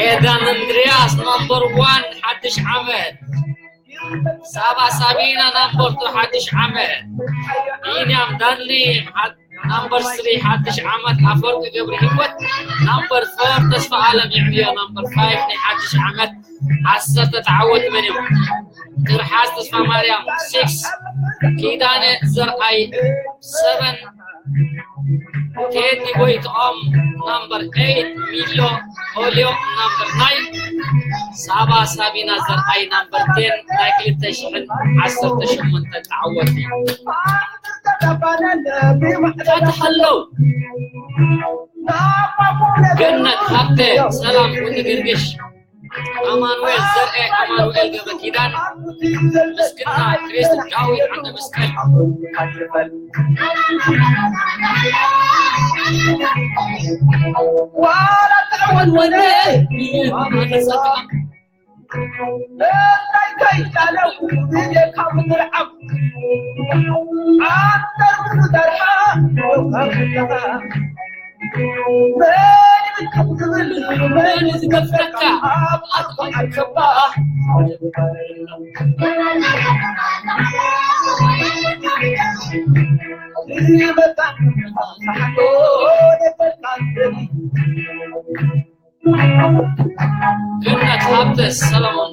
ኤዳን እንድርያስ ናምበር ዋን ሓድሽ ዓመት። ሳባ ሳቢና ናምበር ቱ ሓድሽ ዓመት። ቢንያም ዳንሊ ሓድ- ናምበር ስሪ ሓድሽ ዓመት። ኣፈወርቂ ገብረ ህይወት ናምበር ፎር። ተስፋ ኣለም ይዕብዮ ናምበር ፋይቭ ናይ ሓድሽ ዓመት ዓሰርተ ተዓወት መን እዮም? ትርሓስ ተስፋ ማርያም ሲክስ። ኪዳነ ዘርኣይ ሰቨን። ቴዲ ጎይትኦም ናምበር ኤይት። ሚሎ ኦልዮ ናምበር ናይን። ሳባ ሳቢና ዘርኣይ ናምበር ቴን። ናይ ክልተ ሽሕን ዓሰርተ ሸሞንተ ተዓወቲ። ታተሓለው ገነት ሃብተ ሰላም ወዲ ገርግሽ። ኣማኑኤል ዘርኤ፣ ኣማኑኤል ገብረ ኪዳን፣ ምስግና ክሪስት፣ ዳዊት ዓንደ መስቀል። ገነት ሃብተ ሰለሞን።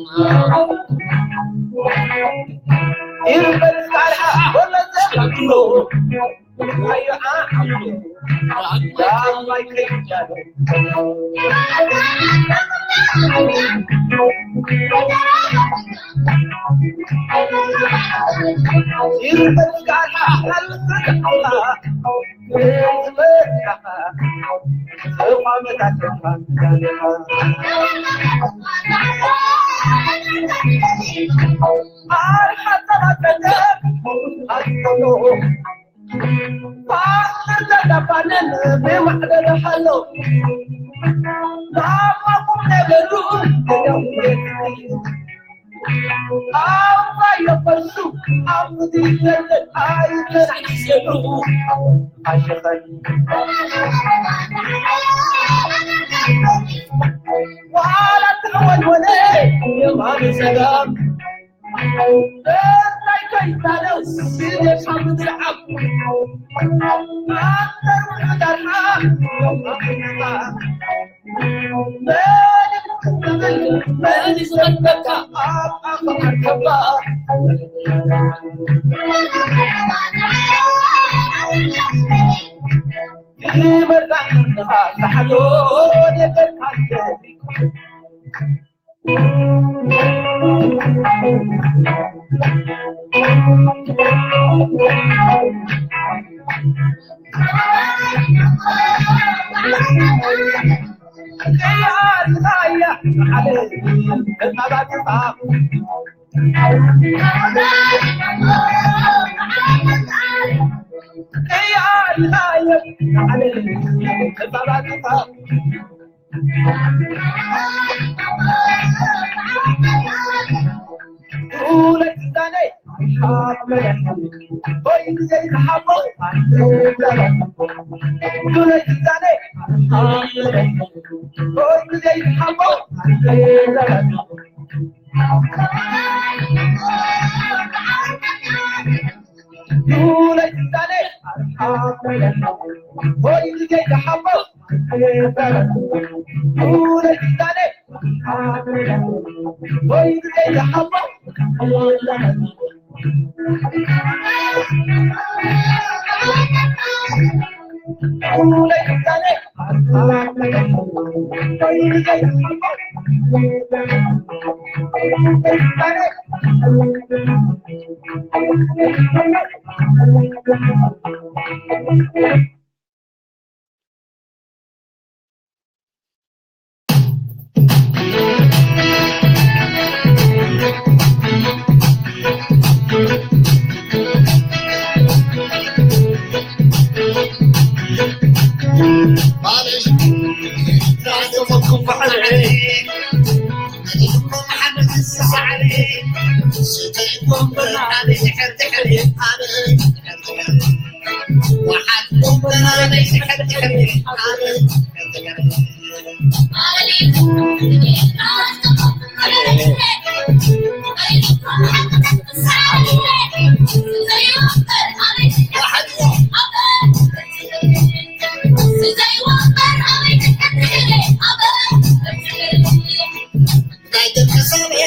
ናይ ደቂ ሰብኤ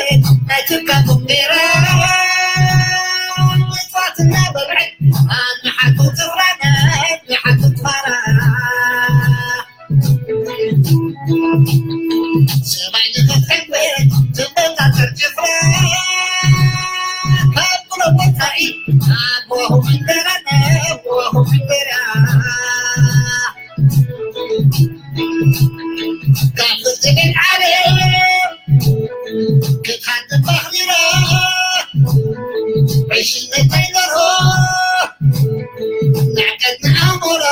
ናይ ትካኩም ጌራ መጽዋትና በብዐ ንሓቱ ትፍራና ንሓቱ ትፋራ ሰማይ ንኽትሕንበ ትበጣጠር ጭፍራ ካብ ኩሎ ወፃኢ ኣቦኹም እንጀራ ኣቦኹም እንጀራ ካብ ፍርዲ ቤት ዓለም ክትሓትት ኣኽቢራ ዕሽነት ኣይደርሆ ንዕቀት ንኣሞራ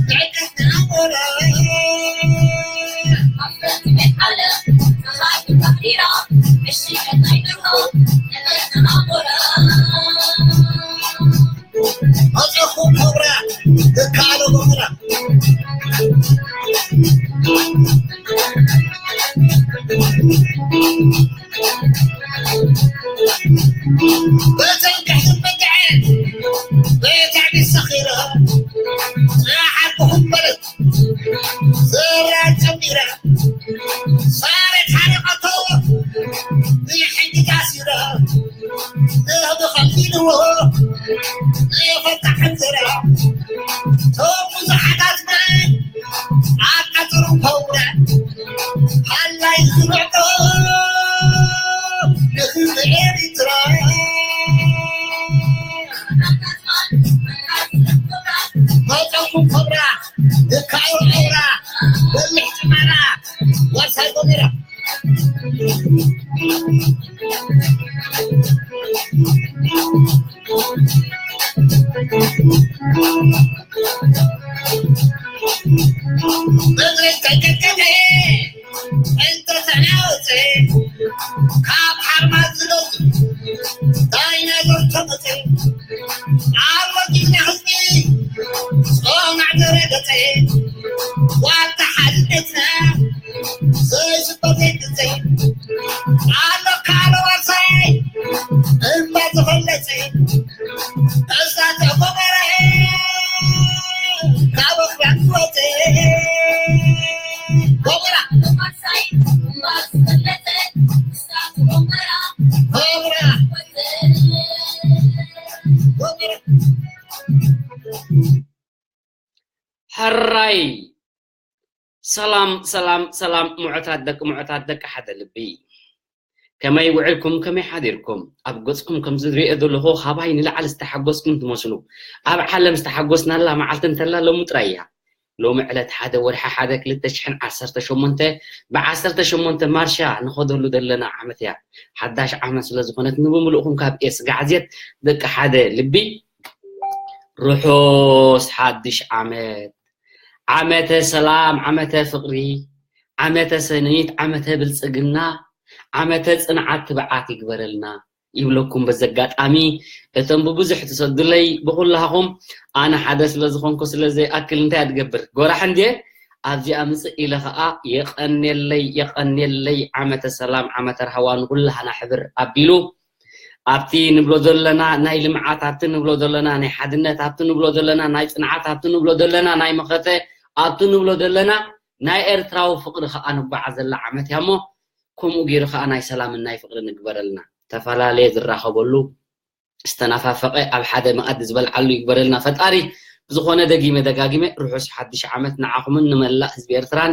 ንዕቀት ንኣሞራ ሳሬት ሓሪቐቶ ብሕጂ ታሲረ ንህቢ ኸፊልዎ ንፈታሕ እንዝራ ቶም ብዙሓታት ማይ ኣቃጽሩ ከውረ ሃላይ ዝብዕቶ ንህዝቢ ኤሪትራ መጠንኩም ከብራ ድካዩ ዒራ በልሕ ጭማራ ዋርሳይ ጎሚራ ምድሪ ተቀጥቀጠ እንተተናወፀ ካብ ሓርማዝ ዝገዙ ዳይናዞር ተመፀ ኣሎ ጅግና ህዝቢ ጾማዕ ዘረገፀ ዋልታ ሓድነትና ዘይስበት ግዜ ኣሎ ካልእ ዋርሳይ እምባ ዝፈለፀ እሳተ ጎመራ ካብ ኣኽራን ዝወፀ ጎመራ ጎመራ ጎመራ ሕራይ ሰላም ሰላም ሰላም፣ ሙዑታት ደቂ ሙዑታት ደቂ ሓደ ልቢ፣ ከመይ ውዕልኩም? ከመይ ሓዲርኩም? ኣብ ገጽኩም ከም ዝሪኦ ዘለኹ ካባይ ንላዕሊ ዝተሓጎስኩም ትመስሉ። ኣብ ዓለም ዝተሓጎስናላ መዓልቲ እንተላ ሎሚ ጥራይ እያ። ሎሚ ዕለት ሓደ ወርሒ ሓደ ክልተ ሽሕን ዓሰርተ ሸሞንተ፣ ብዓሰርተ ሸሞንተ ማርሻ ንኸደሉ ዘለና ዓመት እያ። ሓዳሽ ዓመት ስለ ዝኾነት ንብምሉእኹም ካብ ኤስ ጋዕዝየት ደቂ ሓደ ልቢ ርሑስ ሓድሽ ዓመት፣ ዓመተ ሰላም፣ ዓመተ ፍቕሪ፣ ዓመተ ሰኒት፣ ዓመተ ብልጽግና፣ ዓመተ ጽንዓት ትብዓት ይግበረልና ይብለኩም። በዚ ኣጋጣሚ እቶም ብብዙሕ ትሰዱለይ ብኹላኹም ኣነ ሓደ ስለ ዝኾንኩ ስለ ዘይኣክል እንታይ እያ ትገብር ጎራሕ እንድየ ኣብዚኣ ምጽእ ኢለ ኸኣ የቐንየለይ የቐንየለይ ዓመተ ሰላም ዓመተ ርሃዋ ንኹላህና ሕብር ኣቢሉ ኣብቲ ንብሎ ዘለና ናይ ልምዓት ኣብቲ ንብሎ ዘለና ናይ ሓድነት ኣብቲ ንብሎ ዘለና ናይ ፅንዓት ኣብቲ ንብሎ ዘለና ናይ መኸተ ኣብቲ ንብሎ ዘለና ናይ ኤርትራዊ ፍቅሪ ከዓ ንጓዓዘላ ዓመት እያ እሞ ከምኡ ገይሩ ከዓ ናይ ሰላምን ናይ ፍቅሪ ንግበረልና ተፈላለየ ዝራኸበሉ ዝተናፋፈቀ ኣብ ሓደ መኣዲ ዝበልዓሉ ይግበረልና ፈጣሪ ብዝኾነ ደጊመ ደጋጊመ ርሑስ ሓድሽ ዓመት ንዓኹምን ንመላእ ህዝቢ ኤርትራን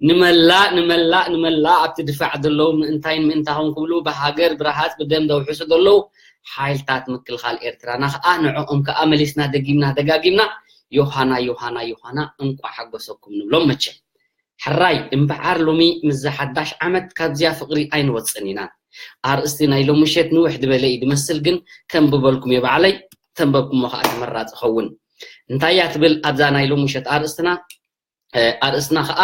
ንመላእ ንመላእ ንመላእ ኣብቲ ድፋዕ ዘለዉ ምእንታይን ምእንታኹም ክብሉ ብሃገር ብረሃፅ ብደም ዘውሕሱ ዘለዉ ሓይልታት ምክልኻል ኤርትራና ከዓ ንዕኦም ከዓ መሊስና ደጊምና ደጋጊምና ዮሃና ዮሃና ዮሃና እንቋዕ ሓጎሰኩም ንብሎም መቸም ሕራይ እምበዓር ሎሚ ምስዛ ሓዳሽ ዓመት ካብዚያ ፍቕሪ ኣይንወፅን ኢና ኣርእስቲ ናይ ሎምሸት ንውሕ ዝበለ እዩ ድመስል ግን ከንብበልኩም እየ ባዕለይ ተንበብኩሞ ከዓ ተመራፂ ኸውን እንታይ እያ ትብል ኣብዛ ናይ ሎምሸት ኣርእስትና ኣርእስትና ከዓ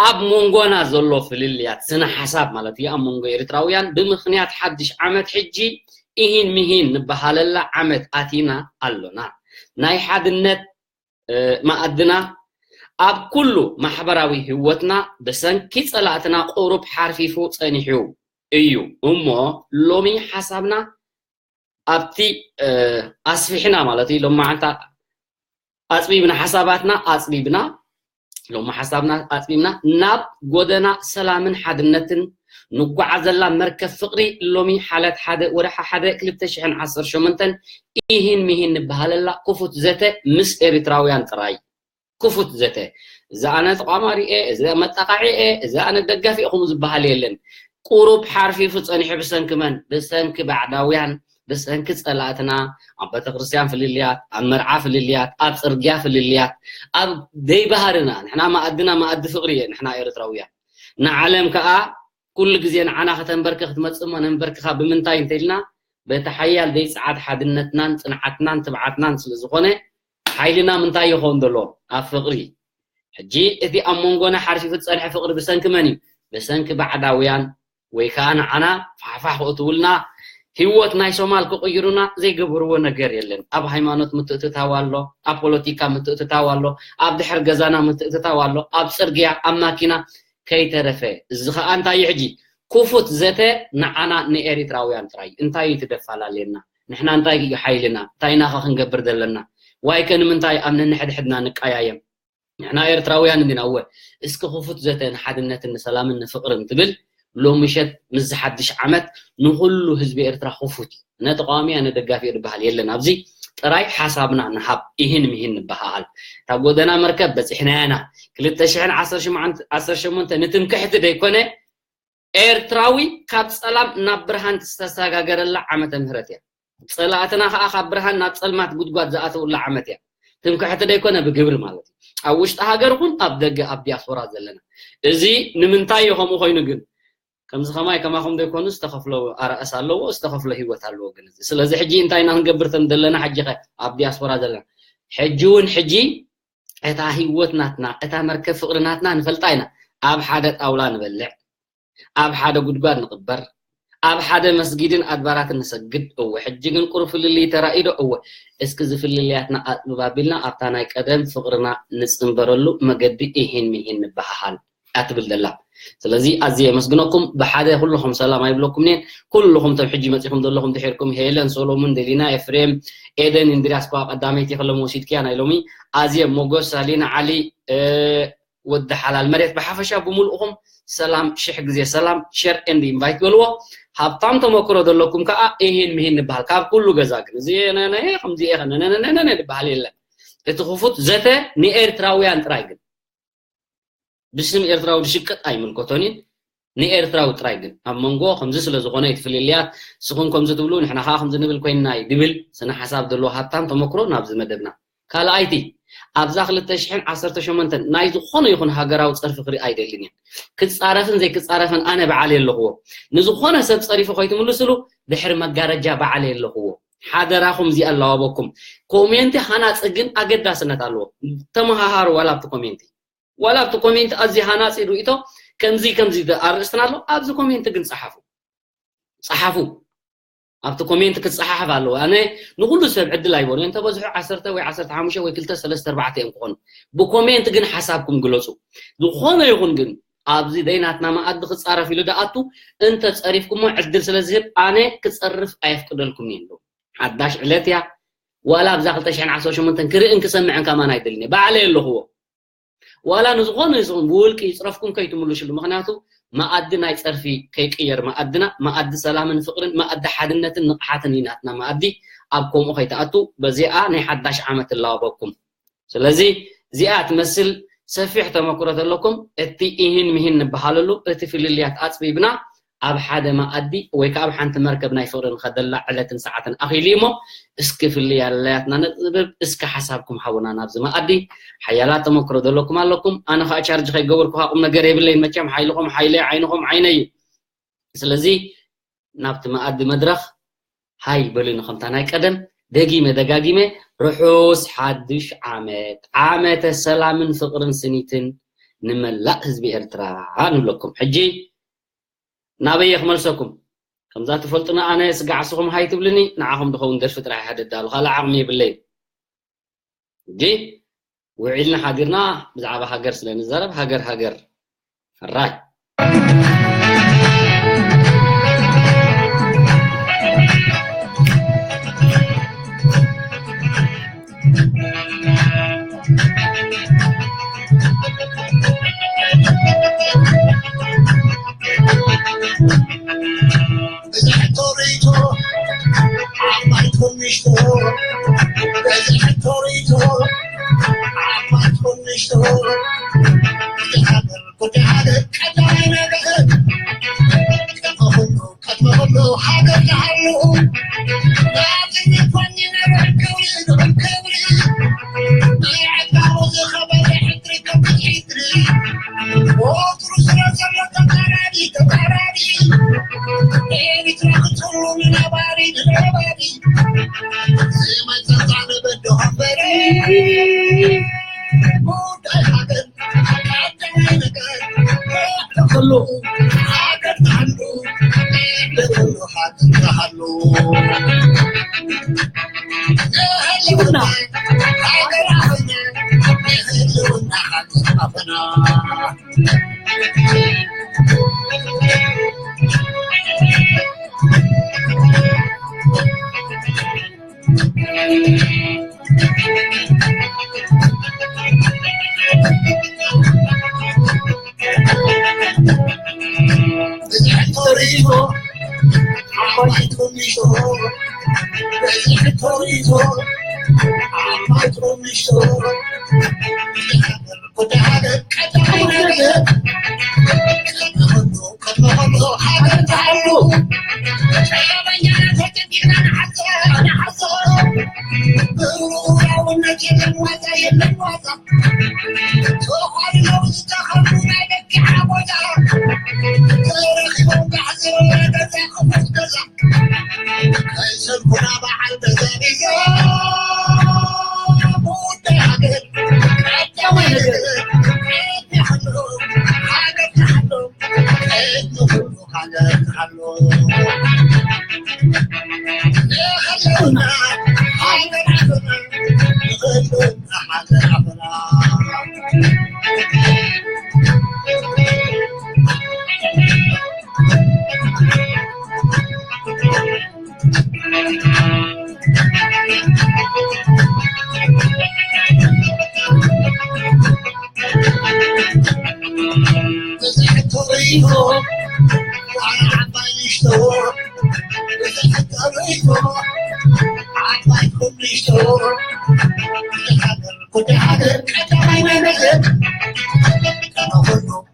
ኣብ መንጎና ዘሎ ፍልልያት ስነ ሓሳብ ማለት እዩ ኣብ መንጎ ኤርትራውያን ብምክንያት ሓድሽ ዓመት ሕጂ ኢሂን ሚሂን ንበሃለላ ዓመት ኣቲና ኣሎና ናይ ሓድነት መኣድና ኣብ ኩሉ ማሕበራዊ ህይወትና ብሰንኪ ጸላእትና ቁሩብ ሓርፊፉ ጸኒሑ እዩ እሞ ሎሚ ሓሳብና ኣብቲ ኣስፊሕና ማለት እዩ ሎማዓንታ ኣፅቢብና ሓሳባትና ኣፅቢብና ሎሚ ሓሳብና ኣፅቢብና ናብ ጎደና ሰላምን ሓድነትን ንጓዓዘላ መርከብ ፍቅሪ ሎሚ ሓለት ሓደ ወርሒ ሓደ ክልተ ሽሕን ዓሰርተ ሸሞንተን ኢሂን ሚሂን ንበሃለላ ክፉት ዘተ ምስ ኤርትራውያን ጥራይ ክፉት ዘተ እዚ ኣነ ተቋማሪ እየ እዚ መጣቃዒ እየ እዚ ኣነ ደጋፊ እኹም ዝበሃል የለን ቁሩብ ሓርፊፉ ጸኒሑ ብሰንኪ መን ብሰንኪ ባዕዳውያን ብሰንኪ ጸላእትና ኣብ ቤተክርስትያን ፍልልያት ኣብ መርዓ ፍልልያት ኣብ ጽርግያ ፍልልያት ኣብ ደይ ባህርና ንሕና መኣድና መኣዲ ፍቅሪ እየ ንሕና ኤርትራውያን ንዓለም ከኣ ኩሉ ግዜ ንዓና ከተንበርክኽ ትመጽእ እሞ ነንበርክኻ ብምንታይ እንተኢልና በቲ ሓያል ደይ ጸዓት ሓድነትናን ጽንዓትናን ትብዓትናን ስለ ዝኾነ ሓይልና ምንታይ ይኸውን ዘሎ ኣብ ፍቅሪ ሕጂ እቲ ኣብ መንጎና ሓርፊፉ ዝጸንሐ ፍቅሪ ብሰንኪ መን እዩ ብሰንኪ ባዕዳውያን ወይ ከዓ ንዓና ፋሕፋሕ ክእትውልና ህይወት ናይ ሶማል ክቕይሩና ዘይገበርዎ ነገር የለን ኣብ ሃይማኖት ምትእትታው ኣሎ ኣብ ፖለቲካ ምትእትታው ኣሎ ኣብ ድሕር ገዛና ምትእትታው ኣሎ ኣብ ፅርግያ ኣብ ማኪና ከይተረፈ እዚ ከዓ እንታይ እዩ ሕጂ ክፉት ዘተ ንዓና ንኤሪትራውያን ጥራይ እንታይ እዩ ትደፈላለየና ንሕና እንታይ እዩ ሓይልና እንታይ ኢና ከ ክንገብር ዘለና ዋይ ከ ንምንታይ ኣብ ነንሕድሕድና ንቀያየም ንሕና ኤርትራውያን እንዲና። እወ፣ እስኪ ክፉት ዘተ ንሓድነትን ንሰላምን ንፍቕርን ትብል ሎሚ ምሸት ምስ ዝሓድሽ ዓመት ንኹሉ ህዝቢ ኤርትራ ክፉት እዩ። ነ ተቃዋሚ እያ፣ ነ ደጋፊ እየ ዝበሃል የለን። ኣብዚ ጥራይ ሓሳብና ንሃብ፣ ኢሂን ምሂን ንበሃሃል። እታ ጎደና መርከብ በጺሕናያ ኢና። ክልተ ሽሕን ዓሰርተ ሸሞንተ ንትምክሕቲ ደይኮነ፣ ኤርትራዊ ካብ ጸላም ናብ ብርሃን ዝተሰጋገረላ ዓመተ ምህረት እያ። ጸላእትና ከኣ ካብ ብርሃን ናብ ጸልማት ጉድጓድ ዝኣተውላ ዓመት እያ። ትምክሕቲ ደይኮነ፣ ብግብሪ ማለት እዩ። ኣብ ውሽጢ ሃገር ኹን ኣብ ደገ፣ ኣብ ዲያስፖራ ዘለና። እዚ ንምንታይ እዩ ከምኡ ኮይኑ ግን? ከምዚ ከማይ ከማኹም ደይኮኑ ዝተኸፍሎ ኣረኣስ ኣለዎ፣ ዝተኸፍሎ ህይወት ኣለዎ። ግን እዚ ስለዚ ሕጂ እንታይ ኢና ክንገብር ተም ዘለና? ሕጂ ኸ ኣብ ዲያስፖራ ዘለና፣ ሕጂ እውን ሕጂ እታ ህይወት ናትና፣ እታ መርከብ ፍቕሪ ናትና ንፈልጣ ኢና። ኣብ ሓደ ጣውላ ንበልዕ፣ ኣብ ሓደ ጉድጓድ ንቕበር፣ ኣብ ሓደ መስጊድን ኣድባራትን ንሰግድ። እወ፣ ሕጂ ግን ቁሩብ ፍልልይ ተራእዩ ዶ? እወ። እስኪ እዚ ፍልልያትና ኣጥብብ ኣቢልና ኣብታ ናይ ቀደም ፍቕርና ንጽንበረሉ መገዲ ኢሂን ምሂን ንበሃሃል እያ ትብል ዘላ። ስለዚ ኣዝየ የመስግነኩም። ብሓደ ኩልኹም ሰላም ኣይብለኩም እየን። ኩልኹም እቶም ሕጂ መጺኹም ዘለኹም ድሒርኩም፣ ሄለን፣ ሶሎሙን፣ ደሊና፣ ኤፍሬም፣ ኤደን፣ እንድርያስ፣ እኳ ቀዳመይቲ ከሎም ወሲድክያ ናይ ሎሚ። ኣዝየ፣ ሞጎስ፣ ሳሊና፣ ዓሊ፣ እ፣ ወዲ ሓላል መሬት፣ ብሓፈሻ ብምልእኹም ሰላም፣ ሽሕ ግዜ ሰላም። ሸር ኤንድ ኢንቫይት በልዎ። ሃብታም ተመክሮ ዘለኩም ከኣ ኢሂን ምሂን ንበሃል። ካብ ኩሉ ገዛ ግን እዚ ነነ ከምዚ ኢኸ ነነ ነነ ነነ ዝበሃል የለን። እቲ ክፉት ዘተ ንኤርትራውያን ጥራይ ግን፣ ብስም ኤርትራዊ ዝሽቅጥ ኣይምልከቶን እዩ። ንኤርትራዊ ጥራይ ግን፣ ኣብ መንጎ ከምዚ ስለ ዝኾነ እቲ ፍልልያት፣ ንስኹም ከምዚ ትብሉ ንሕና ከኣ ከምዚ ንብል ኮይንና እዩ ድብል ስነ ሓሳብ ዘለዎ ሃብታም ተመክሮ ናብዚ መደብና። ካልኣይቲ፣ ኣብዛ ክልተ ሽሕን ዓሰርተ ሸሞንተን ናይ ዝኾነ ይኹን ሃገራዊ ጸርፊ ክርኢ ኣይደልን እየ። ክጻረፍን ዘይክጻረፍን ኣነ በዓል የለኽዎ። ንዝኾነ ሰብ ጸሪፉ ከይትምልስሉ ድሕሪ መጋረጃ በዓል የለኽዎ። ሓደራኹም እዚኣ ኣለዋበኩም። ኮሜንቲ ሃናጺ ግን ኣገዳስነት ኣለዎ። ተመሃሃሩ ዋላ ኣብቲ ኮሜንቲ። ዋላ ኣብቲ ኮሜንቲ ኣዝዩ ሃናጺ ርእይቶ ከምዚ ከምዚ ኣርእስትና ኣሎ። ኣብዚ ኮሜንቲ ግን ጸሓፉ። ጸሓፉ። ኣብቲ ኮሜንት ክጸሓፍ ኣለዎ። ኣነ ንኹሉ ሰብ ዕድል ኣይቦን። እንተ በዝሑ ዓሰርተ ወይ ዓሰርተ ሓሙሽተ ወይ ክልተ፣ ሰለስተ፣ ኣርባዕተ እዮም ክኾኑ። ብኮሜንት ግን ሓሳብኩም ግለጹ። ዝኾነ ይኹን ግን ኣብዚ ደይ ናትና መኣዲ ክጻረፍ ኢሉ ደኣቱ እንተ ጸሪፍኩሞ ዕድል ስለ ዝህብ ኣነ ክጸርፍ ኣየፍቅደልኩም እየ። ሓዳሽ ዕለት እያ። ዋላ ኣብዛ ክልተ ሽሕን ዓሰርተ ሸሞንተን ክርእን ክሰምዕን ከማን ኣይደልን እየ። ባዕለይ ኣለኽዎ። ዋላ ንዝኾነ ይኹን ብውልቂ ይጽረፍኩም ከይትምልሽሉ። ምኽንያቱ መኣዲ ናይ ጸርፊ ከይቅየር መኣድና፣ መኣዲ ሰላምን ፍቕርን፣ መኣዲ ሓድነትን ንቕሓትን እዩ ናትና መኣዲ። ኣብ ከምኡ ከይትኣቱ በዚኣ ናይ ሓዳሽ ዓመት እላወበኩም። ስለዚ እዚኣ ትመስል ሰፊሕ ተመክሮ ዘለኩም፣ እቲ ኢሂን ምሂን ንበሃለሉ፣ እቲ ፍልልያት ኣጽቢብና፣ ኣብ ሓደ መኣዲ ወይ ከኣ ኣብ ሓንቲ መርከብ ናይ ፍቕሪ ንኸደላ ዕለትን ሰዓትን ኣኺሉ እዩ እሞ፣ እስኪ ፍልልያትና ነጥብብ፣ እስኪ ሓሳብኩም ሃቡና ናብዚ መኣዲ። ሓያላት ተመክሮ ዘለኩም ኣለኩም። ኣነ ከኣ ቻርጅ ከይገበርኩ ከኣ ቁም ነገር የብለይን። መቸም ሓይልኹም ሓይለይ፣ ዓይንኹም ዓይነይ እዩ። ስለዚ ናብቲ መኣዲ መድረኽ ሃይ በሉኒ፣ ከምታ ናይ ቀደም ደጊመ ደጋጊመ፣ ርሑስ ሓድሽ ዓመት፣ ዓመተ ሰላምን ፍቕርን ስኒትን ንመላእ ህዝቢ ኤርትራ ንብለኩም። ሕጂ ናበየ ክመልሰኩም? ከምዛ ትፈልጡና ኣነ ስጋዕ ስኹም ሃይ ትብልኒ፣ ንዓኹም ድኸውን ደርፊ ጥራሕ እየ ደዳሉ፣ ካልእ ዓቕሚ የብለይን። ሕጂ ውዒልና ሓዲርና ብዛዕባ ሃገር ስለ ንዛረብ፣ ሃገር ሃገር። ሕራይ።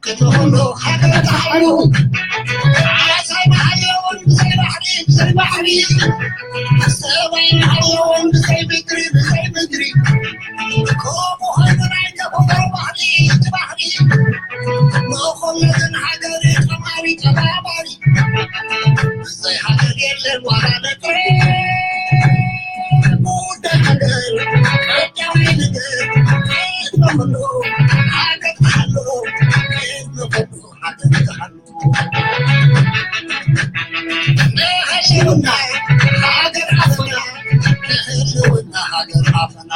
ቅድሚ ኩሉ ሃገር ተባዕሉ ዓሳ ይበሃል የብሉን ብዘይ ባሕሪ፣ ብዘይ ባሕሪ። ሰማይ ይበሃል የብሉን ብዘይ ምድሪ፣ ብዘይ ምድሪ። ከምኡ ኾይኑ ናይ ተፈጥሮ ባህሪ፣ እቲ ባህሪ መኾነትን ሃገር ጠማሪ፣ ጠባባሪ። ብዘይ ሃገር የለን ዋላ ነጥሪ። ጉዳይ ሃገር ቀዳማይ ነገር። ቅድሚ ኩሉ ሃገር ትሓሉ፣ ቅድሚ ኩሉ ሃገር ትሓሉ። ንህልውና ሃገር ዓፈና፣ ንህልውና ሃገር ዓፈና።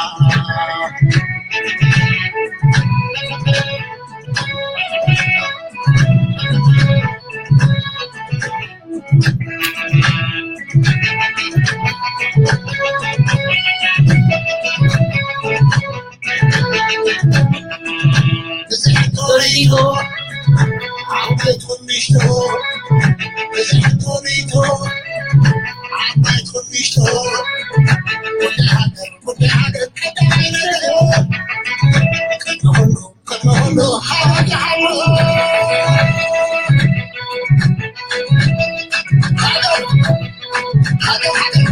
ብዝሒ ተወሊዶ ዓበይቱ ንእሽቶ፣ ብዝሒ ተወሊዶ ዓበይቱ ንእሽቶ፣ ጉዳይ ሃገር፣ ጉዳይ ሃገር ቀዳማይ ነገር። ቅድሚ ኩሉ፣ ቅድሚ ኩሉ ሃገር፣ ሃገር፣ ሃገር፣ ሃገር።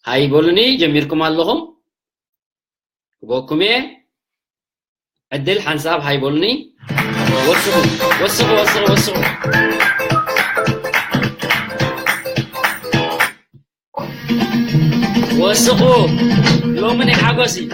ሃይ በሉኒ። ጀሚርኩም ኣለኹም። ክበኩም እየ። ዕድል ሓንሳብ ሃይ በሉኒ። ወስኹ፣ ወስኹ፣ ወስኹ፣ ወስኹ። ወስኹ። ሎሚ ናይ ሓጎስ እዩ።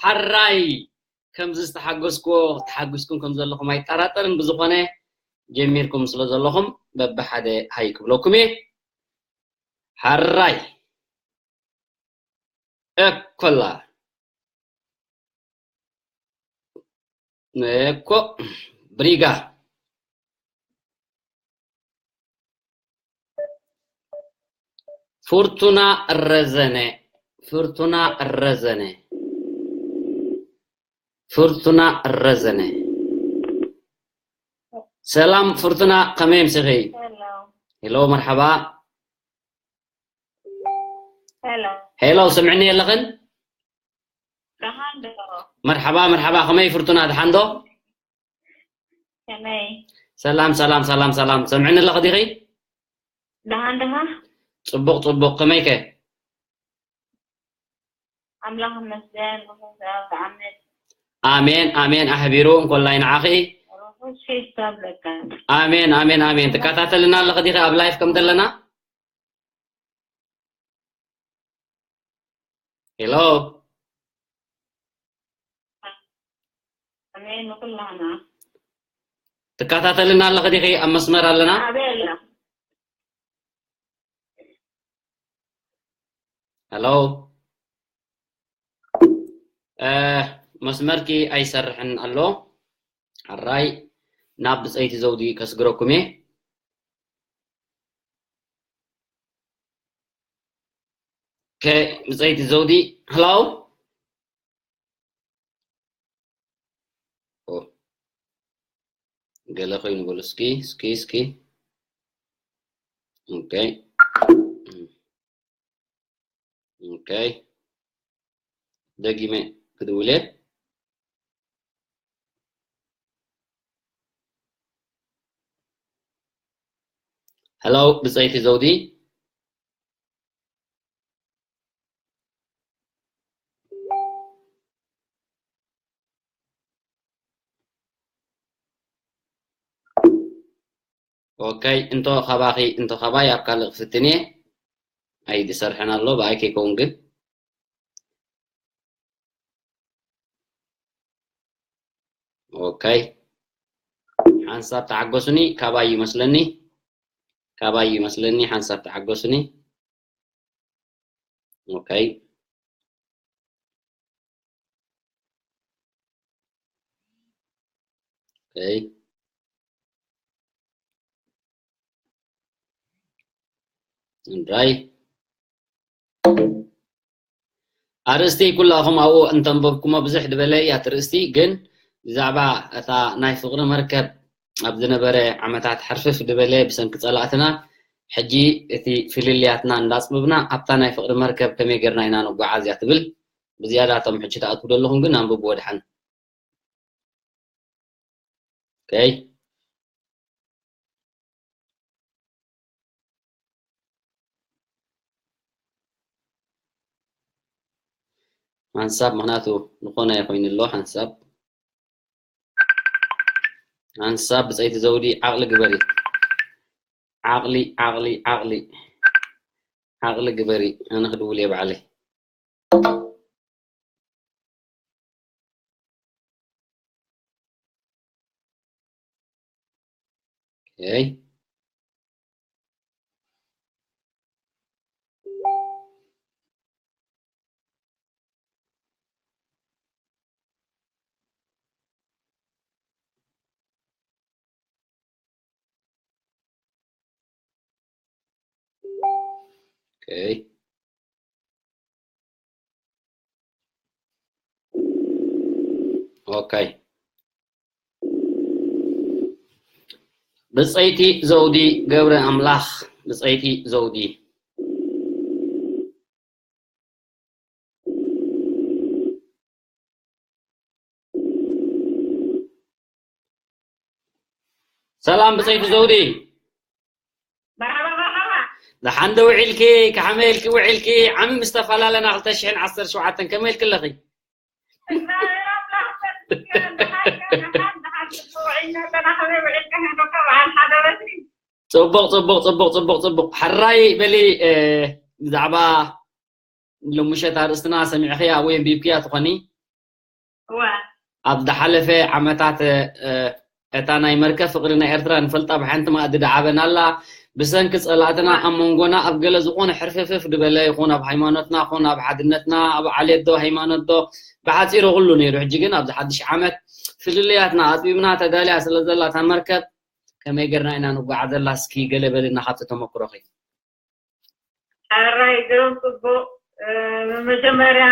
ሕራይ፣ ከምዚ ዝተሓገዝኩዎ ተሓጒስኩም ከም ዘለኹም ኣይጠራጠርን። ብዝኾነ ጀሚርኩም ስለ ዘለኹም በብሓደ ሃይ ክብለኩም እየ። ሕራይ። ኤኮላ። ኤኮ። ብሪጋ። ፍርቱና ረዘነ። ፍርቱና ረዘነ። ፍርቱና ረዘነ። ሰላም ፍርቱና፣ ከመይ ኣምሲኺ? ሄሎ። ሄሎ፣ መርሓባ። ሄሎ። ሄሎ፣ ስምዕኒ የለኽን? ደሓን ዶ? መርሓባ፣ መርሓባ፣ ከመይ ፍርቱና፣ ደሓን ዶ? ከመይ? ሰላም፣ ሰላም፣ ሰላም፣ ሰላም። ሰምዕኒ ኣለኺ ዲኺ? ደሓን ዲኻ? ጽቡቕ፣ ጽቡቕ። ከመይ ከ? ኣምላኽ ይመስገን፣ ርሑስ ኣውደ ዓመት። ኣሜን፣ ኣሜን። ኣሕቢሩ እንኮላይ ንዓኺ። ርሑስ ፌስታ ብለካ። ኣሜን፣ ኣሜን፣ ኣሜን። ትከታተልና ኣለኺ ዲኺ ኣብ ላይፍ ከም ዘለና? ሄሎ። ኣሜን፣ ንኩላህና። ትከታተልና ኣለኺ ዲኺ? ኣብ መስመር ኣለና? ኣበይ ኣላ? ሄሎ። እ፣ መስመርኪ ኣይሰርሕን ኣሎ። ሕራይ፣ ናብ ብጸይቲ ዘውዲ ከስግረኩም እየ። ኦኬ፣ ብጸይቲ ዘውዲ፣ ሄሎ። ኦ፣ ገለ ኮይኑ በሉ እስኪ፣ እስኪ፣ እስኪ። ኦኬ። ኦኬ። ደጊመ ክድውል እየ። ሄሎ፣ ብጸይቲ ዘውዲ። ኦኬ፣ እንቶ ካባኺ፣ እንቶ ካባይ ኣብ ካልእ ክፍትን እየ። ኣይዲ ሰርሐን ኣሎ፣ ብኣይ ከይከውን ግን። ኦኬ። ሓንሳብ ተዓገሱኒ፣ ካባይ ይመስለኒ። ካባይ ይመስለኒ፣ ሓንሳብ ተዓገሱኒ። ኦኬ። ኦኬ። እንድራይ። ኣርእስቲ ኩላኹም ኣብኡ እንተንበብኩሞ ብዙሕ ድበለ እያ እቲ ርእስቲ፣ ግን ብዛዕባ እታ ናይ ፍቕሪ መርከብ ኣብ ዝነበረ ዓመታት ሕርፍፍ ድበለ ብሰንኪ ጸላእትና፣ ሕጂ እቲ ፍልልያትና እንዳጽብብና ኣብታ ናይ ፍቕሪ መርከብ ከመይ ጌርና ኢና ንጓዓዝ እያ ትብል። ብዝያዳ እቶም ሕጂ ትኣትዉ ዘለኹም ግን ኣንብብዎ ድሓን። ኦኬ። ሓንሳብ ምኽንያቱ ዝኾነ ኮይኑ ኣሎ ሓንሳብ። ሓንሳብ ብጸይቲ ዘውዲ ዓቕሊ ግበሪ። ዓቕሊ፣ ዓቕሊ፣ ዓቕሊ። ዓቕሊ ግበሪ። ኣነ ክድውል እየ ባዕለይ። ኦኬ። ኦኬ። ኦኬ። ብጸይቲ ዘውዲ ገብረ ኣምላኽ፣ ብጸይቲ ዘውዲ። ሰላም ብጸይቲ ዘውዲ። መርሓባ፣ መርሓባ። ደሓን ዶ ውዒልኪ? ከመይ ኢልኪ ውዒልኪ? ዓሚ ምስ ተፈላለና ክልተ ሽሕን ዓሰርተ ሸውዓተን ከመይ ኢልኪ ኣለኺ? እግዚኣብሔር ኣምላኽ ይመስገን። ደሓን፣ ደሓን፣ ደሓን፣ ደሓን፣ ደሓን፣ ደሓን፣ ከመይ ውዒልካ? ሄኖካ በዓል ሓደ በትሪ። ጽቡቕ፣ ጽቡቕ፣ ጽቡቕ፣ ጽቡቕ፣ ጽቡቕ። ሕራይ በሊ፣ እ፣ ብዛዕባ ሎምሸት ኣርእስትና ሰሚዕኽያ ወይ ኣንቢብክያ ትኾኒ? ኣብ ዝሓለፈ ዓመታት እታ ናይ መርከብ ፍቕሪ ናይ ኤርትራ ንፈልጣ ብሓንቲ መኣዲ ደዓበና ኣላ። ብሰንኪ ጸላእትና ኣብ መንጎና ኣብ ገለ ዝኾነ ሕርፍፍፍ ዝበለ ይኹን ኣብ ሃይማኖትና ኹን ኣብ ሓድነትና ኣብ ዓሌት ዶ ሃይማኖት ዶ ብሓጺሩ ኩሉ ነይሩ። ሕጂ ግን ኣብዚ ሓድሽ ዓመት ፍልልያትና ኣጥቢብና ተዳልያ ስለ ዘላ እታ መርከብ ከመይ ጌርና ኢና ንጓዓዘላ? እስኪ ገለ በልና ካብቲ ተመክሮኺ። ሕራይ ግርም ጽቡቕ። ብመጀመርያ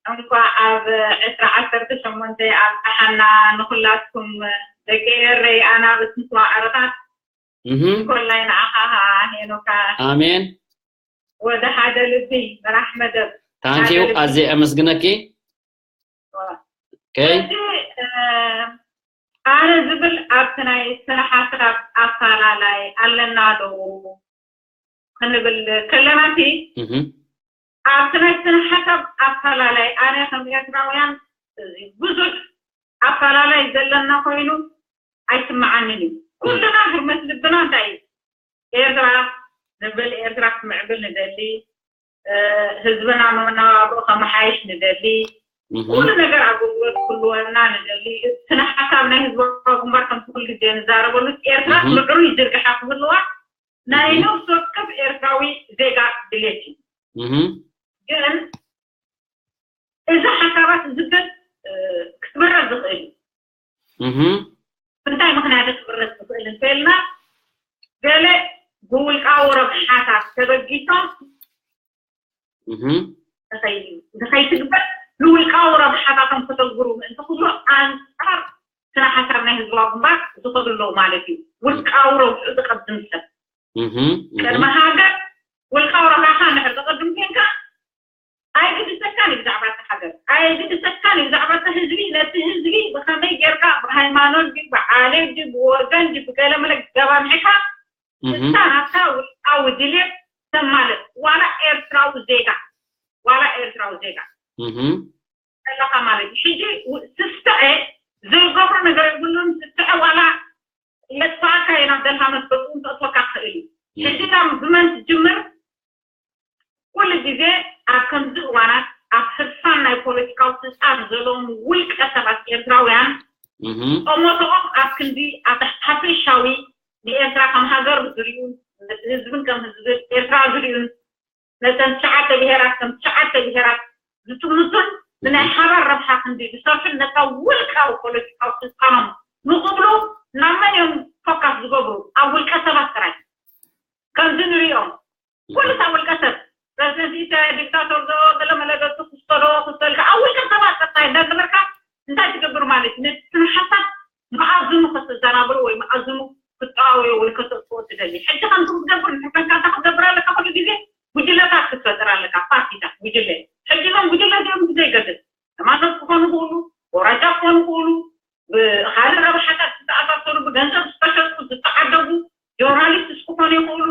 እንኳዕ ኣብ ዕስራ ዓሰርተ ሸሞንተ ኣብፀሓና ንኩላትኩም ደቂ ኤረይ ኣናብስ ምስ ዋዕሮታት። እንኮላይ ንዓኻ ሄኖካ። ኣሜን። ወደ ሓደ ልቢ መራሕ መደብ። ታንኪዩ ኣዝየ ኣመስግነኪ። ሕጂ ኣነ ዝብል ኣብቲ ናይ ስነ ሓሳብ ኣፈላላይ ኣለና ዶ ክንብል ከለና እቲ ኣብቲ ናይ ስነ ሓሳብ ኣፈላላይ ኣነ ከም ኤርትራውያን ብዙሕ ኣፈላላይ ዘለና ኮይኑ ኣይስምዓንን እዩ። ኩልና ህርመት ልብና እንታይ እዩ? ኤርትራ ንብል፣ ኤርትራ ክትምዕብል ንደሊ፣ ህዝብና መነባብሮ ከመሓይሽ ንደሊ፣ ኩሉ ነገር ኣገልግሎት ክህልወና ንደሊ። ስነ ሓሳብ ናይ ህዝባዊ ግንባር ከምቲ ኩሉ ግዜ ንዛረበሉ ኤርትራ ምዕሩይ ዝርግሓ ክህልዋ ናይ ነፍሲ ወከፍ ኤርትራዊ ዜጋ ድሌት እዩ። ግን እዚ ሓሳባት እዚ ግን ክስምረር ዝኽእል እዩ። እንታይ ምኽንያት ክብረት ዝኽእል እንተልና ገለ ብውልቃዊ ረብሓታት ተበጊሶም ንኸይትግበር ንውልቃዊ ረብሓታቶም ከተግብሩ ምእንቲ ክብሉ ኣንፃር ስነ ሓሳብ ናይ ህዝባዊ ግንባር ዝኸዱ ኣለዉ ማለት እዩ። ውልቃዊ ረብሑ ዝቐድም ሰብ ቅድሚ ሃገር ውልቃዊ ረብሓኻ እንድሕር ዘቐድም ኮንካ ኣይግድሰካን እዩ ብዛዕባ እታ ሃገር፣ ኣይግድሰካን እዩ ብዛዕባ እታ ህዝቢ። ነቲ ህዝቢ ብኸመይ ጌርካ ብሃይማኖት ድዩ ብዓሌት ድዩ ብወገን ድዩ ብገለመለ ገባብዒካ እታ ናትካ ውልቃዊ ድሌት ተማልእ ዋላ ኤርትራዊ ዜጋ ዋላ ኤርትራዊ ዜጋ ዘለኻ ማለት እዩ። ሕጂ ስስዐ ዘይገብሮ ነገር የብሉን። ስስዐ ዋላ የጥፋእካ እዩ ናብ ደልሃመት ገጹ ተእትወካ ክኽእል እዩ። ሕጂ ናብ ብመን ትጅምር? ኩሉ ግዜ ኣብ ከምዚ እዋናት ኣብ ሕርፋን ናይ ፖለቲካዊ ስልጣን ዘለዎም ውልቀ ሰባት ኤርትራውያን ጠሞቶኦም ኣብ ክንዲ ኣብ ሓፈሻዊ ንኤርትራ ከም ሃገር ዝርእዩን ህዝብን ከም ህዝብን ኤርትራ ዝርእዩን ነተን ትሽዓተ ብሄራት ከም ትሽዓተ ብሄራት ዝጥምቱን ንናይ ሓባር ረብሓ ክንዲ ዝሰርሑን ነታ ውልቃዊ ፖለቲካዊ ስልጣኖም ንኽብሉ ናብ መን እዮም ፎካስ ዝገብሩ? ኣብ ውልቀ ሰባት ጥራይ። ከምዚ ንሪኦም ኩሉ ሰብ ውልቀ ሰብ ፕረዚደንት ኢሳያ ዲክታቶር ዶ ገለ መለገቱ ክስቶ ዶ ክስቶ ኢልካ ኣብ ውልቀ ሰባት ጥራይ እንዳገበርካ እንታይ ትገብር ማለት እዩ? ነቲ ስነ ሓሳብ መኣዝኑ ከተዘናብሮ ወይ መኣዝኑ ክትጠዋወዮ ወይ ከተጥፍኦ ትደሊ። ሕጂ ከምዚ ክትገብር ንሕከንካ እንታይ ክትገብር ኣለካ? ኩሉ ግዜ ጉጅለታት ክትፈጥር ኣለካ፣ ፓርቲታት፣ ጉጅለ። ሕጂ እዞም ጉጅለ እዚኦም ብዘይገድስ ሃይማኖት ክኾኑ ይኽእሉ፣ ወራጃ ክኾኑ ይኽእሉ፣ ብኻልእ ረብሓታት ዝተኣሳሰሩ፣ ብገንዘብ ዝተሸጡ፣ ዝተዓደጉ ጆርናሊስትስ ክኾኑ ይኽእሉ፣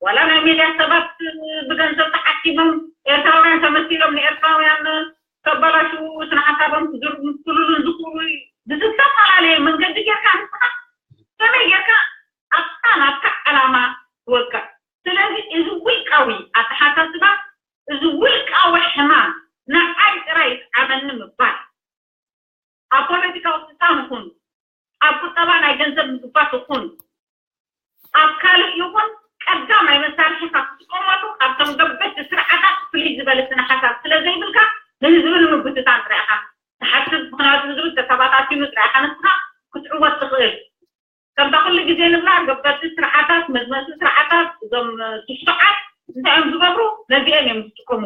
ዋላ ናይ ሜድያ ሰባት ብገንዘብ ተሓኪሞም ኤርትራውያን ተመሲሎም ንኤርትራውያን ከበላሽዉ ስነ ሓሳቦም ክዝርጉ ክፍልሉን ዝኽእሉ ብዝተፈላለየ መንገዲ ጌርካ ንስኻ ከመይ ጌርካ ኣብታ ናትካ ዕላማ ትወቅዕ? ስለዚ እዚ ውልቃዊ ኣተሓሳስባ፣ እዚ ውልቃዊ ሕማም ንዓይ ጥራይ ይጥዓመኒ ምባል፣ ኣብ ፖለቲካዊ ስልጣን ይኹን ኣብ ቁጠባ ናይ ገንዘብ ምግባት ይኹን ኣብ ካልእ ይኹን ቀዳማይ መሳርሒኻ ክትጥቀመሉ ካብቶም ገበቲ ስርዓታት ፍልይ ዝበለ ስነ ሓሳብ ስለ ዘይብልካ ንህዝቢ ንምብትታን ጥራይ ኢኻ ትሓስብ። ምኽንያቱ ህዝቢ ተተባታቲኑ ጥራይ ኢኻ ንስኻ ክትዕወት ትኽእል። ከምታ ኩሉ ግዜ ንብላ ገበቲ ስርዓታት መዝመቲ ስርዓታት እዞም ስሱዓት እንታይ እዮም ዝገብሩ? ነዚኦም እዮም ዝጥቀሙ።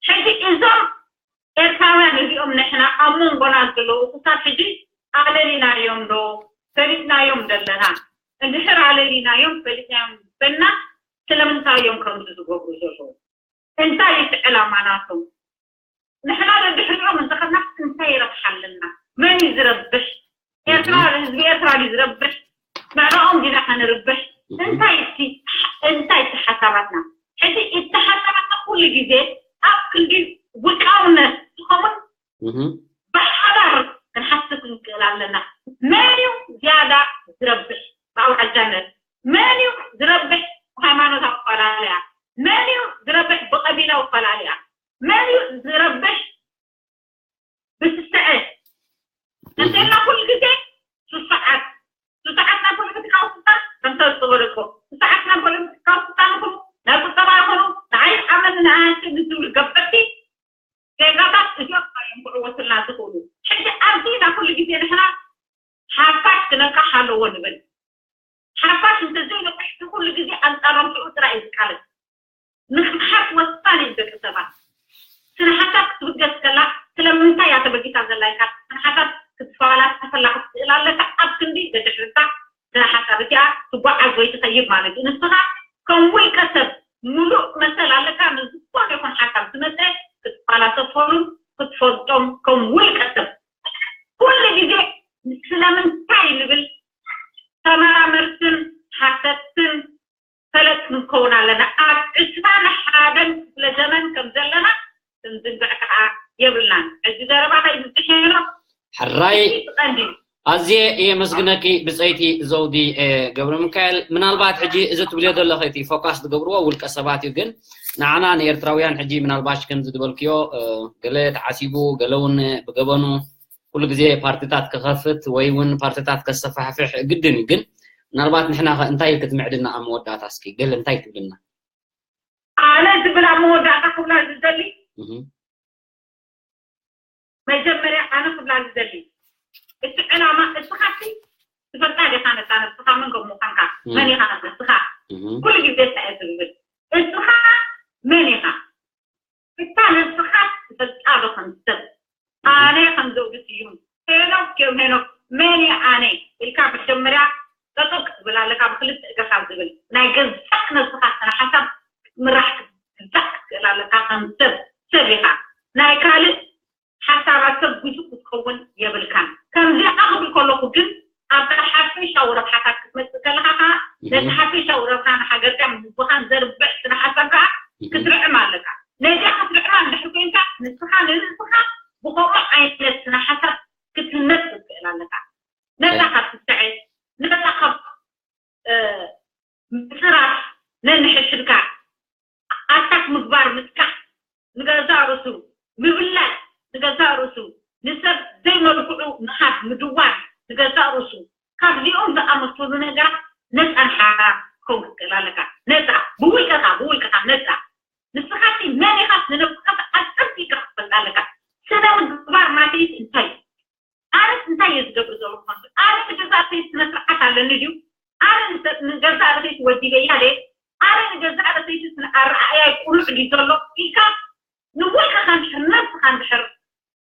ሕጂ እዞም ኤርትራውያን እዚኦም ንሕና ኣብ መንጎና ዘለዉ ክሳብ ሕጂ ኣለሊናዮም ዶ ፈሊጥናዮም ዘለና? እንድሕር ኣለሊናዮም ፈሊጥናዮም ዘለና ስለምንታይ እዮም ከምዚ ዝገብሩ ዘለዉ? እንታይ እዩ እቲ ዕላማ ናቶም? ንሕና ደድሕሪኦም እንተኸድና እንታይ ረብሓ ኣለና? መን እዩ ዝረብሕ? ኤርትራ ህዝቢ ኤርትራ ድዩ ዝረብሕ? ንዕኦም ዲና ከንርብሕ? እንታይ እቲ እንታይ እቲ ሓሳባትና? ሕጂ እቲ ሓሳባትና ኩሉ ግዜ ኣብ ክንዲ ውልቃውነት ዝኸውን ብሓባር ክንሓስብ ክንክእል ኣለና። መን እዩ ዝያዳ ዝረብሕ ብኣውራጃነት? መን እዩ ዝረብሕ ብሃይማኖት ኣፈላለያ? መን እዩ ዝረብሕ ብቐቢላ ኣፈላለያ? መን እዩ ዝረብሕ እንተና ኩሉ ግዜ ስሱዓት፣ ስሱዓት ናይ ፖለቲካዊ ስልጣን ከምተ ዝበለቶ፣ ስሱዓት ናይ ፖለቲካዊ ስልጣን ይኹኑ፣ ናይ ቁጠባ ይኹኑ፣ ንዓይ ኣመን ንኣንትን ዝብሉ ገበርቲ ዜጋታት ኢትዮጵያ እዮም ክዕወቱልና ዝኽእሉ። ሕጂ ኣብዚ ኢና ኩሉ ግዜ ንሕና ሓፋሽ ክነቅሕ ኣለዎ ንብል። ሓፋሽ እንተዘይነቅሕ እቲ ኩሉ ግዜ ኣንጻሮም ሽዑ ጥራይ እዩ ዝቃለስ። ንቕሓት ወሳኒ እዩ ደቂ ሰባት። ስነ ሓሳብ ክትብገስ ከላ ስለምንታይ እያ ተበጊሳ ዘላ ኢልካ ስነ ሓሳብ ክትፈላሰፈላ ክትክእል ኣለካ። ኣብ ክንዲ ደድሕርታ ስነ ሓሳብ እቲኣ ትጓዓዝ ወይ ትኸይድ ማለት እዩ። ንስኻ ከም ውልቀ ሰብ ምሉእ መሰል ኣለካ። ንዝኾነ ይኹን ሓሳብ ዝመፀ ክትፈላሰፈሉን ክትፈልጦም ከም ውልቀ ሰብ ኩሉ ግዜ ስለምንታይ ንብል ተመራመርትን ሓሰብትን ፈለጥትን ክኸውን ኣለና። ኣብ ዕስራን ሓደን ክፍለ ዘመን ከም ዘለና ክንዝንግዕ ከዓ የብልናን። ሕጂ ዘረባ ከይብዝሕ ሄኖክ ሕራይ እቲ ቀንዲ ኣዝየ የመስግነኪ ብፀይቲ ዘውዲ ገብረ ሚካኤል። ምናልባት ሕጂ እዚ ትብልዮ ዘለኺ እቲ ፎካስ ዝገብርዎ ውልቀ ሰባት እዩ፣ ግን ንዓና ንኤርትራውያን ሕጂ ምናልባሽ ከምዚ ዝበልክዮ ገለ ተዓሲቡ ገለ እውን ብገበኑ ኩሉ ግዜ ፓርቲታት ክኸፍት ወይ እውን ፓርቲታት ከሰፋሕፍሕ ግድን እዩ። ግን ምናልባት ንሕና ኸ እንታይ ክትምዕድና ኣብ መወዳእታ እስኪ ገለ እንታይ ትብልና? ኣነ ዝብል ኣብ መወዳእታ ክብላ ዝደሊ መጀመርያ ኣነ ክብላ ዝደሊ እቲ ዕላማ እስኻሲ ትፈልጣ ዲኻ ነታ ነብስኻ መን ከም ምዃንካ መን ኢኻ ነብስኻ ኩሉ ግዜ እንታይ እየ ዝብል እስኻ መን ኢኻ እታ ነብስኻ ትፈልጣ ዶ ከም ሰብ ኣነ ከም ዘውዲ ስዩም ሄኖክ ዮም ሄኖክ መን እየ ኣነ ኢልካ መጀመርያ ጠጠው ክትብል ኣለካ ብክልተ እግርኻ ዝብል ናይ ገዛእ ነብስኻ ስነ ሓሳብ ክትምራሕ ክትግዛእ ክትክእል ኣለካ ከም ሰብ ሰብ ኢኻ ናይ ካልእ ሓሳባት ሰብ ግዙእ ክትኸውን የብልካን። ከምዚኣ ክብል ከለኹ ግን ኣብታ ሓፈሻዊ ረብሓታት ክትመፅእ ከለኻ ከዓ ነቲ ሓፈሻዊ ረብሓ ንሃገርካን ንህዝብኻን ዘርብሕ ስነ ሓሳብ ከዓ ክትርዕም ኣለካ። ነዚኣ ክትርዕማ እንድሕር ኮይንካ ንስኻ ንርእስኻ ብኸምኡ ዓይነት ስነ ሓሳብ ክትህነፅ ክትክእል ኣለካ። ነፃ ካብ ትስዐ፣ ነፃ ካብ ምፅራፍ ነንሕድሕድካ ኣታክ ምግባር ምጥቃዕ ንገዛእ ርእሱ ምብላዕ ንገዛእ ርእሱ ንሰብ ዘይመልክዑ ምሃብ ምድዋር ንገዛእ ርእሱ ካብዚኦም ዝኣመሰሉ ነገራት ነፃን ሓራ ክኸውን ክትክእል ኣለካ ነፃ ብውልቀኻ ብውልቀኻ ነፃ ንስኻሲ መን ኢኻስ ንነብስኻስ ኣፀቢቕካ ክትፈልጥ ኣለካ ስነ ምግባር ማለትስ እንታይ ኣነስ እንታይ እየ ዝገብር ዘለኹ ኣነ ንገዛእ ርእሰይ ስነ ስርዓት ኣለኒ ድዩ ኣነ ንገዛእ ርእሰይ ወዲበያ ድየ ኣነ ንገዛእ ርእሰይስ ኣረኣእያይ ቅኑዕ ድዩ ዘሎ ኢልካ ንውልቅኻ እንድሕር ነብስኻ እንድሕር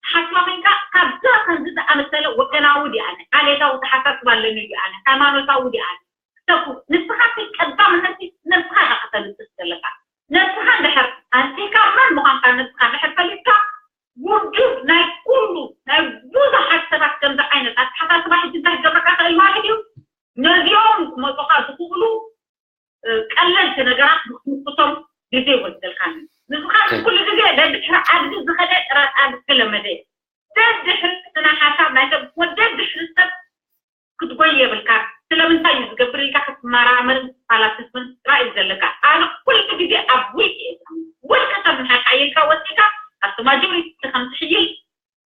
ትሓስባ ኮይንካ ካብዛ ከምዚ ዝኣመሰለ ወገናዊ ድየ ኣነ ዓሌታዊ ተሓሳስባ ኣለኒ ድየ ኣነ ሃይማኖታዊ ድየ ኣነ ክተኩ ንስኻ ቀዳምነት ነብስኻ ኢኻ ከተንፅፍ ዘለካ ነብስኻ እንድሕር ኣንቲካ መን ምዃንካ ነብስኻ እንድሕር ፈሊጥካ ውድብ ናይ ኩሉ ናይ ብዙሓት ሰባት ከምዚ ዓይነት ኣተሓሳስባ ሕጂ እንታይ ክገብረካ ክእል ማለት እዩ ነዚኦም ክመፁኻ ዝኽእሉ ቀለልቲ ነገራት ንክትምክቶም ግዜ ይወስደልካ ንስኻ ኩሉ ግዜ ደድሕሪ ዓድጊ ዝኸደ ጥራጣ ዝለመደ ደድሕሪ ስነ ሓሳብ ናይ ሰብ ወደ ድሕሪ ሰብ ክትጎይ የብልካ ስለምንታይ እዩ ዝገብር ኢልካ ክትመራመርን ክትፈላስፍን ጥራይ እዩ ዘለካ ኣነ ኩሉ ግዜ ኣብ ውልቂ እየ ውልቂ ሰብ ንሓይሓየልካ ወፂካ ኣብቲ ማጆሪቲ ከም ትሕይል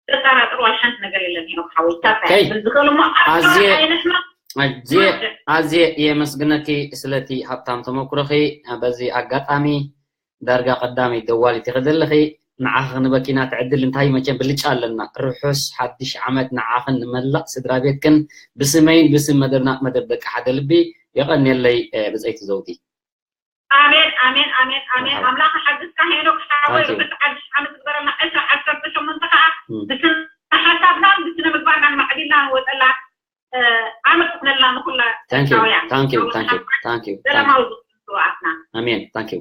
ዘጠራጥር ዋላ ሓንቲ ነገር የለን ሄኖክ ሓወይ ታታይ ዝኽእል እሞ ኣዝየ ኣዝየ የመስግነኪ ስለቲ ሃብታም ተመክሮኺ በዚ ኣጋጣሚ ዳርጋ ቀዳመይ ደዋሊት ኢኺ ዘለኺ ንዓኺ ክንበኪና ትዕድል እንታይ መቸም ብልጫ ኣለና ርሑስ ሓድሽ ዓመት ንዓኽን ንመላእ ስድራ ቤትክን ብስመይን ብስም መደብና መደብ ደቂ ሓደ ልቢ የቐንየለይ ብፀይቲ ዘውዲ ኣሜን ኣሜን ኣሜን ኣሜን ኣምላኽ ሓግዝካ ሄኖክ ሓወይ ርሑስ ሓድሽ ዓመት ግበረልና ዕስራ ዓሰርተ ሸሞንተ ከዓ ብስነ ሓሳብናን ብስነ ምግባርናን ማዕቢልና ንወፀላ ዓመት ክኾነልና ንኩላ ኤርትራውያን ሰላማዊ ዝስዋኣትና ኣሜን ታንኪዩ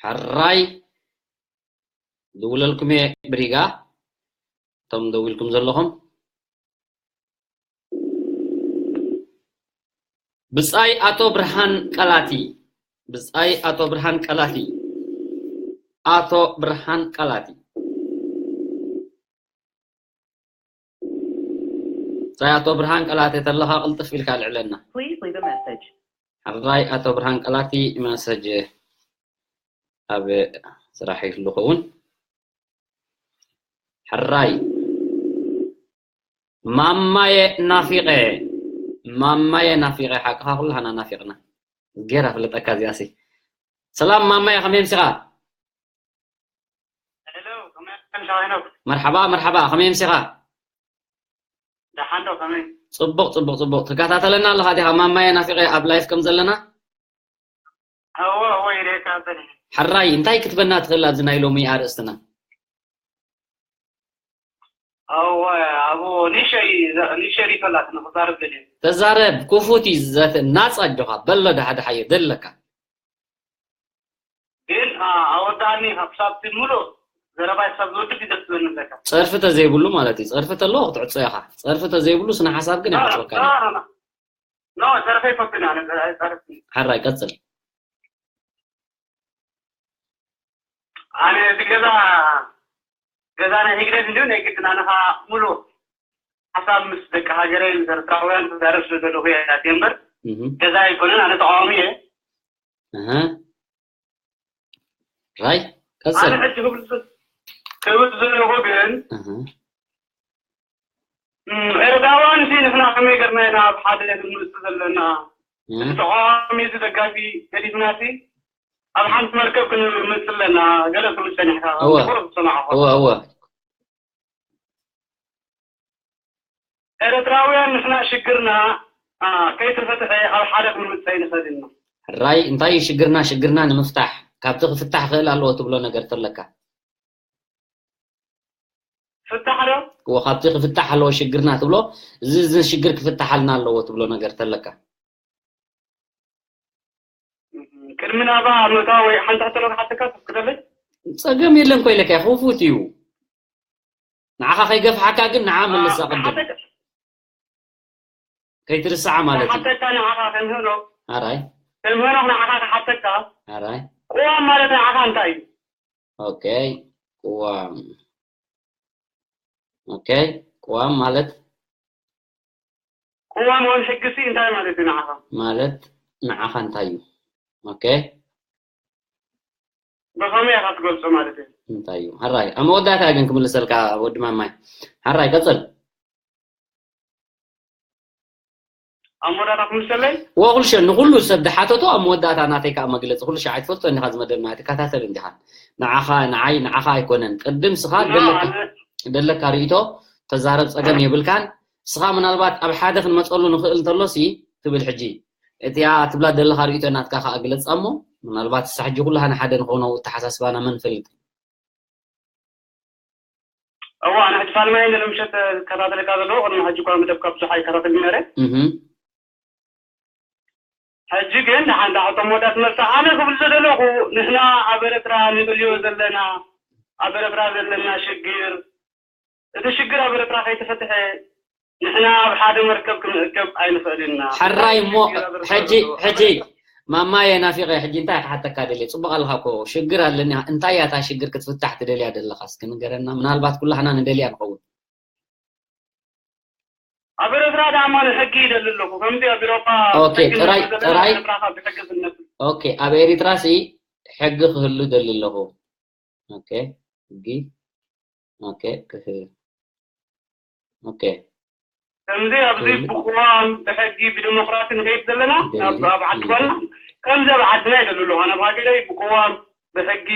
ሕራይ ድውለልኩም እየ ብሪጋ እቶም ደዊልኩም ዘለኹም ብጻይ ኣቶ ብርሃን ቀላቲ ብጻይ ኣቶ ብርሃን ቀላቲ ኣቶ ብርሃን ቀላቲ ብጻይ ኣቶ ብርሃን ቀላቲ ተለኻ ቅልጥፍ ኢልካ ልዕለና ሕራይ ኣቶ ብርሃን ቀላቲ መሰጅ ኣብ ስራሕ ይህሉ ኸውን ሕራይ። ማማየ ናፊቐ፣ ማማየ ናፊቐ፣ ሓቅኻ ኩላህና ናፊቕና። ጌራ ፍለጠካ እዚኣሲ። ሰላም ማማየ፣ ከመይ ኣምሲኻ? ሄሎ፣ ከመይ ኣምሲኻ ሄኖክ? መርሓባ፣ መርሓባ፣ ከመይ ኣምሲኻ? ደሓን ዶ፣ ከመይ? ጽቡቕ፣ ጽቡቕ፣ ጽቡቕ። ትከታተለና ኣለኻ ዲኻ ማማየ ናፊቐ ኣብ ላይፍ ከም ዘለና? እወ፣ እወ፣ ይርእየካ ጸኒሐ። ሕራይ፣ እንታይ ክትበና ትኽእል ኣብዚ ናይ ሎሚ ኣርእስትና? እወ፣ ኣብኡ ንእሸይ፣ ንእሸይ ሪቶ ኣላትኒ፣ ክዛረብ ደልየ። ተዛረብ፣ ክፉት እዩ ዘተ-፣ ናጻ ኣጆኻ፣ በሎ ደሓ ደሓዮ፣ ደለካ። ግን፣ ኣ-፣ ኣወዳእኒ፣ ካብ ሳብቲ ሙሉእ ዘረባይ ክሳብ ዝወድእ ደስ ዝብለኒ ኣለካ። ጸርፊ ተዘይብሉ ማለት እዩ። ጸርፊ ተለዎ ክትዕጾ ኢኻ። ጸርፊ ተዘይብሉ ስነ ሓሳብ ግን ኣ፣ ኣይዓጽወካን እዩ። ኣ፣ ኣ፣ ኖ፣ ጸርፊ ኣይፈቱን ኣነ፣ ጸርፊ። ሕራይ፣ ቀጽል። ኣነ እዚ ገዛ፣ ገዛ ናይ ህግደፍ እንዲሁ ናይ ግድን ኣነ ኸኣ ሙሉእ ሓሳብ ምስ ደቂ ሃገረይ፣ ምስ ኤርትራውያን ክዛረብ ስለ ዘለኹ እየ ኣትየ እምበር፣ እህ። ገዛ ኣይኮነን፣ ኣነ ተቃዋሚ እየ። እህ። ራይ፣ ቀጽል። ኣነ ሕጂ ክብል ዝ-፣ ክብል ዘለኹ ግን፣ እህ። እም፣ ኤርትራውያን ሲ ንሕና ከመይ ገርና ኢና ኣብ ሓደ ክንመጽእ ዘለና? እህ። እቲ ተቃዋሚ፣ እዚ ደጋፊ ገዲፍና ሲ ኣብ ሓንቲ መርከብ ክንመጽእ ኣለና። ገለ ትብል ጸኒሕካ፣ እወ። ጽቡቕ ዝሰማዕኹ። እወ፣ እወ። ኤርትራውያን ንሕና ሽግርና፣ ኣ፣ ከይተፈትሐ ኣብ ሓደ ክንመጽእ ኣይንኽእልን ኢና። ሕራይ፣ እንታይ እዩ ሽግርና? ሽግርና ንምፍታሕ፣ ካብቲ ክፍታሕ ክኽእል ኣለዎ ትብሎ ነገር ተለካ? ፍታሕ ዶ? እወ፣ ካብቲ ክፍታሕ ኣለዎ ሽግርና ትብሎ፣ እዚ፣ እዚ ሽግር ክፍታሓልና ኣለዎ ትብሎ ነገር ተለካ? ቅድሚ ናባ ምእታው ወይ ሓንቲ ሕቶ ዶ ክሓተካ ትፍቅደለይ? ጸገም የለን እኮ ኢለካ፣ ክፉት እዩ። ንዓኻ ከይገፍሓካ ግን ንዓ ኣ፣ መልሳ ቅድም። ክሓተካ፣ ከይትርስዓ ማለት እዩ። ክሓተካ ንዓኻ ከም ሄኖክ። ኣራይ። ከም ሄኖክ ንዓኻ ክሓተካ። ኣራይ። ቅዋም ማለት ንዓኻ እንታይ እዩ? ኦኬ፣ ቅዋም። ኦኬ፣ ቅዋም ማለት? ቅዋም ወይ ሕጊ ሲ እንታይ ማለት እዩ ንዓኻ? ማለት ንዓኻ እንታይ እዩ? ኦኬ። ብኸመይ ኢኻ ትገልጾ ማለት እዩ? እንታይ እዩ? ሕራይ፣ ኣብ መወዳእታ ግን ክምልሰልካ ወዲ ማማይ። ሕራይ፣ ቀጽል። ኣብ መወዳእታ ክምልሰለይ? ወ-፣ ኩሉ ሸ-፣ ንኹሉ ሰብ ዝሓተቶ ኣብ መወዳእታ ናተይ ከኣ መግለጺ። ኩሉ ሻዕ ኣይትፈልጦ እንዲኻ፣ እዚ መደብ ናይ ትከታተል እንዲኻ። ንዓኻ፣ ንዓይ፣ ንዓኻ ኣይኮነን። ቅድም ስኻ ኖ፣ ደለካ፣ ኣነ ደለካ ርእይቶ ተዛረብ፣ ጸገም የብልካን። ስኻ ምናልባት ኣብ ሓደ ክንመጸሉ ንኽእል እንተሎሲ ትብል ሕጂ። እቲኣ ትብላ ዘለኻ ርእይቶ ናትካ ከኣ ግለጻ እሞ፣ ምናልባት እሳ ሕጂ ኩላህና ሓደ ንኾኖ ኣተሓሳስባና መን ፈልጥ? እዋ፣ ኣነ ሕጂ ፋልማይ ነዚ ምሸት ዝከታተለካ ዘለኹ፣ ቅድሚ ሕጂ እኳ መደብካ ብዙሕ ኣይከታተልን ነይረ። እህ። ሕጂ ግን ንሓንቲ ሕቶ መወዳእታ መልሲ ኣነ ክብል ዝደለኹ፣ ንሕና ኣብ ኤርትራ ንደልዮ ዘለና፣ ኣብ ኤርትራ ዘለና ሽግር፣ እቲ ሽግር ኣብ ኤርትራ ከይተፈትሐ ንሕና ኣብ ሓደ መርከብ ክንእከብ ኣይንኽእልን ኢና። ሕራይ እሞ፣ ሽግር ኣብ ኤርትራ ሕጂ፣ ዘሎ ሕጂ፣ ማማየ ናፊቐ፣ ሕጂ እንታይ ክሓተካ ደልየ? ጽቡቕ ኣለኻ እኮ፣ ሽግር ኣለኒ። እንታይ እያ እታ ሽግር ክትፍታሕ ትደልያ ዘለኻ? እስኪ ንገረና። ምናልባት ኩላህና ንደልያ ንኸውን። ኣብ ኤርትራ ደኣ ማን ሕጊ ይደሊ ኣለኹ። ከምዚ ኣብ ኤውሮጳ ኦኬ፣ ሕጊ ጥራይ፣ ንብሎ ዘለና ጥራይ። ኤርትራ ካብ ብሕጊ ዝነብር። ኦኬ፣ ኣብ ኤርትራ ሲ ሕጊ ክህሉ ደሊ ኣለኹ። ኦኬ፣ ሕጊ። ኦኬ፣ ክህ-፣ ኦኬ። ከምዚ ኣብዚ ክህሉ። ብቅዋም፣ ብሕጊ፣ ብዲሞክራሲ ንኸይድ ዘለና፣ ደሊ። ናብ፣ ኣብ ዓዲ ጓና፣ ከምዚ ኣብ ዓድና ይደሊ ኣለኹ። ኣነ ኣብ ሃገረይ ብቅዋም፣ ብሕጊ፣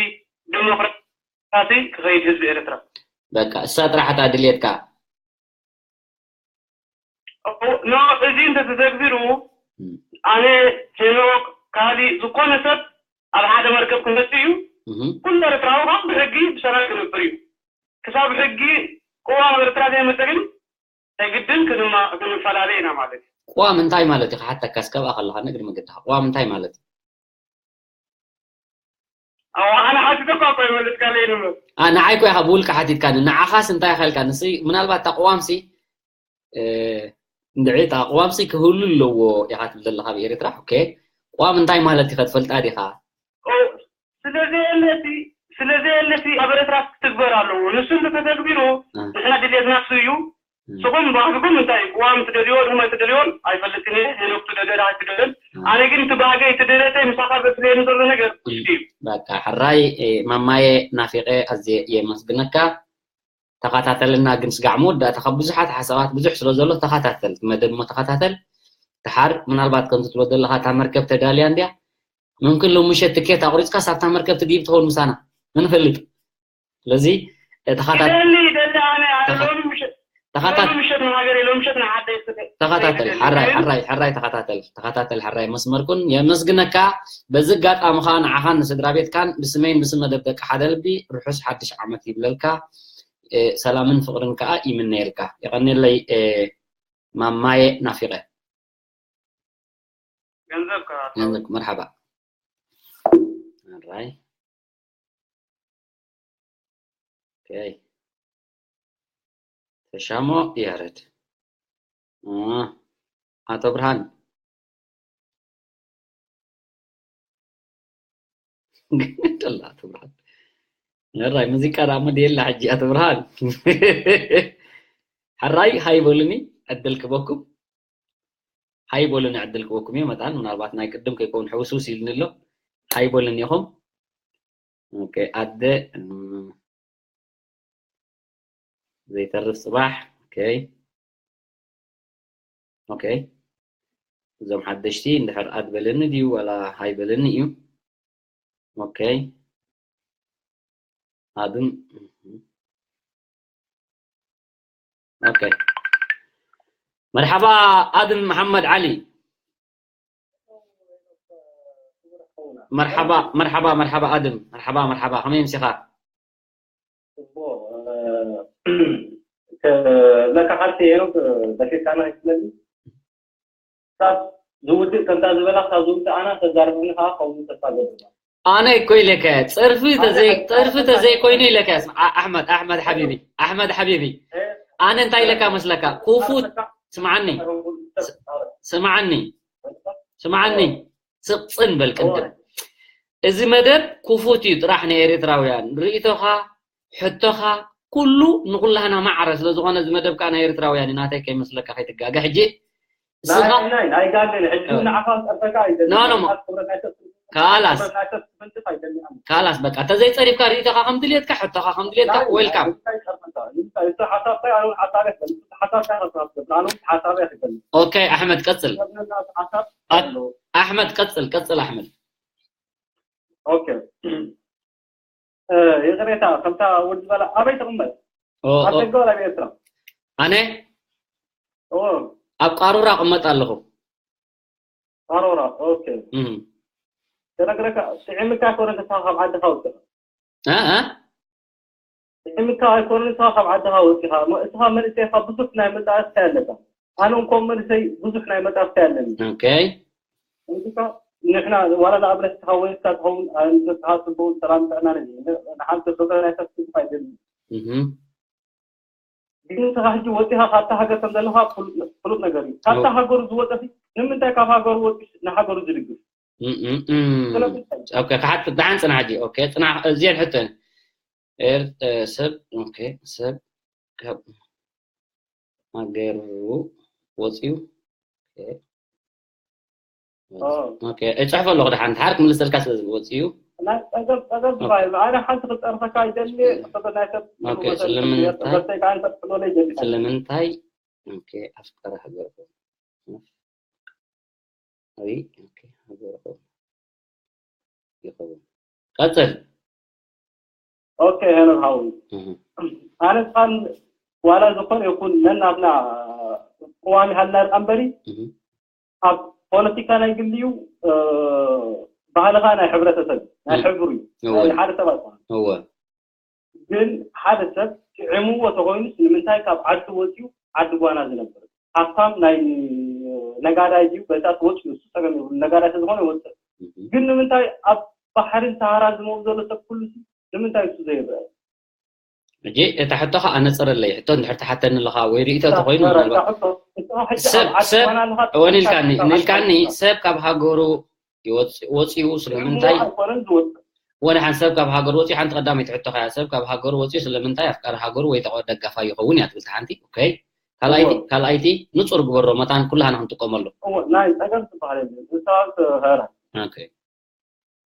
ዲሞክራሲ ክኸይድ ህዝቢ ኤርትራ። በቃ፣ እሳ ጥራሕ እታ ድልየትካ። ኖ፣ እዚ እንተተተግቢሩ፣ እም። ኣነ፣ ሄኖክ፣ ካሊእ ዝኾነ ሰብ ኣብ ሓደ መርከብ ክመጽእ እዩ። እህ። ኩሉ ኤርትራዊ ከዓ ብሕጊ ብሰላም ክነብር እዩ። ክሳብ ሕጊ ቅዋም ኤርትራ ዘይመጸ ግን፣ ናይ ግድን ክንማ-፣ ክንፈላለ ኢና ማለት እዩ። ቅዋም እንታይ ማለት እዩ? ክሓተካ እስከ ኣብኣ ከለኻ ንግዲ መገድኻ። ቅዋም እንታይ ማለት እዩ? ኣዋ፣ ኣነ ሓቲተኳ እኮ ይመልስካለይ ንብሎ። ኣ፣ ንዓይ እኮ ኢኻ ብውልቂ ሓቲትካኒ። ንዓኻስ እንታይ ኢኻ ኢልካ? ንሲ፣ ምናልባት እታ ቅዋምሲ፣ እ፣ እንድዒ እታ ቅዋምሲ ክህሉ ኣለዎ ኢኻ ትብል ዘለኻ ኣብ ኤርትራ። ኦኬ። ቅዋም እንታይ ማለት ኢኻ ትፈልጣ ዲኻ? ኦ፣ ስለ ዘየለሲ፣ ስለ ዘየለሲ ኣብ ኤርትራ ክትግበር ኣለዎ። ንሱ እንተተተግቢሩ፣ እ። ንሕና ድልየትና እሱ እዩ። እም። ንስኹም ባህግኩም እንታይ እዩ? ቅዋም ትደልዮ፣ ድማ ትደልዮን ኣይፈልጥን እየ። ሄኖክ ትደልዮ፣ ዳዊት ትደልዮን። እም። ኣነ ግን እቲ ባህገይ፣ እቲ ድሌተይ ምሳኻ ዘስለየኒ ዘሎ ነገር እም። ውሽጢ እዩ። በቃ፣ ሕራይ፣ እ፣ ማማየ ናፊቐ ኣዝየ የመስግነካ። ተኸታተልና። ግን ስጋዕ መወዳእታ ካብ ብዙሓት ሓሳባት ብዙሕ ስለ ዘሎ ተኸታተል፣ መደብ እሞ ተኸታተል። ድሓር ምናልባት ከምዚ ትብሎ ዘለኻ እታ መርከብ ተዳልያ እንድያ፣ ምምክን ሎሚ ምሸት ትኬት ኣቑሪፅካ ሳብታ መርከብ ትድይብ ትኸውን ምሳና፣ ምንፈልጥ። ስለዚ ተኸታተል። ደሊ ደሊ ኣነ ኣነ ተኸ- ሎሚ ምሸት ተኸታት ሎሚ ምሸት ንሃገር ሎሚ ምሸት ንዓደይ ስለ ተኸታተል። ሓራይ ሓራይ ሓራይ ተኸታተል፣ ተኸታተል ሓራይ መስመርኩን። የመስግነካ። በዚ ኣጋጣሚ ከዓ ንዓኻን ንስድራ ቤትካን ብስመይን ብስም መደብ ደቂ ሓደ ልቢ ርሑስ ሓድሽ ዓመት ይብለልካ። እ፣ ሰላምን ፍቕርን ከዓ ይምነየልካ። የቐንየለይ፣ እ፣ ማማየ ናፊቐ። ገንዘብ ከ ገንዘብ፣ መርሓባ። ኣራይ። ኦኬ። ተሻሞ ያረድ። እ፣ ኣቶ ብርሃን። ደላ ኣቶ ብርሃን። ኣራይ፣ ሙዚቃ ደኣ እሞ ድየላ ሕጂ ኣቶ ብርሃን። ሕራይ፣ ሃይ በሉኒ፣ ዕድል ክበኩም። ሃይ በሉኒ፣ ዕድል ክበኩም እየ። መታን ምናልባት ናይ ቅድም ከይከውን ሕውስውስ ኢልኒ ኣሎ። ሃይ በሉኒ ኢኹም። ኦኬ፣ ኣደ፣ እም፣ ዘይተርፍ ጽባሕ። ኦኬ። ኦኬ። እዞም ሓደሽቲ እንድሕር ኣድ በለኒ ድዩ ዋላ ሃይ በለኒ እዩ? ኦኬ። ኣድም፣ ኦኬ። መርሓባ ኣድም መሓመድ ዓሊ። መርሓባ፣ መርሓባ፣ መርሓባ ኣድም። መርሓባ፣ መርሓባ። ከመይ ኣምሲኻ? ጽቡቕ፣ እ፣ ከ-፣ ለካ ሓንቲ ሄኖክ፣ እ፣ ደፊርካና ኣይትመስለኒ። ክሳብ ዝውድእ፣ ከምታ ዝበላ ክሳብ ዝውድእ ኣና ተዛርብኒ ከኣ ከምኡ ተስፋ ገብር። ኣነ እኮ ኢለካ፣ ጸርፊ ኣነ ተዘይ-፣ ኣይ-፣ ጸርፊ ኣይ-፣ ተዘይኮይኑ ኢለካ፣ ስም-፣ ኣ-፣ ኣሕመድ፣ ኣሕመድ ሓቢቢ፣ ኣሕመድ ሓቢቢ። እ፣ ኣነ እንታይ ኢለካ መስለካ? ክፉት፣ ኣርፈካ ስምዓኒ፣ ኣርፈካ ስ-፣ ስምዓኒ፣ ስምዓኒ፣ ስቕ ጽን በል ቅድም። እወ። እዚ መደብ ክፉት እዩ ጥራሕ ንኤርትራውያን። ርእይቶኻ፣ ሕቶኻ፣ ኩሉ ንኹላህና ማዕረ ስለ ዝኾነ፣ እዚ መደብ ከኣ ናይ ኤርትራውያን እዩ፣ ናተይ ከይመስለካ፣ ከይትጋገ። ሕጂ ናይ፣ እስኻ ናይ፣ ናይ ጋገ፣ ሕጂ እ። ንዓኻ ክጸርፈካ ኣይደልን። ኖ፣ ኖ፣ ሞ-፣ ንዓኻ ክብረት ኣይሰጥን። ካላስ። ክብረት ኣይሰጥን፣ ትፈልጥ ኣይደልን። ካላስ፣ በቃ፣ እንተዘይጸሪፍካ ርእይቶኻ ከም ድልየትካ፣ ሕቶኻ ከም ድልየትካ፣ ናይ፣ ዌልካም። ናይ፣ እንታይ ጸርፈካ? እንታይ፣ እቲ ሓሳብካ፣ ኣነ እውን ሓሳበይ ክገልጽ፣ እቲ ሓሳብካ፣ ሓሳብ፣ ኣነ እውን ሓሳበይ ክገልጽ። ኦኬ፣ ኣሕመድ፣ ቀጽል። ሓሳብ ኣት-፣ ኣሎ። ኣሕመድ፣ ቀጽል፣ ቀጽል፣ ኣሕመድ። ኦኬ። እ፣ ይቕሬታ፣ ከምታ ወዲ በላ፣ ኣበይ ትቕመጥ? ኦ፣ ኣብ ኦ። ደገ ወላ ኣብ ኤርትራ? ኣነ? ኦ። ኣብ ቃሩራ እቕመጥ ኣለኹ። ቃሩራ፣ ኦኬ። እም። ተነግረካ፣ ጥዒምካ ኣይኮነን፣ ንስኻ ካብ ዓድኻ ወጺኻ። እ፣ እ? ጥዒምካ ኣይኮነን፣ ንስኻ ካብ ዓድኻ ወጺኻ። እሞ እስኻ መንእሰይ ኢኻ፣ ብዙሕ ናይ መጻኢ ኣስተያየት ኣለካ። ኣነ እውን ከም መንእሰይ ብዙሕ ናይ መጻኢ ኣስተያየት ኣለኒ። ኦኬ። እንዲካ ንሕና ዋላ ንኣብነት እስኻ ወይንካ ትኸውን፣ ኣንተስኻ ጽቡቕ ሰላም ጥዕና ነዚ። ንሓንቲ ፍቕሪ ናይ ሰብ ትጽፋ ኣይደልን። እህ። ግን ንስኻ ሕጂ ወጺኻ ካብታ ሃገር ከም ዘለኻ ፍሉጥ፣ ፍሉጥ ነገር እዩ። ካብታ ኦ። ሃገሩ ዝወጸ ሲ ንምንታይ ካብ ሃገሩ ወጺኡ ንሃገሩ ዝድግፍ? እም፣ እም፣ እም። ስለምንታይ? ኦኬ፣ ክሓት-፣ ደሓን ጽናሕ ሕጂ። ኦኬ፣ ጽናሕ፣ እዚአን ሕቶ እየን። ኤር-፣ እ፣ ሰብ፣ ኦኬ፣ ሰብ ካብ ሃገሩ ወጺኡ። ኦኬ። ኦ። ኦኬ፣ እጽሕፎ ኣለኹ፣ ደሓን ድሓር ክምልሰልካ ስለ ዝወጽኡ እዩ። ናይ ጸገም፣ ጸገም ኦኬ። ትባይ፣ ኣነ ሓንቲ ክጸርፈካ ይደሊ፣ ኦኬ። ጽፈት ናይ ሰብ ኦኬ፣ መሰል ስለምንታይ፣ ጽፈተይ ከኣ እንተ ትሕልወለይ ይደሊ። ስለምንታይ፣ ኦኬ፣ ኣፍቃሪ ሃገርኩም? ኣፍቃሪ፣ ኦኬ፣ ሃገርኩም ይኸውን። ቀጽል። ኦኬ፣ ሄኖክ ሓወይ። እህ። ኣነ እስኻን ዋላ ዝኾነ ይኹን ነናትና ቅዋም ይሃልና ደኣ እምበሪ፣ እህ። ኣብ ፖለቲካ ናይ ግሊ እዩ፣ እ፣ ባህልኻ ናይ ሕብረተሰብ፣ ናይ እህ። ሕብሩ እዩ። እወ። ናይ ሓደ ሰብ ኣይኮነን። እወ። ግን ሓደ ሰብ ጥዒምዎ ተኾይኑስ ንምንታይ ካብ ዓዱ ወፂኡ ዓዲ ጓና ዝነብር? ሃብታም ናይ ነጋዳይ ድዩ? በዛ ተወፂኡ እሱ ፀገም የብሉ። ነጋዳይ ተዝኾነ ይወፅእ። እህ። ግን ንምንታይ ኣብ ባሕርን ሰሃራን ዝመውት ዘሎ ሰብ ኩሉ ሲ ንምንታይ እሱ ዘይረአ? ሕጂ እታ ሕቶ ከኣ ነጽረለይ። ሕቶ እንድሕር ትሓተኒ ኣለኻ ወይ ርእይቶ እታ፣ ተኾይኑ እታ፣ ምናልባት እታ ሕቶ፣ እታ ሕጂ ሰብ፣ ኣብ ዓዲ ሰብ፣ ጓና ኣለኻ፣ እወን ኢልካኒ፣ እታ ኢልካኒ፣ ዓዲ ሰብ ካብ ሃገሩ ይወጽ-፣ ወጺኡ ስለምንታይ? ኣይኮነን ዝወጽእ። ወደ ሓንቲ ሰብ ካብ ሃገሩ ወጺኡ፣ ሓንቲ ቀዳመይቲ ሕቶ ከያ፣ ሰብ ካብ ሃገሩ ወጺኡ ስለምንታይ ኣፍቃሪ ሃገሩ ወይ ተቃ-፣ ደጋፋይ ይኸውን እያ ትብል እታ ሓንቲ። ኦኬ። ካልኣይቲ፣ እወ። ካልኣይቲ ንጹር ግበሮ፣ መታን ኩላህና ክንጥቀመሉ። እወ፣ ናይ ጸገም ትበሃል የለን። ንሳ ትህረም። ኦኬ።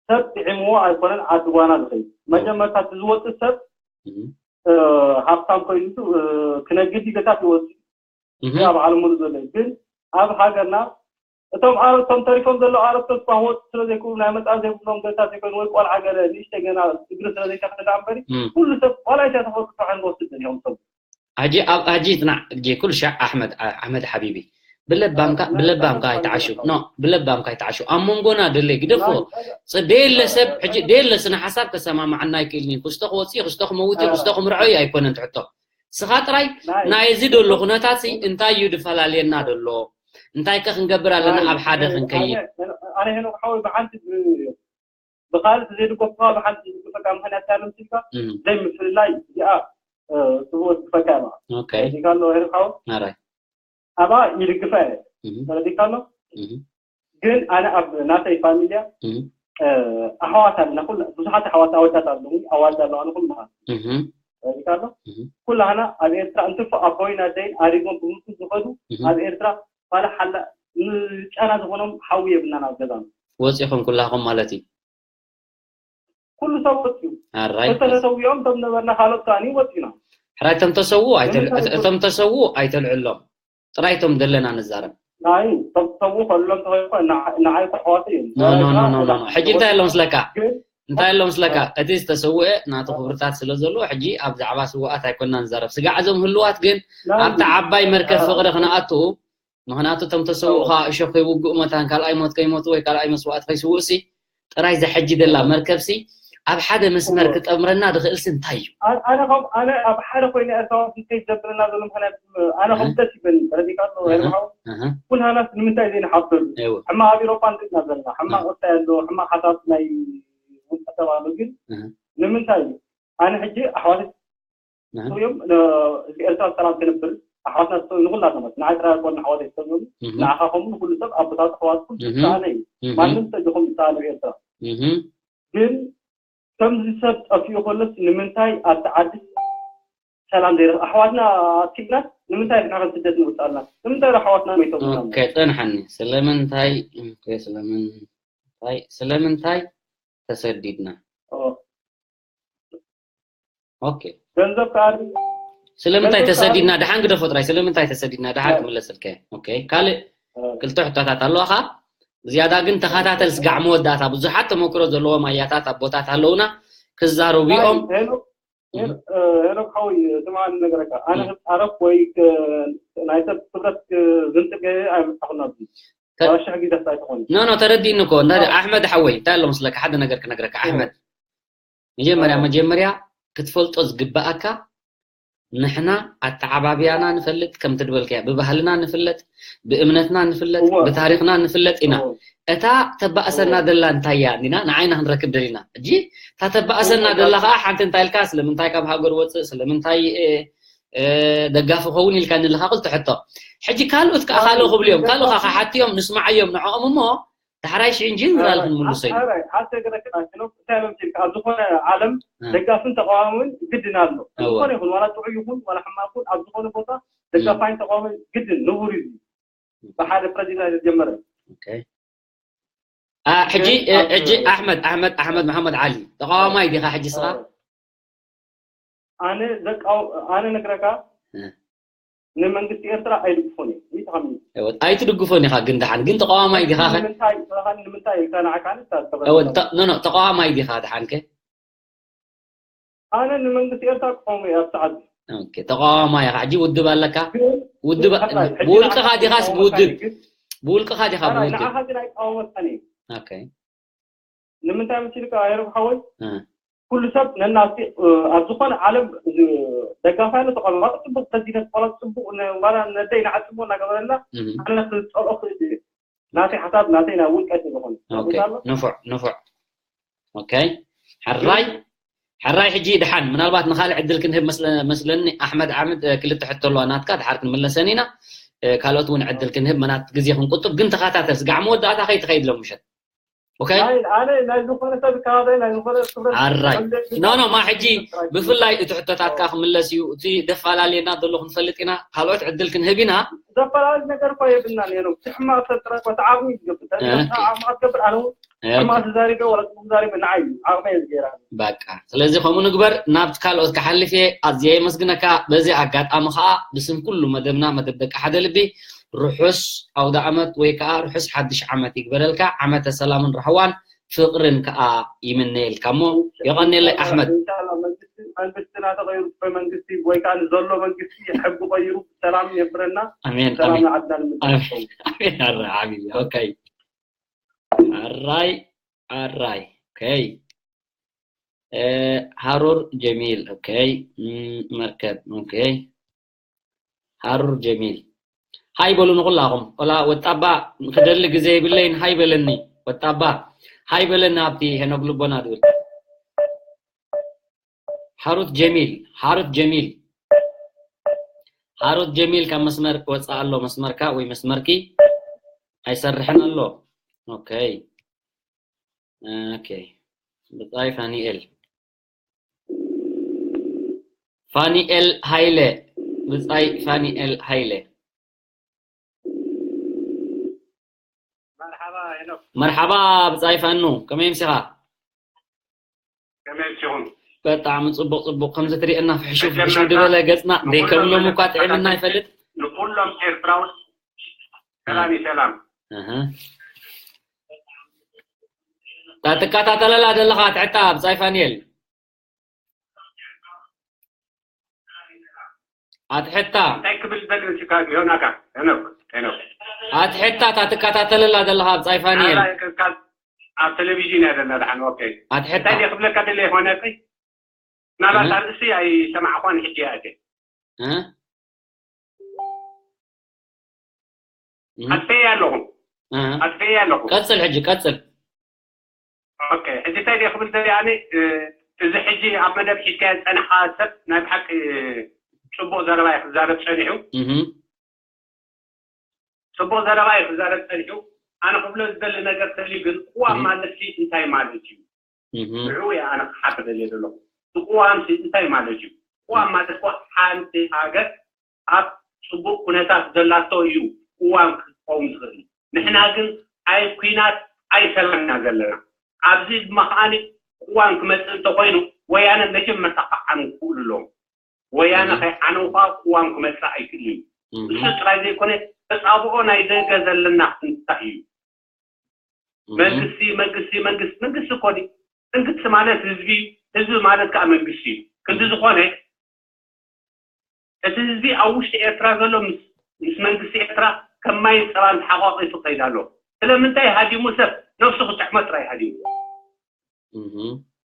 ሰብ ጥዒምዎ ኣይኮነን ዓዲ ጓና ዝኸይድ። እወ። መጀመርታ እቲ ዝወጽእ ሰብ እም። ሃብታም ኮይኑ ክነግድ ይገታት ይወፅእ ኣብ ዓለም ሙሉ ዘሎ ግን ኣብ ሃገርና እቶም ኣረብቶም ተሪፎም ዘለዉ ኣረብቶም ክወፁ ስለ ዘይክእሉ ናይ መፃ ዘይብሎም ገታት ዘይኮይኑ ወይ ቆልዓ ገለ ንእሽተይ ገና እግሪ ስለ ዘይተኽለ ደኣ እምበሪ ኩሉ ሰብ ዋላ ኢታ ተፈቱ ተባሂሉ ክወስድ እዮም ሰብ ሕጂ ኣብ ሕጂ ጽናዕ ሕጂ ኩሉ ሻዕ ኣሕመድ ኣሕመድ ሓቢቢ ብለባምካ ብለባምካ ኣይተዓሹ ኖ ብለባምካ ኣይተዓሹ ኣብ መንጎና ደለ ግደፎ ደየለ ሰብ ሕጂ ደየለ ስነ ሓሳብ ከሰማማዓና ኣይክእልን እዩ ክስቶ ክወፅእ ክስቶ ክመውት እዩ ክስቶ ክምርዖ እዩ ኣይኮነን ትሕቶ ስኻ ጥራይ ናይ እዚ ደሎ ኩነታት እንታይ እዩ ዝፈላለየና ደሎ እንታይ ከ ክንገብር ኣለና ኣብ ሓደ ክንከይድ ኣነ ሄኖክ ሓወይ ብሓንቲ ብኻልእ ዘይድገፍካ ብሓንቲ ዝድግፈካ ምኽንያት ካለ ምስልካ ዘይምፍልላይ እዚኣ ትህወት ዝፈካ እያ ኦኬ ዲካ ኣሎ ሄኖክ ሓወይ ኣራይ ኣባ ይድግፋ እየ ተረዲካ ኣሎ ግን ኣነ ኣብ ናተይ ፋሚልያ ኣሕዋት ኣለና ኩሉ ብዙሓት ኣሕዋት ኣወዳት ኣለዉ ኣዋልድ ኣለዋ ንኩሉ ምሃ ተረዲካ ኣሎ ኩላህና ኣብ ኤርትራ እንትርፎ ኣቦይን ኣደይን ኣሪጎም ብምርኩ ዝኸዱ ኣብ ኤርትራ ባለ ሓላ ንጫና ዝኾኖም ሓዊ የብልናን ኣብ ገዛና ወፂኹም ኩላኹም ማለት እዩ ኩሉ ሰብ ወፂኡ ኣራይ እተተሰዊኦም እቶም ነበርና ካልኦት ከኣኒ ወፂና ሕራይ እቶም ተሰዉ ኣይተል- እቶም ተሰዉ ኣይተልዕሎም ጥራይ እቶም ዘለና ንዛረብ ናይ ተሰዉ ከሎም ተኸይኮ ንዓይ ተሕዋት እዮም ኖ ኖ ኖ ኖ ኖ ሕጂ እንታይ ኣሎ ምስለካ ግን እንታይ ኣሎ ምስለካ እቲ ዝተሰውአ ናቱ ክብርታት ስለ ዘሎ ሕጂ ኣብ ዛዕባ ስውኣት ኣይኮና ንዛረብ ስጋዕ እዞም ህልዋት ግን ኣብታ ዓባይ መርከብ ፍቕሪ ክነኣትኡ ምኽንያቱ እቶም ተሰውኡ ከዓ እሾኽ ከይውግኡ መታን ካልኣይ ሞት ከይሞቱ ወይ ካልኣይ መስዋእቲ ከይስውኡ ሲ ጥራይ ዘሐጂ ደላ መርከብሲ ኣብ ሓደ መስመር ክጠምረና ዝኽእልሲ እንታይ እዩ? ኣነ ከም ኣነ ኣብ ሓደ ኮይነ ኤርትራዊ ስንተይ ዘብለና ዘሎ ምኽንያት ኣነ ከም ደስ ይበል ረዲካ ኩልሃናስ ንምንታይ ዘይንሓብተሉ ሕማ ኣብ ኤሮፓ እንትና ዘለና ሕማ ወሳይ ኣሎ ሕማ ሓሳብ ናይ ውልቀ ሰብ ኣሎ ግን ንምንታይ እዩ ኣነ ሕጂ ኣሕዋት እዮም ኤርትራ ሰላም ክንብል ኣሕዋትና ዝሰው ንኩላትና ማለት ንዓይ ጥራይ ኮን ኣሕዋት ይሰው ንዓኻ ከምኡ ንኩሉ ሰብ ኣቦታት ኣሕዋት ኩሉ ዝሰኣነ እዩ ማንም ሰብ ይኹን ዝሰኣነ ኤርትራ ግን ከምዚ ሰብ ጠፊኡ ከሎስ ንምንታይ ኣብቲ ዓዲ ሰላም ዘይረኽ ኣሕዋትና ኣኪብናስ ንምንታይ ንሕና ከም ስደት ንውፅኣልና ንምንታይ ኣሕዋትና መይቶም ኦኬ ፀንሓኒ ስለምንታይ ስለምንታይ ስለምንታይ ተሰዲድና ኦኬ ገንዘብ ከኣ ስለምንታይ ተሰዲድና ደሓን ግደፎ ጥራይ ስለምንታይ ተሰዲድና ደሓን ክምለሰልካ ኦኬ ካልእ ክልተ ሕቶታት ኣለዋኻ ዝያዳ ግን ተኸታተል ስጋዕ መወዳእታ ብዙሓት ተመክሮ ዘለዎም ኣያታት ኣቦታት ኣለውና ክዛረቡ እዮም ሄኖክ ሓወይ ስምዓኒ ነገረካ ኣነ ክፃረፍ ወይ ናይ ሰብ ክብረት ክዝንጥቅ ኣይመፃኹና ሽሕ ግዜ ኣይትኾኑ ኖ ኖ ተረዲእኒ እኮ እንዳ ኣሕመድ ሓወይ እንታይ ኣሎ መስለካ ሓደ ነገር ክነግረካ ኣሕመድ መጀመርያ መጀመርያ ክትፈልጦ ዝግበኣካ ንሕና ኣተዓባብያና ንፈልጥ ከም ትድበልከያ ብባህልና ንፍለጥ ብእምነትና ንፍለጥ ብታሪክና ንፍለጥ ኢና እታ ተባእሰና ደላ እንታይ እያ እንዲና ንዓይና ክንረክብ ደሊና ሕጂ እታ ተባእሰና ደላ ከዓ ሓንቲ እንታይ ኢልካ ስለምንታይ ካብ ሃገር ወፅእ ስለምንታይ ደጋፊ ኸውን ኢልካ ንለካ ክልተ ሕቶ ሕጂ ካልኦት ከዓ ካልኦ ክብሉ እዮም ካልኦ ከዓ ክሓትዮም ንስማዓዮም ንዕኦም እሞ ዳሕራይ ሽዕን ጀነራል ክንምልሶ ኢና። ሓሰ ገለክን ኣሽኖ እንታይ መምሲልካ ኣብ ዝኾነ ዓለም ደጋፍን ተቃዋምን ግድን ኣሎ። ዝኾነ ይኹን ዋላ ጥዑይ ይኹን ዋላ ሕማቅ ይኹን ኣብ ዝኾነ ቦታ ደጋፋይን ተቃዋምን ግድን ንቡር እዩ። ብሓደ ፕረዚደንት ዝጀመረ። ኦኬ። አ ሕጂ ሕጂ ኣሕመድ ኣሕመድ ኣሕመድ መሓመድ ዓሊ ተቃዋማይ ዲኻ ሕጂ ስኻ? ኣነ ዘቃው ኣነ ነግረካ ንመንግስቲ ኤርትራ ኣይድግፎን እዩ ሚእቲ ካብ ሚእቲ ኣይትድግፎን ኢኻ ግን ደሓን ግን ተቃዋማይ ዲኻ ከ ንምንታይ ኢልካ ንምንታይ ኢልካ ንዓካ ንሳ ዝገበረ ኖ ኖ ተቃዋማይ ዲኻ ደሓን ከ ኣነ ንመንግስቲ ኤርትራ ክቆሙ እየ ኣብቲ ዓዲ ኦኬ ተቃዋማይ ኢኻ ሕጂ ውድብ ኣለካ ውድብ ብውልቅኻ ዲኻስ ብውድብ ብውልቅኻ ዲኻ ብውድብ ንዓኻ ግን ኣይቃወመካን እዩ ኦኬ ንምንታይ መሲልካ ሄሮም ሓወይ ኩሉ ሰብ ነናቲ ኣብ ዝኾነ ዓለም ደጋፋይ ኣሎ ተቃዋሚ ዋላ ፅቡቅ ፕረዚደንት ዋላ ፅቡቅ ዋላ ነደይ ንዓፅሞ እናገበረላ ኣነ ክፀልኦ ክእል እየ ናተይ ሓሳብ ናተይ ናይ ውልቀ ዝኾነ ንፉዕ ንፉዕ ኦኬ ሕራይ ሕራይ ሕጂ ድሓን ምናልባት ንካልእ ዕድል ክንህብ መስለኒ ኣሕመድ ዓምድ ክልተ ሕቶ ኣለዋ ናትካ ድሓር ክንምለሰን ኢና ካልኦት እውን ዕድል ክንህብ መናት ግዜ ክንቁጥብ ግን ተኸታተል ስጋዕ መወዳእታ ከይትኸይድ ሎም ምሸት ኣራይ ኖ ኖ ማ ሕጂ ብፍላይ እቲ ሕቶታትካ ክምለስ እዩ እቲ ደፈላለየና ዘሎ ክንፈልጥ ኢና ካልኦት ዕድል ክንህብ ኢና ዘፈላለ ነገር እኳ የብልና ነይሩ ትሕማ ሰብ ጥራይ እኳ ተዓቕሚ ዝገብር ተዓቕሚ ክትገብር ኣነ እውን ኦኬ። ሕማስ ዛሪበ ወላ ጽቡቕ ዛሪበ ንዓይ እዩ። ዓቕመይ እየ ዝገይራ። በቃ ስለዚ ከምኡ ንግበር። ናብቲ ካልኦት ክሓልፍ እየ። ኣዝየ የመስግነካ። በዚ ኣጋጣሚ ከዓ ብስም ኩሉ መደብና፣ መደብ ደቂ ሓደ ልቢ፣ ርሑስ ኣውደ ዓመት ወይ ከዓ ርሑስ ሓድሽ ዓመት ይግበረልካ። ዓመተ ሰላምን ራህዋን ፍቕርን ከዓ ይምነየልካ። እሞ የቐንየለይ ኣሕመድ። ኢንሻላህ መንግስቲ መንግስትና ተቐይሩ፣ መንግስቲ ወይ ከዓ ዘሎ መንግስቲ ሕጊ ቀይሩ ሰላም የብረና። ኣሜን ሰላም ኣሜን ንዓድና ንምድር። ኣሜን። ኣረ ሓቢቢ። ኦኬ። ኣራይ ኣራይ። ኦኬ። እ፣ ሃሩር ጀሚል። ኦኬ። ም፣ መርከብ። ኦኬ። ሃሩር ጀሚል። ሃይ በሉ ንኹላኹም። ወላ ወጣባ ክደሊ ግዜ የብለይን። ሃይ በለኒ ወጣባ። ሃይ በለኒ ኣብቲ ሄኖክ ልቦና ዝብል። ሃሩት ጀሚል፣ ሃሩት ጀሚል፣ ሃሩት ጀሚል ካብ መስመር ወፃእ ኣሎ። መስመርካ ወይ መስመርኪ ኣይሰርሕን ኣሎ። ኦኬ። ኦኬ። ብፃይ ፋኒኤል፣ ፋኒኤል ሃይለ፣ ብፃይ ፋኒኤል ሃይለ። መርሓባ ሄኖክ። መርሓባ ብፃይ ፋኑ፣ ከመይ ምሲኻ? ከመይ ምሲኹም? በጣዕሚ ፅቡቅ ፅቡቅ። ከምዚ ትሪእና ፍሕሹ ፍሕሹ ዝበለ ገፅና ደይከብሎም እኳ ጥዕምና ይፈልጥ። ንኩሎም ኤርትራውያን ሰላም እዩ ሰላም። እህ። እታ ትከታተለላ ዘለኻ ትሕታ ብፃይ ፋኒኤል ኣትሕታ እንታይ ክብል ደሊ ንስካ ዮናካ ሄኖክ ሄኖክ ኣትሕታ እታ ትከታተለላ ዘለኻ ብፃይ ፋኒኤል ኣብ ቴሌቪዥን እያ ዘለና ደሓን። ኦኬ ኣትሕታ እንታይ ድየ ክብለካ ደለ ሆነቀይ ናላት ኣርእስቲ ኣይሰማዕኳን ሕጂ እያ እተ እ? እ? ኣጥፈየ ኣለኹ እ? ኣጥፈየ ኣለኹ። ቀፅል ሕጂ ቀፅል። ኦኬ ሕጂ እንታይ ድየ ክብል ደለ ኣነ እ፣ እዚ ሕጂ ኣብ መደብ ሒዝካዮ ዝፀናሕካ ሰብ ናይ ብሓቂ እ፣ ፅቡቅ ዘረባ እዩ ክዛረብ ፀኒሑ። እህ። ፅቡቅ ዘረባ እዩ ክዛረብ ፀኒሑ። ኣነ ክብሎ ዝደሊ ነገር ተልዩ ግን ቅዋም ማለት ሲ እንታይ ማለት እዩ? እህ። ንዕኡ እየ ኣነ ክሓት ደልየ ዘለኹ። እቲ ቅዋም ሲ እንታይ ማለት እዩ? ቅዋም ማለት እኮ ሓንቲ ሃገር ኣብ ፅቡቅ ኩነታት ዘላቶ እዩ ቅዋም ክኸውን ዝኽእል። ንሕና ግን ኣይ ኩናት ኣይ ሰላም ኢና ዘለና። ኣብዚ ድማ ከዓኒ ቅዋም ክመፅእ እንተኮይኑ ወያነ መጀመርታ ክዓኑ ክኽእሉ ኣለዎም። ወያነ እህ። ከይዓነው ከዓ ቅዋም ክመፅእ ኣይክእል እዩ። እህ። እሱ ጥራይ ዘይኮነ ተፃብኦ ናይ ደገ ዘለና እንታይ እዩ? እህ። መንግስቲ መንግስቲ መንግስቲ መንግስቲ እኮ ድዩ? መንግስቲ ማለት ህዝቢ እዩ። ህዝቢ ማለት ከዓ መንግስቲ እዩ። ክንዲ ዝኾነ እቲ ህዝቢ ኣብ ውሽጢ ኤርትራ ዘሎ ምስ ምስ መንግስቲ ኤርትራ ከም ማይን ፀባን ተሓቋቒፉ ከይድ ኣሎ። ስለምንታይ ሃዲሙ ሰብ ነብሱ ክጥዕሞ ጥራይ ሃዲሙ። እህ።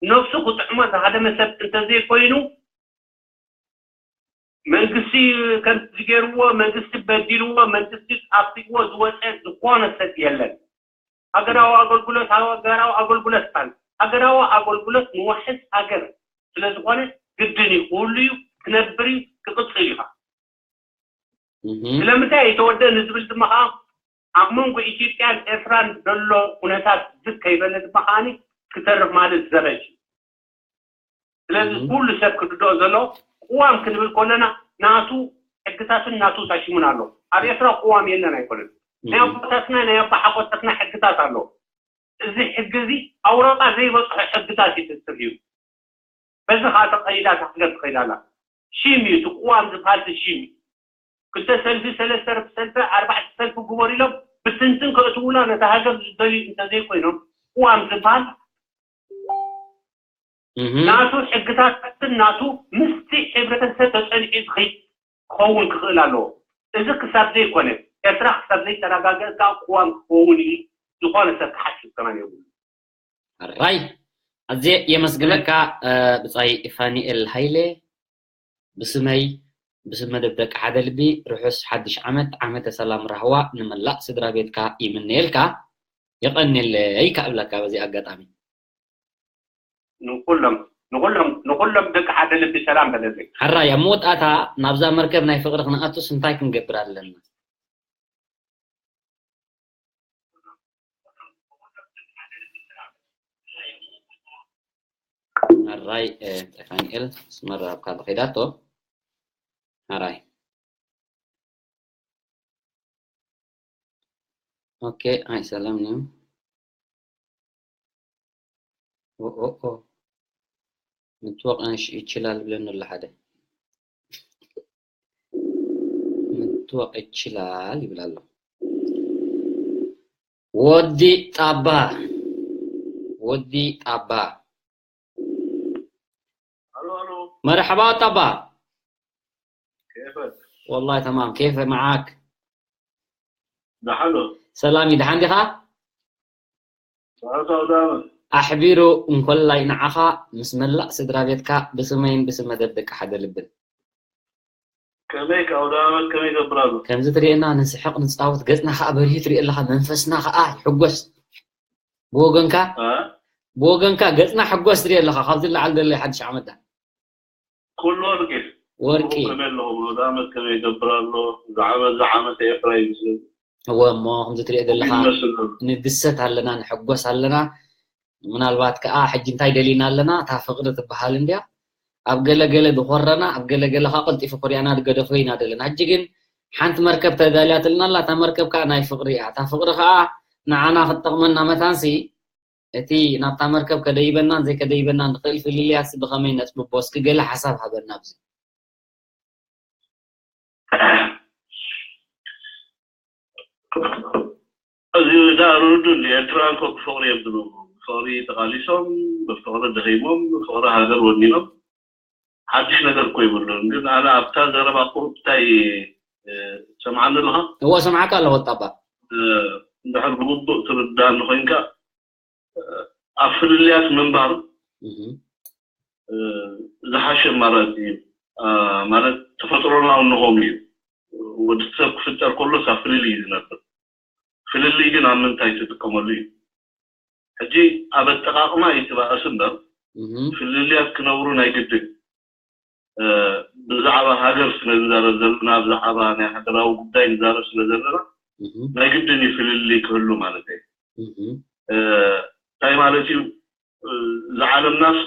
ነብሱ ክጥዕሞ ዝሃደመ ሰብ እንተዘይኮይኑ መንግስቲ ከምዚ ገይርዎ መንግስቲ በዲልዎ መንግስቲ ኣጥፊእዎ ዝወፀ ዝኾነ ሰብ የለን። ሃገራዊ ኣገልግሎት ሃገራዊ ኣገልግሎት ይባል። ሃገራዊ ኣገልግሎት ንዋሕስ ሃገር ስለዝኾነ ግድን እዩ ክህሉ እዩ ክነብር እዩ ክቅፅል እዩ። እህ። ስለምንታይ ኣይተወደን ዝብል ድማ ከዓ ኣብ መንጎ ኢትዮጵያን ኤርትራን ዘሎ ኩነታት ዝግ ከይበለ ድማ ከዓኒ ክተርፍ ማለት ዘበት እዩ። ስለዚ እህ። ኩሉ ሰብ ክርድኦ ዘሎ ቅዋም ክንብል ከለና ናቱ ሕግታትን ናቱ ታሽሙን ኣሎ። ኣብ ኤርትራ ቅዋም የለን ኣይኮነን። ናይ ኣቦታትና ናይ ኣቦሓጎታትና ሕግታት ኣሎ። እዚ ሕጊ እዚ ኣውሮጳ ዘይበፅሖ ሕግታት እዩ ትፅር እዩ። በዚ ከዓ ተቐይዳ እታ ሃገር ትኸይድ ኣላ። ሽም እዩ እቲ ቅዋም ዝበሃል እቲ ሽም እዩ። ክልተ ሰልፊ ሰለስተ ሰልፊ ኣርባዕተ ሰልፊ ግበሩ ኢሎም ብትንትን ከእትውላ ነታ ሃገር ዝደልዩ እንተዘይኮይኖም ቅዋም ዝበሃል እህ። ናቱ ሕግታትን ናቱ ምስቲ ሕብረተሰብ ተፀኒዑ ዝኸይድ ክኸውን ክኽእል ኣለዎ። እዚ ክሳብ ዘይኮነ ኤርትራ ክሳብ ዘይተረጋገእ ከዓ ቅዋም ክኸውን እዩ። ዝኾነ ሰብ ክሓስብ ከማን የብሉ። ራይ ኣዝየ የመስግነካ። እ፣ ብጻይ ኢፋኒኤል ሃይለ ብስመይ ብስም መደብ ደቂ ሓደ ልቢ ርሑስ ሓድሽ ዓመት ዓመተ ሰላም ራህዋ ንመላእ ስድራ ቤትካ ይምነየልካ። የቐንየለይ ከብለካ በዚ ኣጋጣሚ ንኩሎም ንኩሎም ንኩሎም ደቂ ሓደ ልቢ ሰላም በለለይ። ሕራይ ኣብ መወዳእታ ናብዛ መርከብ ናይ ፍቕሪ ክንኣቱስ እንታይ ክንገብር ኣለና? ሕራይ እ፣ ዳንኤል ስመራ ኣብ ካልእ ከይዳቶ። ሕራይ ኦኬ። ኣይ ሰላም እዩ። ኦኦኦ። ምትወቅ እንሽ ይችላል ብለን ኣሎ ሓደ። ምትወቅ ይችላል ይብል ኣሎ። ወዲ ጣባ። ወዲ ጣባ። الو الو. مرحبا ጣባ። كيفك؟ والله تمام، كيف معاك؟ دحلو. سلامي دحان ديخا؟ سعادة ودامك. ኣሕቢሩ እንኮላይ ንዓኻ ምስ መላእ ስድራ ቤትካ ብስመይን ብስም መደብ ደቂ ሓደ ልብን። ከመይ ካብ ዳመት ከመይ ይገብራሉ? ከምዚ ትርእየና ንስሕቕ ንፃወት፣ ገፅና ከዓ በሪሁ ትርኢ ኣለኻ፣ መንፈስና ከዓ ይሕጎስ። ብወገንካ እ? ብወገንካ ገፅና ሕጎስ ትርኢ ኣለኻ። ካብዚ ላዓል ዘሎ ሓድሽ ዓመት ዳ ኩሉ ወርቂ። ወርቂ። ከመይ ኣለኹም? ዳመት ከመይ ይገብራሉ? ዝዓመት ዝዓመት ኤፍራይም ይመስለኒ። እወ እሞ ከምዚ ትሪኦ ዘለኻ ይመስሉ። ንድሰት ኣለና፣ ንሕጎስ ኣለና። ምናልባት ከዓ ሕጂ እንታይ ደሊና ኣለና? እታ ፍቕሪ ትበሃል እንድያ። ኣብ ገለ ገለ ዝኾረና፣ ኣብ ገለ ገለ ከዓ ቀልጢፉ ኮርያና ዝገደፎ ኢና ደለና። ሕጂ ግን ሓንቲ መርከብ ተዳልያትልና ኣላ። እታ መርከብ ከዓ ናይ ፍቕሪ እያ። እታ ፍቕሪ ከዓ ንዓና ክትጠቕመና መታንሲ እቲ ናብታ መርከብ ከደይበናን ዘይከደይበናን ዝኽእል ፍልልያትሲ ብኸመይ ነፅብቦ? እስኪ ገለ ሓሳብ ሃበና ኣብዚ። እዚ ዳ ርዱእ እንዲ ኤርትራውያን እኮ ብፍቕሪ እዮም ዝነብሩ። ብፍቕሪ ተቓሊሶም፣ ብፍቕሪ ደኺሞም፣ ብፍቕሪ ሃገር ወኒኖም። ሓድሽ ነገር እኮ ይብሉን። ግን ኣነ ኣብታ ዘረባ ቁሩብ እንታይ፣ እ፣ ትሰምዓኒ ኣለኻ? እዎ፣ ሰምዓካ ኣለኹ ወጣባ። እ፣ እንድሕር ብግቡእ ትርዳእኒ ኮይንካ፣ እ፣ ኣብ ፍልልያት ምንባር፣ እህ፣ እ፣ ዝሓሸ ኣማራጺ እዩ። እ፣ ማለት ተፈጥሮና እንኾም እዩ። ወዲ ሰብ ክፍጠር ከሎስ ኣብ ፍልልይ እዩ ዝነብር። ፍልልይ ግን ኣብ ምንታይ ትጥቀመሉ እዩ? ሕጂ ኣብ ኣጠቓቕማ ይትባእስ እምበር፣ እህ፣ ፍልልያት ክነብሩ ናይ ግድን። እ፣ ብዛዕባ ሃገር ስለ ንዛረብ ዘለና፣ ብዛዕባ ናይ ሃገራዊ ጉዳይ ንዛረብ ስለ ዘለና፣ እህ፣ ናይ ግድን እዩ ፍልልይ ክህሉ ማለት እዩ። እህ፣ እ፣ እንታይ ማለት እዩ? እ፣ ዝዓለምናስ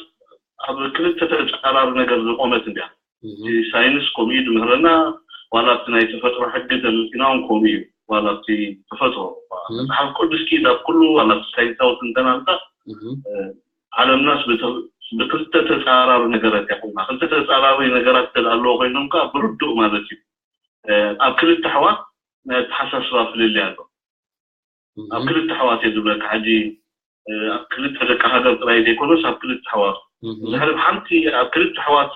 ኣብ ክልተ ተጻራሪ ነገር ዝቆመት እንድያ። እህ፣ እቲ ሳይንስ ከምኡ እዩ ዝምህረና፣ ዋላ ኣብቲ ናይ ተፈጥሮ ሕጊ ተመልኪና እውን ከምኡ እዩ። ዋላ ኣብቲ ተፈጥሮ፣ እህ። መጽሓፍ ቅዱስ ኪድ ኣብ ኩሉ፣ ዋላ ኣብቲ ሳይንሳዊ ትንተና እንታ፣ እህ፣ እ፣ ዓለምናስ ብተ-፣ ብክልተ ተጻራሪ ነገራት እያ ቆማ። ክልተ ተጻራሪ ነገራት እንተ ኣለዎ ኮይኖም ከኣ ብርዱእ ማለት እዩ። እ፣ ኣብ ክልተ ኣሕዋት ናይ ኣተሓሳስባ ፍልልይ ኣሎ። ኣብ እህ፣ ክልተ ኣሕዋት እየ ዝብለካ። ሕጂ፣ እ፣ ኣብ ክልተ ደቂ ሃገር ጥራይ ዘይኮነስ ኣብ ክልተ ኣሕዋት። እህ፣ ድሕሪ ሓንቲ ኣብ ክልተ ኣሕዋት፣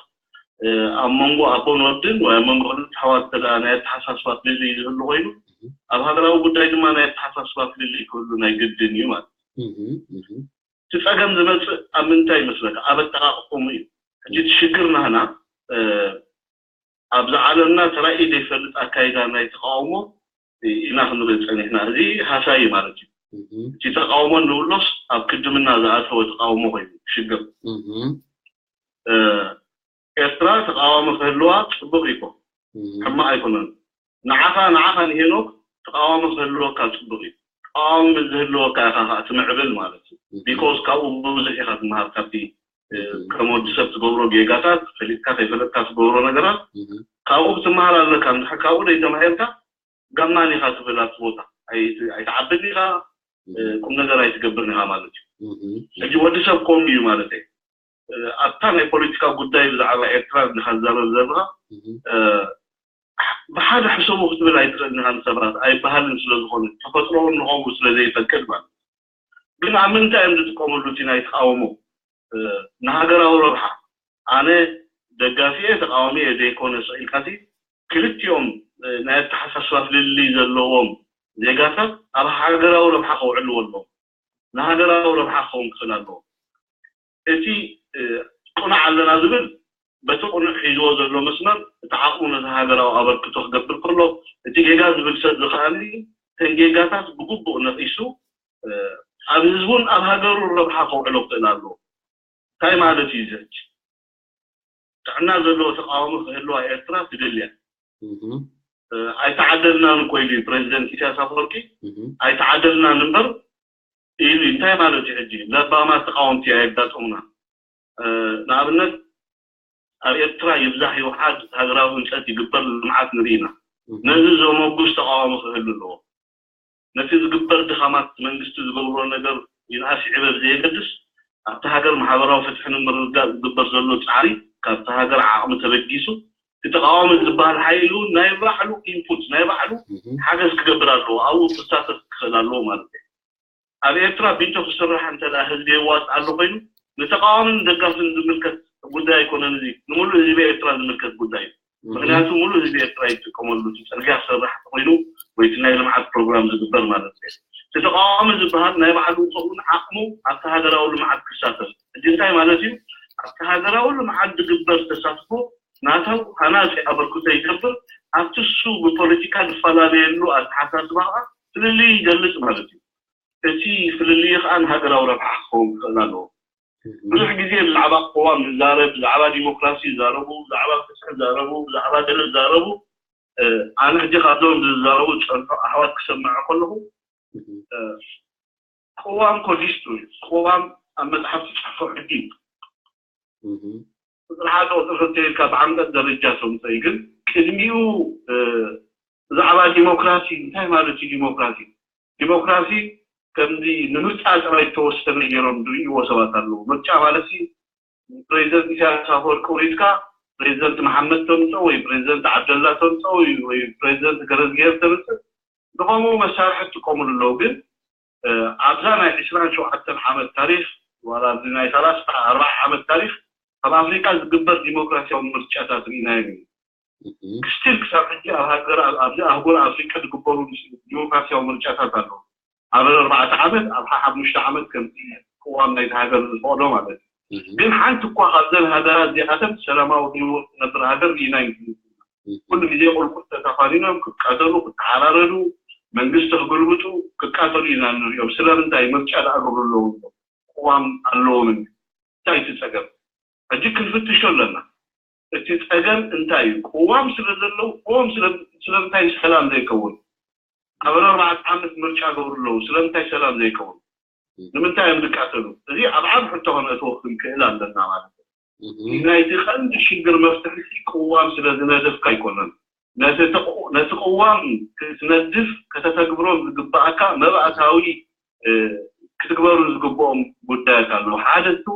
እ፣ ኣብ መንጎ ኣቦን ወድን ወይ ኣብ መንጎ ክልተ ኣሕዋት እንተ ደኣ ናይ ኣተሓሳስባ ፍልልይ ዝህሉ ኮይኑ፣ ኣብ ሃገራዊ ጉዳይ ድማ ናይ ኣተሓሳስባ ፍልልይ ክህሉ ናይ ግድን እዩ ማለት እዩ። እህ፣ እህ፣ እቲ ጸገም ዝመጽእ ኣብ ምንታይ ይመስለካ? ኣብ ኣጠቓቕሙ እዩ። ሕጂ እቲ ሽግር ናህና፣ እ፣ ኣብዚ ዓለምና ተራእዩ ዘይፈልጥ ኣካይዳ ናይ ተቃውሞ ኢና ክንርኢ ጸኒሕና። እዚ ሃሳይ ማለት እዩ። እህ፣ እቲ ተቃውሞ እንብሎስ ኣብ ክድምና ዝኣተወ ተቃውሞ ኮይኑ ሽግር። እህ፣ እ፣ ኤርትራ ተቃዋሚ ክህልዋ ጽቡቕ እዩ እኮ፣ እህ፣ ሕማቕ ኣይኮነን። ንዓኻ፣ ንዓኻ ንሄኖክ ተቃዋሚ ክህልወካ ጽቡቕ እዩ። ተቃዋሚ ምስ ዝህልወካ ኢኻ ከዓ ትምዕብል ማለት እዩ። ቢኮዝ ካብኡ ብዙሕ ኢኻ ትመሃር፣ ካብቲ፣ እ፣ ከም ወዲ ሰብ ትገብሮ ጌጋታት፣ ፈሊጥካ ከይፈለጥካ ትገብሮ ነገራት፣ እህ፣ ካብኡ ክትመሃር ኣለካ። እንድሕር ካብኡ ዘይተማሂርካ ጋማን ኢኻ ትብል ኣብቲ ቦታ። ኣይ-፣ ኣይትዓብን ኢኻ፣ እ፣ ቁም ነገር ኣይትገብርን ኢኻ ማለት እዩ። እህ፣ ሕጂ ወዲ ሰብ ከምኡ እዩ ማለት እዩ። እ፣ ኣብታ ናይ ፖለቲካ ጉዳይ ብዛዕባ ኤርትራ እንዲኻ ትዛረብ ዘለኻ፣ እህ፣ እ፣ ብሓደ ሕሰቡ ክትብል ኣይትኽእልን ኢኻ ንሰባት፣ ኣይበሃልን ስለ ዝኾነ፣ ተፈጥሮውን ንኸምኡ ስለ ዘይፈቅድ ማለት እዩ። ግን ኣብ ምንታይ እዮም ዝጥቀምሉ እቲ ናይ ተቃውሞ? እ፣ ንሃገራዊ ረብሓ። ኣነ ደጋፊ እየ ተቃዋሚ እየ ዘይኮነ ስቕ ኢልካሲ ክልቲኦም፣ እ፣ ናይ ኣተሓሳስባ ፍልልይ ዘለዎም ዜጋታት ኣብ ሃገራዊ ረብሓ ከውዕልዎ ኣለዎም። ንሃገራዊ ረብሓ ክኸውን ክኽእል ኣለዎ። እቲ፣ እ፣ ቅኑዕ ኣለና ዝብል በቲ ቅኑዕ ሒዝዎ ዘሎ መስመር እቲ ዓቕሙ ነቲ ሃገራዊ ኣበርክቶ ክገብር ከሎ፣ እቲ ጌጋ ዝብል ሰብ ዝኸኣኒ እተን ጌጋታት ብግቡእ ነቒሱ፣ እ፣ ኣብ ህዝቡን ኣብ ሃገሩን ረብሓ ከውዕሎ ክኽእል ኣለዎ። እንታይ ማለት እዩ እዚ ሕጂ? ጥዕና ዘለዎ ተቃዋሚ ክህልዋ ኤርትራ ትደሊ እያ። እህ፣ እ፣ ኣይተዓደልናን እኮ ኢሉ እዩ ፕሬዚደንት ኢሳያስ ኣፈወርቂ። እህ፣ ኣይተዓደልናን እምበር ኢሉ። እንታይ ማለት እዩ ሕጂ? ለባማት ተቃወምቲ ኣየጋጠሙና። እ፣ ንኣብነት ኣብ ኤርትራ ይብዛሕ ይውሓድ ሃገራዊ ህንጸት ይግበር፣ ልምዓት ንርኢ ኢና። እህ፣ ነዚ ዘመጉስ ተቃዋሚ ክህሉ ኣለዎ። ነቲ ዝግበር ድኻማት መንግስቲ ዝገብሮ ነገር ይንኣስ ይዕበ ብዘየገድስ ኣብቲ ሃገር ማሕበራዊ ፍትሒ ንምርግጋፅ ዝግበር ዘሎ ፃዕሪ ካብቲ ሃገር ዓቕሚ ተበጊሱ እቲ ተቃዋሚ ዝበሃል ሓይሊ እውን ናይ ባዕሉ ኢንፑት ናይ ባዕሉ ሓገዝ ክገብር ኣለዎ። ኣብኡ ክሳተፍ ክኽእል ኣለዎ ማለት እዩ። ኣብ ኤርትራ ቢንቶ ክስራሕ እንተ ህዝቢ የዋፅ ኣሎ ኮይኑ ንተቃዋምን ደጋፍን ዝምልከት ጉዳይ ኣይኮነን። እዚ ንምሉእ ህዝቢ ኤርትራ ዝምልከት ጉዳይ እዩ። ምክንያቱ ሙሉእ ህዝቢ ኤርትራ ይጥቀመሉ። እቲ ፅርግያ ክሰርሕ ኮይኑ ወይ እቲ ናይ ልምዓት ፕሮግራም ዝግበር ማለት እዩ። እቲ ተቃዋሚ ዝበሃል ናይ ባዕሉ ከውን ዓቕሙ ኣብቲ ሃገራዊ ልምዓት ክሳተፍ። ሕጂ እንታይ ማለት እዩ? ኣብቲ ሃገራዊ ልምዓት ዝግበር ተሳትፎ ናታው ሃናፂ ኣበርክቶ ይገብር። ኣብቲ እሱ ብፖለቲካ ዝፈላለየሉ ኣተሓሳስባ ከዓ ፍልልይ ይገልፅ ማለት እዩ። እቲ ፍልልይ ከዓ ንሃገራዊ ረብሓ ክኸውን ክኽእል ኣለዎ። ብዙሕ ግዜ ብዛዕባ ቅዋም ንዛረብ፣ ብዛዕባ ዲሞክራሲ ይዛረቡ፣ ብዛዕባ ፍትሒ ይዛረቡ፣ ብዛዕባ ገለ ይዛረቡ። ኣነ ሕጂ ካብዞም ዝዛረቡ ዝፀንሑ ኣሕዋት ክሰምዐ ከለኹ ቅዋም ኮዲስቱ እዩ። ቅዋም ኣብ መፅሓፍ ዝፅሕፎ ሕጊ እዩ። ቁፅሪ ሓደ ቁፅሪ ክልተ ኢልካ ብዓምቀት ደረጃ ተምፀኢ ግን ቅድሚኡ ብዛዕባ ዲሞክራሲ እንታይ ማለት እዩ ዲሞክራሲ? ዲሞክራሲ ከምዚ ንምርጫ ጥራይ ዝተወሰነ ገይሮም ዝርእይዎ ሰባት ኣለዉ። ምርጫ ማለት ሲ ፕሬዚደንት ኢሳያስ ኣፈወርቂ ውሪድካ ፕሬዚደንት መሓመድ ተምፀ ወይ ፕሬዚደንት ዓብደላ ተምፀ ወይ ፕሬዚደንት ገረዝግሄር ተምፅእ ንኸምኡ መሳርሒ ትጥቀሙሉ ኣለዉ። ግን ኣብዛ ናይ ዕስራን ሸውዓተን ዓመት ታሪክ ዋላ ኣብዚ ናይ ሰላሳ ኣርባዓ ዓመት ታሪክ ኣብ ኣፍሪቃ ዝግበር ዲሞክራሲያዊ ምርጫታት ርኢናዮም እዩ። ስቲል ክሳብ ሕጂ ኣብ ሃገር ኣብዚ ኣህጉር ኣፍሪቃ ዝግበሩ ዲሞክራሲያዊ ምርጫታት ኣለዉ። ኣብ ኣርባዕተ ዓመት ኣብ ሓሙሽተ ዓመት ከምቲ ቅዋም ናይቲ ሃገር ዝፈቕዶ ማለት እዩ። ግን ሓንቲ እኳ ካብዘን ሃገራት እዚኣተን ሰላማዊ ህይወት ትነብር ሃገር ርኢና ይንፈልጥ። ኩሉ ግዜ ቁልቁል ተተፋኒኖም ክቃተሉ ክተሓራረዱ መንግስቲ ክግልብጡ ክቃተሉ ኢና ንሪኦም። ስለምንታይ ምርጫ ደኣ ገብሩ ኣለዉ ቅዋም ኣለዎም እንታይ እቲ ፀገም? ሕጂ ክንፍትሾ ኣለና። እቲ ፀገም እንታይ እዩ? ቅዋም ስለ ዘለዉ ቅዋም ስለምንታይ ሰላም ዘይከውን? ኣብ ኣርባዕተ ዓመት ምርጫ ገብሩ ኣለዉ ስለምንታይ ሰላም ዘይከውን? ንምንታይ እዮም ዝቃተሉ? እዚ ኣብ ዓብ ሕቶ ከነእትዎ ክንክእል ኣለና ማለት እዩ። ናይቲ ቀንዲ ሽግር መፍትሒ ቅዋም ስለ ዝነደፍካ ኣይኮነን። ነቲ ቅዋም ክትነድፍ ከተተግብሮም ዝግባኣካ መባእታዊ ክትግበሩ ዝግብኦም ጉዳያት ኣለዉ። ሓደ እሱ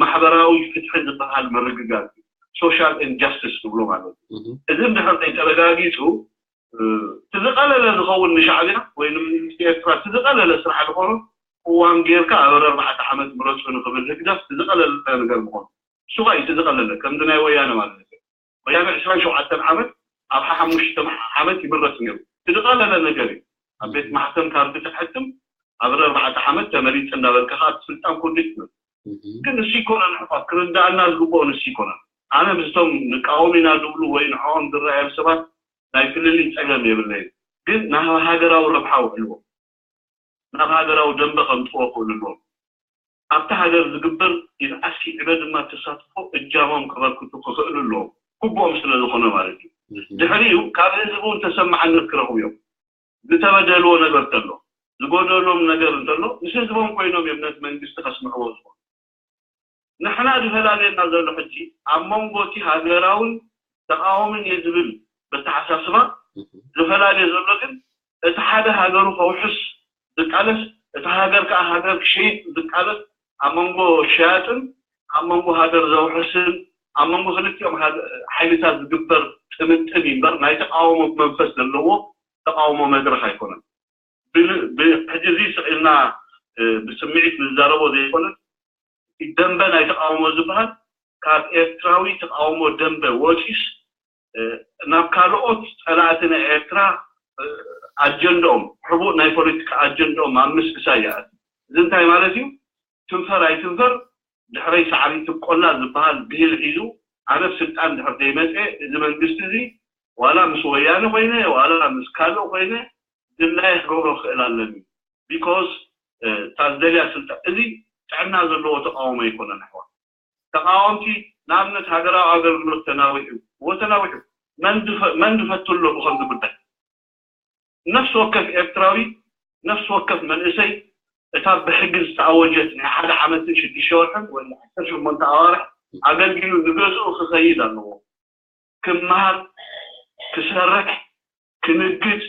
ማሕበራዊ ፍትሒ ዝበሃል ምርግጋፅ ሶሻል ኢንጃስቲስ ትብሎ ማለት እዩ። እዚ እንድሕር ዘይተረጋጊፁ እቲ ዝቐለለ ዝኸውን ንሻዕብያ ወይ ንመንግስቲ ኤርትራ እቲ ዝቐለለ ስራሕ ዝኾኑ ቅዋም ጌርካ ኣብ ኣርባዕተ ዓመት ምረፁ ንክብል ህግደፍ እቲ ዝቐለለ ነገር ምኾኑ እሱ ኸ እቲ ዝቐለለ ከምዚ ናይ ወያነ ማለት እዩ። ወያነ ዕስራን ሸውዓተን ዓመት ኣብ ሓሙሽተ ዓመት ይምረፅ ነይሩ። እቲ ዝቐለለ ነገር እዩ። ኣብ ቤት ማሕተም ካርዲ ተሕትም ኣብ ኣርባዕተ ዓመት ተመሪፅ እንዳበልካ ከዓ እቲ ስልጣን ኮንዲት ትብል። ግን ንሱ ይኮነን ሕፋት ክርዳእና ዝግብኦ ንሱ ይኮነን። ኣነ ምስቶም ንቃወም ኢና ዝብሉ ወይ ንዕኦም ዝረኣዮም ሰባት ናይ ፍልልይ ፀገም የብለይን። ግን ናብ ሃገራዊ ረብሓ ውዕልዎ ናብ ሃገራዊ ደንበ ከምፅዎ ክእሉ ኣለዎም። ኣብቲ ሃገር ዝግበር ይንኣስ ይዕበ ድማ ተሳትፎ እጃሞም ከበርክቱ ክኽእሉ ኣለዎም። ግቡኦም ስለ ዝኾነ ማለት እዩ። ድሕሪኡ ካብ ህዝቢ እውን ተሰማዕነት ክረኽቡ እዮም። ዝተበደልዎ ነገር እንተሎ ዝጎደሎም ነገር እንተሎ ምስ ህዝቦም ኮይኖም እዮም ነቲ መንግስቲ ከስምዕዎ ዝኾኑ። ንሕና ዝፈላልየና ዘሎ ሕጂ ኣብ መንጎ እቲ ሃገራውን ተቃዋምን እየ ዝብል በተሓሳስባ ዝፈላልየ ዘሎ ግን እቲ ሓደ ሃገሩ ከውሕስ ዝቃለስ እቲ ሃገር ከዓ ሃገር ክሸይጥ ዝቃለስ ኣብ መንጎ ሸያጥን ኣብ መንጎ ሃገር ዘውሕስን ኣብ መንጎ ክልቲኦም ሓይልታት ዝግበር ጥምጥም እዩ እምበር ናይ ተቃውሞ መንፈስ ዘለዎ ተቃውሞ መድረክ ኣይኮነን። ሕጂ እዚ ስቕ ኢልና ብስምዒት ንዛረቦ ዘይኮነስ ደንበ ናይ ተቃውሞ ዝበሃል ካብ ኤርትራዊ ተቃውሞ ደንበ ወፂስ ናብ ካልኦት ፀላእቲ ናይ ኤርትራ ኣጀንድኦም ሕቡእ ናይ ፖለቲካ ኣጀንድኦም ኣብ ምስእሳይ ይኣት። እዚ እንታይ ማለት እዩ? ትንፈር ኣይትንፈር ድሕረይ ሳዕሪ ትብቆላ ዝበሃል ብሂል ሒዙ ኣነ ስልጣን ድሕር ዘይመፀ እዚ መንግስቲ እዚ ዋላ ምስ ወያነ ኮይነ ዋላ ምስ ካልእ ኮይነ ድላይ ክገብሮ ክእል ኣለኒ። ቢኮዝ እታ ዝደልያ ስልጣን እዚ ጥዕና ዘለዎ ተቃውሞ ኣይኮነን ኣሕዋት። ተቃወምቲ ንኣብነት ሃገራዊ ኣገልግሎት ተናዊሑ እዎ ተናዊሑ መን ዝፈቱ ኣሎ ብከምዚ ጉዳይ? ነፍሲ ወከፍ ኤርትራዊ ነፍሲ ወከፍ መንእሰይ እታ ብሕጊ ዝተኣወጀት ናይ ሓደ ዓመትን ሽዱሽተ ወርሕን ወይ ዓሰርተ ሸሞንተ ኣዋርሕ ኣገልጊሉ ንገዝኡ ክኸይድ ኣለዎ። ክመሃር፣ ክሰርሕ፣ ክንግድ፣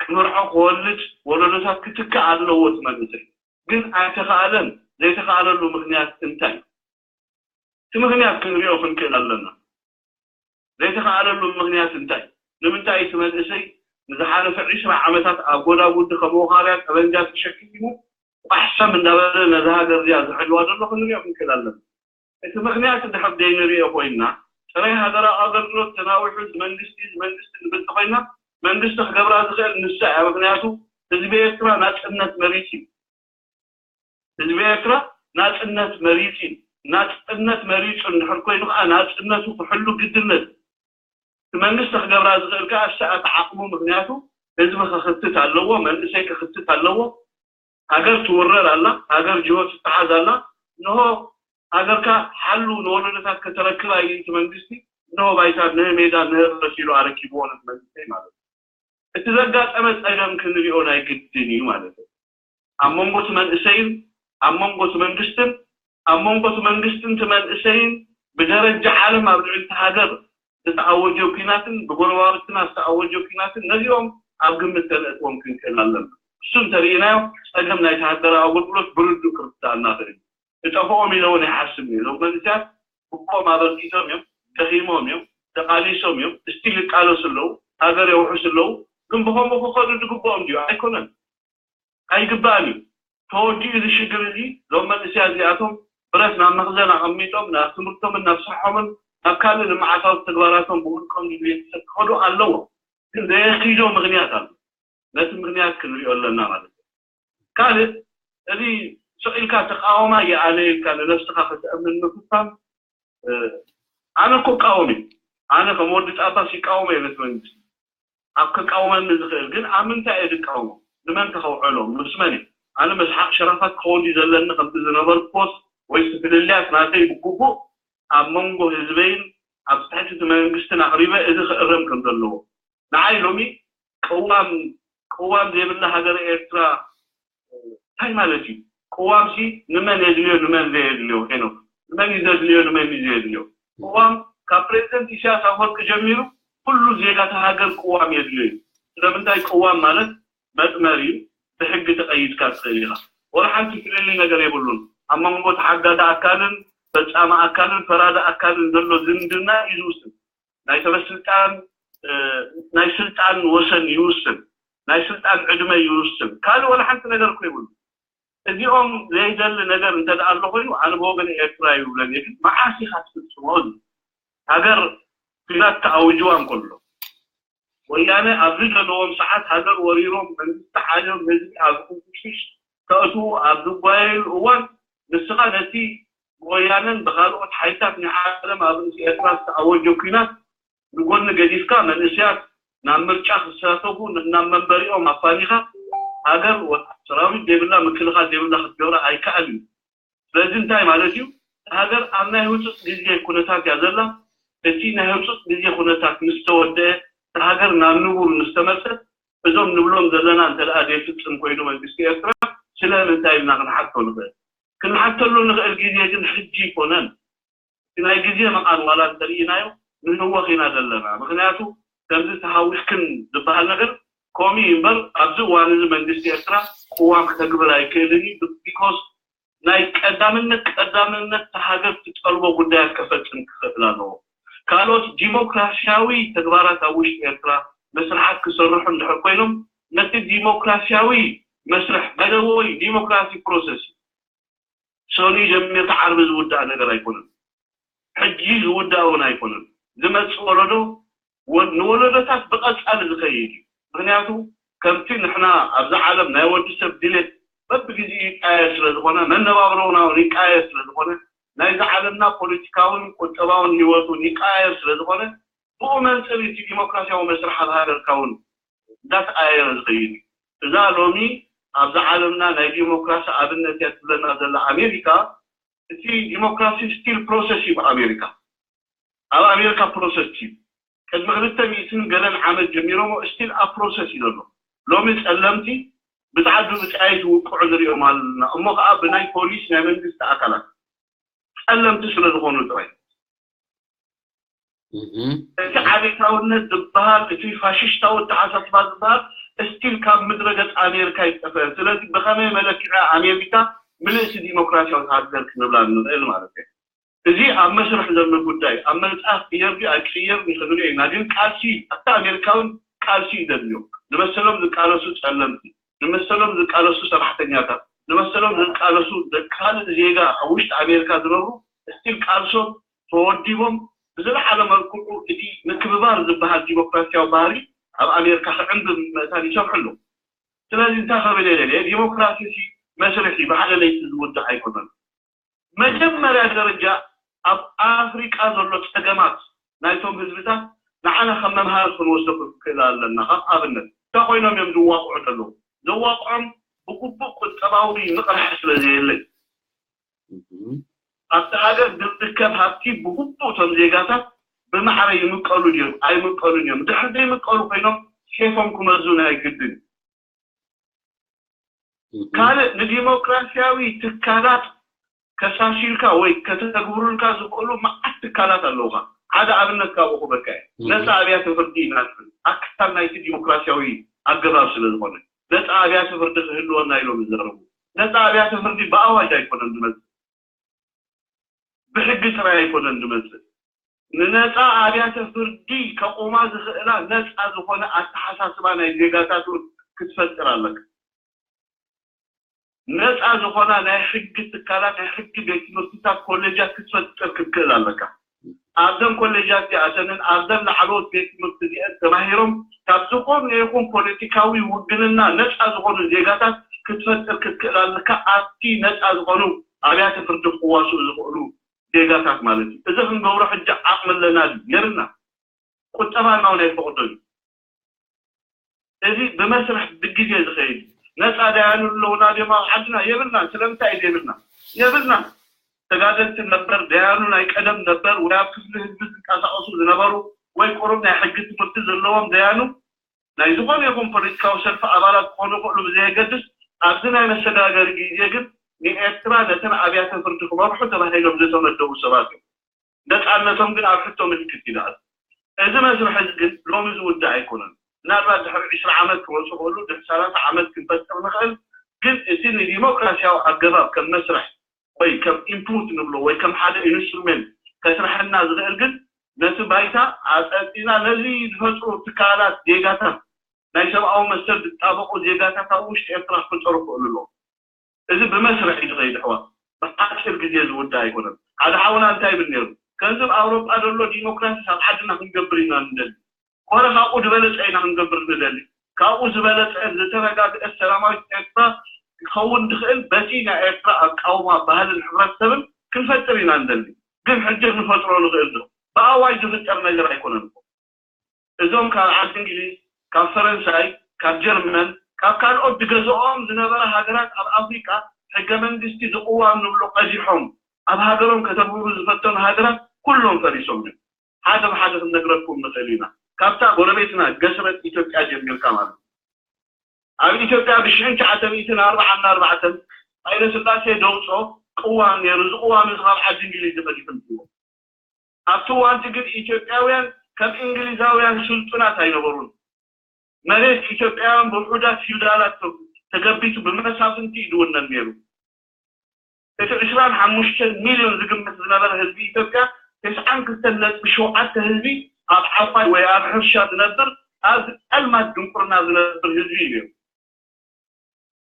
ክምርዖ፣ ክወልድ፣ ወለዶታት ክትክእ ኣለዎ እቲ መንእሰይ። ግን ኣይተኻእለን። ዘይተኸኣለሉ ምኽንያት እንታይ? እቲ ምኽንያት ክንሪኦ ክንክእል ኣለና። ዘይተኸኣለሉ ምኽንያት እንታይ? ንምንታይ እቲ መንእሰይ ንዝሓለፈ ዕስራ ዓመታት ኣብ ጎዳጉዲ ከም ወኻርያ ጠበንጃ ተሸኪሙ ቋሕሰም እንዳበለ ነዛ ሃገር እዚኣ ዝሕልዋ ዘሎ ክንሪኦ ክንክእል ኣለና። እቲ ምኽንያት እንድሕር ዘይንሪኦ ኮይንና፣ ጥራይ ሃገራዊ ኣገልግሎት ተናዊሑ እዚ መንግስቲ እዚ መንግስቲ ንብል እንተኮይንና፣ መንግስቲ ክገብራ ዝኽእል ንሳ እያ። ምኽንያቱ ህዝቢ ኤርትራ ናጽነት መሪጹ እዩ። ህዝቢ ኤርትራ ናጽነት መሪጹ እዩ። ናጽነት መሪጹ እንድሕር ኮይኑ ከዓ ናጽነቱ ክሕሉ ግድነት እቲ መንግስቲ ክገብራ ዝኽእል ከዓ እሳ እቲ ዓቕሙ። ምኽንያቱ ህዝቢ ክኽትት ኣለዎ፣ መንእሰይ ክኽትት ኣለዎ። ሃገር ትውረር ኣላ፣ ሃገር ጅሆ ትተሓዝ ኣላ። እንሆ ሃገርካ ሓሉ ንወለዶታት ከተረክብ ኣዩ እቲ መንግስቲ። እንሆ ባይታ ንህ ሜዳ ንህ ርስ ኢሉ ኣረኪብዎ ነቲ መንግስተይ ማለት እዩ። እቲ ዘጋጠመ ጸገም ክንሪኦ ናይ ግድን እዩ ማለት እዩ። ኣብ መንጎ እቲ መንእሰይን ኣብ መንጎ እቲ መንግስትን ኣብ መንጎ እቲ መንግስትን እቲ መንእሰይን ብደረጃ ዓለም ኣብ ልዕሊ እቲ ሃገር ዝተኣወጀ ኲናትን ብጎረባብትና ዝተኣወጀ ኲናትን ነዚኦም ኣብ ግምት ከነእትዎም ክንክእል ኣለና። እሱ እንተርኢናዮ ጸገም ናይቲ ሃገራዊ ኣገልግሎት ብርዱእ ክርዳእና ክእል እዩ። እጠፍኦም ኢለ እውን ይሓስብ እዩ። እዞም መንእሰያት ግቡኦም ኣበርኪቶም እዮም፣ ደኺሞም እዮም፣ ተቃሊሶም እዮም፣ እስቲል ይቃለሱ ኣለዉ፣ ሃገር የውሕሱ ኣለዉ። ግን ብኸምኡ ክኸዱ ዝግብኦም ድዩ? ኣይኮነን። ኣይግባእን እዩ። ተወዲኡ እዚ ሽግር እዚ እዞም መንእሰያት እዚኣቶም ብረት ናብ መኽዘን ኣቐሚጦም ናብ ትምህርቶምን ናብ ስርሖምን ናብ ካልእ ልምዓታዊ ተግባራቶም ብውልቆም ድልየት ክኸዱ ኣለዎም። ግን ዘየኪዶ ምኽንያት ኣሎ። ነቲ ምኽንያት ክንሪኦ ኣለና ማለት እዩ። ካልእ እዚ ስቕ ኢልካ ተቃወማ እየ ኣነ ኢልካ ንነብስኻ ከተእምን ምፍታን ኣነ እኮ እቃወም እዩ። ኣነ ከም ወዲ ጣባስ ይቃወም እየ ነቲ መንግስቲ ኣብ ከቃውመኒ ዝኽእል ግን ኣብ ምንታይ እየ ዝቃወሞ? ንመን ከኸውዕሎ? ምስ መን እዩ? ኣነ መስሓቕ ሸራፋት ክኸውን ድዩ ዘለኒ ከምቲ ዝነበርኩዎስ ወይስ ፍልልያት ናተይ ብግቡእ ኣብ መንጎ ህዝበይን ኣብ ትሕቲ እቲ መንግስትን ኣቕሪበ እዚ ክእረም ከም ዘለዎ ንዓይ ሎሚ ቅዋም ቅዋም ዘይብላ ሃገረ ኤርትራ እንታይ ማለት እዩ? ቅዋም ሲ ንመን የድልዮ ንመን ዘየድልዮ ሄኖክ ንመን እዩ ዘድልዮ ንመን እዩ ዘየድልዮ? ቅዋም ካብ ፕሬዚደንት ኢሳያስ ኣፈወርቂ ጀሚሩ ኩሉ ዜጋታ ሃገር ቅዋም የድልዮ እዩ። ስለምንታይ ቅዋም ማለት መጥመር እዩ። ብሕጊ ተቐይድካ ትኽእል ኢኻ። ወላ ሓንቲ ፍልልይ ነገር የብሉን። ኣብ መንጎ ተሓጋዲ ኣካልን ፈጻሚ ኣካልን ፈራዲ ኣካልን ዘሎ ዝምድና እዩ ዝውስን። ናይ ሰበስልጣን ናይ ስልጣን ወሰን ይውስን፣ ናይ ስልጣን ዕድመ ይውስን። ካልእ ወላ ሓንቲ ነገር እኮ ይብሉ። እዚኦም ዘይደሊ ነገር እንተ ደኣ ኣሎ ኮይኑ ኣነ ብወገን ኤርትራ ይብለን እየ። ግን መዓስ ኢኻ ትፍጽሞ? እዚ ሃገር ኲናት ተኣዊጅዋ እንከሎ ወያነ ኣብዚ ዘለዎም ሰዓት ሃገር ወሪሮም መንግስቲ ሓልዮም ህዝቢ ኣብ ሕንቁሽሽ ከእትዉ ኣብ ዝጓየሉ እዋን ንስኻ ነቲ ብወያነን ብኻልኦት ሓይልታት ናይ ዓለም ኣብ ርእሲ ኤርትራ ዝተኣወጀ ኲናት ንጎኒ ገዲፍካ መንእሰያት ናብ ምርጫ ክሳተፉ ናብ መንበሪኦም ኣፋኒኻ ሃገር ወላ ሰራዊት ዘይብላ ምክልኻል ዘይብላ ክትገብራ ኣይከኣልን እዩ። ስለዚ እንታይ ማለት እዩ? ሃገር ኣብ ናይ ህፁፅ ግዜ ኩነታት እያ ዘላ። እቲ ናይ ህፁፅ ግዜ ኩነታት ምስ ተወደአ ሃገር ናብ ንቡር ምስ ተመልሰት እዞም ንብሎም ዘለና እንተ ደኣ ዘይፍፅም ኮይኑ መንግስቲ ኤርትራ ስለምንታይ ኢልና ክንሓቶ ንኽእል? ክንሓተሉ ንኽእል ግዜ ግን ሕጂ ኣይኮነን። ናይ ግዜ መቓን ዋላ እንተርኢናዮ ንህወኽ ኢና ዘለና። ምኽንያቱ ከምዚ ተሃዊኽክን ዝበሃል ነገር ከምኡ እዩ እምበር ኣብዚ እዋን እዚ መንግስቲ ኤርትራ ቅዋም ከተግብር ኣይክእልን እዩ። ቢኮዝ ናይ ቀዳምነት ቀዳምነት ሃገር ትጠልቦ ጉዳያት ከፈፅም ክኽእል ኣለዎ። ካልኦት ዲሞክራሲያዊ ተግባራት ኣብ ውሽጢ ኤርትራ መስርሓት ክሰርሑ እንድሕር ኮይኖም ነቲ ዲሞክራሲያዊ መስርሕ ባይደወይ ዲሞክራሲ ፕሮሰስ ሰኑይ ጀሚርካ ዓርቢ ዝውዳእ ነገር ኣይኮነን። ሕጂ ዝውዳእ እውን ኣይኮነን። ዝመፅእ ወለዶ ንወለዶታት ብቐፃሊ ዝኸይድ እዩ። ምክንያቱ ከምቲ ንሕና ኣብዚ ዓለም ናይ ወዲ ሰብ ድሌት በብግዜኡ ይቃየር ስለዝኾነ መነባብሮና እውን ይቃየር ስለዝኾነ ናይዚ ዓለምና ፖለቲካውን ቁጠባውን ህይወት እውን ይቃየር ስለዝኾነ ብኡ መንፅር እቲ ዲሞክራሲያዊ መስርሕ ኣብ ሃገርካ እውን እንዳተቃየረ ዝኸይድ እዩ። እዛ ሎሚ ኣብዛ ዓለምና ናይ ዲሞክራሲ ኣብነት እያ ትብለና ዘላ ኣሜሪካ እቲ ዲሞክራሲ ስቲል ፕሮሰስ እዩ ብኣሜሪካ ኣብ ኣሜሪካ ፕሮሰስ እዩ ቅድሚ ክልተ ሚእትን ገለን ዓመት ጀሚሮሞ ስቲል ኣብ ፕሮሰስ እዩ ዘሎ ሎሚ ፀለምቲ ብፃዕዱ ብፃይ ዝውቅዑ ንሪኦም ኣለና እሞ ከዓ ብናይ ፖሊስ ናይ መንግስቲ ኣካላት ፀለምቲ ስለ ዝኾኑ ጥራይ እቲ ዓሌታውነት ዝበሃል እቲ ፋሽሽታዊ ኣተሓሳስባ ዝበሃል ስቲል ካብ ምድረ ገፅ ኣሜሪካ ይጠፈ ስለዚ ብኸመይ መለክዒ ኣሜሪካ ምልእቲ ዲሞክራሲያዊት ሃገር ክንብላ ንኽእል ማለት እዩ። እዚ ኣብ መስርሕ ዘሎ ጉዳይ ኣብ መጽሓፍ ቅየር ድዩ ኣይቅየር ንክንሪኦ ኢና። ግን ቃልሲ ኣብታ ኣሜሪካውን ቃልሲ እዩ ዘድልዮ። ንመሰሎም ዝቃለሱ ጸለምቲ፣ ንመሰሎም ዝቃለሱ ሰራሕተኛታት፣ ንመሰሎም ዝቃለሱ ካልእ ዜጋ ኣብ ውሽጢ ኣሜሪካ ዝነብሩ ስቲል ቃልሶም ተወዲቦም ብዝለዓለ መልክዑ እቲ ምክብባር ዝበሃል ዲሞክራሲያዊ ባህሪ ኣብ ኣሜሪካ ክዕንብብ ምእታን ይሰርሑ ኣለዉ። ስለዚ እንታይ ክብል የደልየ ዲሞክራሲ መስርሒ ብሓደ ለይቲ ዝውዳእ ኣይኮነን። መጀመርያ ደረጃ ኣብ ኣፍሪቃ ዘሎ ጸገማት ናይቶም ህዝብታት ንዓና ከም መምሃሪ ክንወስዶ ክንክእል ኣለና። ካብ ኣብነት እንታይ ኮይኖም እዮም ዝዋቅዑ ዘለዉ? ዘዋቅዖም ብግቡእ ቁጠባዊ ምቕራሕ ስለ ዘየለ ኣብቲ ሃገር ዝርከብ ሃብቲ ብግቡእ እቶም ዜጋታት ብማዕረ ይምቀሉ ድዮም ኣይምቀሉን እዮም። ድሕሪ ዘይምቀሉ ኮይኖም ሴፎም ክመዙ ናይ ግድን ካልእ ንዲሞክራሲያዊ ትካላት ከሻሽልካ ወይ ከተግብሩልካ ዝኽእሉ መዓት ትካላት ኣለውካ። ሓደ ኣብነት ካብኡ ክበካ እዩ። ነፃ ኣብያተ ፍርዲ ኢና ንብል። ኣካል ናይቲ ዲሞክራሲያዊ ኣገባብ ስለ ዝኾነ ነፃ ኣብያተ ፍርዲ ክህልወና ኢሎም ይዛረቡ። ነፃ ኣብያተ ፍርዲ ብኣዋጅ ኣይኮነን ዝመፅእ፣ ብሕጊ ጥራይ ኣይኮነን ዝመፅእ። ንነፃ ኣብያተ ፍርዲ ከቑማ ዝኽእላ ነፃ ዝኾነ ኣተሓሳስባ ናይ ዜጋታት ክትፈጥር ኣለካ። ነፃ ዝኾና ናይ ሕጊ ትካላት፣ ናይ ሕጊ ቤት ትምህርትታት፣ ኮሌጃት ክትፈጥር ክትክእል ኣለካ። ኣብዘን ኮሌጃት እዚኣተንን ኣብዘን ላዕለዎት ቤት ትምህርቲ እዚአን ተማሂሮም ካብ ዝኾነ ይኹን ፖለቲካዊ ውግንና ነፃ ዝኾኑ ዜጋታት ክትፈጥር ክትክእል ኣለካ። ኣብቲ ነፃ ዝኾኑ ኣብያተ ፍርዲ ክዋስኡ ዝኽእሉ ዜጋታት ማለት እዩ። እዚ ክንገብሮ ሕጂ ዓቕሚ ኣለና ድዩ? የብልና። ቁጠባና እውን ኣይፈቕዶን እዩ። እዚ ብመስርሕ ብግዜ ዝኸይድ እዩ። ነፃ ዳያኑ ኣለውና ድዮም ኣብ ዓድና? የብልናን። ስለምንታይ እዩ ዘይብልና? የብልናን። ተጋደልቲ ነበር፣ ደያኑ ናይ ቀደም ነበር፣ ወይ ኣብ ክፍሊ ህዝቢ ዝንቀሳቐሱ ዝነበሩ፣ ወይ ቁሩብ ናይ ሕጊ ትምህርቲ ዘለዎም ደያኑ፣ ናይ ዝኾነ ይኹን ፖለቲካዊ ሰልፊ ኣባላት ክኾኑ ይኽእሉ ብዘየገድስ፣ ኣብዚ ናይ መሰጋገሪ ግዜ ግን ንኤርትራ ነተን ኣብያተ ፍርዲ ክመርሑ ተባሂሎም ዝተመደቡ ሰባት እዮም። ነፃነቶም ግን ኣብ ሕቶ ምልክት ይልኣል። እዚ መስርሕ እዚ ግን ሎሚ ዝውዳእ ኣይኮነን። ምናልባት ድሕሪ ዕስራ ዓመት ክመፁ ክእሉ፣ ድሕሪ ሰላሳ ዓመት ክንፈጥር ንኽእል። ግን እቲ ንዲሞክራሲያዊ ኣገባብ ከም መስርሕ ወይ ከም ኢንፑት ንብሎ ወይ ከም ሓደ ኢንስትሩሜንት ከስርሐልና ዝኽእል ግን ነቲ ባይታ ኣፀጢና ነዚ ዝፈጥሩ ትካላት ዜጋታት ናይ ሰብኣዊ መሰል ዝጣበቑ ዜጋታት ኣብ ውሽጢ ኤርትራ ክፍጠሩ ክኽእሉ ኣለዎም። እዚ ብመስርሕ እዩ ዝኸይድ ኣሕዋት። ብሓፂር ግዜ ዝውዳእ ኣይኮነን። ሓደ ሓውና እንታይ ይብል ነይሩ? ከምዚ ኣብ ኣውሮጳ ዘሎ ዲሞክራሲ ኣብ ዓድና ክንገብር ኢና ንደሊ። ኮነ ካብኡ ዝበለፀ ኢና ክንገብር ንደሊ። ካብኡ ዝበለፀ ዝተረጋግአ ሰላማዊት ኤርትራ ክኸውን ዝኽእል በቲ ናይ ኤርትራ ኣቃውማ ባህልን ሕብረተሰብን ክንፈጥር ኢና ንደሊ። ግን ሕጂ ክንፈጥሮ ንኽእል ዶ? ብኣዋጅ ዝፍጠር ነገር ኣይኮነን። እዞም ካብ ዓዲ እንግሊዝ፣ ካብ ፈረንሳይ፣ ካብ ጀርመን፣ ካብ ካልኦት ዝገዝኦም ዝነበረ ሃገራት ኣብ ኣፍሪቃ ሕገ መንግስቲ ዝቕዋም ንብሎ ቀዲሖም ኣብ ሃገሮም ከተግብሩ ዝፈተኑ ሃገራት ኩሎም ፈሪሶም እዮም። ሓደ ብሓደ ክንነግረኩም ንኽእል ኢና። ካብታ ጎረቤትና ገስረጥ ኢትዮጵያ ጀሚርካ ማለት እዩ። ኣብ ኢትዮጵያ ብሽሕን ትሽዓተ ሚእትን ኣርባዓን ኣርባዕተን ሃይለ ስላሴ ደውፆ ቅዋም ነይሩ። እዚ ቅዋም እዚ ካብ ዓዲ እንግሊዝ እዩ ቀዲሑ። ኣብቲ እዋንቲ ግን ኢትዮጵያውያን ከም እንግሊዛውያን ስልጡናት ኣይነበሩን። መሬት ኢትዮጵያውያን ብውሑዳት ፊውዳላት ተገቢቱ ብመሳፍንቲ እዩ ዝውነን ነይሩ። እቲ ዕስራን ሓሙሽተን ሚልዮን ዝግመት ዝነበረ ህዝቢ ኢትዮጵያ ተስዓን ክልተን ነጥቢ ሸውዓተ ህዝቢ ኣብ ዓፋይ ወይ ኣብ ሕርሻ ዝነብር ኣብ ጸልማት ድንቁርና ዝነብር ህዝቢ እዩ ነይሩ።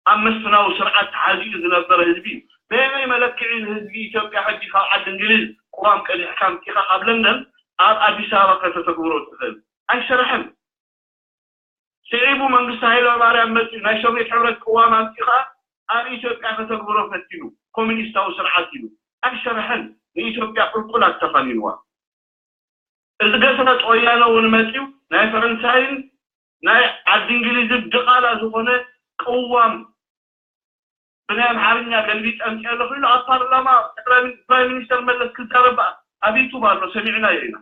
ኣብ መስፍናዊ ስርዓት ተሓዚኡ ዝነበረ ህዝቢ እዩ። በየናይ መለክዒ ንህዝቢ ኢትዮጵያ ሕጂ ካብ ዓዲ እንግሊዝ ቅዋም ቀዲሕካ ኣምፂኻ ካብ ለንደን ኣብ ኣዲስ ኣበባ ከተተግብሮ ትኽእል? ኣይሰርሕን። ስዒቡ መንግስቲ ሃይለማርያም መፂኡ ናይ ሶቪየት ሕብረት ቅዋም ኣምፂኡ ከዓ ኣብ ኢትዮጵያ ከተግብሮ ፈቲኑ ኮሚኒስታዊ ስርዓት ኢሉ ኣይሰርሐን። ንኢትዮጵያ ቁልቁል ኣተፋኒንዋ። እዚ ገስረጥ ወያነ እውን መፂኡ ናይ ፈረንሳይን ናይ ዓዲ እንግሊዝን ድቓላ ዝኾነ ቅዋም ብናይ ኣምሓርኛ ገልቢጠ ኣምፅኦ ኣለኹ ኢሉ ኣብ ፓርላማ ጠቅላይ ሚኒ- ፕራይም ሚኒስተር መለስ ክዛረብ ኣብ ዩቱብ ኣሎ ሰሚዕናዮ ኢና።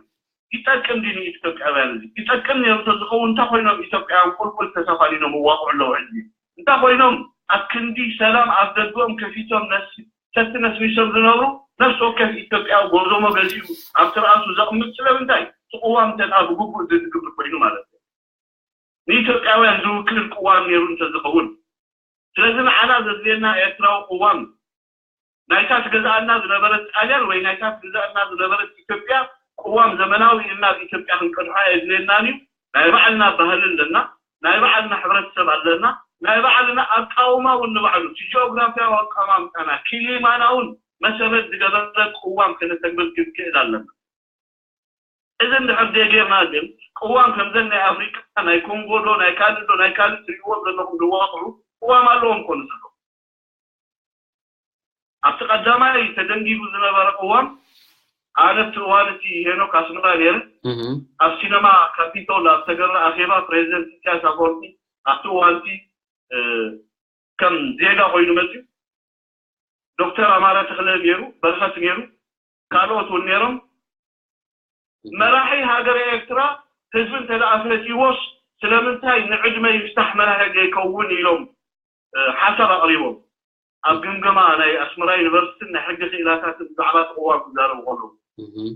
ይጠቅም ድዩ ንኢትዮጵያውያን? እዚ ይጠቅም ነይሩ ተዝኸውን እንታይ ኮይኖም ኢትዮጵያውያን ቁልቁል ተሳፋኒኖም ይዋቅዑ ኣለዉ ሕጂ? እንታይ ኮይኖም ኣብ ክንዲ ሰላም ኣብ ደገኦም ከፊቶም ነሲ ሰቲ ነስሚሶም ዝነብሩ ነፍሲ ወከፍ ኢትዮጵያዊ ጎዞሞ ገዚኡ ኣብ ትርኣሱ ዘቕምጥ ስለምንታይ? እቲ ቅዋም እንተ ብግቡእ ዝግብር ኮይኑ ማለት እዩ። ንኢትዮጵያውያን ዝውክል ቅዋም ነይሩ እንተዝኸውን። ስለዚ ንዓና ዘድልየና ኤርትራዊ ቅዋም ናይታ ትገዝኣና ዝነበረት ጣልያን ወይ ናይታ ትገዝኣና ዝነበረት ኢትዮጵያ ቅዋም ዘመናዊ ኢልና ኣብ ኢትዮጵያ ክንቀድሖ ኣየድልየናን እዩ። ናይ ባዕልና ባህሊ ኣለና፣ ናይ ባዕልና ሕብረተሰብ ኣለና፣ ናይ ባዕልና ኣቃውማ እውን ንባዕሉ እቲ ጂኦግራፊያዊ ኣቀማምጣና ክሊማና እውን መሰረት ዝገበረ ቅዋም ከነተግብር ክንክእል ኣለና። እዚ እንድሕር ዘይጌርና ግን ቅዋም ከምዘን ናይ ኣፍሪቃ ናይ ኮንጎ ዶ ናይ ካልእ ዶ ናይ ካልእ ትሪእዎም ዘለኹም ዝዋቕዑ ቅዋም ኣለዎም ኮኑ ዘለዉ። ኣብቲ ቀዳማይ ተደንጊጉ ዝነበረ ቅዋም ኣነ ኣብቲ እዋን እቲ ሄኖክ ኣስመራ ነይረ ኣብ ሲነማ ካፒቶል ኣብ ተገረ ኣኼባ ፕሬዚደንት ኢሳያስ ኣፈወርቂ ኣብቲ እዋንቲ ከም ዜጋ ኮይኑ መፅዩ። ዶክተር ኣማረ ተኽለ ነይሩ፣ በረኸት ነይሩ፣ ካልኦት እውን ነይሮም። መራሒ ሃገረ ኤርትራ ህዝቢ እንተ ደኣ ፈትይዎስ ስለምንታይ ንዕድመ ይፍታሕ መራሒ ዘይከውን ኢሎም ሓሳብ ኣቕሪቦም። ኣብ ግምገማ ናይ ኣስመራ ዩኒቨርሲቲን ናይ ሕጊ ክኢላታትን ብዛዕባ እቲ ቅዋም ክዛረቡ ከለዉ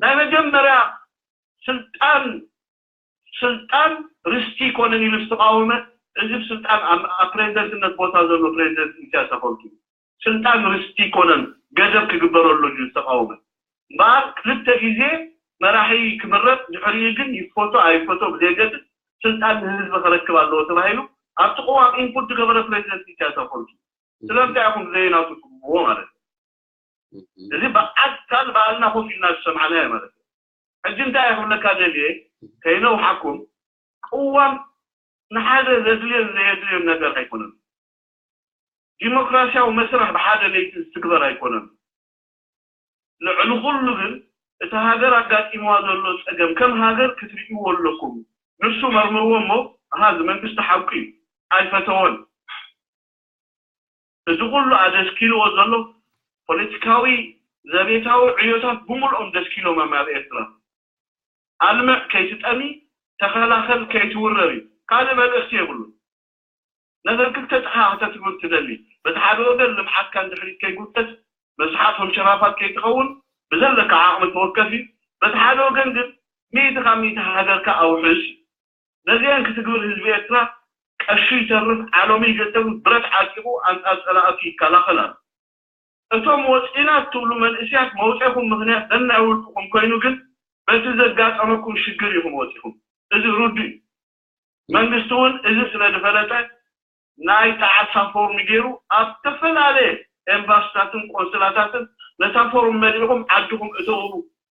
ናይ መጀመርያ ስልጣን ስልጣን ርስቲ ይኮነን ኢሉ ዝተቃወመ እዚ ብስልጣን ኣብ ፕሬዚደንትነት ቦታ ዘሎ ፕሬዚደንት ኢሳያስ ኣፈወርቂ ስልጣን ርስቲ ይኮነን ገደብ ክግበረሉ እዩ ዝተቃወመ። እምበኣር ክልተ ግዜ መራሒ ክምረጥ ድሕሪኡ ግን ይፈቶ ኣይፈቶ ብዘየገድስ ስልጣን ንህዝቢ ክረክብ ኣለዎ ተባሂሉ ኣብቲ ቅዋም ኢንፑት ዝገበረ ፕሬዚደንት ኢሳያስ ኣፈወርቂ ስለምንታይ ኢኹም ብዘየናቱ ትብዎ ማለት እዩ። እዚ ብኣካል ባዕልና ኮፍ ኢልና ዝሰማዕናዮ ማለት እዩ። ሕጂ እንታይ ክብለካ ደልየ ከይነውሓኩም ቅዋም ንሓደ ዘድልዮን ዘየድልዮን ነገር ኣይኮነን። ዲሞክራሲያዊ መስርሕ ብሓደ ለይቲ ዝትግበር ኣይኮነን። ልዕሊ ኩሉ ግን እቲ ሃገር ኣጋጢምዋ ዘሎ ፀገም ከም ሃገር ክትርእይዎ ኣለኩም። ንሱ መርምርዎ እሞ ኣሃ እዚ መንግስቲ ሓቁ እዩ ኣይፈተወን። እዚ ኩሉ ኣደስኪልዎ ዘሎ ፖለቲካዊ ዘቤታዊ ዕዮታት ብምልኦም ደስኪሎም ኣብ ኤርትራ ኣልምዕ ከይትጠሚ ተኸላኸል ከይትውረር እዩ። ካልእ መልእኽቲ የብሉ። ነዘን ክልተ ጥሓ ክተትግብር ትደሊ በቲ ሓደ ወገን ልምዓትካ ንድሕሪት ከይጉተት መዝሓቶም ሸራፋት ከይትኸውን ብዘለካ ዓቕሚ ተወከፍ እዩ። በቲ ሓደ ወገን ግን ሚእቲ ካብ ሚእቲ ሃገርካ ኣውሕስ እዩ። ነዚአን ክትግብር ህዝቢ ኤርትራ ቀሺ ይተርፍ ዓሎሚ ይገጥም ብረት ዓጢቑ ኣንጻር ጸላእቱ ይከላኸል ኣሎ። እቶም ወጺና እትብሉ መንእስያት መውፅኹም ምኽንያት ነናይ ውልቅኹም ኮይኑ ግን በቲ ዘጋጠመኩም ሽግር ኢኹም ወፂኹም። እዚ ርዱእ እዩ። መንግስቲ እውን እዚ ስለ ዝፈለጠ ናይ ጣዕሳ ፎርም ገይሩ ኣብ ዝተፈላለየ ኤምባስታትን ቆንስላታትን ነታ ፎርም መሊእኹም ዓድኹም እተዉ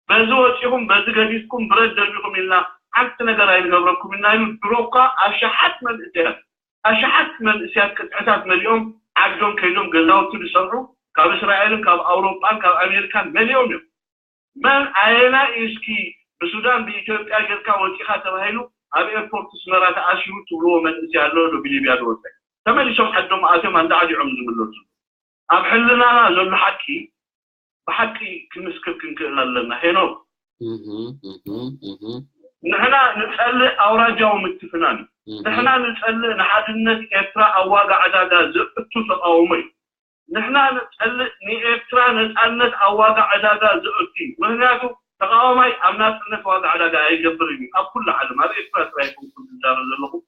በዚ ወፂኹም በዚ ገዲፍኩም ብረት ደርቢኹም ኢልና ሓንቲ ነገር ኣይንገብረኩም ኢና ኢሉ ድሮ እኳ ኣሽሓት መንእሰያት ኣሽሓት መንእሰያት ቅጥዕታት መሊኦም ዓዶም ከይዶም ገዛውቲ ዝሰርሑ ካብ እስራኤልን ካብ ኣውሮጳን ካብ ኣሜሪካን መሊኦም እዮም። መን ኣየናይ እዩ እስኪ ብሱዳን ብኢትዮጵያ ጌርካ ወፂኻ ተባሂሉ ኣብ ኤርፖርት ስመራ ተኣሲሩ ትብልዎ መንእሰይ ኣሎ ዶ ብሊብያ ዝወፀ ተመሊሶም ዓዶም ኣትዮም ኣንዳዕዲዖም ዝምለሱ ኣብ ሕልናና ዘሎ ሓቂ ብሓቂ ክንምስክር ክንክእል ኣለና ሄኖክ ንሕና ንፀልእ ኣውራጃዊ ምትፍናን እዩ ንሕና ንፀልእ ንሓድነት ኤርትራ ኣብ ዋጋ ዕዳጋ ዘእቱ ተቃውሞ እዩ ንሕና ንፀልእ ንኤርትራ ነፃነት ኣብ ዋጋ ዕዳጋ ዘእቱ እዩ ምክንያቱ ተቃዋማይ ኣብ ናፅነት ዋጋ ዕዳጋ ኣይገብርን እዩ ኣብ ኩሉ ዓለም ኣብ ኤርትራ ጥራይ ይኮንኩም ዝዛረብ ዘለኹም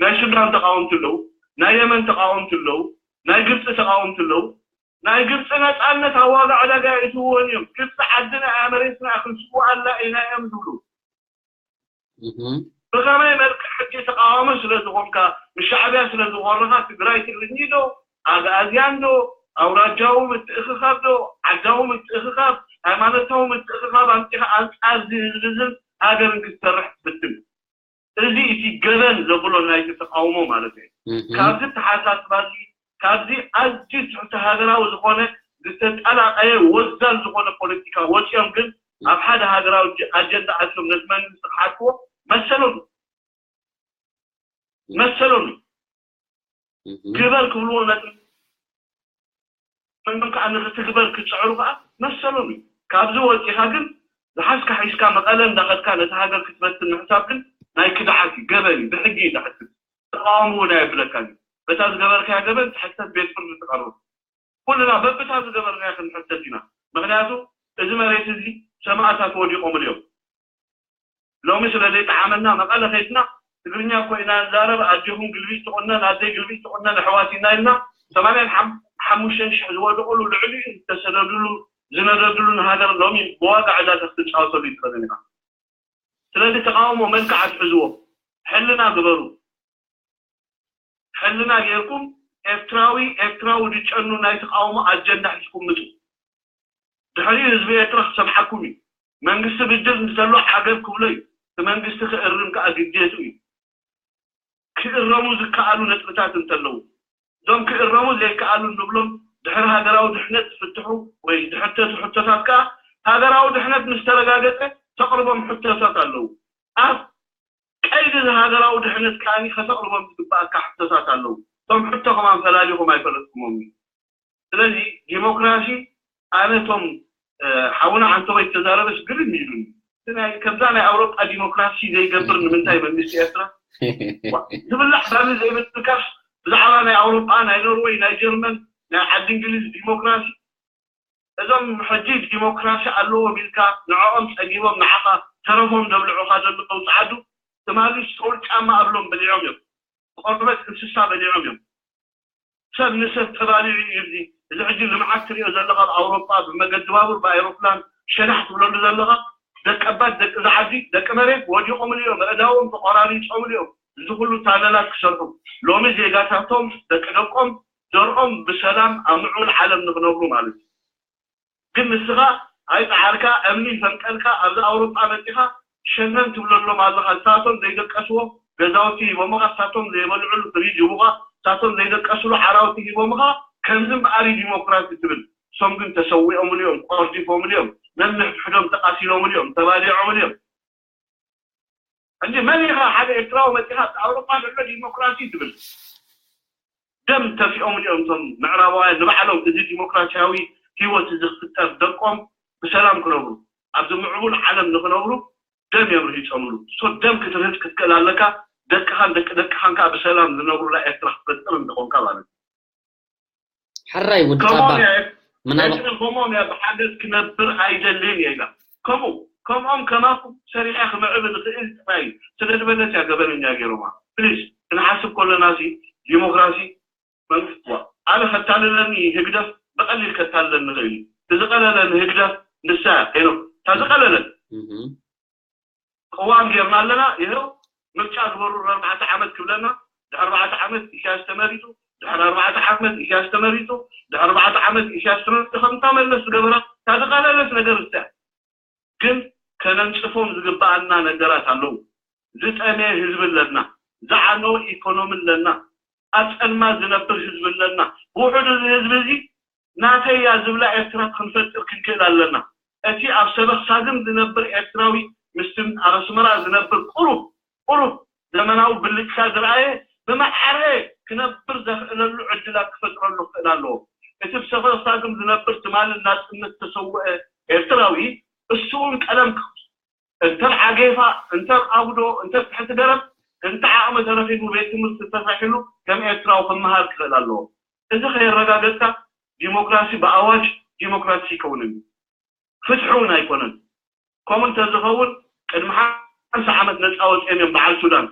ናይ ሱዳን ተቃወምቲ ኣለዉ ናይ የመን ተቃወምቲ ኣለዉ ናይ ግብፂ ተቃወምቲ ኣለዉ ናይ ግብፂ ነፃነት ኣብ ዋጋ ዕዳጋ የእትውወን እዮም ግብፂ ዓድና እያ መሬትና እያ ክንስውኣላ ኢና እዮም ዝብሉ ብኸመይ መልክዕ ሕጂ ተቃዋሚ ስለ ዝኾንካ ምስ ሻዕብያ ስለ ዝኾረኻ ትግራይ ትግርኝ ዶ ኣግኣዝያን ዶ ኣውራጃዊ ምትእኽኻብ ዶ ዓዳዊ ምትእኽኻብ ሃይማኖታዊ ምትእኽኻብ ኣምፂኻ ኣንፃር ዝህዝብዝን ሃገርን ክትሰርሕ ትፍትን እዚ እቲ ገበን ዘብሎ ናይቲ ተቃውሞ ማለት እዩ። ካብዚ ተሓሳስባ እዚ ካብዚ ኣዝዩ ትሕቲ ሃገራዊ ዝኾነ ዝተጠላቀየ ወዛል ዝኾነ ፖለቲካ ወፂኦም ግን ኣብ ሓደ ሃገራዊ ኣጀንዳ ኣትዮም ነቲ መንግስቲ ክሓድዎ መሰሎም እዩ። መሰሎም እዩ። ግበር ክብልዎ ነቲ መንግስቲ ከዓ ንክትግበር ክፅዕሩ ከዓ መሰሎም እዩ። ካብዚ ወፂኻ ግን ዝሓዝካ ሒዝካ መቐለ እንዳኸድካ ነቲ ሃገር ክትበትን ምሕሳብ ግን ናይ ክድዓት እዩ፣ ገበን እዩ፣ ብሕጊ እዩ ዘሕትት። ተቃወሙ እውን ኣየብለካን እዩ። በታ ዝገበርካያ ገበን ትሕተት ቤት ፍርዲ ትቐርብ። ኩልና በብታ ዝገበርናዮ ክንሕተት ኢና። ምክንያቱ እዚ መሬት እዚ ሰማእታት ወዲቆምሉ እዮም። ሎሚ ስለ ዘይጠዓመና መቐለ ከይድና ትግርኛ እኮ ኢና ንዛረብ ኣዴኹም ግልቢጥ ትቑነን ኣደይ ግልቢጥ ትቑነን ኣሕዋት ኢና ኢልና ሰማንያን ሓሙሽተ ሽሕ ዝወደቑሉ ልዕሊኡ ዝተሰደዱሉ ዝነደዱሉን ሃገር ሎሚ ብዋጋ ዕዳ ክትጫወተሉ ይትኽእልን ኢኻ። ስለዚ ተቃውሞ መልክዕ ኣትሕዝዎ፣ ሕልና ግበሩ። ሕልና ጌርኩም ኤርትራዊ ኤርትራዊ ድጨኑ ናይ ተቃውሞ ኣጀንዳ ሒዝኩም ምጹ። ድሕሪኡ ህዝቢ ኤርትራ ክሰምዓኩም እዩ። መንግስቲ ብድር እንተሎ ዓገብ ክብሎ እዩ። እቲ መንግስቲ ክእርም ከዓ ግዴቱ እዩ። ክእረሙ ዝከኣሉ ነጥብታት እንተለዉ፣ እዞም ክእረሙ ዘይከኣሉ እንብሎም ድሕሪ ሃገራዊ ድሕነት ዝፍትሑ ወይ ድሕተቱ ሕቶታት ከዓ ሃገራዊ ድሕነት ምስ ተረጋገጸ ተቕርቦም ሕቶታት ኣለዉ። ኣብ ቀይዲ ሃገራዊ ድሕነት ከኣ ከተቕርቦም ዝግባኣካ ሕቶታት ኣለዉ። እቶም ሕቶ ከማን ፈላሊኹም ኣይፈለጥኩሞም እዩ። ስለዚ ዲሞክራሲ ኣነ እቶም ሓውና ዓንተቦይ ዝተዛረበስ ግርም ኢሉኒ። ከምዛ ናይ ኣውሮጳ ዲሞክራሲ ዘይገብር ንምንታይ መንግስቲ ኤርትራ ዝብላዕ ባኒ ዘይብልካስ ብዛዕባ ናይ ኣውሮጳ ናይ ኖርወይ ናይ ጀርመን ናይ ዓዲ እንግሊዝ ዲሞክራሲ እዞም ሕጂ ዲሞክራሲ ኣለዎም ኢልካ ንዕኦም ጸጊቦም ንዓኻ ተረፎም ዘብልዑኻ ዘለዉ ጸዓዱ ትማሊ ሶል ጫማ ኣብሎም በሊዖም እዮም። ቆርበት እንስሳ በሊዖም እዮም። ሰብ ንሰብ ተባሊዑ እዩ። እዚ እዚ ሕጂ ልምዓት ትሪኦ ዘለኻ ኣብ ኣውሮጳ ብመገዲ ባቡር ብኣይሮፕላን ሸናሕ ትብለሉ ዘለኻ ደቀባት ደቂ ዝዓዲ ደቂ መሬት ወዲቖምሉ እዮም። ኣእዳዎም ተቆራሪጾምሉ እዮም። እዚ ኩሉ ታነላት ክሰርሑ ሎሚ ዜጋታቶም ደቂ ደቆም ዘርኦም ብሰላም ኣብ ምዕቡል ዓለም ንክነብሩ ማለት እዩ። ግን ንስኻ ኣይፀዓርካ እምኒ ፈንቀልካ ኣብዚ ኣውሮጳ መፂኻ ሸነን ትብለሎም ኣለኻ። ንሳቶም ዘይደቀስዎ ገዛውቲ ሂቦምኻ፣ ንሳቶም ዘይበልዕሉ ፍሪጅ ሂቡኻ፣ ንሳቶም ዘይደቀስሉ ዓራውቲ ሂቦምኻ። ከምዚ እምበኣር እዩ ዲሞክራሲ ትብል። እሶም ግን ተሰዊኦምሉ እዮም፣ ቆርዲፎምሉ እዮም፣ ነንሕድሕዶም ተቓሲሎምሉ እዮም፣ ተባሊዖምሉ እዮም። ሕጂ መን ኢኻ ሓደ ኤርትራዊ መፂኻ ኣብ ኣውሮጳ ዘሎ ዲሞክራሲ ትብል? ደም ተፊኦም እዮም እቶም ምዕራባውያን ንባዕሎም እዚ ዲሞክራሲያዊ ህይወት እዚ ክፍጠር ደቆም ብሰላም ክነብሩ ኣብዚ ምዕቡል ዓለም ንክነብሩ ደም እዮም ርሂፆምሉ። ሶ ደም ክትርህፅ ክትክእል ኣለካ። ደቅኻን ደቂ ደቅኻን ከዓ ብሰላም ዝነብሩላ ኤርትራ ክትፈጥር እንተኾንካ ማለት እዩ። ሕራይ ውድቃባ ከምኦም እያ ብሓገዝ ክነብር ኣይደልን እየ ኢላ። ከምኡ ከምኦም ከማኹም ሰሪሐ ክምዕብል ይኽእል ጥራይ እዩ። ስለ ዝበለት እያ ገበነኛ ገይሮማ። ፕሊስ ክንሓስብ ከለና ሲ ዲሞክራሲ መንግስቲ ዋ ኣነ ከታልለኒ ህግደፍ ብቐሊል ከታልለኒ ይኽእል እዩ። እቲ ዝቐለለ ንህግደፍ ንሳ እያ ሄኖክ እታ ዝቐለለት ቅዋም ጌርና ኣለና። ይኸው ምርጫ ግበሩ ኣርባዕተ ዓመት ክብለና ድሕሪ ኣርባዕተ ዓመት ኢሳያስ ተመሪጡ ድሕሪ ኣርባዕተ ዓመት ኢሳያስ ተመሪጡ ድሕሪ ኣርባዕተ ዓመት ኢሳያስ ተመሪጡ ከምታ መለስ ዝገበራ እታ ዝቐለለት ነገር እሳ ግን ከነንጽፎም ዝግበኣና ነገራት ኣለዉ። ዝጠመየ ህዝቢ ኣለና፣ ዝዓነወ ኢኮኖሚ ኣለና፣ ኣብ ጸልማት ዝነብር ህዝቢ ኣለና። ብውሕዱ እዚ ህዝቢ እዚ ናተይ እያ ዝብላ ኤርትራ ክንፈጥር ክንክእል ኣለና። እቲ ኣብ ሰበኽ ሳግም ዝነብር ኤርትራዊ ምስቲ ኣብ ኣስመራ ዝነብር ቁሩብ ቁሩብ ዘመናዊ ብልጭታ ዝረኣየ ብማዕረ ክነብር ዘኽእለሉ ዕድላት ክፈጥረሉ ክኽእል ኣለዎ። እቲ ብሰበኽ ሳግም ዝነብር ትማሊ ናጽነት ዝተሰወአ ኤርትራዊ እሱ እውን ቀለም ክኽሱ እንተ ኣብ ዓጌፋ እንተ ኣብ ኣጉዶ እንተ ኣብ ትሕቲ ገረብ እንተ ዓቕሚ ተረኺቡ ቤት ትምህርቲ ተሰራሒሉ ከም ኤርትራዊ ክመሃር ክኽእል ኣለዎ። እዚ ከየረጋገጽካ ዲሞክራሲ ብኣዋጅ ዲሞክራሲ ኣይከውንን እዩ። ፍትሒ እውን ኣይኮነን። ከምኡ እንተዝኸውን ቅድሚ ሓምሳ ዓመት ነፃ ወፂኦም እዮም በዓል ሱዳን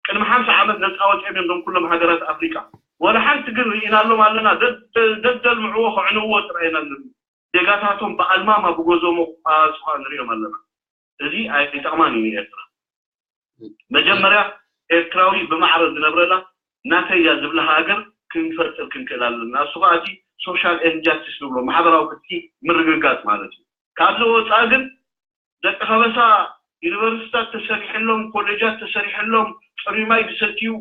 ቅድሚ ሓምሳ ዓመት ነፃ ወፂኦም እዮም ዞም ኩሎም ሃገራት ኣፍሪቃ ወላ ሓንቲ ግን ርኢናሎም ኣለና ደደልምዕዎ ከዕንዎ ጥራይ ኢና ንርኢ ዜጋታቶም ብኣልማማ ብጎዞሞ ኣፅፋ ንሪኦም ኣለና እዚ ኣይጠቕማን እዩ ንኤርትራ መጀመርያ ኤርትራዊ ብማዕረ ዝነብረላ ናተይ እያ ዝብላ ሃገር ክንፈጥር ክንክእል ኣለና እሱ ከዓ እቲ social injustice ንብሎ ማሕበራዊ ፍትሒ ምርግጋፅ ማለት እዩ ካብዚ ወፃኢ ግን ደቂ ከበሳ ዩኒቨርሲታት ተሰሪሐሎም ኮሌጃት ተሰሪሐሎም ፅሩይ ማይ ዝሰትዩ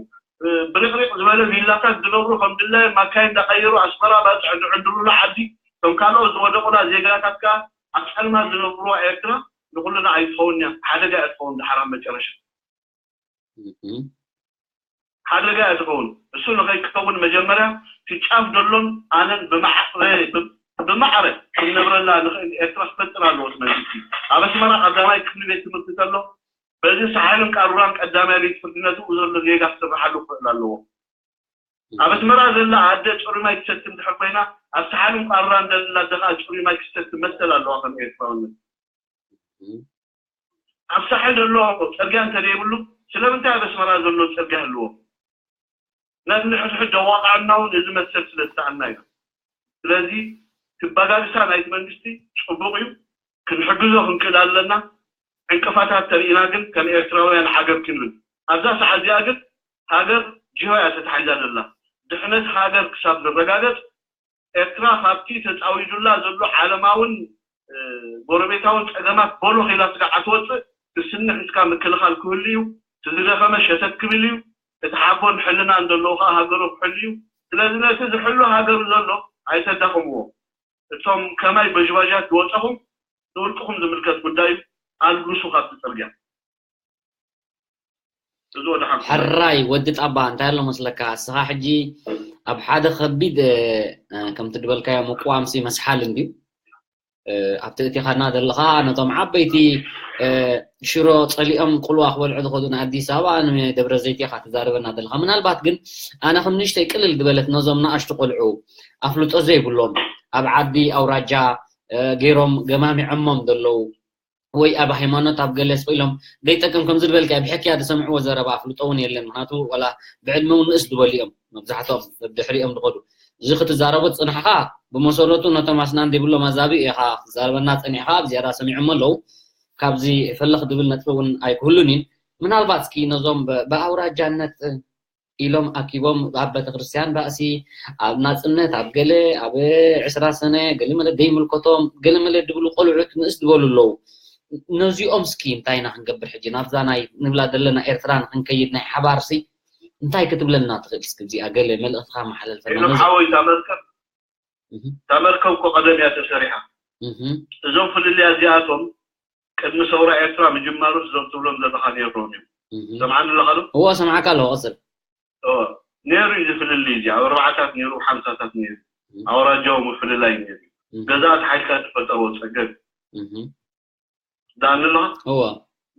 ብርቅሪቅ ዝበለ ቪላታት ዝነብሩ ከም ድላዮም ማካይን እንዳቀየሩ ኣስመራ ባፅዕ ዝዕድሩላ ዓዲ ከም ካልኦት ዝወደቁላ ዜጋታት ከዓ ኣብ ፀልማት ዝነብሩዋ ኤርትራ ንኩልና ኣይትኸውን እያ ሓደጋ እያ ትኸውን ድሓር ኣብ መጨረሻ ሓደጋ እያ ትኸውን እሱ ንኸይከውን መጀመርያ እቲ ጫፍ ዘሎን ኣነን ብማዕረ ክንነብረላ ንኽእል ኤርትራ ክፈጥር ኣለዎ እቲ መንግስቲ ኣብ ኣስመራ ቀዳማይ ክፍሊ ቤት ትምህርቲ ተሎ በዚ ሳሕልን ቃሩራን ቀዳማይ ቤት ፍርዲ ነትኡ ዘሎ ዜጋ ክስርሓሉ ክኽእል ኣለዎ ኣብ ኣስመራ ዘላ ኣደ ፅሩይ ማይ ትሰቲ እንድሕር ኮይና ኣብ ሳሕልን ቃሩራን ዘላ ኣደ ከዓ ፅሩይ ማይ ክትሰቲ መሰል ኣለዋ ከም ኤርትራውነት ኣብ ሳሕል ዘሎ ፅርግያ እንተዘይብሉ ስለምንታይ ኣብ ኣስመራ ዘሎ ፅርግያ ህልዎ ነንሕድሕድ ደዋቃዕና እውን እዚ መሰል ስለ ዝሰኣና እዩ ስለዚ ትበጋግሳ ናይቲ መንግስቲ ጽቡቕ እዩ፣ ክንሕግዞ ክንክእል ኣለና። ዕንቅፋታት ተርኢና ግን ከም ኤርትራውያን ዓገብ ክንብል ኣብዛ ሰዓት እዚኣ ግን ሃገር ጅሆ እያ ተታሒዛ ዘላ። ድሕነት ሃገር ክሳብ ዝረጋገጽ ኤርትራ ካብቲ ተጻዊዱላ ዘሎ ዓለማውን ጎረቤታውን ጸገማት በሎ ኺላ ስጋዕ ኣትወጽእ። ትስንሕ እስካ ምክልኻል ክህሉ እዩ። ትዝደኸመ ሸተት ክብል እዩ። እቲ ሓቦን ሕልናን ዘለዎ ከዓ ሃገሩ ክሕሉ እዩ። ስለዚ ነቲ ዝሕሉ ሃገሩ ዘሎ ኣይተዳኽምዎ። እቶም ከማይ በዥባዣት ዝወፀኹም ንውልቅኹም ዝምልከት ጉዳይ እዩ። ኣልግሱ ካብቲ ፅርግያ። ሕራይ ወዲ ጣባ እንታይ ኣሎ መስለካ? እስኻ ሕጂ ኣብ ሓደ ከቢድ ከምቲ ድበልካዮ ምቁዋምሲ መስሓል እንድዩ። ኣብቲ እቲኻና ዘለኻ ነቶም ዓበይቲ ሽሮ ፀሊኦም ቁልዋ ክበልዑ ዝኸዱ ንኣዲስ ኣበባ ንደብረ ዘይት ኢኻ ትዛረበና ዘለኻ። ምናልባት ግን ኣነ ከም ንእሽተይ ቅልል ዝበለት ነዞም ንኣሽቱ ቆልዑ ኣፍልጦ ዘይብሎም ኣብ ዓዲ ኣውራጃ ገይሮም ገማሚዖሞም ዘለዉ ወይ ኣብ ሃይማኖት ኣብ ገለ ስቕ ኢሎም ዘይጠቅም ከም ዝድበልካ ብሕክያ ዝሰምዕዎ ዘረባ ኣፍልጦ እውን የለን። ምክንያቱ ዋላ ብዕድመ እውን ንእስ ዝበሉ እዮም መብዛሕትኦም ድሕሪኦም ዝኸዱ። እዚ ክትዛረቦ ዝፅናሕኻ ብመሰረቱ ነቶም ኣስናን ዘይብሎም ኣዛብእ ኢኻ ክትዛረበና ፀኒሕኻ ብዝያዳ ሰሚዖም ኣለዉ። ካብዚ ፈለኽ ድብል ነጥቢ እውን ኣይክህሉን እዩ። ምናልባት እስኪ ነዞም ብኣውራጃነት ኢሎም ኣኪቦም ኣብ ቤተክርስትያን ባእሲ ኣብ ናፅነት ኣብ ገለ ኣብ ዕስራ ሰነ ገለ መለ ዘይምልከቶም ገለ መለ ድብሉ ቆልዑት ንእስ ዝበሉ ኣለዉ። ነዚኦም እስኪ እንታይ ኢና ክንገብር ሕጂ ናብዛ ናይ ንብላ ዘለና ኤርትራ ንክንከይድ ናይ ሓባር ሲ እንታይ ክትብለና ትኽእል እስኪ እዚኣ ገለ መልእኽትካ መሓለልፈና ነዚ ሓወይ እዛ መርከብ እዛ መርከብ እኮ ቀደም እያ ተሰሪሓ እዞም ፍልልያ እዚኣቶም ቅድሚ ሰውራ ኤርትራ ምጅማሩስ እዞም ትብሎም ዘለካ ነይሮም እዮም ሰምዓኒ ኣለካ ዶ እዎ ሰምዓካ ኣለዎ ቀፅል እዎ ነይሩ እዩ ዝፍልልይ እዚ ኣብ ኣርባዓታት ነይሩ ሓምሳታት ነይሩ ኣውራጃዊ ምፍልላይ ነይሩ ገዛእቲ ሓይልታት ዝፈጠርዎ ፀገም ዳኣኒ ኣለኻ እዎ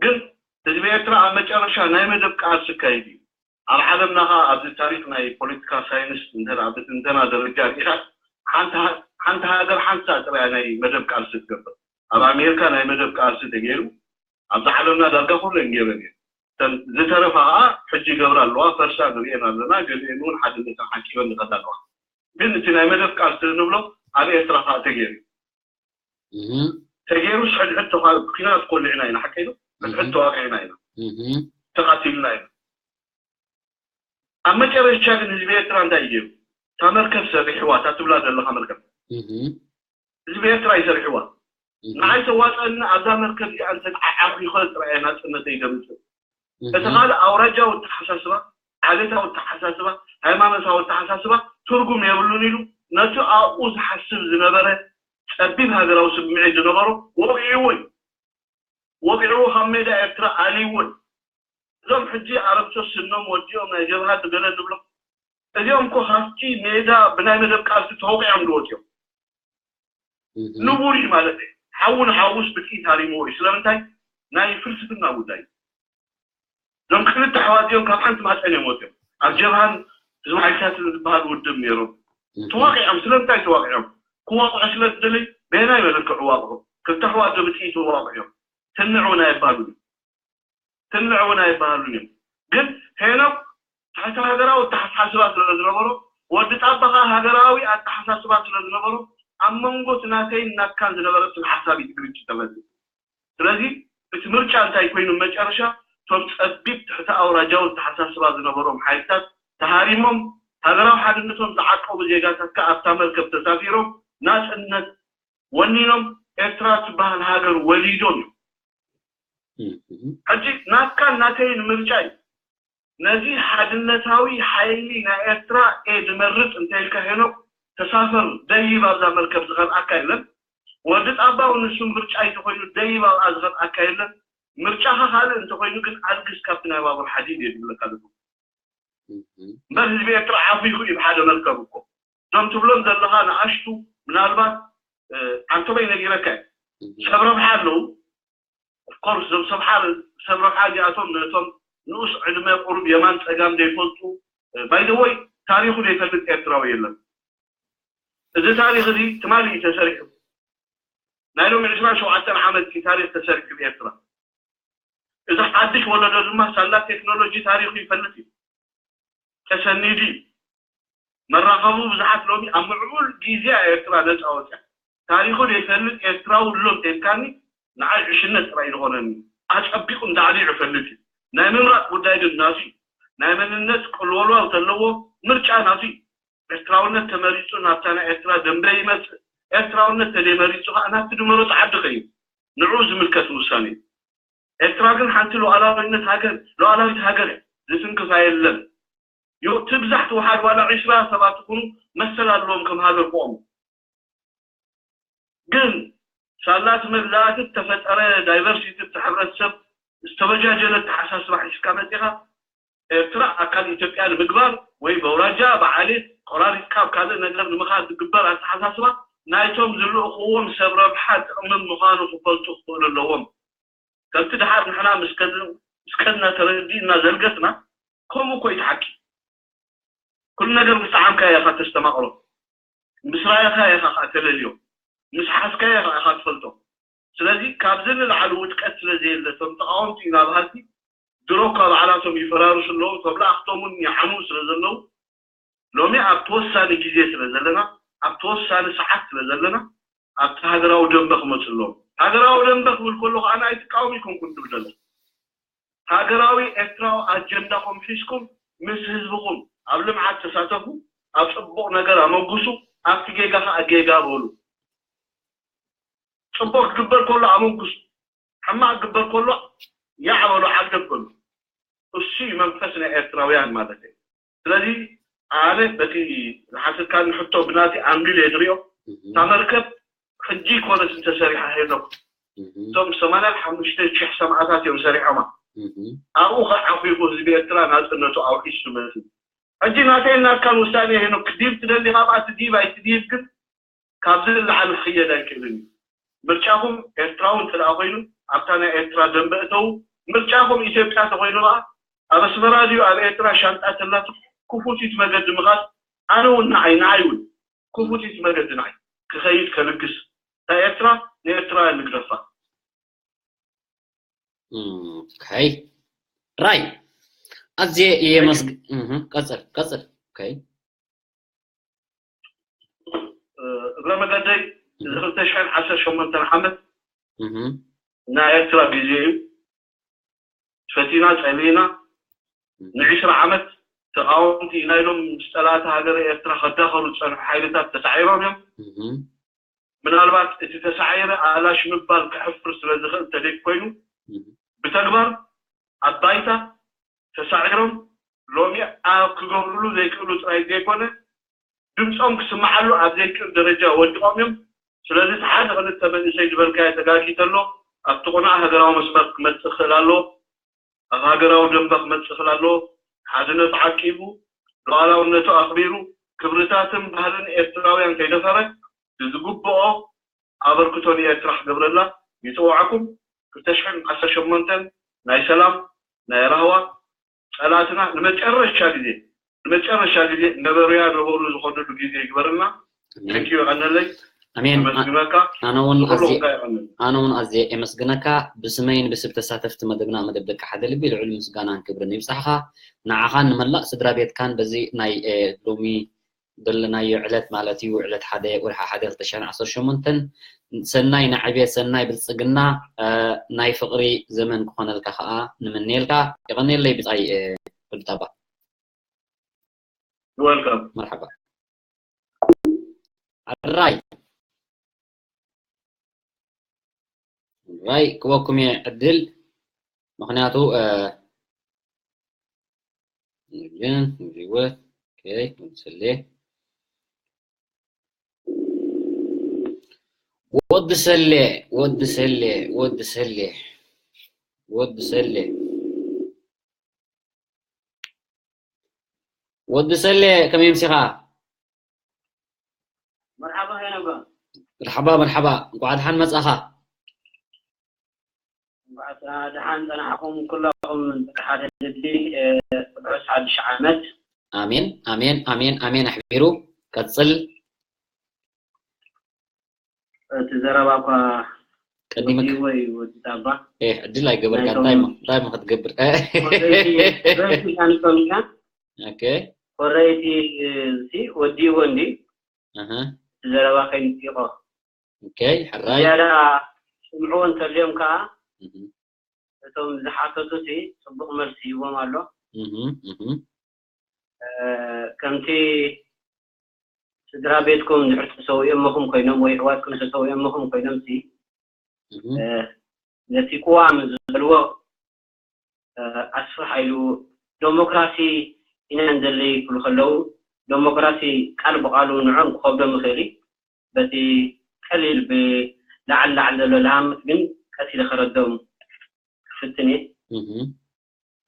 ግን ህዝቢ ኤርትራ ኣብ መጨረሻ ናይ መደብ ቃልሲ ኣካይዱ እዩ ኣብ ዓለምና ከ ኣብዚ ታሪክ ናይ ፖለቲካ ሳይንስ እንተ ብትንተና ደረጃ ርኢኻ ሓንቲ ሃገር ሓንሳ ጥራያ ናይ መደብ ቃልሲ ትገብር ኣብ ኣሜሪካ ናይ መደብ ቃልሲ ተገይሩ ኣብዚ ዓለምና ዳርጋ ኩለን ገይረን እየን ዝተረፋ ከዓ ሕጂ ይገብራ ኣለዋ ፈርሳ ንሪኤን ኣለና ገሊአን እውን ሓድነተን ሓቂበን ንኸዳ ኣለዋ ግን እቲ ናይ መደብ ቃልሲ ንብሎ ኣብ ኤርትራ ከዓ ተገይሩ ተገይሩስ ሕድሕድ ኩናት ኮሊዕና ኢና ሓቀይ ዶ ሕድሕድ ተዋቂዕና ኢና ተቃቲልና ኢና ኣብ መጨረሻ ግን ህዝቢ ኤርትራ እንታይ ገይሩ እታ መርከብ ሰሪሕዋ እታ ትብላ ዘለካ መርከብ ህዝቢ ኤርትራ ይሰሪሕዋ ንዓይ ተዋፀኒ ኣብዛ መርከብ እዚኣ እንተ ዓዓኺኸ ጥራየ ናፅነተይ ደምፅእ እቲ ካልእ ኣውራጃዊ ኣተሓሳስባ ዓሌታዊ ኣተሓሳስባ ሃይማኖታዊ ኣተሓሳስባ ትርጉም የብሉን ኢሉ ነቲ ኣብኡ ዝሓስብ ዝነበረ ጸቢብ ሃገራዊ ስምዒት ዝነበሮ ወቒዕዎ እዩ። ወቒዕዎ ካብ ሜዳ ኤርትራ ኣልይዎ እዩ። እዞም ሕጂ ኣረግቶት ስኖም ወዲኦም ናይ ጀብሃ ገለ ንብሎም እዚኦም እኮ ካብቲ ሜዳ ብናይ መደብ ቃልሲ ተወቒዖም ዝወፁ እዮም። ንቡር እዩ ማለት እዩ። ሓዊ ንሓውስ ብጥይት ሃሪምዎ እዩ። ስለምንታይ? ናይ ፍልስፍና ጉዳይ እዩ። እዞም ክልተ ኣሕዋት እዚኦም ካብ ሓንቲ ማፀን እዮም ወፂኦም ኣብ ጀብሃን ህዝቢ ሓይልታትን ዝበሃል ውድብ ነይሮም ተዋቂዖም ስለምንታይ ተዋቂዖም ክዋቅዑ ስለ ዝደለዩ በየናይ መለክዕ ዋቅዑ ክልተ ኣሕዋት ዶ ብጥይት ይዋቅዑ እዮም ትንዕ እውን ኣይባሉን እዮም ትንዕ እውን ኣይባሉን እዮም ግን ሄኖክ ትሕቲ ሃገራዊ ኣተሓሳስባ ስለ ዝነበሮ ወዲ ጣባ ከዓ ሃገራዊ ኣተሓሳስባ ስለ ዝነበሮ ኣብ መንጎ እቲ ናተይን ናትካን ዝነበረትን ሓሳብ እዩ ግርጭት ተፈጢሩ ስለዚ እቲ ምርጫ እንታይ ኮይኑ መጨረሻ እቶም ጸቢብ ትሕቲ ኣውራጃዊ ኣተሓሳስባ ዝነበሮም ሓይልታት ተሃሪሞም ሃገራዊ ሓድነቶም ዝዓቀቡ ዜጋታት ከኣ ኣብታ መርከብ ተሳፊሮም ናጽነት ወኒኖም ኤርትራ ትበሃል ሃገር ወሊዶም እዮም። ሕጂ ናትካን ናተይን ምርጫ እዩ። ነዚ ሓድነታዊ ሓይሊ ናይ ኤርትራ እየ ዝመርጽ እንተኢልካ ሄኖክ ተሳፈር ደይብ ኣብዛ መርከብ ዝኸልኣካ የለን። ወዲ ጣባ እውን ንሱ ምርጫ እዩ ተኮይኑ ደይብ ኣብኣ ዝኸልኣካ የለን። ምርጫኻ ካልእ እንተኮይኑ ግን ኣልግስ ካብቲ ናይ ባቡር ሓዲድ እየ ዝብለካ ዘለኹ። እምበር ህዝቢ ኤርትራ ዓኺኹ እዩ ብሓደ መርከብ እኮ። እዞም ትብሎም ዘለኻ ንኣሽቱ ምናልባት ዓንቶበይ ነጊረካ እየ ሰብ ረብሓ ኣለዉ። ኦፍኮርስ እዞም ሰብ ሓር ሰብ ረብሓ እዚኣቶም ነቶም ንኡስ ዕድመ ቁሩብ የማን ጸጋም ዘይፈልጡ ባይደወይ ታሪኹ ዘይፈልጥ ኤርትራዊ የለን። እዚ ታሪኽ እዚ ትማሊ እዩ ተሰሪሑ። ናይ ሎሚ ዕስራን ሸውዓተን ዓመት እዩ ታሪኽ ተሰሪሑ ብኤርትራ። እዚ ሓድሽ ወለዶ ድማ ሳላ ቴክኖሎጂ ታሪኹ ይፈልጥ እዩ። ተሰኒዱ እዩ። መራኸቡ ብዙሓት ሎሚ ኣብ ምዕቡል ግዜኣ ኤርትራ ነጻ ወጽያ። ታሪኹ ዘይፈልጥ ኤርትራዊ ኣሎ እንተልካኒ ንዓይ ዕሽነት ጥራይ ዝኾነኒ። ኣጸቢቑ እንዳዕሊዑ ይፈልጥ እዩ። ናይ ምምራጽ ጉዳይ ግን ናቱ እዩ። ናይ መንነት ቅልወልዋው ተለዎ ምርጫ ናቱ እዩ። ኤርትራውነት ተመሪጹ ናብታ ናይ ኤርትራ ደንበ ይመጽእ። ኤርትራውነት ተደይመሪጹ ከኣ ናብቲ ድመረጹ ዓዲ ከይድ። ንዕኡ ዝምልከት ውሳኔ እዩ። ኤርትራ ግን ሓንቲ ሉዓላዊነት ሃገር፣ ሉዓላዊት ሃገር እያ። ዝትንክፋ የለን። ዮ-፣ ትብዛሕ ትውሓድ ዋላ ዒስራ ሰባት ይኹኑ መሰል ኣለዎም ከም ሃገር ክቖሙ። ግን ሳላ እቲ መግዛእቲ እተፈጠረ ዳይቨርሲቲ እቲ ሕብረተሰብ ዝተበጃጀለ ኣተሓሳስባ ሒዝካ መጺኻ ኤርትራ ኣካል ኢትዮጵያ ንምግባር ወይ በውራጃ ብዓሌት ቆራሪጽካ ኣብ ካልእ ነገር ንምኻድ ዝግበር ኣተሓሳስባ ናይቶም ዝልእኽዎም ሰብ ረብሓ ጥቕምን ምዃኑ ክፈልጡ ክኽእሉ ኣለዎም። ከምቲ ደሓር ንሕና ምስ ከድ-፣ ምስ ከድና ተረዲእና ዘልገስና፣ ከምኡ እኮ እዩ እቲ ሓቂ። ኩሉ ነገር ምስ ጠዓምካዮ ኢኻ ተስተማቕሮ። ምስ ረኣኻዮ ኢኻ ከኣ ተለልዮ። ምስ ሓዝካዮ ኢኻ ኢኻ ትፈልጦ። ስለዚ ካብዚ ንላዕሊ ውድቀት ስለ ዘየለ እቶም ተቓወምቲ ኢና በሃልቲ ድሮ እኳ ባዕላቶም ይፈራርሱ ኣለዉ፣ እቶም ለኣኽቶም እውን ይዓንዉ ስለ ዘለዉ ሎሚ ኣብቲ ወሳኒ ግዜ ስለ ዘለና፣ ኣብቲ ወሳኒ ሰዓት ስለ ዘለና፣ ኣብቲ ሃገራዊ ደንበ ክመጹ ኣለዎም። ሃገራዊ ደንበ ክብል ከሎ ከኣ ንኣይ ትቃወም ኣይኮንኩን ዝብል ዘሎ። ሃገራዊ ኤርትራዊ ኣጀንዳኹም ሒዝኩም ምስ ህዝብኹም ኣብ ልምዓት ተሳተፉ፣ ኣብ ጽቡቕ ነገር ኣመጉሱ፣ ኣብቲ ጌጋ ከኣ ጌጋ በሉ። ጽቡቕ ክግበር ከሎ ኣመጉሱ፣ ሕማቕ ክግበር ከሎ ያዕ በሉ፣ ዓገብ በሉ። እሱ እዩ መንፈስ ናይ ኤርትራውያን ማለት እዩ። ስለዚ ኣነ በቲ ዝሓተትካኒ ሕቶ ብናቲ ኣንግል እየ ዝሪኦ። እታ መርከብ ሕጂ ኮነስ እንተሰሪሓ ሄኖክ፣ እቶም ሰማንያን ሓሙሽተ ሺሕ ሰማእታት እዮም ሰሪሖማ። ኣብኡ ከዓኺኹ ህዝቢ ኤርትራ ናጽነቱ ኣውሒሱ መጺኡ። ሕጂ ናተይን ናትካን ውሳኔ ሄኖክ፣ ክዲብ ትደሊ ካብኣ ትዲብ ኣይትዲብ ግን ካብዚ ንላዕሊ ክኽየድ ኣይክእልን እዩ። ምርጫኹም ኤርትራዊ እንተ ደኣ ኮይኑ ኣብታ ናይ ኤርትራ ደንበ እተዉ። ምርጫኹም ኢትዮጵያ ተኾይኑ ከኣ ኣብ ኣስመራ ድዩ ኣብ ኤርትራ ሻንጣ ተላቱ ክፉቲት መገዲ ምኻድ ኣነ እውን ንዓይ ንዓይ እውን ክፉቲት መገዲ ንዓይ ክኸይድ ከልግስ እታ ኤርትራ ንኤርትራውያን ንግደፋ። ኦኬ ራይ ኣዝየ እየ መስግ ቀጽል ቀጽል ኦኬ እግረ መገደይ እዚ ክልተ ሽሕን ዓሰርተ ሸሞንተን ዓመት ናይ ኤርትራ ግዜ እዩ። ፈቲና ጸሊእና ንዒስራ ዓመት ተቓወምቲ ኢና ኢሎም ምስ ጸላእቲ ሃገረ ኤርትራ ከዳኸሩ ዝጸንሑ ሓይልታት ተሳዒሮም እዮም። ምናልባት እቲ ተሳዒረ ኣላሽ ምባል ከሕፍር ስለ ዝኽእል ተደይ ኮይኑ ብተግባር ኣብ ባይታ ተሳዒሮም ሎሚ ኣብ ክገብርሉ ዘይክእሉ ጥራይ ዘይኮነ ድምፆም ክስምዓሉ ኣብ ዘይክእል ደረጃ ወዲቖም እዮም። ስለዚ እቲ ሓደ ክልተ መንእሰይ ዝበልካዮ ተጋጊ ተሎ ኣብቲ ቁኑዕ ሃገራዊ መስመር ክመፅእ ክኽእል ኣለዎ። ኣብ ሃገራዊ ደንበ ክመፅእ ክእል ኣለዎ። ሓድነቱ ዓቂቡ፣ ሉዓላውነቱ ኣኽቢሩ፣ ክብርታትን ባህልን ኤርትራውያን ከይደፈረ ብዝግብኦ ኣበርክቶ ንኤርትራ ክገብረላ ይፅውዓኩም። ክልተ ሽሕን ዓሰርተ ሸሞንተን ናይ ሰላም ናይ ራህዋ ፀላእትና ንመጨረሻ ግዜ ንመጨረሻ ግዜ ነበሩያ ነበሩ ዝኸዱሉ ግዜ ይግበርልና። Thank you የቐነለይ። ኣሜን። ኣመስግነካ። ኣነ እውን ኣዝየ ኣነ እውን ኣዝየ የመስግነካ። ብስመይን ብስብ ተሳተፍቲ መደብና መደብ ደቂ ሓደ ልቢ ልዑል ምስጋናን ክብርን ይብጻሕኻ። ንዓኻን ንመላእ ስድራ ቤትካን በዚ ናይ ሎሚ ዘለናዮ ዕለት ማለት እዩ ዕለት ሓደ ወርሒ ሓደ ክልተ ሽሕን ዓሰርተ ሸሞንተን ሰናይ ናይ ዕብየት ሰናይ ብልጽግና ናይ ፍቕሪ ዘመን ክኾነልካ ከዓ ንምነየልካ። የቐንየለይ ብጻይ ክልታባ። Welcome. መርሓባ። ኣራይ ኣራይ ክወኩም እየ ዕድል ምክንያቱ ግን ሪወት okay ወዲ ሰሌ ወዲ ሰሌ ወዲ ሰሌ ወዲ ሰሌ ወዲ ሰሌ ወዲ ሰሌ ከመይ ኣምሲኻ? መርሓባ ሄኖጋ። መርሓባ መርሓባ እንኳዕ ደሓን መጻኻ። እንኳዕ ደሓን ጸናሕኩም ኩላኹም ሓደ ልቢ ርሑስ ሓድሽ ዓመት። ኣሜን ኣሜን ኣሜን ኣሜን ኣሕቢሩ ቀጽል። እቲ ዘረባ እኳ ቀዲመካ ወይ ወዲ ጣባ ኤህ ዕድል ኣይገበርካ እንታይ እንታይ ክትገብር ረሲካን ጸሚካ ኦኬ ወረይቲ፣ እ፣ ሲ ወዲእዎ እንዲ፣ እህ። እቲ ዘረባ ከይንጽይቆ። ኦኬ፣ ሕራይ። ዝያዳ ስምዕዎ እንተልዮም ከኣ፣ እህ። እቶም ዝሓተቱ ሲ ጽቡቕ መልሲ ሂቦም ኣሎ። እህ፣ እህ። እ፣ ከምቲ ስድራ ቤትኩም እንድሕር ተሰዊኦምኹም ኮይኖም ወይ ኣሕዋትኩም ተሰዊኦምኹም ኮይኖም ሲ፣ እህ። እ፣ ነቲ ቅዋም ዝበልዎ፣ እ፣ ኣስፍሕ ኢሉ ዶሞክራሲ ኢና ንደሊ ክብሉ ከለዉ፣ ዶሞክራሲ ቃል ብቓሉ ንዕኦም ክኸብዶም ይኽእል እዩ። በቲ ቀሊል ብላዕሊ ላዕሊ ዘሎ ልሃምት ግን ቀስ ኢለ ከረድኦም ክፍትን እየ። እህ።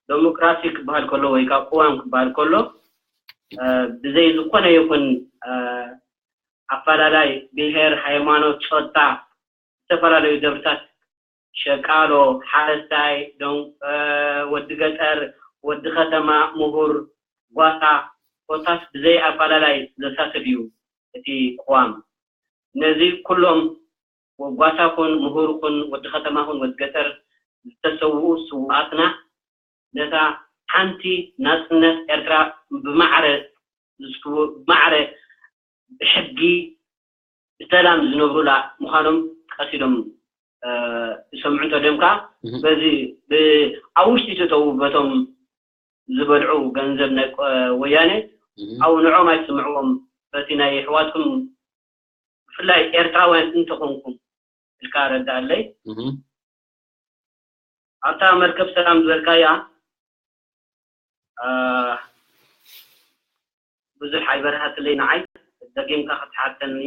ዶሞክራሲ ክበሃል ከሎ ወይ ከዓ ቅዋም ክበሃል ከሎ፣ እ፣ ብዘይ ዝኾነ ይኹን፣ እ፣ ኣፈላላይ ብሄር፣ ሃይማኖት፣ ጾታ፣ ዝተፈላለዩ ደብርታት፣ ሸቃሎ፣ ሓረስታይ፣ ዶን-፣ እ፣ ወዲ ገጠር፣ ወዲ ከተማ፣ ምሁር፣ ጓሳ፣ ኮታስ ብዘይ ኣፈላላይ ዘሳትፍ እዩ እቲ ቅዋም። ነዚ ኩሎም ጓሳ ኩን፣ ምሁር ኩን፣ ወዲ ከተማ ኩን፣ ወዲ ገጠር ዝተሰውኡ ስውኣትና ነታ ሓንቲ ናጽነት ኤርትራ ብማዕረ ዝስክቡ-፣ ብማዕረ ብሕጊ ብሰላም ዝነብሩላ ምዃኖም ቀስ ኢሎም፣ እ፣ ይሰምዑ እንተድዮም ከኣ እህ። በዚ ብ-፣ ኣብ ውሽጢ ተተዉ በቶም ዝበልዑ ገንዘብ ናይ ቆ-፣ ወያነ እህ። ኣብኡ ንዕኦም ኣይትስምዕዎም። በቲ ናይ ኣሕዋትኩም ብፍላይ ኤርትራውያን እንተኾንኩም ኢልካ ረዳኣለይ። እህ። ኣብታ መርከብ ሰላም ዝበልካያ፣ እ፣ ብዙሕ ኣይበርሃትለይ ንዓይ። ደጊምካ ክትሓተኒ፣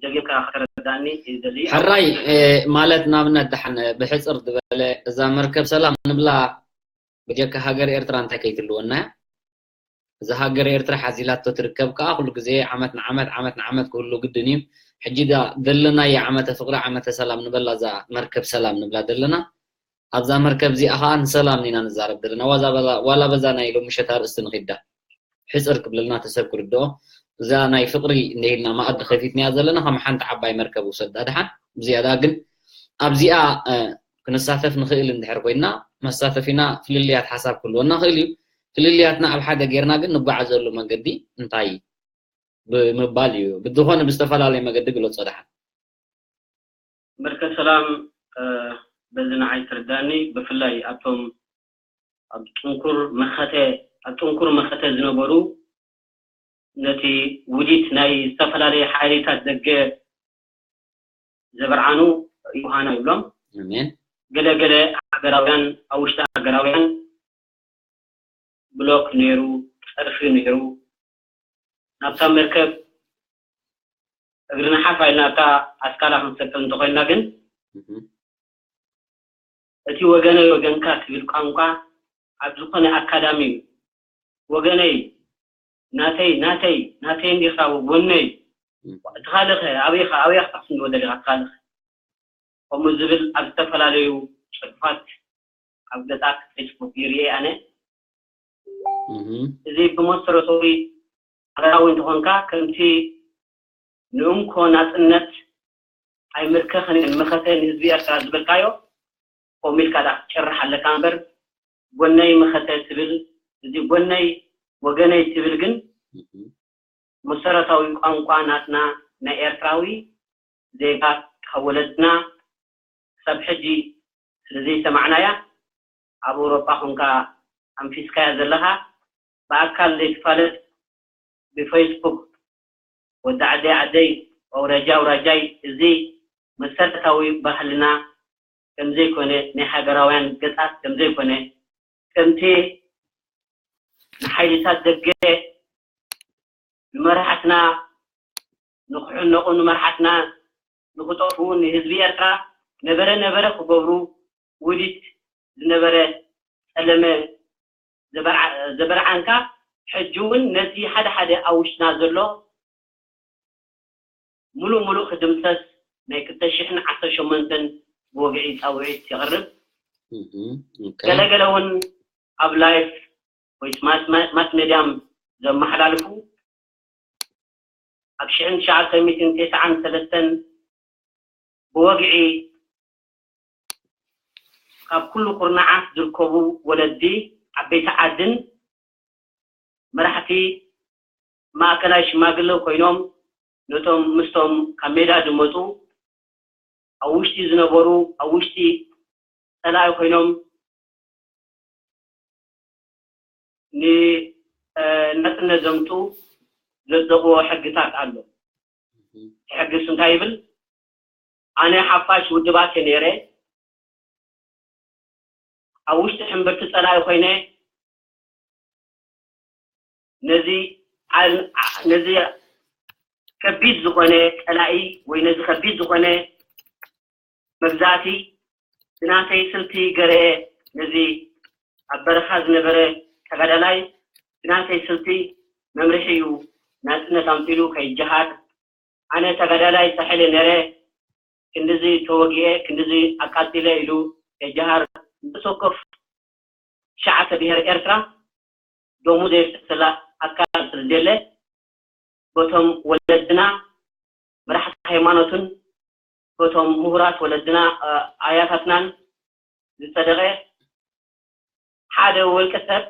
ደጊምካ ከተረዳእኒ ይደሊ። ሕራይ፣ እ፣ ማለት ንኣብነት ደሓን ብሕጽር ዝበለ እዛ መርከብ ሰላም ንብላ ብጀካ ሃገር ኤርትራ እንታይ ከይትልወና እያ? እዛ ሃገር ኤርትራ ሓዚላቶ ትርከብ ከኣ ኩሉ ግዜ ዓመት ንዓመት፣ ዓመት ንዓመት ክህሉ ግድን እዩ። ሕጂ ዳ ዘለናያ ዓመተ ፍቕሪ፣ ዓመተ ሰላም ንበላ፣ እዛ መርከብ ሰላም ንብላ ዘለና። ኣብዛ መርከብ እዚኣ ከኣ ንሰላም ኢና ንዛረብ ዘለና። ዋዛ በዛ-፣ ዋላ በዛ ናይ ሎሚ ምሸት ኣርእስቲ ንኺዳ። ሕጽር ክብለልና ተሰብ ክርድኦ። እዛ ናይ ፍቕሪ እንደ ኢልና መኣዲ ከፊትናያ ዘለና ከም ሓንቲ ዓባይ መርከብ ውሰዳ ድሓን። ብዝያዳ ግን ኣብዚኣ፣ እ፣ ክንሳተፍ ንኽእል እንድሕር ኮይና፣ መሳተፊና ፍልልያት ሓሳብ ክህልወና ክእል እዩ። ፍልልያትና ኣብ ሓደ ጌርና ግን ንጓዓዘሉ መንገዲ እንታይ ብምባል እዩ። ብዝኾነ ብዝተፈላለየ መገዲ ግለጾ ድሓን። መርከብ ሰላም፣ እ፣ በዚ ንዓይ ትርዳኒ፣ ብፍላይ ኣብቶም ኣብ ጥንኩር መኸተ፣ ኣብ ጥንኩር መኸተ ዝነበሩ ነቲ ውዲት ናይ ዝተፈላለዩ ሓይልታት ደገ ዘበርዓኑ ዮሃና ይብሎም። ኣሜን። ገለ ገለ ሃገራውያን፣ ኣብ ውሽጢ ሃገራውያን ብሎክ ነይሩ፣ ጸርፊ ነይሩ። ናብታ መርከብ እግርና ሓፍ ኢልና ኣብታ ኣስካላ ክንሰቅል እንተኾይንና ግን፣ እህ። እቲ ወገነይ ወገንካ ትብል ቋንቋ ኣብ ዝኾነ ኣካዳሚ እዩ። ወገነይ፣ ናተይ፣ ናተይ፣ ናተይ እንዲኻ፣ ጎነይ፣ እህ። እቲ ካልእኸ ኣበይኻ፣ ኣበይ ክትወስዶ ደሊኻ እቲ ካልእኸ? ከምኡ ዝብል ኣብ ዝተፈላለዩ ጽሑፋት ኣብ ገጻት ፌስቡክ ይርኢ ኣነ። እህ። እዚ ብመሰረታዊ ሃገራዊ እንተኾንካ፣ ከምቲ ንእንኮ ናጽነት ኣይምርከኽን እየ፣ መኸተ ንህዝቢ ኤርትራ ዝበልካዮ፣ ከምኡ ኢልካ ደኣ ክትጭርሕ ኣለካ እምበር፣ ጎነይ መኸተ ትብል፣ እዚ ጎነይ ወገነይ ትብል ግን፣ እህ። መሰረታዊ ቋንቋ ናትና ናይ ኤርትራዊ ዜጋ ካብ ወለድና ክሳብ ሕጂ ስለ ዘይሰማዕናያ፣ ኣብ ኣውሮጳ ኮንካ ኣንፊስካያ ዘለኻ፣ ብኣካል ዘይትፋለጥ ብፌስቡክ ወዲ ዓደይ ዓደይ፣ ኣውራጃ ኣውራጃይ፣ እዚ መሰረታዊ ባህልና ከም ዘይኮነ፣ ናይ ሃገራውያን ገጻት ከም ዘይኮነ፣ ከምቲ ንሓይልታት ደገ ንመራሕትና ንኽሕነቑ፣ ንመራሕትና ንኽጠፍኡ፣ ንህዝቢ ኤርትራ ነበረ ነበረ ክገብሩ ውዲት ዝነበረ ጸለመ ዘበርዓ-፣ ዘበርዓንካ፣ ሕጂ እውን ነቲ ሓደ ሓደ ኣብ ውሽጥና ዘሎ ሙሉእ ሙሉእ ክድምሰስ ናይ ክልተ ሽሕን ዓሰርተ ሸሞንተን ብወግዒ ጻውዒት የቕርብ። እህ፣ ኦኬ። ገለ ገለ እውን ኣብ ላይፍ ወይ ማስ፣ ማስ፣ ማስ ሜድያም ዘመሓላልፉ ኣብ ሽሕን ትሽዓተ ሚእትን ተስዓን ሰለስተን ብወግዒ ካብ ኩሉ ኩርናዓት ዝርከቡ ወለዲ፣ ዓበይቲ ዓድን መራሕቲ ማእከላይ ሽማግለ ኮይኖም ነቶም ምስቶም ካብ ሜዳ ዝመፁ ኣብ ውሽጢ ዝነበሩ ኣብ ውሽጢ ፀላኢ ኮይኖም ንናፅነት ዘምፁ ዘፅደቕዎ ሕግታት ኣሎ። ሕግስ እንታይ ይብል? ኣነ ሓፋሽ ውድባት እየ ነይረ። ኣብ ውሽጢ ሕምብርቲ ፀላኢ ኮይነ ነዚ ነዚ ከቢድ ዝኾነ ፀላኢ ወይ ነዚ ከቢድ ዝኾነ መግዛእቲ ብናተይ ስልቲ ገረየ። ነዚ ኣብ በረኻ ዝነበረ ተጋዳላይ ብናተይ ስልቲ መምርሒ እዩ ናፅነት ኣምፂሉ ከይጀሃር። ኣነ ተጋዳላይ ሳሕል ነረ ክንድዚ ተወጊኤ ክንድዚ ኣቃፂለ ኢሉ ከይጀሃር ንሰኮፍ ሸዓተ ብሔር ኤርትራ ደሙ ዘየፍሰሰላ ኣካል ስለ ዘየለ በቶም ወለድና መራሕቲ ሃይማኖትን በቶም ምሁራት ወለድና ኣያታትናን ዝፀደቐ ሓደ ውልቀ ሰብ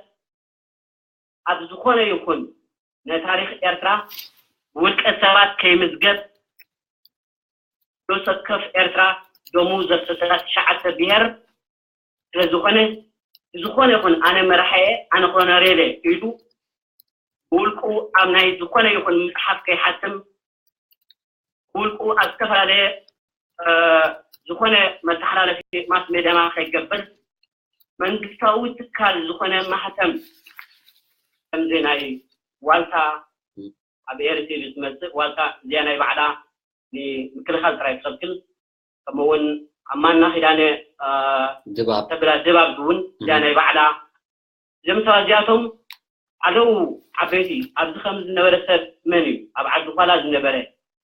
ኣብ ዝኾነ ይኹን ናይ ታሪኽ ኤርትራ ውልቀ ሰባት ከይምዝገብ ዶሰከፍ ኤርትራ ደሙ ዘፍሰሰላ ትሽዓተ ብሔር ስለ ዝኾነ ዝኾነ ይኹን ኣነ መራሒ እየ ኣነ ኮነሬል እየ ኢሉ ብውልቁ ኣብ ናይ ዝኾነ ይኹን መፅሓፍ ከይሓትም ብውልቁ ኣብ ዝተፈላለየ ዝኾነ መተሓላለፊ ማስ ሜድያና ከይገብር መንግስታዊ ትካል ዝኾነ ማህተም ከምዚ ናይ ዋልታ ኣብ ኤርትሪ ዝመፅእ ዋልታ እዚኣ ናይ ባዕላ ንምክልኻል ጥራይ ትኸልክል ከምኡውን ኣብ ማና ኪዳነ ድባብ ተብላ ድባብ እውን እዚኣ ናይ ባዕላ እዞም ሰባት እዚኣቶም ኣለዉ ዓበይቲ ኣብዚ ከም ዝነበረ ሰብ መን እዩ ኣብ ዓዲ ኳላ ዝነበረ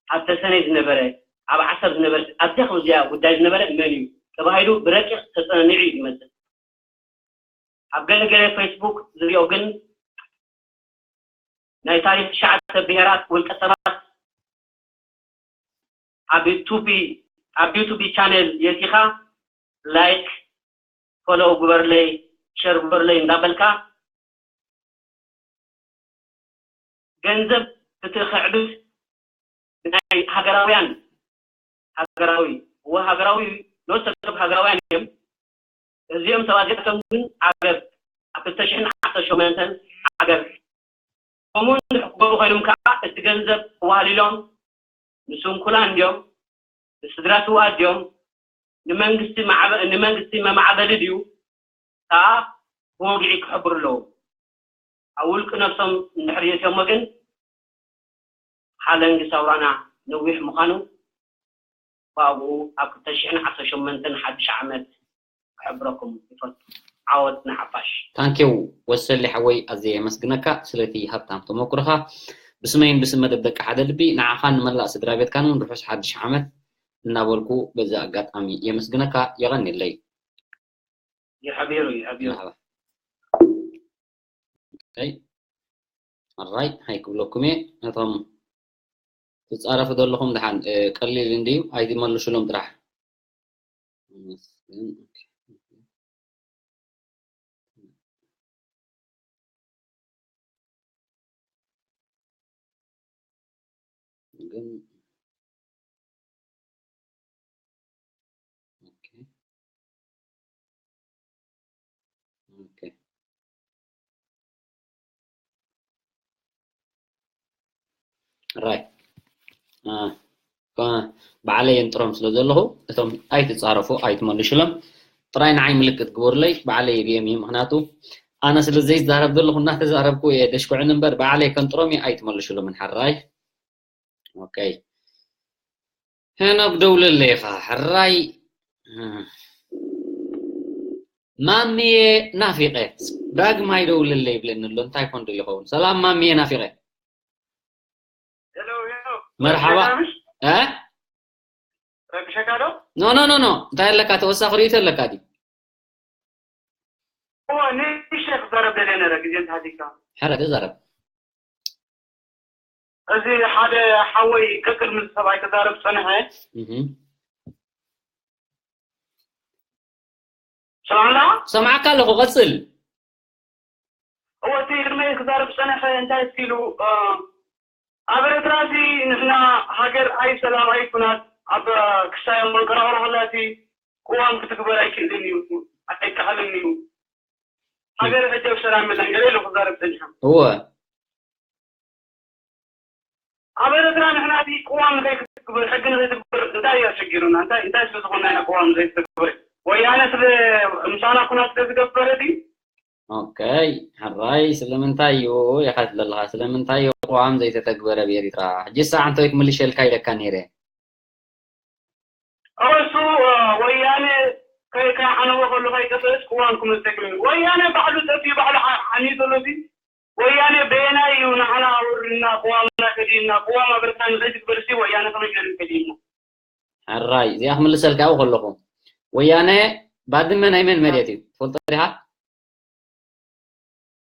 ኣብ ተሰነይ ዝነበረ ኣብ ዓሰብ ዝነበረ ኣብዚኣ ከም እዚኣ ጉዳይ ዝነበረ መን እዩ ተባሂሉ ብረቂቕ ተፀንኒዑ እዩ ዝመፅእ ኣብ ገለገለ ፌስቡክ ዝሪኦ ግን ናይ ታሪክ ትሽዓተ ብሄራት ውልቀ ሰባት ኣብ ዩቱቢ ኣብ ዩቱቢ ቻነል የቲኻ ላይክ ፎሎው ግበርለይ ሸር ግበርለይ እንዳበልካ ገንዘብ እቲ ክዕብት ናይ ሃገራውያን ሃገራዊ እወ ሃገራዊ ኖት ሰብ ሃገራውያን እዮም። እዚኦም ሰባት እዚኣቶም ግን ዓገብ ኣብ ክልተ ሽሕን ዓሰርተ ሸሞንተን ዓገብ ከምኡ እንድሕር ክገብሩ ኮይኖም ከዓ እቲ ገንዘብ ተዋህሊሎም ንስንኩላን እንድዮም ንስድራ ስውኣት ድዮም ንመንግስቲ ማዕበ- ንመንግስቲ መማዕበሊ ድዩ ከዓ ብወግዒ ክሕብሩ ኣለዎም። ኣብ ውልቂ ነብሶም እንድሕር የእትዮሞ ግን ሓለንጊ ሰውራና ነዊሕ ምዃኑ ብኣብኡ ኣብ ክልተ ሽሕን ዓሰርተ ሸሞንተን ሓድሽ ዓመት ክሕብረኩም ይፈቱ። ዓወት ንሓፋሽ። ታንኪው ወሰሊ ሓወይ ኣዝየ የመስግነካ ስለቲ ሃብታም ተመኩርኻ ብስመይን ብስም መደብ ደቂ ሓደ ልቢ ንዓኻን ንመላእ ስድራ ቤትካን እውን ርሑስ ሓድሽ ዓመት እናበልኩ በዚ ኣጋጣሚ የመስግነካ የቐንየለይ። ይሓብየሩ ይሓብየሩ። ኣራይ ኣይክብለኩም እየ ነቶም ትፃረፉ ዘለኹም ድሓን ቀሊል እንድዩ ኣይትመልሽሎም ጥራሕ ግን ራይ ባዕለይ የንጥሮም ስለ ዘለኹ እቶም ኣይትፃረፉ ኣይትመልሽሎም ጥራይ ንዓይ ምልክት ግበሩለይ ባዕለይ ሪኦም እዩ ምክንያቱ ኣነ ስለ ዘይዛረብ ዘለኹ እናተዛረብኩ እየ ደሽኩዕን እምበር ባዕለይ ከንጥሮም እየ ኣይትመልሽሎም ሓራይ ኦኬ ሄኖክ ደውለለይ ኢኻ ሕራይ ማሚየ ናፊቐ ዳግማይ ደውለለይ ይብለኒ ኣሎ እንታይ ኮን ድል ይኸውን ሰላም ማሚየ ናፊቐ መርሓባ እ ረብሸካ ዶ ኖ ኖ ኖ ኖ እንታይ ኣለካ ተወሳኺ ርእይቶ ኣለካ ድዩ ንእሽተይ ክዛረብ ደልየ ነረ ግዜ እንተሃሊካ ሕረ ተዛረብ እዚ ሓደ ሓወይ ከቅድሚ ሰብኣይ ክዛረብ ፀንሐ ሰማዕና ሰማዕካ ኣለኹ ቀፅል እወ እቲ ቅድመይ ክዛረብ ፀንሐ እንታይ ኢሉ ኣብ ኤርትራ እዚ ንሕና ሃገር ኣይ ሰላም ኣይ ኩናት ኣብ ክሳይ መንቀራቕሮ ከላ እቲ ቅዋም ክትግበር ኣይክእልን እዩ፣ ኣይከኣልን እዩ። ሃገር ሕጂ ኣብ ሰላም የለን ገለ ኢሉ ክዛረብ ጸኒሑ። እወ። ኣብ ኤርትራ ንሕና እቲ ቅዋም ንኸይክትግበር፣ ሕጊ ንኸይትግበር እንታይ እዩ ኣሸጊሩና? እንታይ፣ እንታይ ስለ ዝኾንና ኢና ቅዋም ዘይተግበር? ወያነ ስለ ምሳና ኩናት ስለ ዝገበረ ድዩ? ኦከይ፣ ሕራይ ስለምንታይ እዩ ኢኻ ትብል ኣለኻ? ስለምንታይ እዩ ቅዋም ዘይተተግበረ ኣብ ኤርትራ? ሕጂ ሳዕ እንተይ ክምልሸልካ ኢለካ ነይረ። እሱ ወያነ ከይ-፣ ከይዓነወ ከሎ ከይጠፍእስ ቅዋም ክመልሰልካ እዩ። ወያነ ባዕሉ ጠፊኡ ባዕሉ ዓ-፣ ዓንዩ ዘሎ እዚ ወያነ በየናይ እዩ ንዓና ኣውርድና፣ ቅዋምና ከዲና፣ ቅዋም ኣብ ኤርትራ ንኸይትግበር ሲ ወያነ ከመይ ገይሩ ከዲና? ሕራይ፣ እዚኣ ክምልሰልካ ኣብኡ ከለኹ። ወያነ ባድመ ናይ መን መሬት እዩ? ትፈልጦ ዲኻ?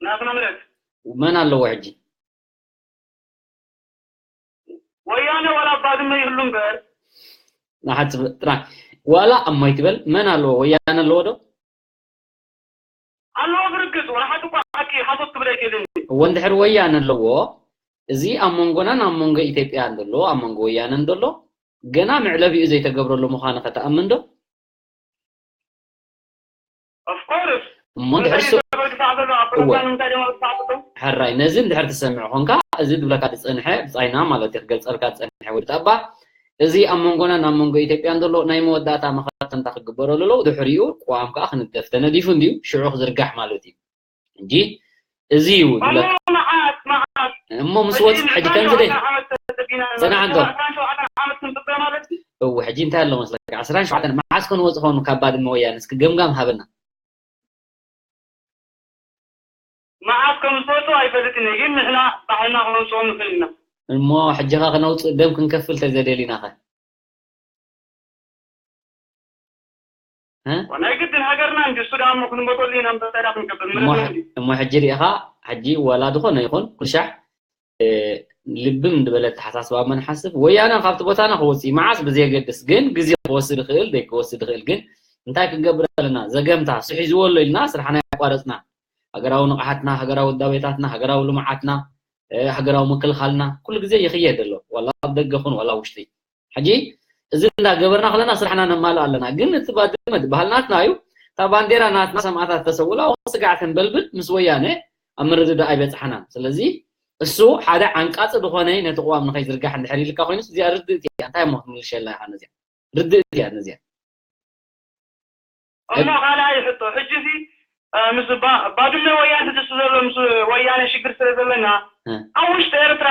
ናትና መሬት። መን ኣለዎ ሕጂ? ወያነ ዋላ ኣብ ባድመ ይህሉ እምበር። ንሓት ጥራሕ። ዋላ ኣብ ማይ ትበል መን ኣለዎ? ወያነ ኣለዎ ዶ? ኣለዎ ብርግጽ፣ ዋላ ሓንቲ እኳ ሓቂ ሓሶት ክብል ኣይክእልን እየ። እወ፣ እንድሕር ወያነ ኣለዎ፣ እዚ ኣብ መንጎናን ኣብ መንጎ ኢትዮጵያን ዘሎ፣ ኣብ መንጎ ወያነን ዘሎ፣ ገና መዕለቢኡ ዘይተገብረሉ ምዃኑ ኸ ትኣምን ዶ? Of course። እሞ እንድሕር እንታይ ሱ-፣ እዩ ሰበብ ድፋዕ ዘሎ? ኣብ እወ። ፖለቲካ ንምንታይ ደማ ድፋዕ ዘሎ? ሕራይ፣ ነዚ እንድሕር ትሰምዕ ኾንካ፣ እዚ ዝብለካ ዝጸንሐ፣ ብጻይና ማለት እዩ፣ ክገልጸልካ ዝጸንሐ ወዲ ጣባ፣ እዚ ኣብ መንጎናን ኣብ መንጎ ኢትዮጵያን ዘሎ ናይ መወዳእታ መኸተንታ ክግበረሉ ኣለዎ፣ ድሕሪኡ ቅዋም ከኣ ክንደፍ ተነዲፉ እንድዩ፣ ሽዑ ክዝርጋሕ ማለት እዩ። እንጂ እዚ እዩ እሞ ዝብለካ። መዓት፣ መዓት። እሞ ምስ ወጽ-፣ ሕጂ ከምዚ ደ-፣ ዓሰርተ ሸውዓተ ዓመት ተሰዲና፣ ጽናዕ እንዶ። ዓሰርተ ሸውዓተ ዓመት ክንጽበ ማለት እዩ። እወ፣ ሕጂ እንታይ ኣሎ መስለካ? ዓሰርተ ሸውዓተ መዓስ ኮን ወጽ ኾኑ ካብ ባድመ ወያነ? እስኪ ገምጋም ሃበና። መዓስ ከም ዝወጹ ኣይፈልጥን እየ፣ ግን ንሕና ባዕልና ክነውጽኦም ንኽእል ኢና። እሞ ሕጂ ኸ ክነውጽእ ደም ክንከፍል ተዘደሊና ኸ? እ? ናይ ግድን ሃገርና እንዲ እሱ ደኣ እሞ ክንመጠሉ ኢና እምበር ታዲያ ክንገብር እሞ ምረትና ሕ-፣ እንዲ። እሞ ሕጂ ሪኢኻ፣ ሕጂ ዋላ ዝኾነ ይኹን ኩሉ ሻዕ፣ እ፣ ልብም ዝበለ ኣተሓሳስባ እሞ ንሓስብ፣ ወያነ ካብቲ ቦታና ክወጽእ እዩ፣ መዓስ ብዘየገድስ፣ ግን ግዜ ክወስድ ይኽእል፣ ዘይክወስድ ይኽእል፣ ግን እንታይ ክንገብር ኣለና? ዘገምታ፣ እሱ ሒዝዎ ኣሎ ኢልና ስራሕና የቋረጽና። ሃገራዊ ንቕሓትና፣ ሃገራዊ ውዳቤታትና፣ ሃገራዊ ልምዓትና፣ እ፣ ሃገራዊ ምክልኻልና ኩሉ ግዜ ይኽየድ ኣሎ፣ ዋላ ኣብ ደገ ኹን ዋላ ውሽጢ። ሕጂ እዚ እንዳገበርና ከለና ስራሕና ነማልእ ኣለና። ግን እቲ ባድመ ዝበሃል ናትና እዩ። እታ ባንዴራ ናትና ሰማእታት ተሰውላ፣ ስጋዕ ተንበልብል ምስ ወያነ ኣብ ምርድዳእ ኣይበጽሓናን። ስለዚ እሱ ሓደ ዓንቃጺ ዝኾነ ነቲ ቅዋም ንኸይዝርጋሕ እንድሕር ኢልካ ኮይኑስ እዚኣ ርድእቲ እያ። እንታይ እሞ ክትምልሸላ ኢኻ ነዚኣ? ርድእቲ እያ ነዚኣ። እሞ ካልኣይ ሕቶ፣ ሕጂ እዚ፣ እ፣ ምስ ባ-፣ ባድመ ወያነ ሕጂ ዘሎ ምስ ወያነ ሽግር ስለ ዘለና፣ እ። ኣብ ውሽጢ ኤርትራ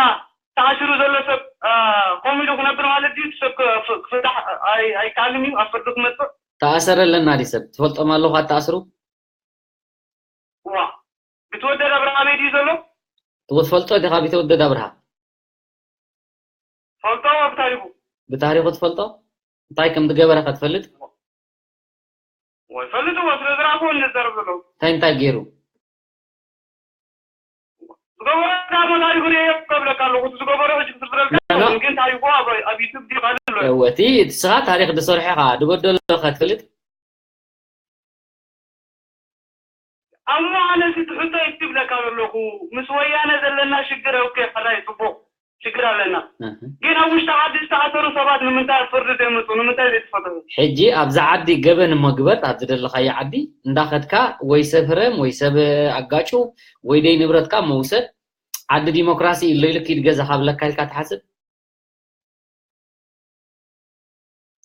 ተኣሲሩ ዘሎ ሰብ፣ እ፣ ኮም ኢሉ ክነብር ማለት ድዩ? እቲ ሰብ ክ-፣ ፍ-፣ ክፍታሕ ኣይ-፣ ኣይከኣልን እዩ? ኣብ ፍርዲ ክመጽእ? ተኣሰረ ኣለና ድዩ ሰብ? ትፈልጦም ኣለኹ ኣተኣስሩ? ዋ፣ ቢትወደድ ኣብርሃ ኣበይ ድዩ ዘሎ? ትፈልጦ ዲኻ ቢተወደድ ኣብርሃ? ፈልጦ ብታሪኹ። ብታሪኹ ትፈልጦ? እንታይ ከም ዝገበረ ከ ትፈልጥ? ወይ ፈልጥዎ፣ ስለ ዝረኣኽዎ ንዛረብ ዘለኹ። እንታይ እንታይ ገይሩ? ዝገበሮ ዳሞ ታሪኹ ርኤዮ ክብለካ ኣለኹ። እቲ ዝገበሮ ሕጂ ክዝርዝረልካ ኖ፣ ኖ። ኣይክእልን፣ ግን ታሪኹ ኣብ፣ ኣብ ዩቱብ ድዩ ካልእ ኣሎ? እወ፣ እቲ ንስኻ ታሪኽ ዝሰርሖ ኢኻ፣ ዝበደሎ ከ ትፈልጥ? እሞ ኣነ እዚ ትሕቶ እዩ ዝብለካ ዘለኹ፣ ምስ ወያነ ዘለና ሽግር፣ ኦኬ፣ ሕራይ፣ ጽቡቕ፣ ሽግር ኣለና። እህ። ግን ኣብ ውሽጢ ዓዲ ዝተኣሰሩ ሰባት ንምንታይ ኣብ ፍርዲ ዘይመጹ? ንምንታይ ዘይተፈትሑ? ሕጂ ኣብዛ ዓዲ ገበን እሞ ግበር፣ ኣብ ዝደለኻዮ ዓዲ እንዳኸድካ ወይ ሰብ ህረም፣ ወይ ሰብ ኣጋጩ፣ ወይ ደይ ንብረትካ መውሰድ፣ ዓዲ ዲሞክራሲ ኢሎ ኢሉ ኪድ ገዛኻ ብለካ ኢልካ ትሓስብ?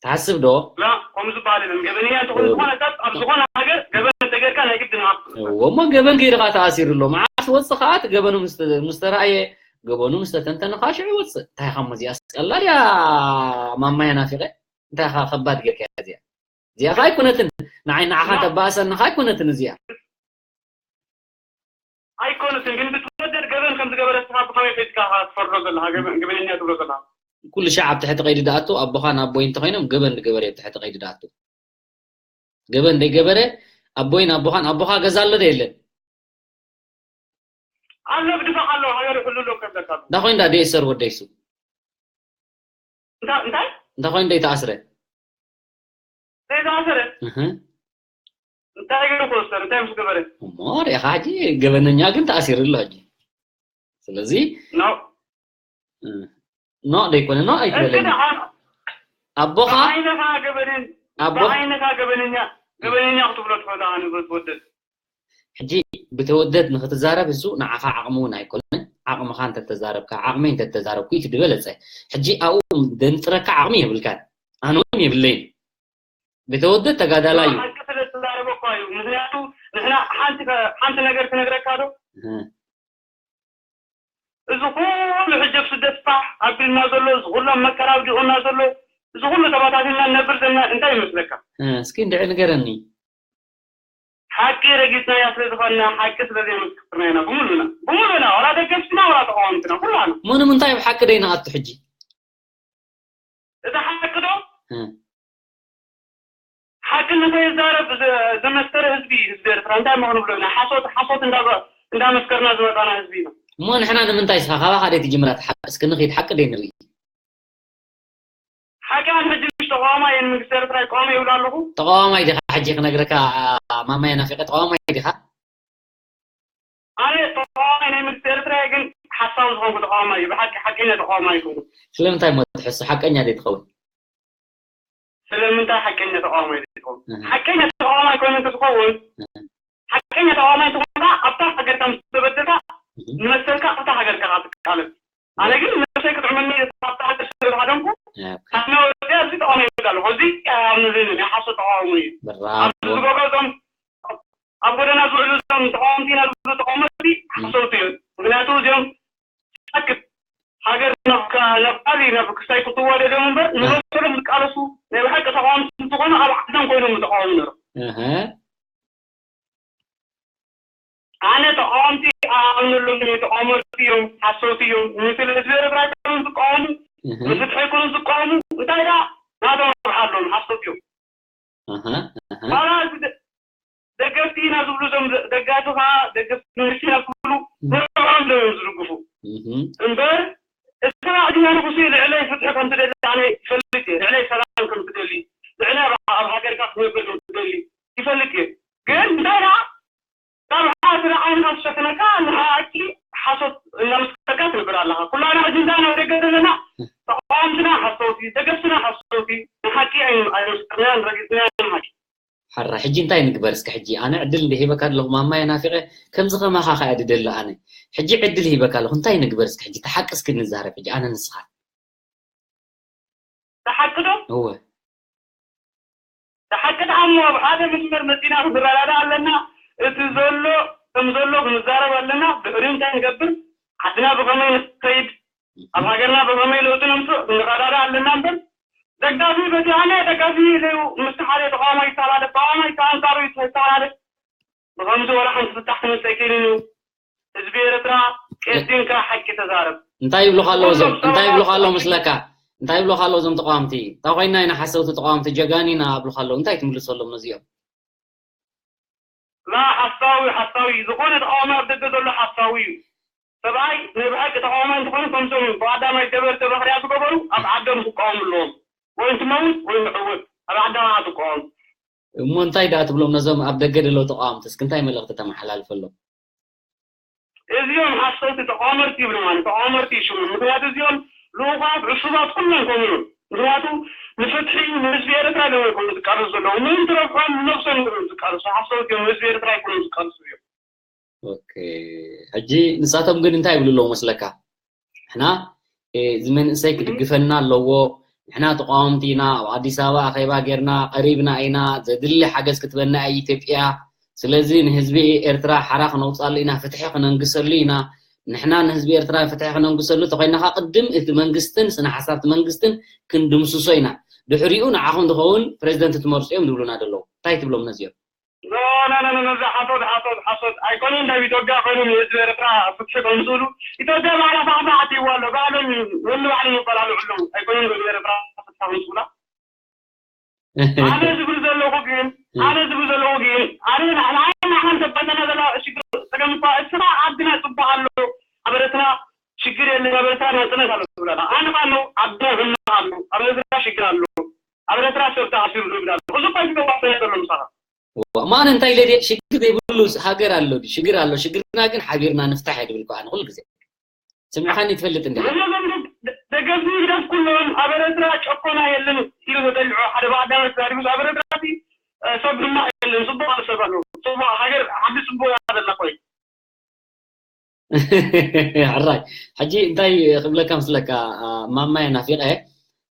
ትሓስብ ዶ? ላ፣ ከምኡ ዝበሃል የለን። ገበነኛ እንተኾይኑ፣ እ- ዝኾነ ሰብ ኣብ ዝኾነ ሃገር ገበን እንተገይርካ ናይ ግድን ኣብ እዎ፣ እሞ ገበን ገይርኻ ተኣሲሩ ኣሎ። መዓስ ወጽእ ኸኣ እቲ ገበኑ ምስ ተ-፣ ምስ ተራእየ፣ ገበኑ ምስ ተተንተነ ኸኣ ሽዑ ይወጽእ። እንታይ ኢኻ እሞ እዚኣስ ቀላል እያ፣ ማማያ ናፊቐ። እንታይ ኢኻ ከባድ ጌርካ እዚኣ? እዚኣ ኸኣ ኣይኮነትን። ንዓይ ንዓኻ ተባእሰኒ ኸኣ ኣይኮነትን እዚኣ። ኣይኮነትን፣ ግን ብትወደድ ገበን ከም ዝገበረ ንስኻ ብኸመይ ሒዝካ ኢኻ ትፈርዶ ዘለኻ? ገበን-፣ ገበነኛ ትብሎ ዘለኻ? ኩሉ ሻዕ ኣብ ትሕቲ ቀይዲ ደኣቱ፣ ኣቦኻን ኣቦይ እንተኾይኖም ገበን ዝገበረ ኣብ ትሕቲ ቀይዲ ደኣቱ። ገበን ዘይገበረ ኣቦይን ኣቦኻን፣ ኣቦኻ ገዛ ኣሎ ዶ የለን? ኣሎ፣ ብድፋዕ ኣሎ፣ ሃገር ይሕሉ ኣሎ፣ ከብለካ ኣሎ። እንዳ ኮይን ዳ ደየሰር ወደይሱ? እንታ-፣ እንታይ? እንታ ኮይን ደይተኣስረ? ዘይተኣሰረ? እህ። እንታይ ገይሩ ክወሰድ? እንታይ ምስ ገበረ? እሞ ሪኢኻ ሕጂ ገበነኛ ግን ተኣሲሩ ኣሎ ሕጂ። ስለዚ ኖ። ኖ ደይኮነ ኖ ኣይትበለኒ። ኣቦኻ ብዓይንኻ ገበነን ኣቦ ብዓይንኻ ገበነኛ ገበነኛ ክትብሎ ትኽእል ኣነ በትወደድ ሕጂ ብተወደድ ንክትዛረብ እሱ ንዓኻ ዓቕሚ እውን ኣይኮነን። ዓቕምኻ እንተተዛረብካ ዓቕመይ እንተተዛረብኩ እዩ ዝበለፀ። ሕጂ ኣብኡ ደንጥረካ ዓቕሚ የብልካን፣ ኣነ እውን የብለይን። ብተወደድ ተጋዳላይ እዩ። ሓቂ ስለ ትዛረበ እኳ እዩ። ምክንያቱ ንሕና ሓንቲ ሓንቲ ነገር ክነግረካ ዶ? እዚ ኩሉ ሕጂ ኣብ ስደት ፋሕ ኣቢልና ዘሎ፣ እዚ ኩሉ ኣብ መከራ ኣውዲቑና ዘሎ፣ እዚ ኩሉ ተባታቲንና ንነብር ዘለና እንታይ ይመስለካ? እስኪ እንድዒ ንገረኒ። ሓቂ ረጊጽናያ ስለ ዝኾንና፣ ሓቂ ስለ ዘይመስክርና ኢና ብምሉእና፣ ብምሉእና፣ ዋላ ደገፍትና ዋላ ተቓወምትና፣ ኩላና። እሞ ንምንታይ ኣብ ሓቂ ደይንኣቱ ሕጂ? እቲ ሓቂ ዶ? ሓቂ ንኸይዛረብ ዘመስከረ ህዝቢ ህዝቢ ኤርትራ እንታይ እሞ ክንብሎ ኢና? ሓሶት ሓሶት እንዳመስከርና ዝመፃና ህዝቢ ኢና። እሞ ንሕና ንምንታይ እስኻ ካባኻ ደይ ትጅምራ ሓቂ እስኪ ንኺድ ሓቂ ደይ ንርኢ። ሓቂ ኣን ሕጂ ምሽ ተቃዋማይ እየ ንመንግስቲ ኤርትራ ይቃወም ይብል ኣለኹ። ተቃዋማይ ዲኻ ሕጂ ክነግረካ ማማየ ናፊቀ ተቃዋማይ ዲኻ? ኣነ ተቃዋማይ ናይ መንግስቲ ኤርትራ እየ፣ ግን ሓሳዊ ዝኾንኩ ተቃዋማይ እዩ። ብሓቂ ሓቀኛ ተቃዋማይ ኣይኮንኩ። ስለምንታይ እሞ ትሕሱ ሓቀኛ ደይ ትኸውን? ስለምንታይ ሓቀኛ ተቃዋማይ ደይ ትኸውን? ሓቀኛ ተቃዋማይ ኮይኑ እንተትኸውን፣ ሓቀኛ ተቃዋማይ እንተኾንካ ኣብታ ሃገርካ ምስ ተበደልካ ንመሰልካ ኣብታ ሃገርካ ትቃለስ። ኣነ ግን ንነብሰይ ክጥዕመኒ እየ፣ ኣብታ ሃገር ስለ ዝሃደምኩ ኣነ ወዲያ እዚ ተቃዋማይ ይብል ኣለኹ። እዚ ኣይኣምንልን እየ፣ ናይ ሓሶት ተቃውሞ እዩ። ኣብዚ ዝገብሮ እዞም ኣብ ጎደና ዝውዕሉ እዞም ተቃወምቲ ኢና ዝብሉ ተቃወምቲ ሓሰውቲ እዮም። ምክንያቱ እዚኦም ሳክት ሃገር ናብ ካ- ናብ ካሊእ ናብ ክስታይ ክትዋደዶም እምበር ንመሰሎም ዝቃለሱ ናይ ብሓቂ ተቃወምቲ እንተኾኑ ኣብ ዓዶም ኮይኖም ምተቃወሙ ነይሮም። ኣነ ተቃወምቲ ኣይኣምነሎምን እየ። ተቃወምቲ እዮም፣ ሓሰውቲ እዮም። ንስለ ህዝቢ ኤርትራ ኣይኮኑን ዝቃወሙ፣ ንፍትሒ ኣይኮኑን ዝቃወሙ። እንታይ ደኣ ናቶም ረብሓ ኣለዎም፣ ሓሰውቲ እዮም። ዋላ እዚ ደ- ደገፍቲ ኢና ዝብሉ እዞም ደ- ደጋፊ ከዓ ደገፍቲ መንግስቲ ኢና ክብሉ ንዕኦም እዮም ዝድግፉ እምበር እቲ ባዕድና ንጉሲ ልዕለይ ፍትሒ ከም ትደሊ ኣነ ይፈልጥ እየ። ልዕለይ ሰላም ከም ትደሊ፣ ልዕለይ ኣብ ኣብ ሃገርካ ክትነብር ከም ትደሊ ይፈልጥ እየ። ግን እንታይ ደኣ ካብ ሓስረ ዓይንኻ ዝሸፈነካ ንሓቂ ሓሶት እናመስከርካ ትነብር ኣለኻ። ኩላና ሕጂ እንታይ ናብ ደገ ዘለና ተቃወምትና ሓሰውቲ፣ ደገፍትና ሓሰውቲ፣ ንሓቂ ኣይን- ኣይመስከርናያን ረጊጽናያን ንሓቂ። ሓራ ሕጂ እንታይ ንግበር እስከ ሕጂ ኣነ ዕድል እንደ ሂበካ ኣለኹ ማማየ ናፊቐ ከምዚ ከማኻ ከኣ ድደሊ ኣነ ሕጂ ዕድል ሂበካ ኣለኹ እንታይ ንግበር እስከ ሕጂ ተሓቂ እስኪ ንዛረብ ሕጂ ኣነ ንስኻ ተሓቂ ዶ እወ ተሓቂ ደኣ እሞ ኣብ ሓደ መስመር መፂና ክንረዳዳ ኣለና እቲ ዘሎ ከም ዘሎ ክንዛረብ ኣለና ድሕሪኡ እንታይ ንገብር ዓድና ብኸመይ ንኸይድ ኣብ ሃገርና ብኸመይ ለውጢ ነምፅእ ክንረዳዳ ኣለና እምበር ደጋፊ በቲ ኣነ ደጋፊ ኢሉ ምስቲ ሓደ ተቃዋማይ ይተሓላለፍ ተቃዋማይ ተኣንፃሩ ይተሓላለፍ ብኸምዚ ወላ ሓንቲ ፍታሕ ክመፅእ ኣይክእልን እዩ ህዝቢ ኤርትራ ቀዲምካ ሓቂ ተዛረብ እንታይ ይብሉኻ ኣለዉ እዞም እንታይ ይብሉኻ ኣለዉ መስለካ እንታይ ይብሉኻ ኣለዉ እዞም ተቃዋምቲ እንታይ ኮይና ኢና ሓሰውቲ ተቃዋምቲ ጀጋኑ ኢና ኣብሉኻ ኣለዉ እንታይ ትምልሰሎም ነዚኦም ላ ሓሳዊ ሓሳዊ ዝኾነ ተቃዋሚ ኣብ ደገ ዘሎ ሓሳዊ እዩ ሰብኣይ ናይ ብሓቂ ተቃዋማይ እንተኾይኑ ከምዞም ብቀዳማይ ገበርቲ ባሕርያ ዝገበሩ ኣብ ዓዶም ክቃወሙ ኣለዎም ወይ እንትመውት ወይ ንዕወት ኣብ ዓድኻ ትቃወም እሞ እንታይ ደኣ ትብሎም ነዞም ኣብ ደገ ደለዉ ተቃወምቲ እስኪ እንታይ መልእኽቲ ተመሓላልፈሎም እዚኦም ሓሰውቲ ተቃወመርቲ ይብሉ ማለት ተቃወመርቲ ይሽሙ ምክንያቱ እዚኦም ልኡኻት ዕሱባት ኩሎም ከምኡ እዮም ምክንያቱ ንፍትሒ ንህዝቢ ኤርትራ ደሞ ይኮኑ ዝቃለሱ ዘለዉ ምንም ትረብሖም ንነብሶም ይኮኑ ዝቃለሱ ሓሰውቲ እዮም ንህዝቢ ኤርትራ ይኮኑ ዝቃለሱ እዮም ሕጂ ንሳቶም ግን እንታይ ይብሉ ኣለዉ መስለካ ንሕና እዚ መንእሰይ ክድግፈና ኣለዎ ንሕና ተቃወምቲ ኢና ኣብ ኣዲስ ኣበባ ኣኼባ ጌርና ቀሪብና ኢና ዘድሊ ሓገዝ ክትበና እያ ኢትዮጵያ ስለዚ ንህዝቢ ኤርትራ ሓራ ክነውፅኣሉ ኢና ፍትሒ ክነንግሰሉ ኢና ንሕና ንህዝቢ ኤርትራ ፍትሒ ክነንግሰሉ ተኮይና ከዓ ቅድም እቲ መንግስትን ስነ ሓሳብ እቲ መንግስትን ክንድምስሶ ኢና ድሕሪኡ ንዓኹም ዝኸውን ፕሬዚደንት ትመርፁ እዮም ዝብሉና ዘለዉ እንታይ ትብሎም ነዚኦም ኖ ኖ ኖ ኖ እዚ ሓሶት ሓሶት ሓሶት ኣይኮነን ናብ ኢትዮጵያ ኮይኖም ንህዝቢ ኤርትራ ፍትሒ ከምፅእሉ ኢትዮጵያ ባዕላ ፋሕፋሕ ኣትይዋ ኣሎ ባዕሎም ወኒ ባዕሎም ይበላልዑ ኣለዉ ኣይኮነን ንህዝቢ ኤርትራ ፍትሒ ከምፅእላ ኣነ ዝብል ዘለኹ ግን ኣነ ዝብል ዘለኹ ግን ኣነ ንዓና ንዓና ተባተና ዘላ ሽግር ፀገም እኳ እስኻ ዓድና ፅቡቅ ኣሎ ኣበረትና ሽግር የለ ኣበረትና ናፅነት ኣሎ ትብለና ኣነ ካ ኣለዉ ዓድና ህማ ኣሎ ኣብ ኤርትራ ሽግር ኣሎ ኣብ ኤርትራ ሰብ ተኣሲሩ ንብል ኣለኹ እዚ እኳ ዝገባእ ነገር ኣሎ ምሳኻ ማን እንታይ ኢለ ሽግር ዘይብሉ ሃገር ኣሎ ሽግር ኣሎ ሽግርና ግን ሓቢርና ንፍታሕ እየ ድብል ኣነ ኩሉ ግዜ ስምዕኻኒ ትፈልጥ እንዲ ደገፍቲ ህግደፍ ኩሎም ኣብ ኤረትራ ጨኮና የለን ኢሉ ተጠሊዑ ሓደ ብኣዳመ ተዛሪቡ። ኣብ ኤረትራ እቲ፣ እ፣ ሰብ ድማ የለን። ጽቡቕ ኣሎ፣ ሰብ ኣሎ። ጽቡቕ ሃገር ዓዲ ጽቡቕ እያ ዘላ። ቆይ። ሕራይ፣ ሕጂ እንታይ ክብለካ ምስለካ፣ አ፣ ማማየ ናፊቐ።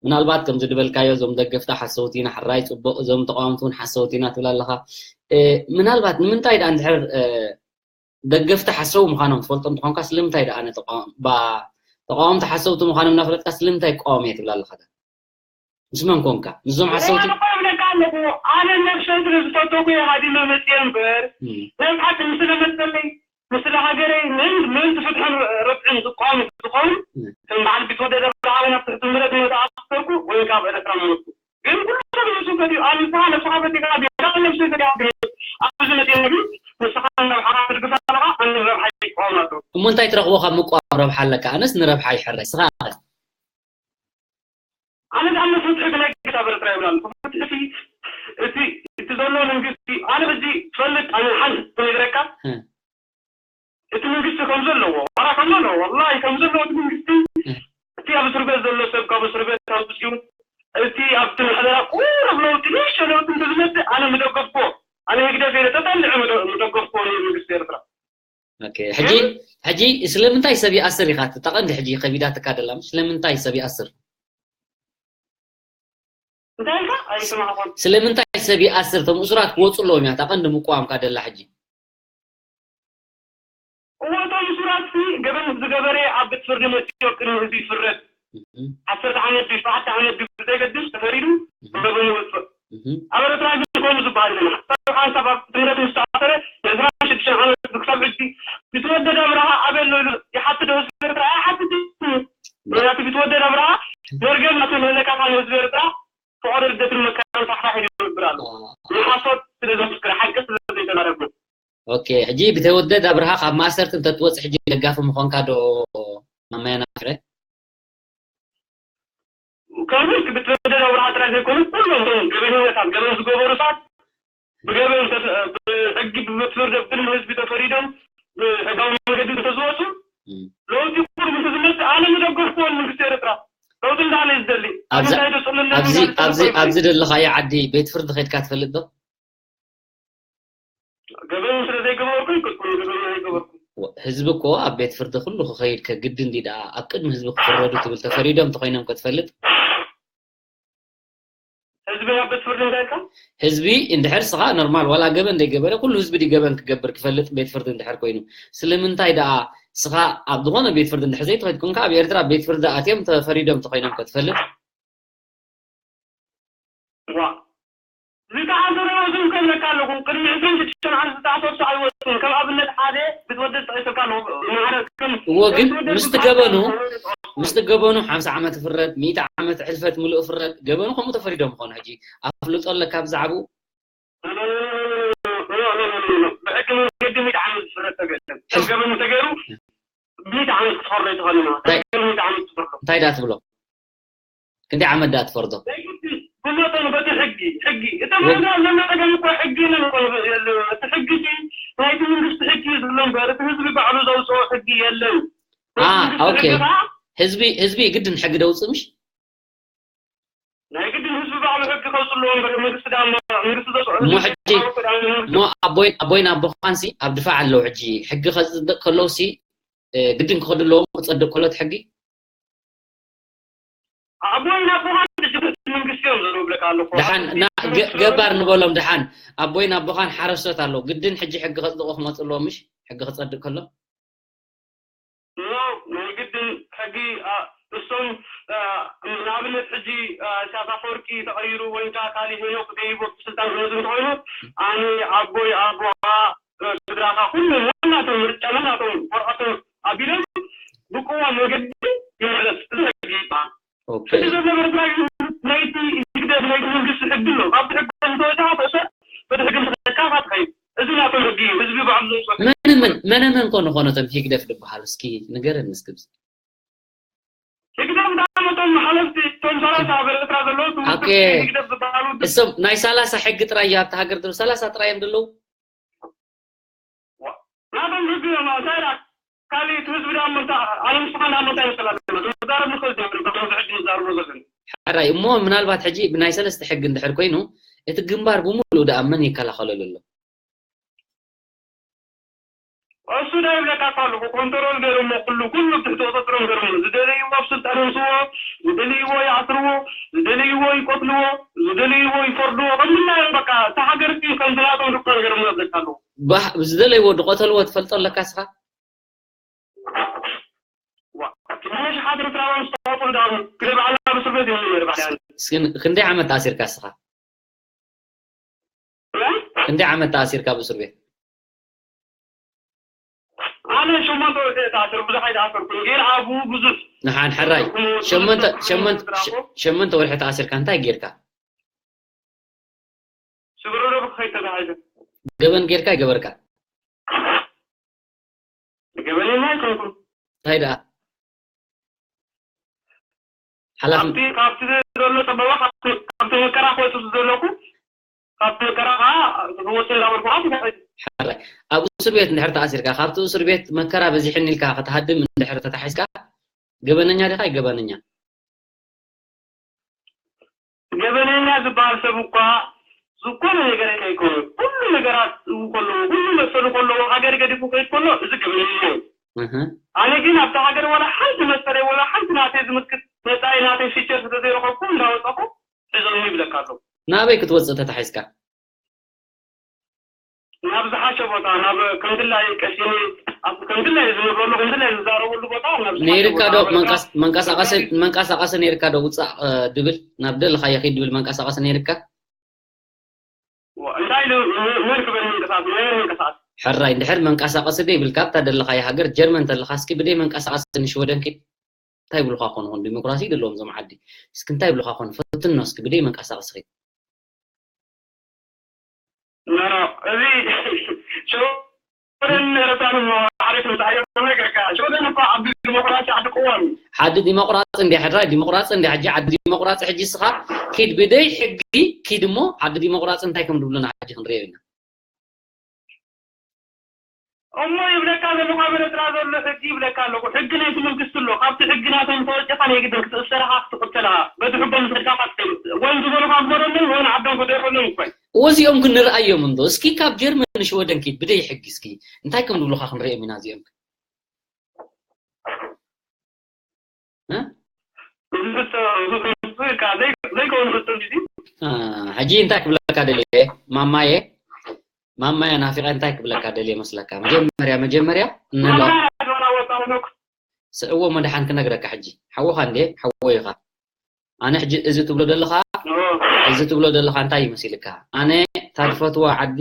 ምናልባት ከምዚ ዝበልካዮ እዞም ደገፍቲ ሓሰውቲ ኢና፣ ሕራይ ጽቡቕ፣ እዞም ተቃወምቲ እውን ሓሰውቲ ኢና ትብል ኣለኻ። እ፣ ምናልባት ንምንታይ ደኣ እንድሕር፣ እ፣ ደገፍቲ ሓሰው ምዃኖም ትፈልጦ እንተኾንካ፣ ስለምንታይ ደኣ ነተቃወም-፣ ባ-፣ ተቃወምቲ ሓሰውቲ ምዃኖም እናፈለጥካ ስለምንታይ ይቃወም እየ ትብል ኣለኻ? ምስ መን ኮንካ? ምስዞም ሓሰውቲ? እኮ ይብለካ ኣለኹ። ኣነ ነብሰይ ስለ ዝፈተኩ እየ ሃዲመ መፅየ እምበር፣ እም። ናይ ብሓቂ ምስ ለመፀለይ፣ ምስለ ሃገረይ፣ ምን፣ ምን ፍትሕን ረብሕን ዝቃወም ዝኸውን፣ እም። ከም በዓል ቢትወደድ ኣብርሃ ወይ ናብ ትሕቲ ምረት መጣ ኣስተርኩ ወይ ካብ ኤርትራ መለስኩ። ግን ኩሉ ሰብ ነብሱ ፈትዩ፣ ኣነ ንስኻ ነብስኻ ፈቲኻ፣ ቢራ ነብሰይ ፈቲኻ፣ ግን ኣብዚ መፅየ ንብል፣ ንስኻ ናብ ሓራ ትድግፍ ኣለኻ፣ ኣነ ረብሓ ይቃወም ኣለኹ። እሞ እንታይ ትረኽቦ ካብ ምቋም ረብሓ ኣለካ? ኣነስ ንረብሓ ይሕረይ። ንስኻ ኸ? ኣነ ዝኣምኖ ፍትሒ ብናይ ክሳብ ኤርትራ ይብላሉ። ፍትሒ እቲ፣ እቲ ዘሎ መንግስቲ፣ ኣነ በዚ ትፈልጥ፣ ኣነ ሓንቲ ትነግረካ፣ እም። እቲ መንግስቲ ከም ዘለዎ፣ ዋላ ከም ዘለዎ፣ ወላሂ ከም ዘለዎ እቲ መንግስቲ፣ እም። እቲ ኣብ እስር ቤት ዘሎ ሰብ ካብ እስር ቤት ኣውፅኡ፣ እቲ ኣብቲ ምሕደራ ቁሩብ ለውጢ፣ ንእሽቶ ለውጢ እንተዝመፅእ፣ ኣነ ምደገፍኩዎ። ኣነ ህግደፍ ኢለ ተጠሊዐ ምደ-፣ ምደገፍኩዎ ነይሩ መንግስቲ ኤርትራ። ኦኬ፣ ሕጂ፣ ሕጂ ስለምንታይ ሰብ ይኣስር ኢኻ? እታ ቀንዲ ሕጂ ከቢዳትካ ደላ፣ ስለምንታይ ሰብ ይኣስር? እንታይ ኢልካ? ኣይሰማዕኩን። ስለምንታይ ሰብ ይኣስር? እቶም እሱራት ክወፁ ኣለዎም እያ እታ ቀንዲ ምቁዋምካ ደላ ሕጂ። እዎ፣ እቶም እሱራት ሲ ገበን ዝገበረ ኣብ ቤት ፍርዲ መፅዮ ቅድሚ ህዝቢ ይፍረድ። እም። ዓሰርተ ዓመት ድዩ፣ ሸውዓተ ዓመት ድዩ ብዘይገድስ ተፈሪዱ እም። ገበኑ ይወፅእ። እም። ኣብ ኤርትራ ግን ከምኡ ዝበሃል የለን። ሓንሳብ፣ ሓንሳብ ኣብ ትምህረት ምስ ተኣሰረ ንዕስራን ሽዱሽተን ዓመት ክሳብ ሕጂ ቢትወደድ ኣብርሃ ኣበይ ኣሎ ኢሉ ይሓትት ዶ ህዝቢ ኤርትራ? ኣይሓትትን። ምኽንያቱ ቢትወደድ ኣብርሃ መርገም ናተይ መህለካ ካብ ህዝቢ ኤርትራ ፍቕሪ ልደትን መከራን ፋሕፋሕ ኢሉ ይነብር ኣሎ። ንሓሶት ስለ ዘፍቅር፣ ሓቂ ስለ ዘይተዛረብና። ኦኬ፣ ሕጂ ቢተወደድ ኣብርሃ ካብ ማእሰርቲ እንተትወጽእ ሕጂ ደጋፊ ምኾንካ ዶ ማማየ ናፍረ? ከምኡ ቢተወደድ ኣብርሃ ጥራይ ዘይኮነ ኩሎም እቶም ገበነኛታት፣ ገበን ዝገበሩ ሰባት ብገበን ተፈ-፣ ብሕጊ ብመትፈርዲ ኣብ ቅድሚ ህዝቢ ተፈሪዶም ብሕጋዊ መንገዲ እንተዝወፁ እም። ለውጢ ቁሩብ እንተዝመፅእ ኣነ ምደገፍኩዎ መንግስቲ ኤርትራ። ለውጢ እንዳለ እዩ ዝደሊ። ኣብዚ፣ እንታይ ዶ ጸለለ ኣብዚ፣ እንዳለ ኣብዚ፣ ተዘኮርኩ። ኣብዚ ዘለኻዮ ዓዲ ቤት ፍርዲ ኸይድካ ትፈልጥ ዶ? ገበን ስለ ዘይገበርኩ ይቅርታ፣ ገበን ኣይገበርኩ። ወ-፣ ህዝቢ እኮ ኣብ ቤት ፍርዲ ኩሉ ክኸይድ ከግድን ድዩ ደኣ? ኣብ ቅድሚ ህዝቢ ክፍረዱ ትብል ተፈሪዶም ተኾይኖም ከ ትፈልጥ? ህዝቢ ናብ ቤት ፍርዲ እንታይ ኢልካ? ህዝቢ እንድሕር ስኻ ኖርማል ዋላ ገበን ዘይገበረ ኩሉ ህዝቢ ድዩ ገበን ክገብር ክፈልጥ ቤት ፍርዲ እንድሕር ኮይኑ? ስለምንታይ ደኣ ስኻ ኣብ ዝኾነ ቤት ፍርዲ እንድሕር ዘይትኸይድ ኮንካ ኣብ ኤርትራ ቤት ፍርዲ ኣትዮም ተፈሪዶም ተኾይኖም ከ ትፈልጥ? ዋ። ዝተኣሰሩ እውን ክብለካ ኣለኹ። ቅድሚ ዕስራን ሽዱሽተን ዓመት ዝተኣሰሩ ኣይወጹን። ከም ኣብነት ሓደ ቢትወደድ ጠቒሰልካ ኣለኹ። ማዕረ ከም እዎ ግን ቢትወደድ ምስቲ ዝበሃል ገበኑ፣ ኣይወጹን። ምስቲ ገበኑ ሓምሳ ዓመት ይፍረድ፣ ሚእቲ ዓመት ሕልፈት ምሉእ ይፍረድ፣ ገበኑ ከምኡ ተፈሪዶም ይኾኑ። ሕጂ ኣፍልጦ ኣለካ ብዛዕባኡ? ኖ፣ ኖ፣ ኖ፣ ኖ፣ ኖ፣ ኖ፣ ኖ፣ ኖ፣ ኖ። ብሕጊ መንገዲ ሚእቲ ዓመት ዝፍረድ ሰብ የለን። ሰብ ሕልፍ- ገበኑ ተገይሩ ሚእቲ ዓመት ክትፈርዶ ኣይትኽእልን ኢኻ። እንታይ? ብሕጊ ሚእቲ ዓመት ትፈርዶ። እንታይ ደኣ ትብሎ? ክንደይ ዓመት ደኣ ትፈርዶ? ናይ ግዲ ብመጠኑ በቲ ሕጊ፣ ሕጊ። እቲ ወ- መረዳእ ዘሎ ነገር እኮ ሕጊ ኢለን እኮ ንብል-፣ የለ-፣ እቲ ሕጊ ሲ ናይቲ መንግስቲ ሕጊ እዩ ዘሎ እምበር፣ እቲ ህዝቢ ባዕሉ ዘውፅኦ ሕጊ የለን። አ፣ ናይ መንግስቲ ኦኬ። ሕጊ ከዓ ህዝቢ፣ ህዝቢ ግድን ሕጊ ደውፅእ ምሽ? ናይ ግድን ህዝቢ ባዕሉ ሕጊ ከውፅእ ኣለዎ እምበር፣ መንግስቲ ደኣ እሞ፣ መንግስቲ ዘውፅኦ እሞ ሕጊ ሕጂ፣ ባዕሉ እኮ ደኣ መንግስቲ እሞ ኣቦይ-፣ ኣቦይን ኣቦኻን ሲ ኣብ ድፋዕ ኣለዉ። ሕጂ ሕጊ ከፅድቅ ከለዉ ሲ፣ እ፣ ግድን ክኸዱ ኣለዎም፣ ክፀድቅ ከሎ እቲ ሕጊ? ኣቦይን ኣቦኻን ሕጂ መንግስቲ እዮም ዘለዉ እብለካ ኣለኹ። ደሓን፣ ኣብ ና-፣ ገ-፣ ገባር ንበሎም ደሓን። ኣቦይን ኣቦኻን ሓረስቶት ኣለዉ። ግድን ሕጂ ሕጊ ከጽድቑ ክመጹ ኣለዎም፣ ምሽ? ሕጊ ክጸድቕ ከሎ? ኖ፣ ናይ ግድን ሕጊ፣ አ፣ እሶም፣ አ፣ ንኣብነት ሕጂ፣ አ፣ ኢሳያስ ኣፈወርቂ ተቐይሩ ወይ ከዓ ካሊእ ሄኖክ ደይቦ ስልጣን ክመጹ እንተኾይኑ፣ ኣነ ኣቦይ ኣቦኻ ስድራኻ ኩሎም ነናቶም ምርጫ ነናቶም ወረቐቶም ኣቢሎም ብቅዋም መገዲ ይምረፅ። እዚ ሕጊ ይበሃል። ኦኬ። ሕጂ ዘሎ ኤርትራ ግን ናይቲ ህግደፍ ናይቲ መንግስቲ ሕጊ ኣሎ። ካብቲ ሕጊ እንተወፃኻ ትእሰር፣ በቲ ሕጊ እንተኸድካ ኢኻ ትኸይድ። እዚ ናቶም ሕጊ እዩ። ህዝቢ ባዕሉ ዘውፅኦ ሕጊ። መነ መን፣ መነ መን ኮን ኾነ እቶም ህግደፍ ዝበሃሉ? እስኪ ንገረኒ እስኪ። ህግደፍ ዳሞ እቶም ሓለፍቲ፣ እቶም ሰላሳ ኣብ ኤርትራ ዘለዉ፣ እቶም ኦኬ። ህግደፍ ዝበሃሉ እሶም ናይ ሰላሳ ሕጊ ጥራይ እዩ ኣብቲ ሃገር ዘለዉ፣ ሰላሳ ጥራይ እዮም ዘለዉ። ናቶም ሕጊ እዮም፣ እንታይ ኢላ? ካሊእ እቲ ህዝቢ ዳሞ እንታይ፣ ኣነ ንስኻ ዳሞ እንታይ ይመስል ኣለና? ክዛረብ ንኽእል ዶ? ብዛዕባ ሕጂ ንዛረቦ ዘለና። ሕራይ እሞ፣ ምናልባት ሕጂ ብናይ ሰለስተ ሕጊ እንድሕር ኮይኑ፣ እቲ ግንባር ብምሉእ ደኣ መን ይከላኸለሉ ኣሎ? እሱ ዳ ይብለካ እኮ ኣለኹ፣ ኮንትሮል ገይሮሞ፣ ኩሉ፣ ኩሉ ትሕቲ ቁፅፅሮም ገይሮሞ። ዝደለይዎ ኣብ ስልጣን የምፅዎ፣ ዝደለይዎ ይኣስርዎ፣ ዝደለይዎ ይቆትልዎ፣ ዝደለይዎ ይፈርድዎ። ከምዚ እዮም በቃ፣ እታ ሃገር እኮ ከም ዝናቶም ድኳን ገይሮሞ ይብለካ ኣለኹ። ባህ፣ ዝደለይዎ ድቆተልዎ ትፈልጦ ኣለካ እስኻ? ዋ፣ ትንሽ ሓድር ትራባ ምስ ተዋፅኡ ዳ ክለብ ዓላ ኣብ እስር ቤት እዮም ነይሩ ባዕላ። እስኪ ክንደይ ዓመት ተኣሲርካ እስኻ? እ? ክንደይ ዓመት ተኣሲርካ ኣብ እስር ቤት? ኣነ ሸሞንተ ወርሒ እየ ተኣሲሩ፣ ብዙሕ ኣይተኣሰርኩን። ግን ኣብኡ ብዙሕ ንሓን ሕራይ፣ ብዙሕ ሸሞንተ፣ ብዙሕ ሸሞንተ፣ ስራሕ ሸ-፣ ሸሞንተ ወርሒ ተኣሲርካ እንታይ ጌርካ? ስግረ ዶብ ክኸይድ ተታሒዘ። ገበን ጌርካ ኣይገበርካ? ገበነኛ ኣይኮንኩን። እንታይ ደኣ? ሓላፍ-፣ ካብቲ፣ ካብቲ ዘሎ ጸበባ፣ ካብቲ፣ ካብቲ መከራ ክወጽእ ዘለኹ፣ ካብቲ መከራ ከዓ ክወጽእ እንዳበልኩ ከዓ ተታሒዘ። ሕራይ። ኣብ እስር ቤት እንድሕር ተኣሲርካ፣ ካብቲ እስር ቤት መከራ በዚሕኒ ኢልካ ክትሃድም እንድሕር ተታሒዝካ፣ ገበነኛ ዲኻ ኣይገበነኛ? ገበነኛ ዝበሃል ሰብ እኳ ዝኾነ ነገር ከይኮነ፣ ኩሉ ነገራት ከለዎ፣ ኩሉ መሰሉ ከለዎ፣ ሃገር ገዲፉ ከይድ ከሎ፣ እዚ ገበነኛ እዩ። እህ። ኣነ ግን ኣብታ ሃገር ዋላ ሓንቲ መሰለይ፣ ዋላ ሓንቲ ናተይ ዝምልክት መጻኢ ናተይ ፊቸር ስለዘይረኸብኩ እንዳወጻኹ ሒዞም ይብለካ ኣለዉ። ናበይ ክትወጽእ ተታሒዝካ? ናብ ዝሓሸ ቦታ፣ ናብ ከምድላይ ቀሲኒ፣ ኣብ ከምድላይ ዝነብረሉ፣ ከምድላይ ዝዛረበሉ ቦታ፣ ናብ ዝሓሸ ነይርካ ቦታ ዶ? ኣበልካ መንቀስ-፣ መንቀሳቐሲ፣ መንቀሳቐሲ ነይርካ ዶ? ውጻእ፣ እ፣ ድብል፣ ናብ ደለኻዮ ኺድ ድብል መንቀሳቐሲ ነይርካ? ዋ፣ እንታይ ኢሉ፣ ን-፣ መን ክበል መንቀሳቐሲ፣ ናይ መን መንቀሳቐሲ? ሕራይ፣ እንድሕር መንቀሳቐሲ ደይብልካ፣ ኣብታ ደለኻዮ ሃገር፣ ጀርመን ተለኻ፣ እስኪ ብደይ መንቀሳቐሲ ንሽወደን ኪድ። እንታይ ይብሉኻ ኾን ኾን? ዲሞክራሲ ይደለዎም እዞም ዓዲ። እስኪ እንታይ ይብሉኻ ኾን? ፈትኖ እስኪ ብደይ መንቀሳቐሲ ኺድ። ኖ፣ ኖ፣ እዚ ሽወደን ኤረትራን እሞ ሓደ ከምዝኣየር ነገርካ። ሽወደን እኮ ዓዲ ዲሞክራሲ፣ ዓዲ ቅዋም እዩ። ዓዲ ዲሞቅራፂ እንዲያ ሕራይ፣ ዲሞቅራፂ እንዲያ። ሕጂ ዓዲ ዲሞቅራፂ፣ ሕጂ እስኻ ኪድ ብደይ ሕጊ ኪድ እሞ ዓዲ ዲሞቅራፂ እንታይ ከም ዝብሉና ሕጂ ክንሪኦ ኢና። እሞ ይብለካ ዘለኹ ኣብ ኤረትራ ዘሎ ሕጊ ይብለካ ኣለኹ። ሕጊ ናይቲ መንግስቲ ኣሎ። ካብቲ ሕጊ ናቶም ተወፂኻ ናይ ግድን ክትእሰር ኢኻ፣ ክትቕተል ኢኻ። በቲ ሕጎም ዝኸድካ ኢኻ ትኸይድ። ወይ ዝበሉኻ ግበረሎም ወይ ንዓዶም ክደርበሎም እኮ እዩ። እዚኦም ክንርኣዮም እንዶ። እስኪ ካብ ጀርመን ንሽወደን ኪድ ብደይ ሕጊ እስኪ እንታይ ከም ዝብሉኻ ክንሪኦም ኢና እዚኦም። እ? እዚ ፍቶ-፣ እዚ ፍቶ-፣ እዚ ፍቶ-፣ እዚ ፍቶ-፣ እዚ ፍቶ-፣ እዚ ፍቶ-፣ እዚ ፍቶ-፣ እዚ ፍቶ-፣ እ፣ ሕጂ እንታይ ክብለካ ደልየ? ማማየ፣ ማማየ ናፊቐ እንታይ ክብለካ ደልየ መስለካ? መጀመርያ፣ መጀመርያ እንሎ-፣ ማማየ ናፊቐ ወጣ ሆኖክ። ስዕዎ መድሓን ክነግረካ ሕጂ። ሓውኻ እንዴ? ሓወይ ኢኻ። ኣነ ሕጂ እዚ ትብሎ ዘለኻ፣ ኦ። እዚ ትብሎ ዘለኻ እንታይ እዩ መሲልካ? ኣነ እታ ዝፈትዋ ዓዲ፣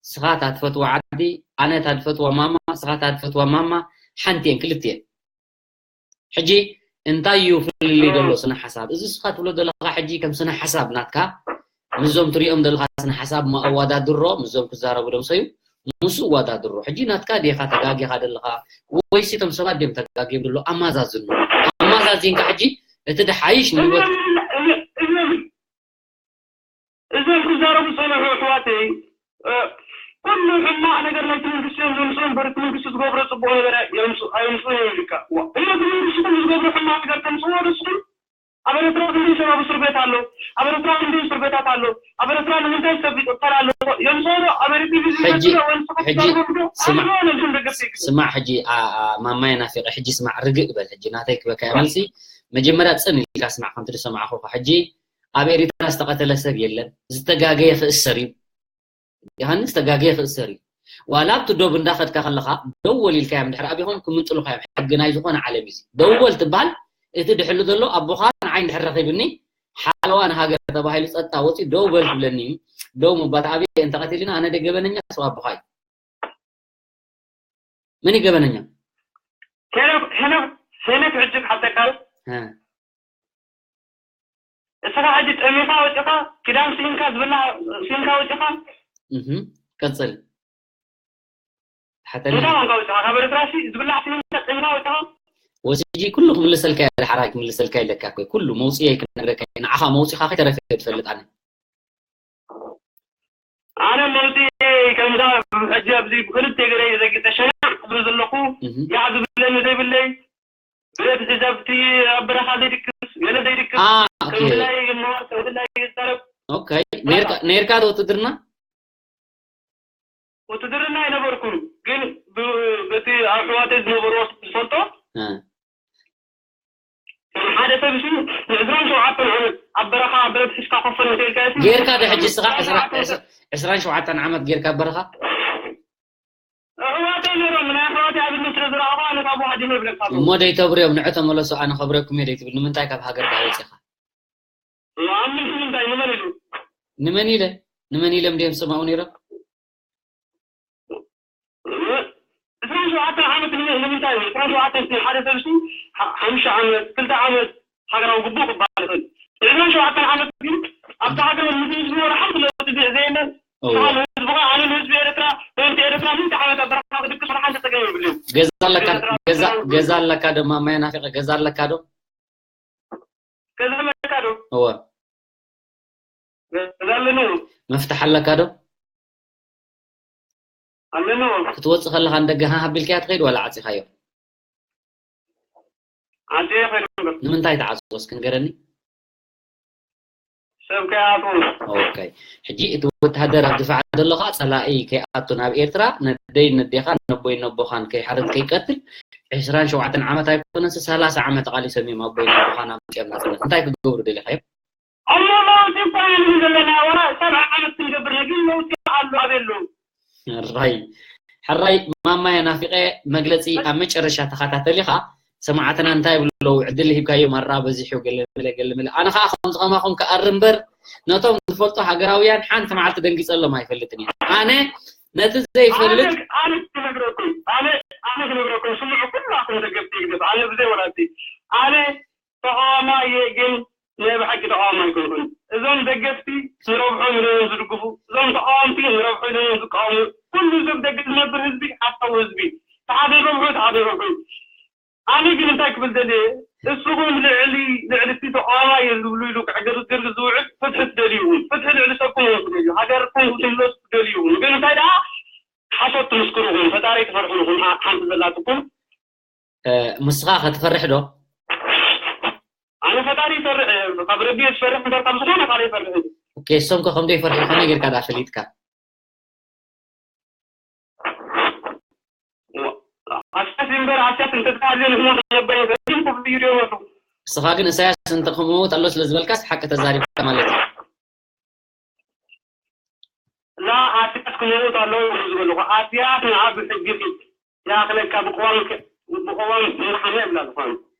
ስኻ እታ ትፈትዋ ዓዲ፣ ኣነ እታ ዝፈትዋ ማማ፣ ስኻ እታ ትፈትዋ ማማ፣ ሓንቲ እየን፣ ክልተ እየን። ሕጂ እንታይ እዩ ፍልልይ ኦ። ዘሎ ስነ ሓሳብ? እዚ ስኻ ትብሎ ዘለኻ ሕጂ ከም ስነ ሓሳብ ናትካ፣ ምስዞም ትሪኦም ዘለኻ ስነ ሓሳብ ማ-፣ ኣወዳድሮ፣ ምስዞም ክዛረቡ ደምሰዩ፣ ምስኡ ኣወዳድሮ። ሕጂ ናትካ ዲኻ ተጋጊኻ ዘለኻ? ወይስ እቶም ሰባት ድዮም ተጋግዮም ዘለዉ? ኣማዛዝኖ። ኣማዛዚንካ ሕጂ እቲ ድሓይሽ ንህይወት እዞም፣ እዞም፣ እዞም ክዛረቡ ዝጸንሑ ኣሕዋተይ፣ እ፣ ኩሉ ሕማቕ ነገር ናይቲ መንግስቲ እዮም ዘምጽኡ እምበር፣ እቲ መንግስቲ ዝገብሮ ጽቡቕ ነገር ኣይ-፣ የምጽኡ፣ ኣየምጽኡን እዮም ኢልካ። ዋ፣ እሞ እቲ መንግስቲ ኩሉ ዝገብሮ ሕማቕ ነገር ተምጽእዎ ዶ ንስኹም? ኣብ ኤርትራ ክንደይ ሰብ ኣብ እስር ቤት ኣሎ? ኣብ ኤርትራ ክንደይ እስር ቤታት ኣሎ? ኣብ ኤርትራ ንምንታይ ሰብ ይቕተል ኣሎ? የምጽኦ ዶ? ኣብ ኤርትራ ሕጂ፣ ዝመጽእ ዶ? ወይ ንስኹም ሕጂ ትዛረቡ ዶ? ስማዕ፣ ኣይትበሉ፣ ነዞም ደገፍቲ ይግብሩ። ስማዕ፣ ሕጂ፣ ኣ-፣ ኣ-፣ ማማየ ናፊቐ፣ ሕጂ ስማዕ፣ ርግእ በል። ሕጂ ናተይ ክበካ እየ መልሲ። መጀመርያ ጽን ኢልካ ስማዕ፣ ከምቲ ዝሰማዕኹኻ። ሕጂ ኣብ ኤርትራ ዝተቐተለ ሰብ የለን። ዝተጋገየ ክእሰር እዩ። ዮሃንስ ተጋግየ ክእሰር እዩ። ዋላ ኣብቲ ዶብ እንዳኸድካ ከለኻ ደወል ኢልካዮም እንድሕር ኣቢኾም ክምንጥሉኻ እዮም። ሕጊ ናይ ዝኾነ ዓለም እዩ እዚ። ደወል ትበሃል፣ እቲ ድሕሉ ዘሎ ኣቦኻ ንዓይ እንድሕር ረኺብኒ ሓለዋ ንሃገር ተባሂሉ ጸጥታ ወጺኡ ደው በል ትብለኒ እዩ። ደው ምባል ኣብየ እንተቐቲሉኒ ኣነ ደ ገበነኛ ሰው ኣቦኻ እዩ። መን እዩ ገበነኛ? ሄኖክ፣ ሄኖክ፣ ሄኖክ ሕጂ ክሓተካ እ። እስኻ ሕጂ ጠሚኻ ወፂኻ፣ ክዳን ስኢንካ፣ ዝብላዕ ስኢንካ ወፂኻ። እህ፣ ቀፅል። ሓተኒ። እንታይ ቋንቋ ወፂኻ? ካብ ኤርትራ ሲ ዝብላዕ ስኢንካ ጠሚኻ ወፂኻ። ወሲጂ ኩሉ ክምልሰልካ እየ፣ ሓራይ ክምልሰልካ ኢለካ እኮ። ኩሉ መውፅኤ ክነግረካ እየ። ንዓኻ መውፂኻ ከይተረፈ እየ ዝፈልጥ ኣነ። ኣነ መውፅኤ ከምዛ ሕጂ ኣብዚ ብክልተ ገለ እየ ዘጊጠ ሸናዕ ዝብል ዘለኹ። እህ። ያዕ ዝብለኒ ዘይብለይ። ብረት ሒዘ ከብቲ ኣብ በረኻ ዘይድቅስ፣ ገለ ዘይድቅስ፣ አ፣ ኦኬ። ከም ድላይ ይመሃር፣ ከም ድላይ ይዛረብ። ኦኬ። ኔርካ፣ ኔርካ ዶ ውትድርና? ውትድርና ኣይነበርኩን፣ ግን ብ-፣ በቲ ኣብ ኣሕዋተይ ዝነበርዎ ዝፈልጦ፣ እ። ሓደ ሰብ እሱ ንዕስራን ሸውዓተን ዓመት ኣብ በረኻ ብረት ሒዝካ ኮፍ እንተኢልካ እሱ ጌርካ ዶ ሕጂ እስኻ ዕስራ፣ ዕስራን ሸውዓተን ዓመት ጌርካ ኣብ በረኻ? ኣሕዋተይ ነይሮም፣ ናይ ኣሕዋተይ ኣብነት ስለ ዝረኣኹ ኣነ ካብኡ ሃዲመ ይብለካ ኣለኹ። እሞ ደይተብርዮም፣ ንዑ ተመለሱ፣ ኣነ ከብርየኩም እየ ደይትብል፣ ንምንታይ ካብ ሃገርካ ወጺኻ? ኣብ ምንታይ፣ ንምንታይ፣ ንመን ኢሉ? ንመን ኢለ? ንመን ኢሎም ድዮም ዝሰማኡ ነይሮም? ዕስራን ሸውዓተን ዓመት ን-፣ ንምንታይ እዩ? ዕስራን ሸውዓተን እቲ ሓደ ሰብ እሱ ሓ-፣ ሓሙሽተ ዓመት፣ ክልተ ዓመት ሃገራዊ ግቡእ ክበሃል ይኽእል። ዕስራን ሸውዓተን ዓመት ግን ኣብታ ሃገር ንህዝቢ ወላ ሓንቲ ለውጢ ዘ-፣ ዘየለ፣ እዎ። ንስኻ ንህዝብኻ፣ ኣነ ንህዝቢ ኤርትራ፣ ምእንቲ ኤርትራ ምእንቲ ዓመት ኣብ በረኻ ክድቅስ ወላ ሓንቲ ጸገም የብልን። ገዛ ኣለካ፣ ህዝቢ ኤርትራ ገዛ፣ ገዛ ኣለካ ዶ ማማየ ናፊቐ፣ ገዛ ኣለካ ዶ? ገዛ ኣለካ ዶ? እወ። ገዛ ኣለኒ። መፍትሕ ኣለካ ዶ? ኣለኒ። ክትወጽእ ከለኻ ንደገ ሃህ ኣቢልካያ ትኸይድ ዋላ ዓጺኻዮ? ዓጺየ ይኸይድ እምበር። ንምንታይ ትዓጽዎ እስኪ ንገረኒ? ሰብ ከይኣትዎ። ኦኬ። ሕጂ እቲ ወተሃደር ኣብ ድፋዕ ዘሎ ኸኣ ጸላኢ ከይኣቱ ናብ ኤርትራ፣ ነደይ ነዴኻ፣ ነቦይ ነቦኻን ከይሓርድ ከይቀትል፣ ዕስራን ሸውዓተን ዓመት ኣይኮነስ ሰላሳ ዓመት ተቓሊሶም እዮም ኣቦይ ነቦኻን ኣምጺኦም ናጽነት። እንታይ ክገብሩ ደሊኻዮም? እሞ ለውጢ እኮ ኢና ንብል ዘለና፣ ወላ ሰብዓ ዓመት ክንገብር ግን ለውጢ ኣሎ ኣበይ ኣሎ? ሕራይ፣ ሕራይ ማማየ ናፊቐ መግለጺ ኣብ መጨረሻ ተኸታተል ኢኻ። ሰማዕትና እንታይ ይብሉ ኣለዉ? ዕድል ሂብካዮም ኣራ በዚሑ ገለ መለ፣ ገለ መለ። ኣነ ኸኣ ከምዚ ኸማኹም ክኣሪ እምበር ነቶም ዝፈልጡ ሃገራውያን ሓንቲ መዓልቲ ደንጊጸሎም ኣይፈልጥን እየ። ኣነ ነቲ ዘይፈልጥ ኣነ፣ ኣነ ክነግረኩም፣ ኣነ፣ ኣነ ክነግረኩም፣ ስምዑ ኩላኹም ደገፍቲ ህግደፍ፣ ኣነ ብዘይ ወላዲ፣ ኣነ ተቓዋማይ እየ፣ ግን ናይ ብሓቂ ተቓዋማይ ኣይኮንኩን። እዞም ደገፍቲ ንረብሖም ኢሎም እዮም ዝድግፉ፣ እዞም ተቓወምቲ ንረብሖ ኢሎም እዮም ዝቃወሙ። ኩሉ እዚ ኣብ ደገ ዝነብር ህዝቢ ሓሳዊ ህዝቢ፣ ተሓደ ረብሑ፣ ተሓደ ረብሑ። ኣነ ግን እንታይ ክብል ደልየ፣ እስኹም ልዕሊ፣ ልዕሊ እቲ ተቓዋማይ እየ ዝብሉ ኢሉ ክሕገዝ ዝውዕል ፍትሒ ትደልዩ ኢኹም። ፍትሒ ልዕሊ ሰብኩም እዮም ትደልዩ። ሃገርኩም ክትምለሱ ትደልዩ ኢኹም። ግን እንታይ ደኣ ሓሶት ትምስክሩ ኢኹም። ፈጣሪ ትፈርሑ ኢኹም። ሓ-፣ ሓንቲ ዘላትኩም እ፣ ንስኻ ከ ትፈርሕ ዶ? ኣነ ፈጣሪ ይፈርሕ፣ ካብ ረቢ እየ ዝፈርሕ እምበር ካብ ዝኾነ ካልእ ይፈርሕ እዩ። ኦኬ፣ እሶም ከ ከም ዘይፈርሑ ከመይ ጌርካ ደኣ ፈሊጥካ? ዋ-፣ ኣስያስ እምበር ኣስያስ እንተዝተሃልዮ ንሕና ክንነበር ንኽእል፣ ግን ኩሉ እዩ ዶ ይወቱ። ንስኻ ግን እሳያስ እንተ ክመውት ኣሎ ስለ ዝበልካስ ሓቂ ተዛሪብካ ማለት እዩ። ላ ኣስያስ ክመውት ኣለዎ እዩ ዝበልኹ። ኣስያስ ንዓ ብሕጊ ፊት ይኣኽለካ፣ ብቅዋም ከ-፣ ብቅዋም ንሓመ ይብላ ዝኾነ።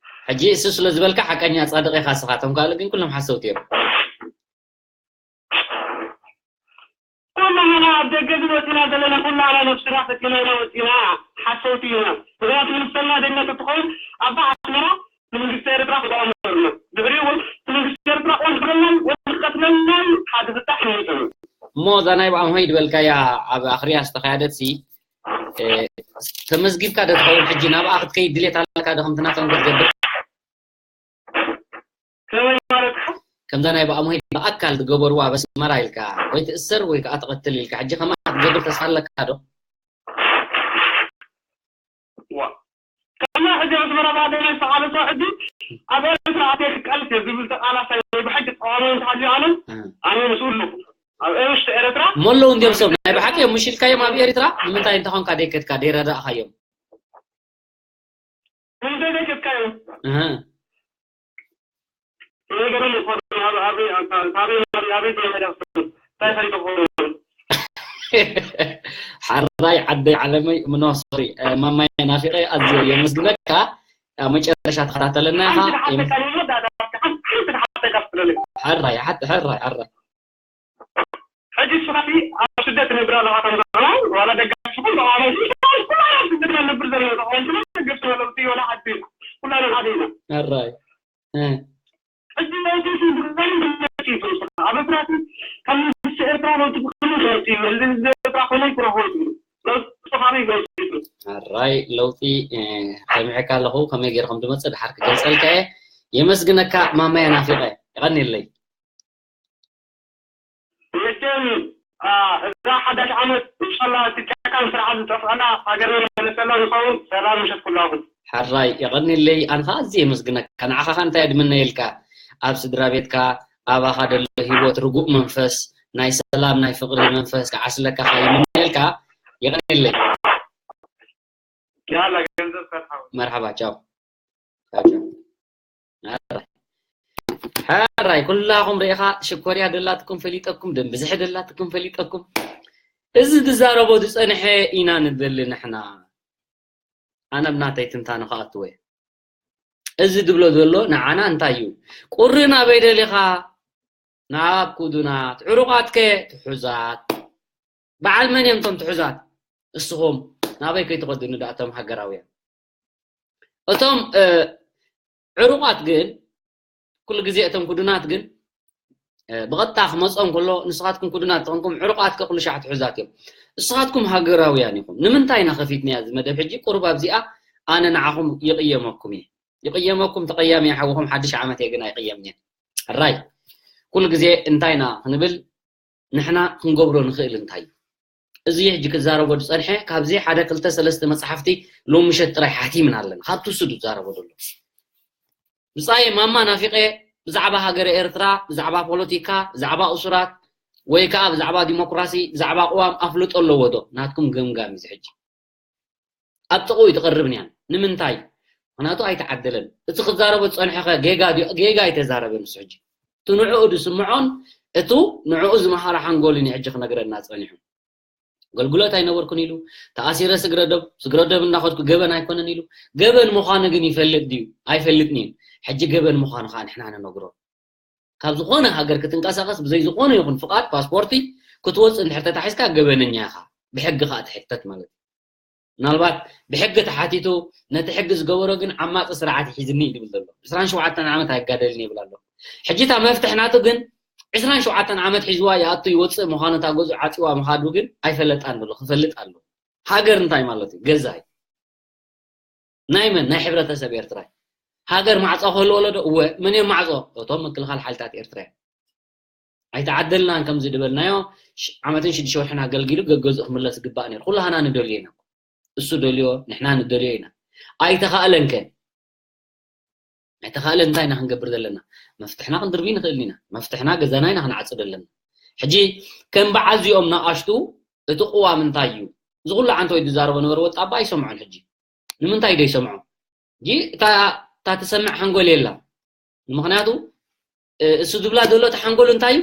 ሕጂ እሱ ስለ ዝበልካ ሓቀኛ ጻድቕ ኢኻ ንስኻ፣ እቶም ካልእ ግን ኩሎም ሓሰውቲ እዮም። ኩላህና ኣብ ደገ ዝወፅና ዘለና፣ ኩላህና ነብስና ፈቲና ኢና ወፂና፣ ሓሰውቲ ኢና። ምክንያቱ ንሰና ደነት እንትኸውን ኣብ ኣስመራ ንመንግስቲ ኤርትራ ክተኣምርና። ድሕሪኡ እውን ንመንግስቲ ኤርትራ ወይ ክብለናን ወይ ክቀትለናን ሓደ ፍታሕ ንመፀና። እሞ እዛ ናይ ብኣምሆይ ዝበልካያ ኣብ ኣኽርያ ዝተኻየደት ሲ፣ እ፣ ተመዝጊብካ ዶ ትኸውን? ሕጂ ናብኣ ክትከይድ ድሌት ኣለካ ዶ ከምቲ ናቶም ክትገብር? ከመይ ማለትካ? ከምዛ ናይ ብኣምሆይ ብኣካል ዝገበርዋ በስመራ ኢልካ ወይ ትእሰር ወይ ከዓ ትቐትል ኢልካ ሕጂ ከምኣ ክትገብር ተስፋ ኣለካ ዶ? ዋ። ከማ ሕጂ ኣስመራ ባደመ ዝተቓለሶ ሕጂ ኣብ ኤርትራ ኣትየ ክቃለስ እየ ዝብል ተቓላሳይ ወይ ብሕጊ ተቓዋማይ እንተሃልዩ ኣነ፣ እ። ኣነ ምስኡ ኣለኹ። ኣብ ውሽጢ ኤርትራ እሞ ኣለዉ እንድዮም ሰብ ናይ ብሓቂ እዮም ምሽ ኢልካዮም ኣብ ኤርትራ? ንምንታይ እንተኾንካ ደይከድካ ደይረዳእኻዮም? ከምዚ ዘይከድካዮም። እህ። ነገርን ይኾኑ፣ ኣብ፣ ኣብ፣ ኣብ፣ ኣበይ፣ ኣበይ፣ ኣበይ፣ እንታይ ፈሊጦ ክኾኑ? ሓራይ ዓደይ ዓለመይ፣ ምኖ፣ ሶሪ፣ እ፣ ማማየ ናፊቐ ኣዝየ የመስግነካ። ኣብ መጨረሻ ተኸታተለና ኢኻ። ሓንቲ የመስ-፣ ሓተካ፣ ሓንቲ፣ ሓንቲ ሓተካ ፍለለይ። ሓራይ፣ ሓቲ፣ ሓራይ፣ ሓራይ። ሕጂ ንስኻሲ ኣብ ስደት ትነብር ኣለኻ ከም ንሕና፣ ዋላ ደጋፊ ትኹን ተቓዋማይ ትኹን፣ ኩላና ኣብ ስደት ኢና ንነብር ዘለና፣ ተቓወምቲ ኢና፣ ደገፍቲ ኢና፣ ለውጢ ዋላ ሓንቲ፣ ኩላና ሓደ ኢና። ኣራይ። እ። ሕጂ ለውጢ ሲ ብኸመይ መጺኡ ንስኻ? ኣብ ኤርትራ ሲ ካብ መንግስቲ ኤርትራ ለውጢ ብኸመይ መጺኡ? ህዝቢ ኤርትራ ከመይ ክረኽቦ ይኽእል? ለውጢ ብኸመይ መጺኡ? ኣራይ ለውጢ፣ እ፣ ሰሚዐካ ኣለኹ፣ ከመይ ገይረ ከም ዝመጽእ ድሓር ክገልጸልካ እየ። የመስግነካ ማማየ ናፊቐ። የቐንየለይ። መቸም እዛ ሓዳሽ ዓመት እንሻላ እቲ ጨካን ስርዓት ዝጠፍአና ሃገርና መለሰላ ንኸውን። ሰላም ምሸት ኩላኹም። ሕራይ የቐንየለይ። ኣነ ኸዓ ኣዝየ የመስግነካ። ንዓኻ ኸዓ እንታይ ድምነየልካ? ኣብ ስድራ ቤትካ ኣባኻ ደሎ ህይወት ርጉእ መንፈስ ናይ ሰላም ናይ ፍቕሪ መንፈስ ክዓስለካ ኸዓ ይምነየልካ። የቐንየለይ። ያላ ገንዘብ ከርሓው። መርሓባ ቻው። ቻው ቻው። ሕራይ ኩላኹም ርኢኻ ሽኮርያ ደላትኩም ፈሊጠኩም ድንብዝሒ ደላትኩም ፈሊጠኩም። እዚ ዝዛረቦ ዝጸንሐ ኢና ንደሊ ንሕና። ኣነ ብናተይ ትንታነ ክኣትወ እዚ ዝብሎ ዘሎ ንዓና እንታይ እዩ? ቁሪ ናበይ ደሊኻ? ናብ ኩዱናት ዕሩቓትከ ትሑዛት። በዓል መን እዮም እቶም ትሑዛት? እስኹም ናበይ ከይትኸዱ ንዳ እቶም ሃገራውያን? እቶም ዕሩቓት ግን ኩሉ ግዜ እቶም ኩዱናት ግን ብቐጥታ ክመጾም ከሎ ንስኻትኩም ኩዱናት ተኾንኩም ዕሩቓት ከ ኩሉ ሻዕ ትሑዛት እዮም። ንስኻትኩም ሃገራውያን ኢኹም። ንምንታይ ኢና ከፊትና እዚ መደብ ሕጂ? ቁሩብ ኣብዚኣ ኣነ ንዓኹም ይቕየመኩም እየ። ይቕየመኩም ተቐያሚ ሓውኹም ሓድሽ ዓመት እየ ግን ኣይቕየምን እየ። ሕራይ ኩሉ ግዜ እንታይ ኢና ክንብል ንሕና ክንገብሮ ንኽእል እንታይ እዩ? እዚ ሕጂ ክዛረቦ ዝጸንሐ ካብዚ ሓደ ክልተ ሰለስተ መጽሓፍቲ ሎሚ ምሸት ጥራይ ሓቲምና ኣለና። ካብ ትውስዱ ዝዛረቦ ዘሎ ብጻየ ማማ ናፊቐ ብዛዕባ ሃገረ ኤርትራ፣ ብዛዕባ ፖለቲካ፣ ብዛዕባ እሱራት ወይ ከኣ ብዛዕባ ዲሞክራሲ፣ ብዛዕባ ቅዋም ኣፍልጦ ኣለዎ ዶ? ናትኩም ገምጋም እዩ ሕጂ። ኣብ ጥቕኡ ይትቐርብን እያን። ንምንታይ? ምኽንያቱ ኣይተዓደለን። እቲ ክዛረቦ ዝጸንሐኸ ጌጋ ድዩ? ጌጋ ኣይተዛረበን ንሱ ሕጂ። እቲ ንዕኡ ዝስምዖን እቱ ንዕኡ ዝመሃሮ ሓንጎልን እዩ ሕጂ ክነግረና ጸኒሑ። ኣገልግሎት ኣይነበርኩን ኢሉ ተኣሲረ ስግረዶብ ስግረዶብ እናኸድኩ ገበን ኣይኮነን ኢሉ። ገበን ምዃኑ ግን ይፈልጥ ድዩ? ኣይፈልጥን እዩ። ሕጂ ገበን ምዃኑ ከዓ ንሕና ንነግሮ። ካብ ዝኾነ ሃገር ክትንቀሳቐስ ብዘይ ዝኾነ ይኹን ፍቓድ ፓስፖርቲ ክትወፅእ እንድሕር ተታሒዝካ ገበነኛ ኢኻ። ብሕጊ ከዓ ትሕተት ማለት እዩ። ምናልባት ብሕጊ ተሓቲቱ ነቲ ሕጊ ዝገበሮ ግን ዓማፂ ስርዓት ይሒዝኒ እዩ ዝብል ዘሎ። ዕስራን ሸውዓተን ዓመት ኣይጋደልን ይብል ኣሎ። ሕጂ እታ መፍትሕ ናቱ ግን ዕስራን ሸውዓተን ዓመት ሒዝዋ ይኣቱ ይወፅእ ምዃኑ እታ ገዝኡ ዓፂዋ ምኻዱ ግን ኣይፈለጣን ዘሎ። ክፈልጥ ኣሎ። ሃገር እንታይ ማለት እዩ? ገዛይ ናይ መን? ናይ ሕብረተሰብ ኤርትራ። ሃገር ማዕጾ ክህልዎ ኣሎ ዶ? እወ። መን እዮም ማዕጾ? እቶም ምክልኻል ሓይልታት ኤርትራ እዮም። ኣይተዓደልናን ከምዚ ዝበልናዮ ዓመትን ሽዱሽተ ወርሕን ኣገልጊሉ ገገዝኡ ክምለስ ይግባእ ነይሩ። ኩላህና ንደልዮ ኢና። እሱ ደልዮ፣ ንሕና ንደልዮ ኢና። ኣይተኻእለንከ? ኣይተኻእለን እንታይ ኢና ክንገብር ዘለና? መፍትሕና ክንድርቢ ንኽእል ኢና። መፍትሕና ገዛና ኢና ክንዓጽ ዘለና። ሕጂ ከም በዓል እዚኦም ንኣሽቱ እቲ ቅዋም እንታይ እዩ? እዚ ኩሉ ዓንተ ወይ ዝዛረቦ ነበረ ወጣባ ኣይሰምዖን ሕጂ። ንምንታይ ዶ ይሰምዖ? እታ ትሰምዕ ሓንጎል የላ። ምኽንያቱ እሱ ዝብላ ዘሎ እቲ ሓንጎል እንታይ እዩ?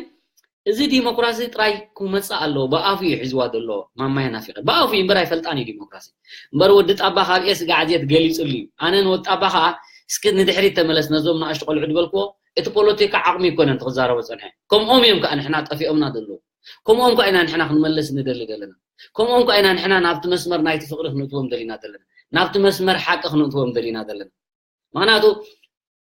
እዚ ዲሞክራሲ ጥራይ ክመፅእ ኣለዎ። ብኣፉ እዩ ሒዝዋ ዘሎ ማማየ ናፊቐ። ብኣፉ እዩ እምበር ኣይፈልጣን እዩ ዲሞክራሲ። እምበር ወዲ ጣባ ካብ ኤስ ጋዕዜት ገሊፅሉ እዩ። ኣነ ንወዲ ጣባ ከዓ እስኪ ንድሕሪት ተመለስ ነዞም ንኣሽቱ ቆልዑ ዝበልክዎ እቲ ፖለቲካ ዓቕሚ ይኮነን ትክዛረቦ ፀንሐ። ከምኦም እዮም ከዓ ንሕና ጠፊኦምና ዘለዉ። ከምኦም ከዓ ኢና ንሕና ክንመለስ ንደሊ ዘለና። ከምኦም ከዓ ኢና ንሕና ናብቲ መስመር ናይቲ ፍቅሪ ክንእትዎም ደሊና ዘለና። ናብቲ መስመር ሓቂ ክንእትዎም ደሊና ዘለና። ምክንያቱ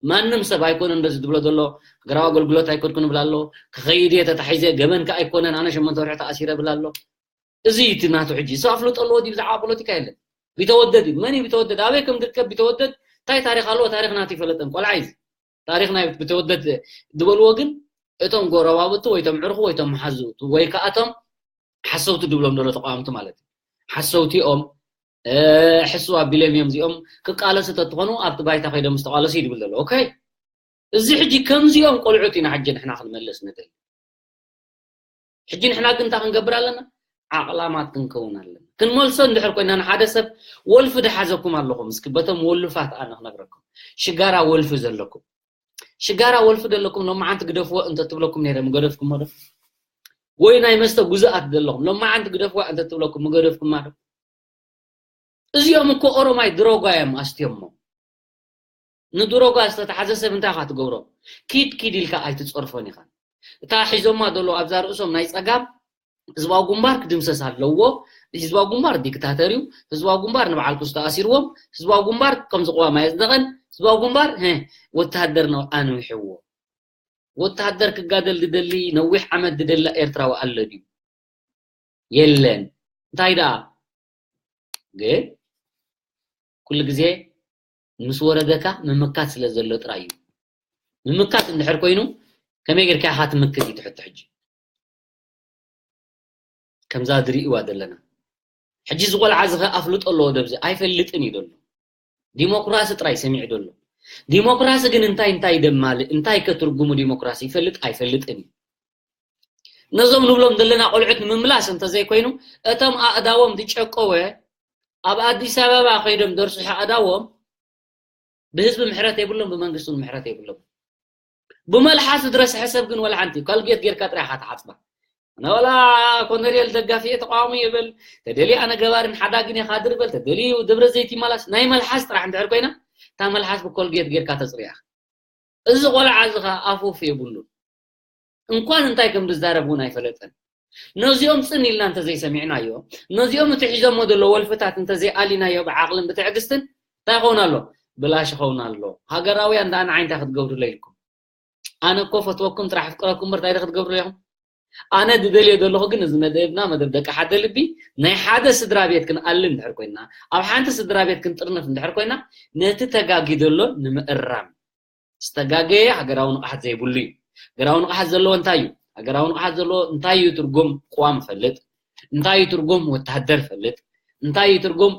ማንም ሰብ ኣይኮነን እንደዚ ዝብሎ ዘሎ ሃገራዊ ኣገልግሎት ኣይኮድኩን ይብል ኣሎ። ክኸይድ እየ ተታሒዘ ገበን ከ ኣይኮነን ኣነ ሸሞንተ ወርሒ ተኣሲረ ይብል ኣሎ። እዚ እቲ ናቱ ሕጂ ሰብ ኣፍልጦ ኣለዎ ድዩ ብዛዕባ ፖለቲካ የለን። ቢተወደድ እዩ መን እዩ ቢተወደድ ኣበይ ከም ዝርከብ ቢተወደድ እንታይ ታሪክ ኣለዎ ታሪክ ናቱ ይፈለጠን ቆልዓ እዩ። ታሪክ ናይ ቢተወደድ ዝበልዎ ግን እቶም ጎረባብቱ ወይ ቶም ዕርኹ ወይ ቶም መሓዙቱ ወይ ከኣቶም ሓሰውቲ ድብሎም ዘሎ ተቃወምቲ ማለት እዩ። ሓሰውቲ እዮም። ሕሱ ኣቢሎም እዮም እዚኦም ክቃለሱ ተትኾኑ ኣብቲ ባይታ ከይዶም ዝተቃለሱ ይድብል ዘሎ። ኦኬ እዚ ሕጂ ከምዚኦም ቆልዑት ኢና ሕጂ ንሕና ክንመለስ ንደሊ። ሕጂ ንሕና ግን እንታይ ክንገብር ኣለና? ዓቕላማት ክንከውን ኣለና። ክንመልሶ እንድሕር ኮይና ንሓደ ሰብ ወልፊ ድሓዘኩም ኣለኹም እስኪ በቶም ወልፋት ኣነ ክነግረኩም ሽጋራ ወልፊ ዘለኩም ሽጋራ ወልፊ ዘለኩም ሎማዓንቲ ግደፍዎ እንተትብለኩም ነይረ ምገደፍኩሞ ዶ? ወይ ናይ መስተ ጉዙኣት ዘለኹም ሎማዓንቲ ግደፍዋ እንተትብለኩም ምገደፍኩማ ዶ? እዚኦም እኮ ኦሮማይ ድሮጓ እዮም ኣስትዮሞ። ንድሮጓ ዝተታሓዘ ሰብ እንታይ ኢኻ ትገብሮ? ኪድ ኪድ ኢልካ ኣይትፀርፎን ኢኻ። እታ ሒዞማ ዘሎ ኣብዛ ርእሶም ናይ ፀጋም ህዝባዊ ግንባር ክድምሰስ ኣለዎ። ህዝባዊ ግንባር ዲክታተር እዩ። ህዝባዊ ግንባር ንበዓል ኩስቶ ኣሲርዎም። ህዝባዊ ግንባር ከምዚ ቅዋም ኣየፅደቐን። ህዝባዊ ግንባር ህ ወታደር ነው ኣንዊሕዎ። ወታደር ክጋደል ዝደሊ ነዊሕ ዓመት ዝደላ ኤርትራዊ ኣሎ ድዩ? የለን። እንታይ ደኣ ግን ኩሉ ግዜ ምስ ወረደካ ምምካት ስለ ዘሎ ጥራይ እዩ። ምምካት እንድሕር ኮይኑ ከመይ ጌርካ ኢኻ ትምክት እዩ ትሕቶ ሕጂ። ከምዛ ዝርእዋ ዘለና። ሕጂ ዝቆልዓ ዝኸ ኣፍልጦ ኣለዎ ደብዚ ኣይፈልጥን እዩ ደሎ። ዲሞክራሲ ጥራይ ሰሚዑ ደሎ። ዲሞክራሲ ግን እንታይ እንታይ ደማልእ እንታይ ከትርጉሙ ዲሞክራሲ ይፈልጥ ኣይፈልጥን እዩ። ነዞም ንብሎም ዘለና ቆልዑት ንምምላስ እንተዘይኮይኑ እቶም ኣእዳዎም ዝጨቀወ ኣብ ኣዲስ ኣበባ ከይዶም ደርሱ ኣእዳዎም ብህዝቢ ምሕረት የብሎም ብመንግስቲ ምሕረት የብሎም። ብመልሓስ ዝረስሐ ሰብ ግን ወላ ሓንቲ ኮልጌት ጌርካ ጥራይ ኢኻ ትሓጽባ። ኣነ ወላ ኮነሪየል ደጋፊ እየ ተቃዋሚ ይብል፣ ተደልዩ ኣነ ገባርን ሓዳግን እየ ካድር ይበል፣ ተደልዩ ደብረ ዘይት ይመላስ ናይ መልሓስ ጥራሕ እንድሕር ኮይና እታ መልሓስ ብኮልጌት ጌርካ ተጽርያ። እዚ ቆልዓ እዚ ኸኣ ኣፉፍ የብሉን። እንኳን እንታይ ከም ዝዛረብ እውን ኣይፈለጠን። ነዚኦም ጽን ኢልና እንተዘይሰሚዕናዮ፣ ነዚኦም እቲ ሒዞሞ ዘሎ ወልፍታት እንተዘይኣሊናዮ ብዓቕልን ብትዕግስትን እንታይ ይኸውን ኣሎ? ብላሽ ይኸውን ኣሎ። ሃገራውያን ደኣ ንዓይ እንታይ ክትገብሩለይ ኢልኩም? ኣነ እኮ ፈትወኩም ጥራሕ ኣፍቅረኩም እምበር እንታይ ክትገብሩ ኢኹም? ኣነ ዝደልዮ ዘለኹ ግን እዚ መደብና መደብ ደቂ ሓደ ልቢ ናይ ሓደ ስድራ ቤት ክንኣሊ እንድሕር ኮይና ኣብ ሓንቲ ስድራ ቤት ክንጥርነፍ እንድሕር ኮይና ነቲ ተጋጊ ዘሎ ንምእራም ዝተጋገየ ሃገራዊ ንቕሓት ዘይብሉ እዩ። ሃገራዊ ንቕሓት ዘለዎ እንታይ እዩ? ሃገራዊ ንቕሓት ዘለዎ እንታይ እዩ ትርጉም ቅዋም ፈልጥ? እንታይ እዩ ትርጉም ወታደር ፈልጥ? እንታይ እዩ ትርጉም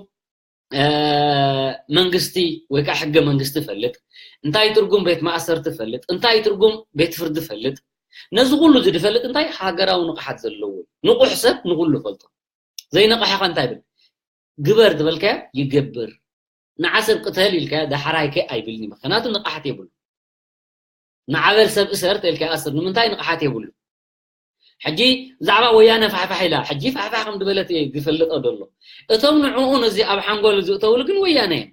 መንግስቲ ወይ ከዓ ሕገ መንግስቲ ፈልጥ? እንታይ እዩ ትርጉም ቤት ማእሰርቲ ፈልጥ? እንታይ እዩ ትርጉም ቤት ፍርዲ ፈልጥ? ነዚ ኩሉ እዚ ዝፈልጥ እንታይ ሃገራዊ ንቕሓት ዘለዎ ንቑሕ ሰብ ንኩሉ ፈልጦ። ዘይነቕሐ ከ እንታይ ይብል? ግበር ዝበልካዮ ይገብር። ንዓሰብ ቅተል ኢልካዮ ዳሕራይከ ኣይብልኒ። ምክንያቱ ንቕሓት የብሉ። ንዓበል ሰብ እሰር ተልካ ኣስር ንምንታይ ንቕሓት የብሉ። ሕጂ ብዛዕባ ወያነ ፋሕፋሕ ኢላ ሕጂ ፋሕፋሕ ከም ዝበለት እየ ዝፈልጦ ደሎ። እቶም ንዕኡ ነዚ ኣብ ሓንጎል ዝእተውሉ ግን ወያነ እዮም።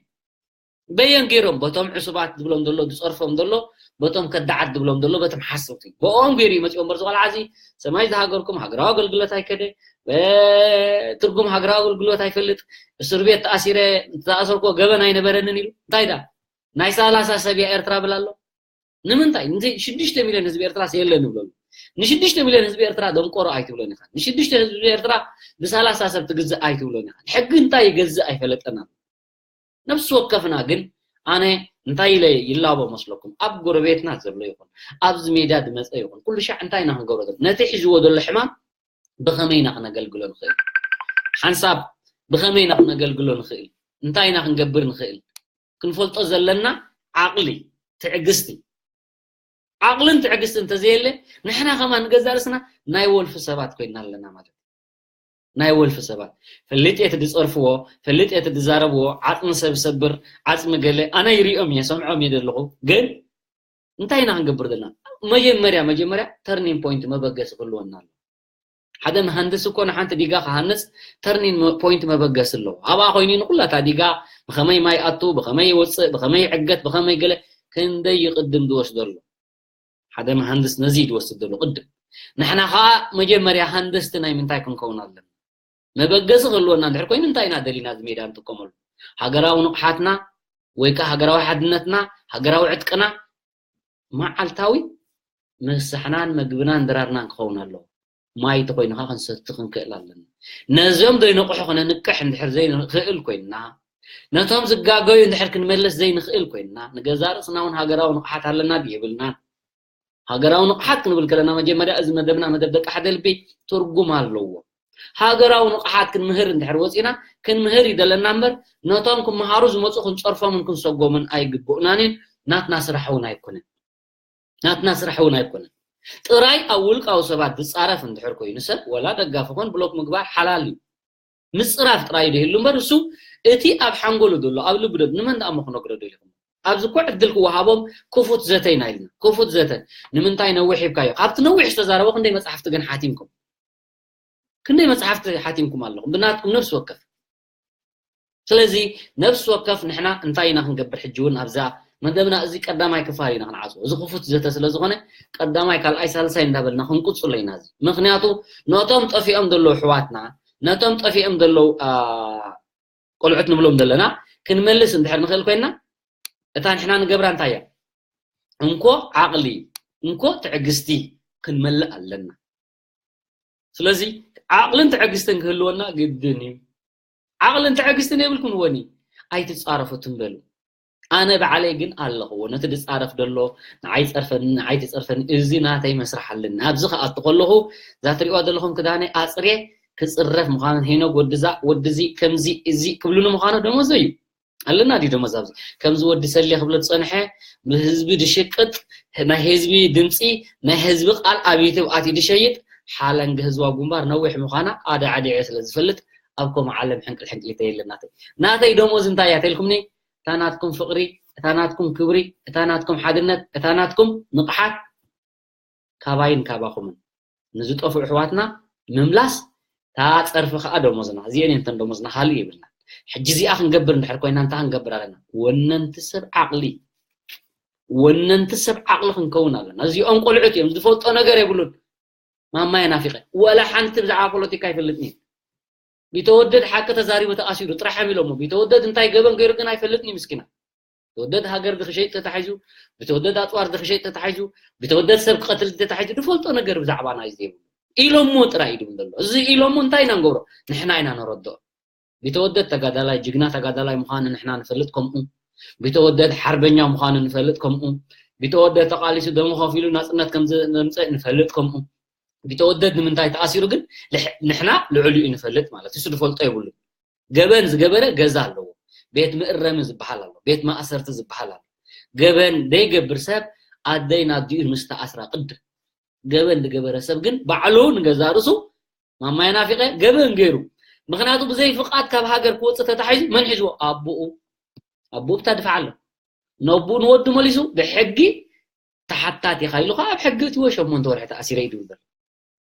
በየን ገይሮም በቶም ዕሱባት ዝብሎም ዘሎ ዝፀርፎም ዘሎ በቶም ከዳዓት ዝብሎም ዘሎ በቶም ሓሰውቲ በኦም ገይሩ ይመፅኦም በርዚ ቆልዓ እዚ ሰማይ ዝሃገርኩም ሃገራዊ ኣገልግሎት ኣይከደ ትርጉም ሃገራዊ ኣገልግሎት ኣይፈልጥ እስር ቤት ተኣሲረ ዝተኣሰርኮ ገበን ኣይነበረንን ኢሉ እንታይ ዳ ናይ ሰላሳ ሰብ እያ ኤርትራ ብላ ኣሎ ንምንታይ ሽዱሽተ ሚልዮን ህዝቢ ኤርትራ የለን ይብለሉ ንሽዱሽተ ሚልዮን ህዝቢ ኤርትራ ደንቆሮ ኣይትብሎን ኢኻ ንሽዱሽተ ህዝቢ ኤርትራ ብሰላሳ ሰብ ትግዝእ ኣይትብሎን ኢኻ ሕጊ እንታይ ይገዝእ ኣይፈለጠና ነፍሲ ወከፍና ግን ኣነ እንታይ ኢለ ይላቦ መስለኩም ኣብ ጎረቤትና ዘሎ ይኹን ኣብዚ ሜዳ ዝመፀ ይኹን ኩሉ ሻዕ እንታይ ኢና ክንገብሮ ነቲ ሒዝዎ ዘሎ ሕማም ብኸመይ ኢና ክነገልግሎ ንኽእል ሓንሳብ ብኸመይ ኢና ክነገልግሎ ንኽእል እንታይ ኢና ክንገብር ንኽእል ክንፈልጦ ዘለና ዓቕሊ ትዕግስቲ ዓቕልን ትዕግስቲ እንተዘየለ ንሕና ከማን ንገዛእ ርእስና ናይ ወልፊ ሰባት ኮይና ኣለና ማለት ናይ ወልፊ ሰባት ፈሊጥ እቲ ዝፀርፍዎ ፈሊጥ እቲ ዝዛረብዎ ዓፅሚ ሰብ ሰብር ዓፅሚ ገለ ኣነ ይሪኦም እየ ሰምዖም እየ ዘለኹ ግን እንታይ ኢና ክንገብር ዘለና መጀመርያ መጀመርያ turning point መበገሲ ክህልወና ኣሎ ሓደ መሃንድስ እኮ ንሓንቲ ዲጋ ክሃንፅ turning point መበገሲ ኣለዎ ኣብኣ ኮይኑ ንኩላታ ዲጋ ብኸመይ ማይ ኣቱ ብኸመይ ይወፅእ ብኸመይ ይዕገት ብኸመይ ገለ ክንደይ ይቅድም ዝወስዶ ኣሎ ሓደ መሃንድስ ነዚ ዝወስድ ዘሎ ቅድም ንሕና ከዓ መጀመርያ ሃንደስቲ ናይ ምንታይ ክንከውን ኣለና መበገሲ ክህልወና እንድሕር ኮይኑ እንታይ ኢና ደሊና እዚ ሜዳ ንጥቀመሉ ሃገራዊ ንቕሓትና ወይ ከዓ ሃገራዊ ሓድነትና ሃገራዊ ዕጥቅና መዓልታዊ ምሳሕናን መግብናን ድራርናን ክኸውን ኣለዎ ማይ ተኮይንካ ክንሰቲ ክንክእል ኣለና ነዚኦም ዘይነቕሑ ክነንቅሕ እንድሕር ዘይንኽእል ኮይንና ነቶም ዝጋገዩ እንድሕር ክንመልስ ዘይንኽእል ኮይንና ንገዛ ርእስና እውን ሃገራዊ ንቕሓት ኣለና የብልናን ሃገራዊ ንቕሓት ክንብል ከለና መጀመርያ እዚ መደብና መደብ ደቂ ሓደ ልቢ ትርጉም ኣለዎ ሃገራዊ ንቕሓት ክንምህር እንድሕር ወፂና ክንምህር ይደለና እምበር ነቶም ክመሃሩ ዝመፁ ክንፀርፎምን ክንሰጎምን ኣይግብኡናን ናትና ስራሕ እውን ኣይኮነን ናትና ስራሕ እውን ኣይኮነን ጥራይ ኣብ ውልቃዊ ሰባት ዝፃረፍ እንድሕር ኮይኑ ሰብ ወላ ደጋፊ ኮን ብሎክ ምግባር ሓላል እዩ ምፅራፍ ጥራይ ይደህሉ እምበር እሱ እቲ ኣብ ሓንጎሉ ዘሎ ኣብ ልቡ ዶ ንመን ደኣ ክነግሮ ደሊኹም ኣብዚ እኮ ዕድል ክወሃቦም ክፉት ዘተ ኢና ኢልና ክፉት ዘተ ንምንታይ ነዊሕ ሂብካዮ ካብቲ ነዊሕ ዝተዛረቦ ክንደይ መፅሓፍቲ ግን ሓቲምኩም ክንደይ መፅሓፍቲ ሓቲምኩም ኣለኹም ብናትኩም ነፍሲ ወከፍ ስለዚ ነፍሲ ወከፍ ንሕና እንታይ ኢና ክንገብር ሕጂ እውን ኣብዛ መደብና እዚ ቀዳማይ ክፋል ኢና ክንዓፅዎ እዚ ክፉት ዘተ ስለ ዝኾነ ቀዳማይ ካልኣይ ሳልሳይ እንዳበልና ክንቅፅሎ ኢና እዚ ምክንያቱ ነቶም ጠፊኦም ዘለዉ ኣሕዋትና ነቶም ጠፊኦም ዘለዉ ቆልዑት ንብሎም ዘለና ክንመልስ እንድሕር ንኽእል ኮይንና እታ ንሕና ንገብራ እንታይ እያ እንኮ ዓቕሊ እንኮ ትዕግስቲ ክንመልእ ኣለና ስለዚ ዓቕልን ትዕግስትን ክህልወና ግድን እዩ ዓቕልን ትዕግስትን የብልኩም ወኒ ኣይትፃረፉ ትንበሉ ኣነ ባዕለይ ግን ኣለኽዎ ነቲ ዝፃረፍ ደሎ ንዓይ ፀርፈኒ ንዓይ ትፀርፈኒ እዚ ናተይ መስራሕ ኣለኒ ኣብዚ ከኣቱ ከለኹ እዛ ትሪእዋ ዘለኹም ክዳነይ ኣፅርየ ክፅረፍ ምዃኑ፣ ሄኖግ ወድዛ ወድዚ ከምዚ እዚ ክብሉኒ ምዃኑ ደሞዘ እዩ። ኣለና ድዩ ደሞዝ ኣብዚ? ከምዚ ወዲ ሰሌ ክብሎ ዝፀንሐ፣ ብህዝቢ ድሽቅጥ፣ ናይ ህዝቢ ድምፂ፣ ናይ ህዝቢ ቃል ኣብ ዩቱብ ኣትዩ ድሸይጥ፣ ሓለንጊ ህዝባዊ ግንባር ነዊሕ ምዃና ኣደ ዓዲዐ ስለ ዝፈልጥ ኣብ ከምኡ ዓለም ሕንቅል ሕንቅሊተ የለን ናተይ። ናተይ ደሞዝ እንታይ እያ ተልኩምኒ? እታ ናትኩም ፍቕሪ፣ እታ ናትኩም ክብሪ፣ እታ ናትኩም ሓድነት፣ እታ ናትኩም ንቕሓት ካባይን ካባኹምን ንዝጠፍኡ ኣሕዋትና ምምላስ እታ ፀርፊ ከዓ ደሞዝና። እዚአን እየን እተን ደሞዝና፣ ካልእ የብልና። ሕጂ እዚኣ ክንገብር እንድሕር ኮይና እንታይ ክንገብር ኣለና? ወነንቲ ሰብ ዓቕሊ፣ ወነንቲ ሰብ ዓቕሊ ክንከውን ኣለና። እዚኦም ቆልዑት እዮም፣ ዝፈልጦ ነገር የብሉን። ማማየ ናፊቐ ወላ ሓንቲ ብዛዕባ ፖለቲካ ኣይፈልጥን እዩ። ቢተወደድ ሓቂ ተዛሪቡ ተኣሲሩ ጥራሕ እዮም ኢሎሞ። ቢተወደድ እንታይ ገበን ገይሩ ግን ኣይፈልጥን እዩ ምስኪና። ቢተወደድ ሃገር ድኽሸይጥ ተታሒዙ፣ ቢተወደድ ኣፅዋር ድኽሸይጥ ተታሒዙ፣ ቢተወደድ ሰብ ክቐትል ተታሒዙ ድፈልጦ ነገር ብዛዕባ ናይ እዚ የብሉ። ኢሎሞ ጥራይ እዩ ድብል ዘሎ። እዚ ኢሎሞ እንታይ ኢና ንገብሮ? ንሕና ኢና ነረድኦ። ቢተወደድ ተጋዳላይ፣ ጅግና ተጋዳላይ ምዃኑ ንሕና ንፈልጥ ከምኡ። ቢተወደድ ሓርበኛ ምዃኑ ንፈልጥ ከምኡ። ቢተወደድ ተቓሊሱ ደሙ ከፊሉ ናፅነት ከም ዘምፀእ ንፈልጥ ከምኡ። ቢተወደድ ንምንታይ ተኣሲሩ ግን ልሕ-፣ ንሕና ልዕሊኡ ንፈልጥ ማለት እዩ። እሱ ዝፈልጦ የብሉ። ገበን ዝገበረ ገዛ ኣለዎ። ቤት መእረሚ ዝበሃል ኣሎ። ቤት ማእሰርቲ ዝበሃል ኣሎ። ገበን ዘይገብር ሰብ ኣደይ ናዲኡ ምስ ተኣስራ ቅድም። ገበን ዝገበረ ሰብ ግን ባዕሉ ንገዛ ርእሱ ማማየ ናፊቐ ገበን ገይሩ። ምኽንያቱ ብዘይ ፍቓድ ካብ ሃገር ክወፅእ ተታሒዙ መን ሒዝዎ? ኣቦኡ። ኣቦኡ ብታ ድፋዕ ኣሎ። ነቦኡ ንወዱ መሊሱ ብሕጊ ተሓታቲ ኢኻ ኢሉ ከዓ ኣብ ሕጊ እትዎ ሸሞንተ ወርሒ ተኣሲረ እዩ ዝብል ዘሎ።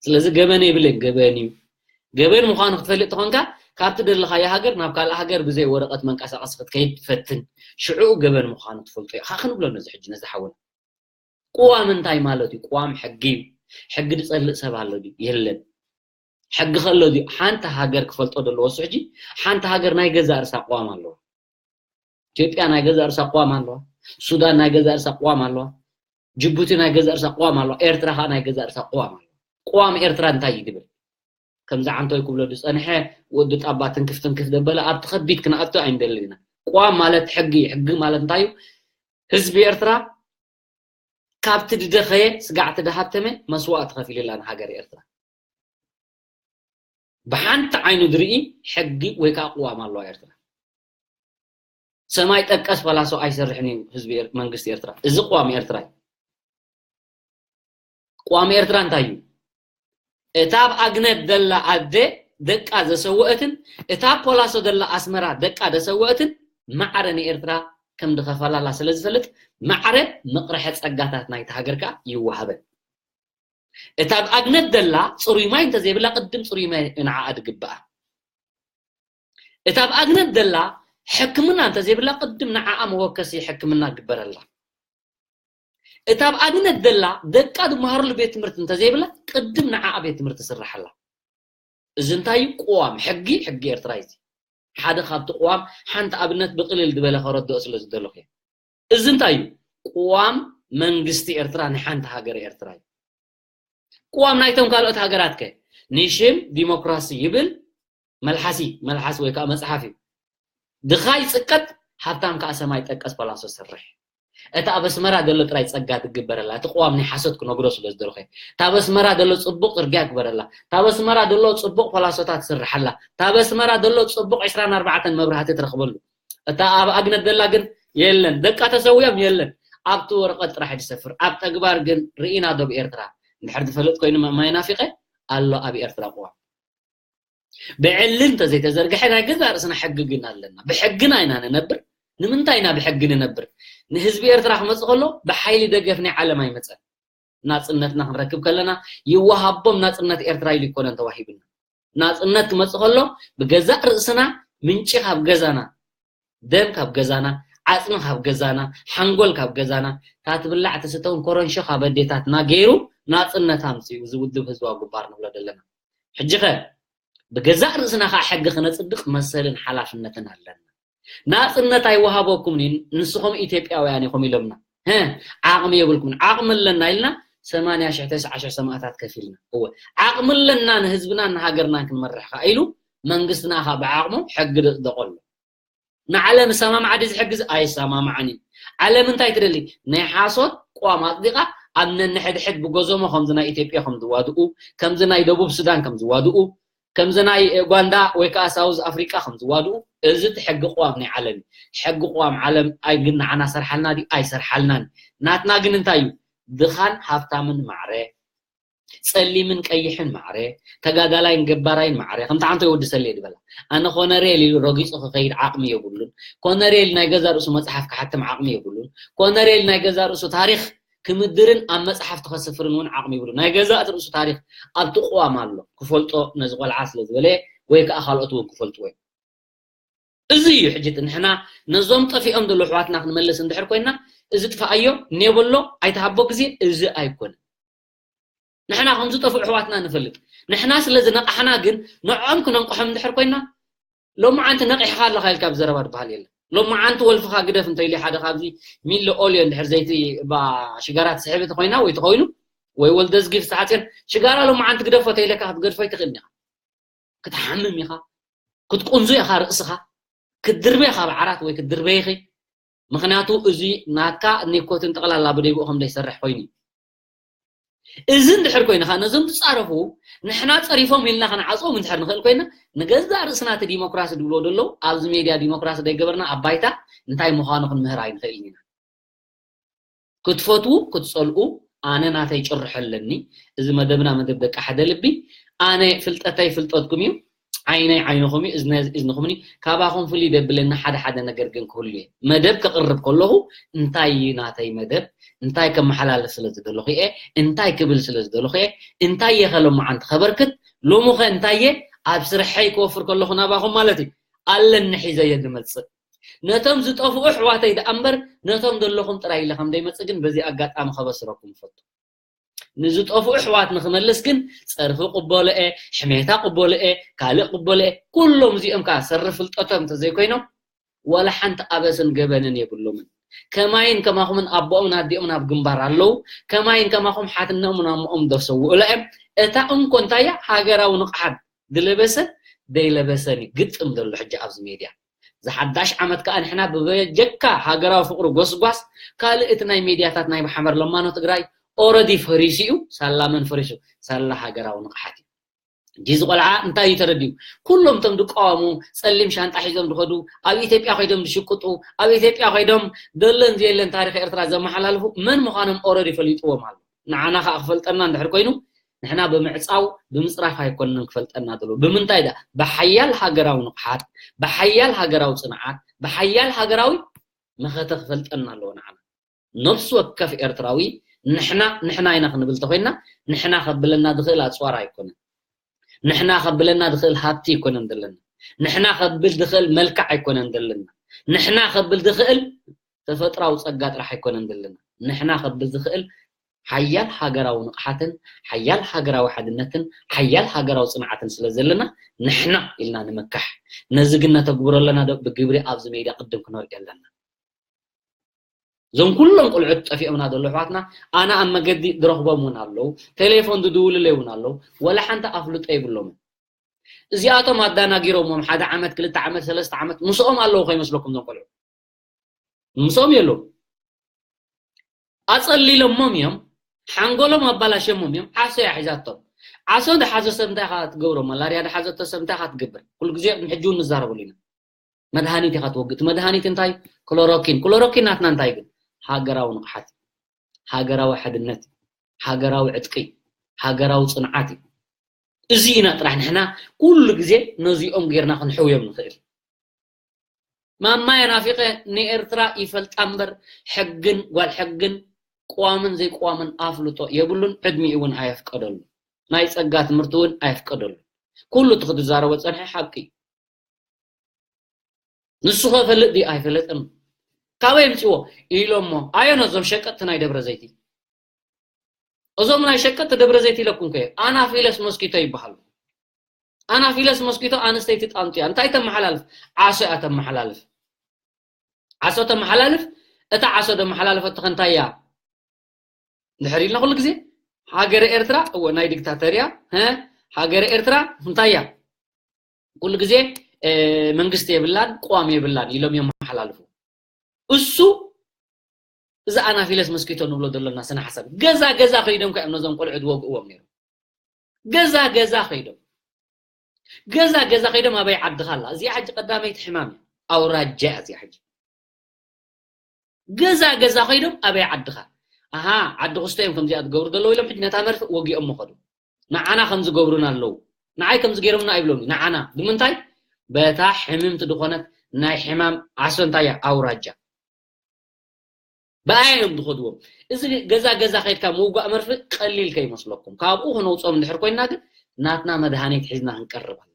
ስለዚ ገበን የብልን፣ ገበን እዩ። ገበን ምዃኑ ክትፈልጥ ተኾንካ ካብቲ ደለኻዮ ሃገር ናብ ካልእ ሃገር ብዘይ ወረቐት መንቀሳቐሲ ክትከይድ ፈትን። ሽዑ ገበን ምዃኑ ትፈልጦ ኢኻ ክንብሎ ነዚ ሕጂ ነዚ ሓውና። ቅዋም እንታይ ማለት እዩ? ቅዋም ሕጊ እዩ። ሕጊ ዝጸልእ ሰብ ኣሎ ድዩ? የለን። ሕጊ ከሎ ድዩ? ሓንቲ ሃገር ክፈልጦ ዘለዎ እሱ ሕጂ ሓንቲ ሃገር ናይ ገዛእ ርእሳ ቅዋም ኣለዋ። ኢትዮጵያ ናይ ገዛእ ርእሳ ቅዋም ኣለዋ። ሱዳን ናይ ገዛእ ርእሳ ቅዋም ኣለዋ። ጅቡቲ ናይ ገዛእ ርእሳ ቅዋም ኣለዋ። ኤርትራ ከዓ ናይ ገዛእ ርእሳ ቅዋም ኣለዋ። ቅዋም ኤርትራ እንታይ እዩ ድብል? ከምዚ ዓንቶይ ክብሎ ዝጸንሐ ወዲ ጣባ ትንክፍ ትንክፍ ደበለ ኣብቲ ከቢድ ክንኣቱ ኣይንደልን ኢና። ቅዋም ማለት ሕጊ እዩ። ሕጊ ማለት እንታይ እዩ? ህዝቢ ኤርትራ ካብቲ ዝደኸየ ስጋዕቲ ዝሃብተመ መስዋእቲ ከፊሉላ ንሃገር ኤርትራ። ብሓንቲ ዓይኑ ዝርኢ ሕጊ ወይ ከዓ ቅዋም ኣለዋ ኤርትራ። ሰማይ ጠቀስ ፈላሶ ኣይሰርሕን እዩ ህዝቢ ኤር-፣ መንግስቲ ኤርትራ። እዚ ቅዋም ኤርትራ እዩ። ቅዋም ኤርትራ እንታይ እዩ? እታ ኣብ ኣግነት ዘላ ኣደ ደቃ ዘሰወአትን እታ ኣብ ፖላሶ ዘላ ኣስመራ ደቃ ዘሰወአትን ማዕረ ንኤርትራ ከም ዝኸፈላላ ስለ ዝፈልጥ ማዕረ መቕርሐ ጸጋታት ናይቲ ሃገር ከኣ ይወሃበን። እታ ኣብ ኣግነት ዘላ ጽሩይ ማይ እንተዘይብላ ቅድም ጽሩይ ማይ ንዓኣ ዝግብኣ። እታ ኣብ ኣግነት ዘላ ሕክምና እንተዘይብላ ቅድም ንዓኣ መወከሲ ሕክምና ግበረላ። እታ ኣብ ኣግነት ዘላ ደቃ ዝመሃርሉ ቤት ትምህርቲ እንተዘይብላ ቅድም ንዓኣ ቤት ትምህርቲ ስርሓላ። እዚ እንታይ እዩ? ቅዋም፣ ሕጊ፣ ሕጊ ኤርትራ እዩ። ሓደ ካብቲ ቅዋም ሓንቲ ኣብነት ብቕልል ዝበለ ከረድኦ ስለ ዝደለኹ እየ። እዚ እንታይ እዩ? ቅዋም መንግስቲ ኤርትራ ናይ ሓንቲ ሃገር ኤርትራ እዩ። ቅዋም ናይቶም ካልኦት ሃገራት ከ? ንሽም ዲሞክራሲ ይብል መልሓሲ፣ መልሓሲ ወይ ከዓ መፅሓፍ እዩ። ድኻ ይፅቀጥ፣ ሃብታም ከዓ ሰማይ ጠቀስ ፓላሶ ሰርሕ። እቲ ኣብ ኣስመራ ዘሎ ጥራይ ጸጋ ትግበረላ፣ እቲ ቅዋም ናይ ሓሶት ክነግሮ ስለ ዝደለኹ እየ። እቲ ኣብ ኣስመራ ዘሎ ጽቡቕ ጽርግያ ግበረላ፣ እቲ ኣብ ኣስመራ ዘሎ ጽቡቕ ፓላሶታት ስርሓላ፣ እቲ ኣብ ኣስመራ ዘሎ ጽቡቕ ዕስራን ኣርባዕተን መብራህቲ ትረኽበሉ። እታ ኣብ ኣግነት ዘላ ግን የለን፣ ደቃ ተሰዊኦም የለን። ኣብቲ ወረቐት ጥራሕ እዩ ዝሰፍር፣ ኣብ ተግባር ግን ርኢና ዶ ኣብ ኤርትራ? እንድሕር ዝፈልጥ ኮይኑ ማይ ናፊቐ ኣሎ ኣብ ኤርትራ ቅዋም። ብዕሊ እንተዘይተዘርግሐ ናይ ገዛእ ርእስና ሕጊ ግን ኣለና። ብሕግና ኢና ንነብር። ንምንታይ ኢና ብሕጊ ንነብር? ንህዝቢ ኤርትራ ክመጽእ ከሎ ብሓይሊ ደገፍ ናይ ዓለም ኣይመጸን። ናጽነትና ክንረክብ ከለና ይወሃቦም ናጽነት ኤርትራ ኢሉ ኣይኮነን ተዋሂብና። ናጽነት ክመጽእ ከሎ ብገዛእ ርእስና ምንጪ ካብ ገዛና፣ ደም ካብ ገዛና፣ ዓጽሚ ካብ ገዛና፣ ሓንጎል ካብ ገዛና፣ እታ ትብላዕ ትስተ እውን ኮረንሾ ካብ ኣዴታትና ገይሩ ናጽነት ኣምጺኡ እዚ ውድብ ህዝባዊ ግንባር ንብሎ ዘለና። ሕጂ ኸ ብገዛእ ርእስና ኸዓ ሕጊ ክነጽድቕ መሰልን ሓላፍነትን ኣለና። ናጽነት ኣይወሃበኩምን እዩ፣ ንስኹም ኢትዮጵያውያን ኢኹም ኢሎምና። ሀ፣ ዓቕሚ የብልኩምን። ዓቕሚ ኣለና ኢልና ሰማንያ ሽሕ ተስዓ ሽሕ ሰማእታት ከፊልና። እወ፣ ዓቕሚ ኣለና ንህዝብናን ንሃገርናን ክንመርሕ ኸዓ ኢሉ መንግስትና ኸዓ ብዓቕሙ ሕጊ ደጽደቆ ኣሎ። ንዓለም እሰማምዓ ድዚ ሕጊ እዚ? ኣይሰማምዓን እዩ። ዓለም እንታይ ትደሊ? ናይ ሓሶት ቅዋም ኣጽዲቓ ኣብ ነንሕድሕድ ብጎዞሞ ከምዚ ናይ ኢትዮጵያ ከም ዝዋድኡ፣ ከምዚ ናይ ደቡብ ሱዳን ከም ዝዋድኡ፣ ከምዚ ናይ ኡጋንዳ ወይ ከዓ ሳውዝ ኣፍሪቃ ከም ዝዋድኡ፣ እዚ እቲ ሕጊ ቅዋም ናይ ዓለም እዩ። ሕጊ ቅዋም ዓለም ኣይ ግን ንዓና ሰርሓልና ድዩ ኣይሰርሓልናን። ናትና ግን እንታይ እዩ? ድኻን ሃብታምን ማዕረ፣ ጸሊምን ቀይሕን ማዕረ፣ ተጋዳላይን ገባራይን ማዕረ። ከምቲ ሓንቲ ወዲ ሰሌ ዝበላ፣ ኣነ ኮነሬል ኢሉ ረጊጹ ክኸይድ ዓቕሚ የብሉን። ኮነሬል ናይ ገዛ ርእሱ መጽሓፍ ክሓትም ዓቕሚ የብሉን። ኮነሬል ናይ ገዛ ርእሱ ታሪኽ ክምድርን ኣብ መጽሓፍቲ ከስፍርን እውን ዓቕሚ የብሉን። ናይ ገዛእ ርእሱ ታሪኽ ኣብቲ ቅዋም ኣሎ። ክፈልጦ ነዚ ቆልዓ ስለ ዝበለ ወይ ከዓ ካልኦት እውን ክፈልጥዎ እዮም። እዚ እዩ ሕጂ እቲ ንሕና ነዞም ጠፊኦም ዘለዉ ኣሕዋትና ክንመልስ እንድሕር ኮይና፣ እዚ ጥፋኣዮ፣ ኔበሎ፣ ኣይትሃቦ ግዜ፣ እዚ ኣይኮነን። ንሕና ከም ዝጠፍኡ ኣሕዋትና ንፈልጥ። ንሕና ስለ ዝነቓሕና ግን ንዕኦም ክነንቅሖም እንድሕር ኮይና፣ ሎማዓንቲ ነቒሕኻ ኣለኻ ኢልካ ብዘረባ ዝበሃል የለን። ሎማዓንቲ ወልፍኻ ግደፍ እንተኢሉ ሓደ ካብዚ ሚሊ ኦልዮ እንድሕር ዘይቲ ባ ሽጋራ ትስሕብ እንተኾይና ወይ ተኾይኑ ወይ ወልደዝጊ ፍስሓጽዮን ሽጋራ ሎማዓንቲ ግደፎ ተኢለካ ክትገድፎ ኣይትኽእልን ኢኻ። ክትሓምም ኢኻ፣ ክትቁንዙ ኢኻ ርእስኻ፣ ክትድርበ ኢኻ ብዓራት ወይ ክትድርበ ኢኺ። ምኽንያቱ እዚ ናትካ ኒኮቲን ጠቕላላ ብደይብኡ ከም ዘይሰርሕ ኮይኑ እዩ። እዚ እንድሕር ኮይኑ ኸዓ ነዞም ዝጻረፉ ንሕና ጸሪፎም ኢልና ክንዓጽዎም እንድሕር ንኽእል ኮይና ንገዛእ ርእስና እቲ ዲሞክራሲ ድብልዎ ዘለዉ ኣብዚ ሜድያ ዲሞክራሲ ዘይገበርና ኣብ ባይታ እንታይ ምዃኑ ክንምህር ኣይንኽእልን ኢና። ክትፈትዉ ክትጸልኡ ኣነ ናተይ ጭርሖ ኣለኒ። እዚ መደብና መደብ ደቂ ሓደ ልቢ። ኣነ ፍልጠተይ ፍልጠትኩም እዩ፣ ዓይነይ ዓይንኹም እዩ፣ እዝነይ እዝንኹም እዩ። ካባኹም ፍልይ ደብለኒ ሓደ ሓደ ነገር ግን ክህሉ እየ። መደብ ከቕርብ ከለኹ እንታይ እዩ ናተይ መደብ፣ እንታይ ከመሓላልፍ ስለ ዝደለኹ እየ፣ እንታይ ክብል ስለ ዝደለኹ እየ፣ እንታይ እየ ከሎማዓንቲ ከበርክት፣ ሎሙኸ እንታይ እየ ኣብ ስርሐይ ክወፍር ከለኹ ናባኹም ማለት እዩ ኣለኒ ሒዘዮ ዝመጽእ። ነቶም ዝጠፍኡ ኣሕዋተይ ደኣ እምበር ነቶም ዘለኹም ጥራይ ኢለ ከም ዘይመጽእ ግን በዚ ኣጋጣሚ ከበስረኩም እፈቱ። ንዝጠፍኡ ኣሕዋት ንክመልስ ግን ጸርፊ ቅበሎ እየ፣ ሕሜታ ቅበሎ እየ፣ ካልእ ቅበሎ እየ። ኩሎም እዚኦም ከዓ ሰሪ ፍልጠቶም እንተዘይኮይኖም ዋላ ሓንቲ ኣበስን ገበንን የብሎምን። ከማይን ከማኹምን ኣቦኦምን ኣዲኦምን ኣብ ግንባር ኣለዉ። ከማይን ከማኹም ሓትነኦምን ኣሞኦም ዘሰውኡላ እዮም። እታ እንኮ እንታይ እያ? ሃገራዊ ንቕሓት ዝለበሰ ዘይለበሰን እዩ ግጥም ዘሎ ሕጂ ኣብዚ ሜድያ። ዝሓዳሽ ዓመት ከዓ ንሕና ብበጀካ ሃገራዊ ፍቕሪ ጎስጓስ ካልእ እቲ ናይ ሜድያታት ናይ ማሕበር ለማኖ ትግራይ ኦረዲ ፈሪሱ እዩ። ሳላ መን ፈሪሱ? ሳላ ሃገራዊ ንቕሓት እዩ። ዲዚ ቆልዓ እንታይ እዩ ተረዲኡ? ኩሎም እቶም ዝቃወሙ ጸሊም ሻንጣ ሒዞም ዝኸዱ ኣብ ኢትዮጵያ ኮይዶም ዝሽቅጡ ኣብ ኢትዮጵያ ኮይዶም ደለን ዘየለን ታሪኽ ኤርትራ ዘመሓላልፉ መን ምዃኖም ኦረዲ ፈሊጥዎም ኣሎ። ንዓና ከዓ ክፈልጠና እንድሕር ኮይኑ ንሕና ብምዕጻው ብምጽራፍ ኣይኮነን ክፈልጠና ዘለዎ። ብምንታይ ዳ? ብሓያል ሃገራዊ ንቕሓት፣ ብሓያል ሃገራዊ ጽንዓት፣ ብሓያል ሃገራዊ መኸተ ክፈልጠና ኣለዎ። ንዓና ነፍሲ ወከፍ ኤርትራዊ ንሕና ንሕና ኢና ክንብል ተኮይና ንሕና ከብለና ዝኽእል ኣጽዋር ኣይኮነን። ንሕና ከብለና ዝኽእል ሃብቲ ኣይኮነን ዘለና። ንሕና ከብል ዝኽእል መልክዕ ኣይኮነን ዘለና። ንሕና ከብል ዝኽእል ተፈጥራዊ ጸጋ ጥራሕ ኣይኮነን ዘለና። ንሕና ከብል ዝኽእል ሓያል ሃገራዊ ንቕሓትን ሓያል ሃገራዊ ሓድነትን ሓያል ሃገራዊ ጽንዓትን ስለ ዘለና ንሕና ኢልና ንምካሕ። ነዚ ግን ነተግብሮ ኣለና ዶ? ብግብሪ ኣብዚ ሜዳ ቅድም ክነርእዮ ኣለና። እዞም ኩሎም ቁልዑት ጠፊኦምና ዘሎ ኣሕዋትና ኣነ ኣብ መገዲ ዝረኽቦም እውን ኣለዉ፣ ቴሌፎን ዝድውሉለይ እውን ኣለዉ። ወላ ሓንቲ ኣፍልጦ የብሎምን። እዚኣቶም ኣዳናጊሮሞም ሓደ ዓመት ክልተ ዓመት ሰለስተ ዓመት ምስኦም ኣለዉ ከይመስለኩም እዞም ቆልዑ ምስኦም የለዉ ኣጸሊሎሞም እዮም። ሓንጎሎም ኣባላሸሞም እዮም። ዓሶ እያ ሒዛቶም። ዓሶ ዝሓዘ ሰብ እንታይ ኢኻ ትገብሮ? መላርያ ዝሓዘቶ ሰብ እንታይ ኢኻ ትገብር? ኩሉ ግዜ ሕጂ እውን ንዛረበሉ ኢና። መድሃኒት ኢኻ ትወግእ። እቲ መድሃኒት እንታይ? ክሎሮኪን። ክሎሮኪን ናትና እንታይ ግን? ሃገራዊ ንቕሓት፣ ሃገራዊ ሓድነት፣ ሃገራዊ ዕጥቂ፣ ሃገራዊ ጽንዓት እዩ። እዚ ኢና ጥራሕ ንሕና ኩሉ ግዜ ነዚኦም ጌርና ክንሕውዮም ንኽእል። ማማየ ናፊቐ ንኤርትራ ይፈልጣ እምበር ሕግን ጓል ሕግን ቅዋምን ዘይቅዋምን ኣፍልጦ የብሉን። ዕድሚኡ እውን ኣየፍቀደሉ። ናይ ጸጋ ትምህርቲ እውን ኣየፍቀደሉ። ኩሉ እቲ ክትዛረቦ ጸንሐ ሓቂ እዩ። ንሱ ኸ ፈልጥ ድዩ? ኣይፈለጥን። ካበይ የምፅዎ ኢሎሞ ኣዮ ነዞም ሸቀጥቲ ናይ ደብረ ዘይቲ እዞም ናይ ሸቀጥቲ ደብረ ዘይቲ ኢለኩም ከ ኣናፊለስ ሞስኪቶ ይበሃሉ። ኣናፊለስ ሞስኪቶ ኣንስተይቲ ጣንጡ እያ። እንታይ ተመሓላልፍ? ዓሶ እያ ተመሓላልፍ። ዓሶ ተመሓላልፍ። እታ ዓሶ ደመሓላለፈቶ ከ እንታይ እያ? ድሕር ኢልና ኩሉ ግዜ ሃገረ ኤርትራ እወ ናይ ዲክታተር እያ። ሃገረ ኤርትራ እንታይ እያ? ኩሉ ግዜ መንግስቲ የብላን ቅዋም የብላን ኢሎም እዮም መሓላልፉ። እሱ እዚ ኣናፊለስ መስኪቶ ንብሎ ዘለና ስነ ሓሳብ ገዛ ገዛ ከይዶም ከ ነዞም ቆልዑ ዝወግእዎም ነይሩ። ገዛ ገዛ ከይዶም ገዛ ገዛ ከይዶም ኣበይ ዓድኻ ኣላ? እዚኣ ሕጂ ቀዳመይቲ ሕማም እያ። ኣውራጃ እያ እዚኣ ሕጂ። ገዛ ገዛ ከይዶም ኣበይ ዓድኻ? ኣሃ፣ ዓዲ ክስቶ እዮም ከምዚኣ ዝገብሩ ዘለዉ ኢሎም ሕጂ ነታ መርፍእ ወጊኦም መኸዱ። ንዓና ከም ዝገብሩና ኣለዉ። ንዓይ ከም ዝገይሮምና ኣይብሎምን። ንዓና ብምንታይ? በታ ሕምምቲ ዝኾነት ናይ ሕማም ዓሶ እንታይ እያ? ኣውራጃ። ብኣያ እዮም ዝኸድዎም። እዚ ገዛ ገዛ ከይድካ ምውጋእ መርፍእ ቀሊል ከይመስለኩም። ካብኡ ክነውፅኦም እንድሕር ኮይና ግን ናትና መድሃኒት ሒዝና ክንቀርብ ኣለና።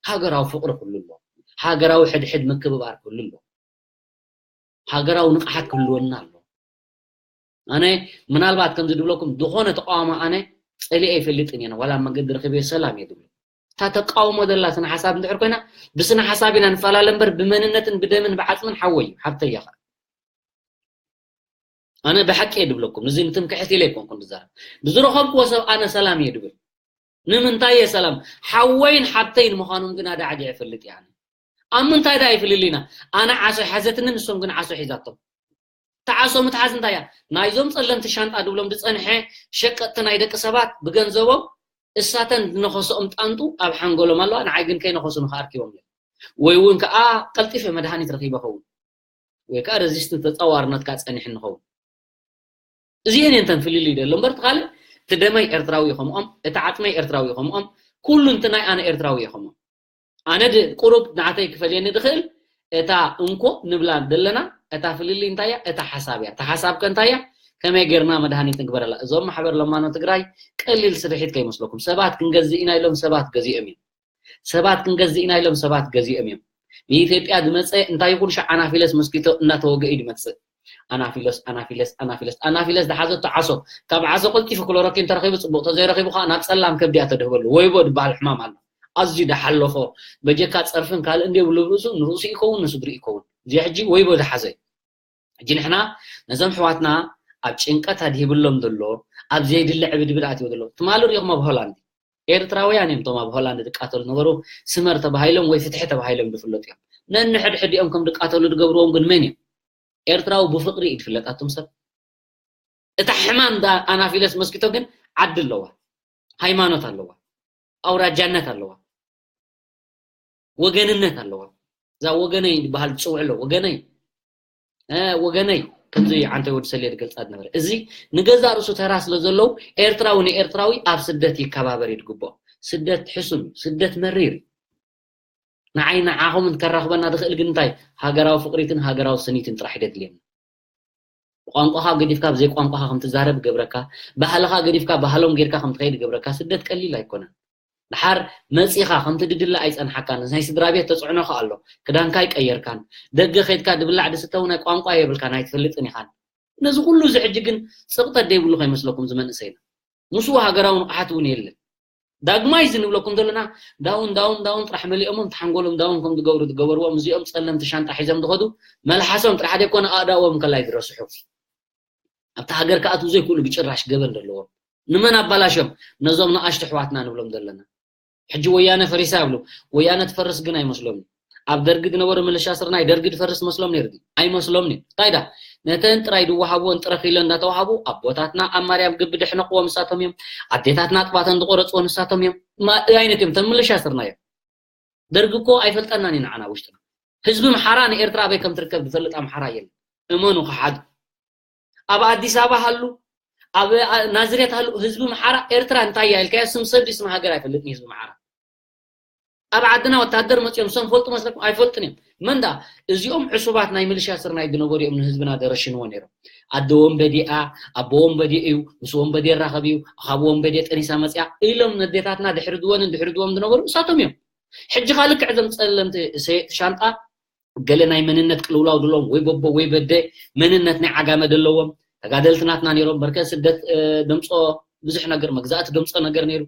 ሃገራዊ ፍቕሪ ክህሉ ኣሎ። ሃገራዊ ሕድሕድ ምክብባር ክህሉ ኣሎ። ሃገራዊ ንቕሓት ክህልወና ኣሎ። ኣነ ምናልባት ከምዚ ድብለኩም ዝኾነ ተቃውሞ ኣነ ጸሊኤ ኣይፈልጥን እየ። ዋላ ኣብ መንገዲ ረኺበ ሰላም እየ ድብሎ። እታ ተቃውሞ ዘላ ስነ ሓሳብ እንድሕር ኮይና ብስነ ሓሳብ ኢና ንፈላለ እምበር ብመንነትን ብደምን ብዓፅምን ሓወይ እዩ፣ ሓብተይ እያ ኸዓ። ኣነ ብሓቂ እየ ድብለኩም፣ እዚ ንትምክሕቲ ኢለ ኣይኮንኩን ዝዛረብ። ብዝረኸብክዎ ሰብ ኣነ ሰላም እየ ድብል። ንምንታይ እየ ሰላም? ሓወይን ሓብተይን ምዃኖም ግና ዳዕጊ እፈልጥ እየ ኣነ። ኣብ ምንታይ ዳ ይፍልል ኢና? ኣነ ዓሶ ሓዘትኒ፣ ንሶም ግን ዓሶ ሒዛቶም። እታ ዓሶ ምትሓዝ እንታይ እያ? ናይዞም ጸለምቲ ሻንጣ ድብሎም ዝጸንሐ ሸቀጥቲ ናይ ደቂ ሰባት ብገንዘቦም እሳተን ዝነኸስኦም ጣንጡ ኣብ ሓንጎሎም ኣለዋ፣ ንዓይ ግን ከይነኸሱኒ ከኣ ኣርኪቦም እዮም። ወይ እውን ከኣ ቀልጢፈ መድሃኒት ረኺበ ኸውን። ወይ ከኣ ረዚስት ተጻዋርነት ከኣ ጸኒሕኒ ኸውን። እዚአን እየን እተን ፍልልይ ደሎ እምበር፣ እቲ ካልእ እቲ ደመይ ኤርትራዊ እዩ ከምኦም፣ እቲ ዓጽመይ ኤርትራዊ እዩ ከምኦም፣ ኩሉ እንትናይ ኣነ ኤርትራዊ እየ ከምኦም። ኣነ ድ-፣ ቁሩብ ንዓተይ ክፈልየኒ ድኽእል እታ እንኮ ንብላ ደለና፣ እታ ፍልልይ እንታይ እያ? እታ ሓሳብ እያ። እታ ሓሳብ ከ እንታይ እያ? ከመይ ጌርና መድሃኒት ንግበረላ? እዞም ማሕበር ለማኖ ትግራይ ቀሊል ስርሒት ከይመስለኩም። ሰባት ክንገዝእ ኢና ኢሎም ሰባት ገዚኦም እዮም። ሰባት ክንገዝእ ኢና ኢሎም ሰባት ገዚኦም እዮም። ንኢትዮጵያ ዝመጸ እንታይ ይኹን ሸዓ ኣናፊለስ መስኪቶ እናተወገ እዩ ዝመጽእ። ኣናፊለስ፣ ኣናፊለስ፣ ኣናፊለስ፣ ኣናፊለስ ዝሓዘቶ ዓሶ። ካብ ዓሶ ቀልጢፉ ክሎሮኪን ተረኺቡ ጽቡቕ፣ ተዘይረኺቡ ከኣ ናብ ጸላም ከብዲ እያ ተድህበሉ። ወይቦ ዝበሃል ሕማም ኣሎ። ኣዝዩ ዝሓለፎ፣ በጀካ ጸርፍን ካልእን ዘይብሉ ርእሱ፣ ንርእሱ ይኸውን፣ ንስድሪ ይኸውን። እዚ ሕጂ ወይቦ ዝሓዘ እዩ። ሕጂ ንሕና ነዞም ኣሕዋትና ኣብ ጭንቀት ኣድሂብሎም ዘሎ፣ ኣብ ዘይድለ ዕብድብድ ኣትዮ ዘሎ። ትማሊ ሪኢኹም ኣብ ሆላንድ። ኤርትራውያን እዮም እቶም ኣብ ሆላንድ ዝቃተሉ ነበሩ፣ ስመር ተባሂሎም ወይ ፍትሒ ተባሂሎም ዝፍለጡ እዮም። ነንሕድሕዲኦም ከም ዝቃተሉ ዝገብርዎም ግን መን እዮም? ኤርትራዊ ብፍቕሪ እዩ ዝፍለጥ ኣቱም ሰብ። እታ ሕማም ዳ ኣናፊለስ መስኪቶ ግን ዓዲ ኣለዋ፣ ሃይማኖት ኣለዋ፣ ኣውራጃነት ኣለዋ፣ ወገንነት ኣለዋ። እዛ ወገነይ ዝበሃል ዝጽውዕ ኣሎ፣ ወገነይ፣ እ፣ ወገነይ፣ ከምዚ ዓንተ ወዲ ሰሌ ዝገልጻ ዝነበረ። እዚ ንገዛእ ርእሱ ተራ ስለ ዘለዉ ኤርትራዊ ንኤርትራዊ ኣብ ስደት ይከባበር እዩ ዝግብኦ። ስደት ሕሱም እዩ፣ ስደት መሪር እዩ። ንዓይ ንዓኹምን ከራኽበና ዝኽእል ግን እንታይ? ሃገራዊ ፍቕሪትን ሃገራዊ ስኒትን ጥራሕ እዩ ዘድልየና። ቋንቋኻ ገዲፍካ ብዘይ ቋንቋኻ ከም ትዛረብ ይገብረካ፣ ባህልኻ ገዲፍካ ባህሎም ጌርካ ከም ትኸይድ ይገብረካ። ስደት ቀሊል ኣይኮነን። ድሓር መጺኻ ከምቲ ድድለ ኣይጸንሓካን። ናይ ስድራ ቤት ተጽዕኖ ከኣ ኣሎ። ክዳንካ ኣይቀየርካን። ደገ ከይድካ ድብላዕ ድስተ እውን ናይ ቋንቋ የብልካን፣ ኣይትፈልጥን ኢኻን። ነዚ ኩሉ እዚ ሕጂ ግን ጽቕጠት ዘይብሉ ከይመስለኩም፣ እዚ መንእሰይና ምስኡ ሃገራዊ ንቕሓት እውን የለን። ዳግማይ እዚ ንብለኩም ዘለና ዳውን ዳውን ዳውን ጥራሕ መሊኦሞም ተሓንጎሎም ዳውን ከም ዝገብሩ ዝገበርዎም እዚኦም ጸለምቲ ሻንጣ ሒዞም ዝኸዱ መልሓሶም ጥራሕ ዘይኮነ ኣእዳዎም ከላይ ዝረስሑ ኣብቲ ሃገር ክኣትዉ ዘይክእሉ ብጭራሽ ገበን ዘለዎም ንመን ኣባላሾም ነዞም ንኣሽቱ ኣሕዋትና ንብሎም ዘለና ሕጂ ወያነ ፈሪሳ ይብሉ ወያነ ትፈርስ ግን ኣይመስሎም ኣብ ደርጊ ዝነበሩ ምልሻ ስርናይ ደርጊ ዝፈርስ መስሎም ነይሩ ድዩ? ኣይመስሎምን እዩ። እንታይ ዳ ነተን ጥራይ ዝወሃብወን ጥረ ኪሎ እንዳተዋሃቡ ኣቦታትና ኣብ ማርያም ግቢ ደሕነቕዎም ንሳቶም እዮም። ኣዴታትና ኣጥባተን ዝቆረፅዎ ንሳቶም እዮም። ማ-፣ ኣይነት እዮም ተን ምልሻ ስርናይ እዮም። ደርጊ እኮ ኣይፈልጠናን እዩ ንዓና ውሽጥና። ህዝቢ ምሓራ ንኤርትራ ኣበይ ከም ትርከብ ዝፈልጥ ኣምሓራ የለን። እመኑ ክሓዱ። ኣብ ኣዲስ ኣበባ ሃሉ ኣብ ናዝሬት ሃሉ ህዝቢ ምሓራ ኤርትራ እንታይ እያ ኢልካዮ ስም ሰብ ስም ሃገር ኣይፈልጥን ህዝቢ ምሓራ። ኣብ ዓድና ወታደር መፅኦም ሰም ፈልጡ መስለኩም ኣይፈልጡን እዮም። መን ዳ እዚኦም ዕሱባት ናይ ሚሊሻ ስርናይ ዝነበሩ እዮም ንህዝብና ደረሽንዎ ነይሮም። ኣደ ወንበዴኣ ኣቦ ወንበዴ እዩ ምስ ወንበዴ ይራኸብ እዩ ካብ ወንበዴ ጠኒሳ መፅያ ኢሎም ነዴታትና ድሕሪ ድወንን ድሕሪ ድዎም ዝነበሩ እሳቶም እዮም። ሕጂ ካ ልክዕ እዞም ፀለምቲ ሰየጥቲ ሻንጣ ገለ ናይ መንነት ቅልውላው ድሎም ወይ በቦ ወይ በደ መንነት ናይ ዓጋመ ደለዎም ተጋደልቲ ናትና ነይሮም በርከ ስደት ደምፆ ብዙሕ ነገር መግዛእቲ ደምፆ ነገር ነይሩ።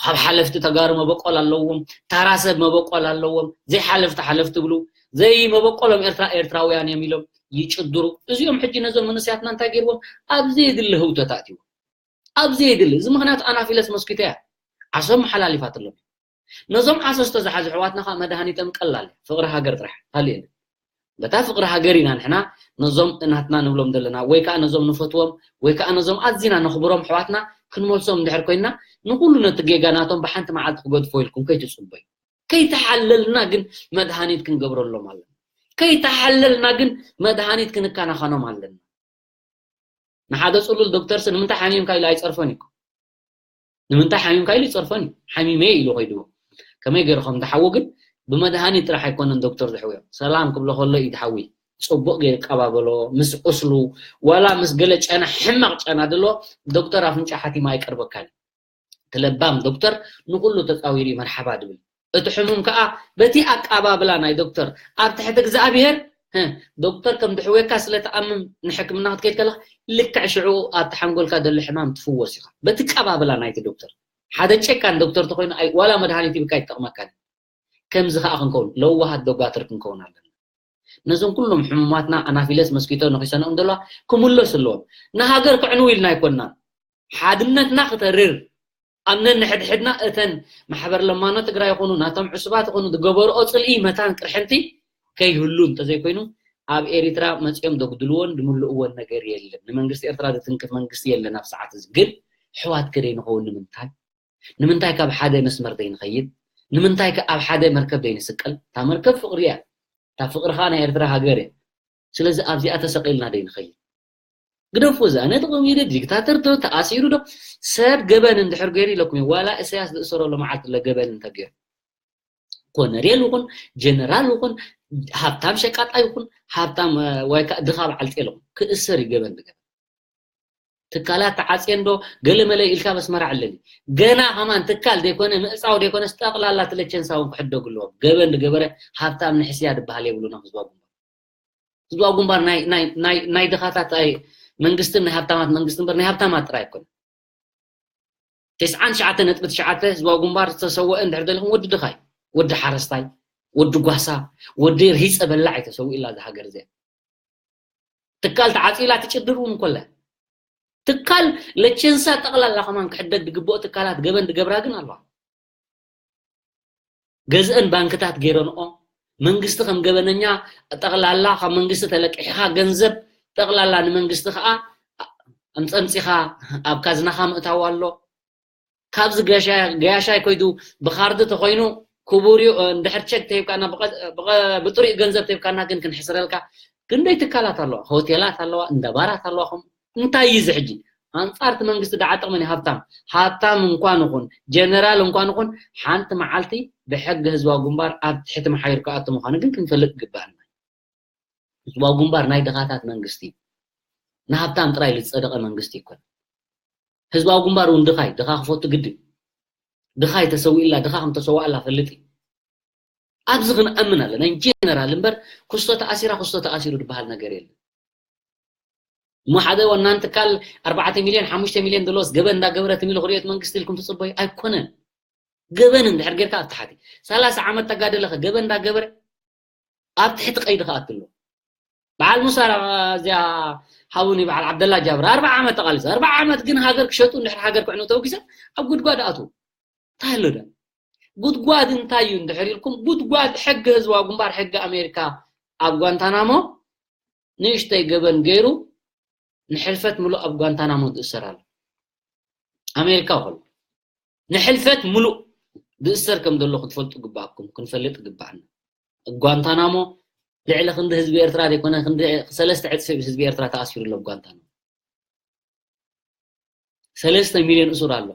ካብ ሓለፍቲ ተጋሩ መበቆል ኣለዎም ታራ ሰብ መበቆል ኣለዎም ዘይሓለፍቲ ሓለፍቲ ብሉ ዘይመበቆሎም ኤርትራ ኤርትራውያን እዮም ኢሎም ይጭድሩ። እዚኦም ሕጂ ነዞም መንእሰያትና እንታይ ገይርዎም ኣብዚ የድሊ ህውተት ኣእትዎም ኣብዚ የድሊ እዚ ምክንያቱ ኣናፊለስ መስኪቶ እያ ዓሶም መሓላሊፋትሎም ነዞም ዓሶ ዝተዛሓዙ ኣሕዋትና ከዓ መድሃኒቶም ቀላል እዩ ፍቅሪ ሃገር ጥራሕ ካልእ የለን በታ ፍቅሪ ሃገር ኢና ንሕና ነዞም ናትና ንብሎም ዘለና ወይ ከዓ ነዞም ንፈትዎም ወይ ከዓ ነዞም ኣዚና ነኽብሮም ኣሕዋትና ክንመልሶም እንድሕር ኮይንና ንኩሉ ነቲ ጌጋ ናቶም ብሓንቲ መዓልቲ ክገድፎ ኢልኩም ከይትፅበዩ ከይተሓለልና ግን መድሃኒት ክንገብረሎም ኣለና። ከይተሓለልና ግን መድሃኒት ክንከናኸኖም ኣለና። ንሓደ ጽሉል ዶክተርሲ ንምንታይ ሓሚምካ ኢሉ ኣይጸርፎን እዩ። ንምንታይ ሓሚምካ ኢሉ ይጸርፎን እዩ። ሓሚመ ኢሉ ከይድዎ። ከመይ ገይሩ ከም ዝሓዊ ግን ብመድሃኒት ጥራሕ ኣይኮነን ዶክተር ዝሕውዮ። ሰላም ክብሎ ከሎ እዩ ዝሓዊ። ጽቡቕ ገይሩ ይቀባበሎ፣ ምስ ቁስሉ፣ ዋላ ምስ ገለ ጨና፣ ሕማቕ ጨና ድሎ፣ ዶክተር ኣፍንጫ ሓቲማ ኣይቀርበካን እዩ። እቲ ለባም ዶክተር ንኹሉ ተጻዊሩ እዩ መርሓባ ድብል። እቲ ሕሙም ከኣ በቲ ኣቀባብላ ናይ ዶክተር ኣብ ትሕቲ እግዚኣብሔር፣ ህ፣ ዶክተር ከም ድሕወካ ስለ ትኣምም ንሕክምና ክትከይድ ከለኻ ልክዕ ሽዑ ኣብቲ ሓንጎልካ ዘሎ ሕማም ትፍወስ ኢኻ። በቲ ቀባብላ ናይቲ ዶክተር። ሓደ ጨካን ዶክተር ተኾይኑ ኣይ-፣ ዋላ መድሃኒት ሂብካ ኣይትጠቕመካን። ከምዚ ከኣ ክንከውን፣ ለዋሃት ዶጋትር ክንከውን ኣለና። ነዞም ኩሎም ሕሙማትና ኣናፊለስ መስኪቶ ነኺሰንኦም ዘለዋ ክምለሱ ኣለዎም። ንሃገር ክዕንው ኢልና ኣይኮንናን። ሓድነትና ክተርር፣ ኣብ ነንሕድሕድና እተን ማሕበር ለማኖ ትግራይ ይኹኑ፣ ናቶም ዕሱባት ይኹኑ፣ ዝገበርኦ ጽልኢ፣ መታን፣ ቅርሕንቲ ከይህሉ እንተዘይኮይኑ፣ ኣብ ኤሪትራ መጺኦም ዘጉድልዎን ዝምልእዎን ነገር የለን። ንመንግስቲ ኤርትራ ዝትንክፍ መንግስቲ የለን ኣብ ሰዓት እዚ። ግን ኣሕዋት ከ ዘይንኸውን ንምንታይ? ንምንታይ ካብ ሓደ መስመር ዘይንኸይድ? ንምንታይ ከ ኣብ ሓደ መርከብ ዘይንስቀል? እታ መርከብ ፍቕሪ እያ። እታ ፍቕሪ ኸኣ ናይ ኤርትራ ሃገር እያ። ስለዚ ኣብዚኣ ተሰቒልና ዘይንኸይድ? ግደፉ፣ እዚ ነቲ ኮሚቴ ዲክታተር ዶ ተኣሲሩ ዶ? ሰብ ገበን እንድሕር ገይሩ ኢለኩም እየ። ዋላ ኢሳያስ ዝእሰረሉ መዓልቲ ኣሎ ገበን እንተገይሩ። ኮነሬል ይኹን፣ ጀነራል ይኹን፣ ሃብታም ሸቃጣ ይኹን፣ ሃብታም፣ እ፣ ወይ ከኣ ድኻ በዓል ጤል ይኹን፣ ክእሰር እዩ ገበን ዝገበረ። ትካላት ተዓጽየን ዶ ገለ መለ ኢልካ በስመራ ዕለሊ። ገና ከማን ትካል ዘይኮነ፣ ምእጻው ዘይኮነስ፣ ጠቕላላ ትለቸንሳ እውን ክሕደጉ ኣለዎም። ገበን ዝገበረ ሃብታም ንሕስያ ዝበሃል የብሉና ህዝባዊ ግንባር። ህዝባዊ ግንባር ናይ፣ ናይ፣ ናይ፣ ናይ ድኻታት ኣይ-፣ መንግስትን ናይ ሃብታማት መንግስቲ እምበር ናይ ሃብታማት ጥራይ ኣይኮነን። ተስዓን ትሽዓተ ነጥቢ ትሽዓተ ህዝባዊ ግንባር ዝተሰወአ እንድሕር ደሊኹም ወዲ ድኻ እዩ። ወዲ ሓረስታይ፣ ወዲ ጓሳ፣ ወዲ ርሂጸ በላዕ እዩ ተሰዊእላ እዛ ሃገር እዚኣ። ትካል ተዓጺላ ትጭድር እውን ኮላ። ትካል ለቸንሳ ጠቕላላ ከማን ክሕደግ ዝግብኦ ትካላት ገበን ዝገብራ ግን ኣለዋ። ገዝአን ባንክታት ገይረንኦ፣ መንግስቲ ከም ገበነኛ ጠቕላላ ካብ መንግስቲ ተለቂሕኻ ገንዘብ ጠቕላላ ንመንግስቲ ከኣ ኣምጸምጺኻ ኣብ ካዝናኻ ምእታው ኣሎ። ካብዚ ገሻ-፣ ገያሻይ ኮይዱ ብኻርዲ ተኾይኑ ክቡር እዩ። እንድሕር ቸክ ተሂብካና ብቐ-፣ ብቐ-፣ ብጥሪኡ ገንዘብ ተሂብካና ግን ክንሕስረልካ። ክንደይ ትካላት ኣለዋ፣ ሆቴላት ኣለዋ፣ እንዳ ባራት ኣለዋ። ከም እንታይ እዩ እዚ ሕጂ? ኣንጻር እቲ መንግስቲ ደዓ ጥቕሚ ናይ ሃብታም፣ ሃብታም እንኳን ይኹን፣ ጀነራል እንኳን ይኹን፣ ሓንቲ መዓልቲ ብሕጊ ህዝባዊ ግንባር ኣብ ትሕቲ መሓይር ክኣቱ ምዃኑ ግን ክንፈልጥ ይግባኣና። ህዝባዊ ግንባር ናይ ድኻታት መንግስቲ እዩ። ንሃብታም ጥራይ ዝጸደቐ መንግስቲ ይኮን። ህዝባዊ ግንባር እውን ድኻይ፣ ድኻ ክፈቱ ግድን። ድኻይ ተሰዊእላ፣ ድኻ ከም ተሰዋእላ ፈልጥ እዩ። ኣብዚ ክንኣምን ኣለና። ጀነራል እምበር ክስቶ ተኣሲራ፣ ክስቶ ተኣሲሩ ዝበሃል ነገር የለን። እሞ ሓደ ወናን ትካል ኣርባዕተ ሚልዮን፣ ሓሙሽተ ሚልዮን ዘለዎስ ገበን እንዳገበረ ትም ኢሉ ክርእዮ እቲ መንግስቲ ኢልኩም ትጽበዩ? ኣይኮነን። ገበን እንድሕር ጌርካ ኣብ ታሕቲ፣ ሰላሳ ዓመት ተጋደለ ኸ ገበን እንዳገበረ ኣብ ትሕቲ ቀይዲ ክኣቱ ኣሎ። በዓል ሙሳ እዚኣ ሃቡኒ፣ በዓል ዓብደላ ጃብር ኣርብዓ ዓመት ተቓሊሱ። ኣርብዓ ዓመት ግን ሃገር ክሸጡ እንድሕር ሃገር ክዕኑ ተወጊሰ ኣብ ጉድጓድ ኣትዉ። እንታይ ኣሎ ዶ? ጉድጓድ እንታይ እዩ እንድሕር ኢልኩም፣ ጉድጓድ ሕጊ ህዝባዊ ግንባር፣ ሕጊ ኣሜሪካ ኣብ ጓንታናሞ ንእሽተይ ገበን ገይሩ ንሕልፈት ምሉእ ኣብ ጓንታናሞ ዝእሰር ኣሎ። ኣሜሪካ ከሎ ንሕልፈት ምሉእ ዝእሰር ከም ዘሎ ክትፈልጡ ግባኣኩም፣ ክንፈልጥ ግባኣና። ጓንታናሞ ልዕሊ ክንዲ ህዝቢ ኤርትራ ዘይኮነ፣ ክንዲ ሰለስተ ዕጽፊ ህዝቢ ኤርትራ ተኣሲሩ ኣሎ ኣብ ጓንታናሞ። ሰለስተ ሚልዮን እሱር ኣሎ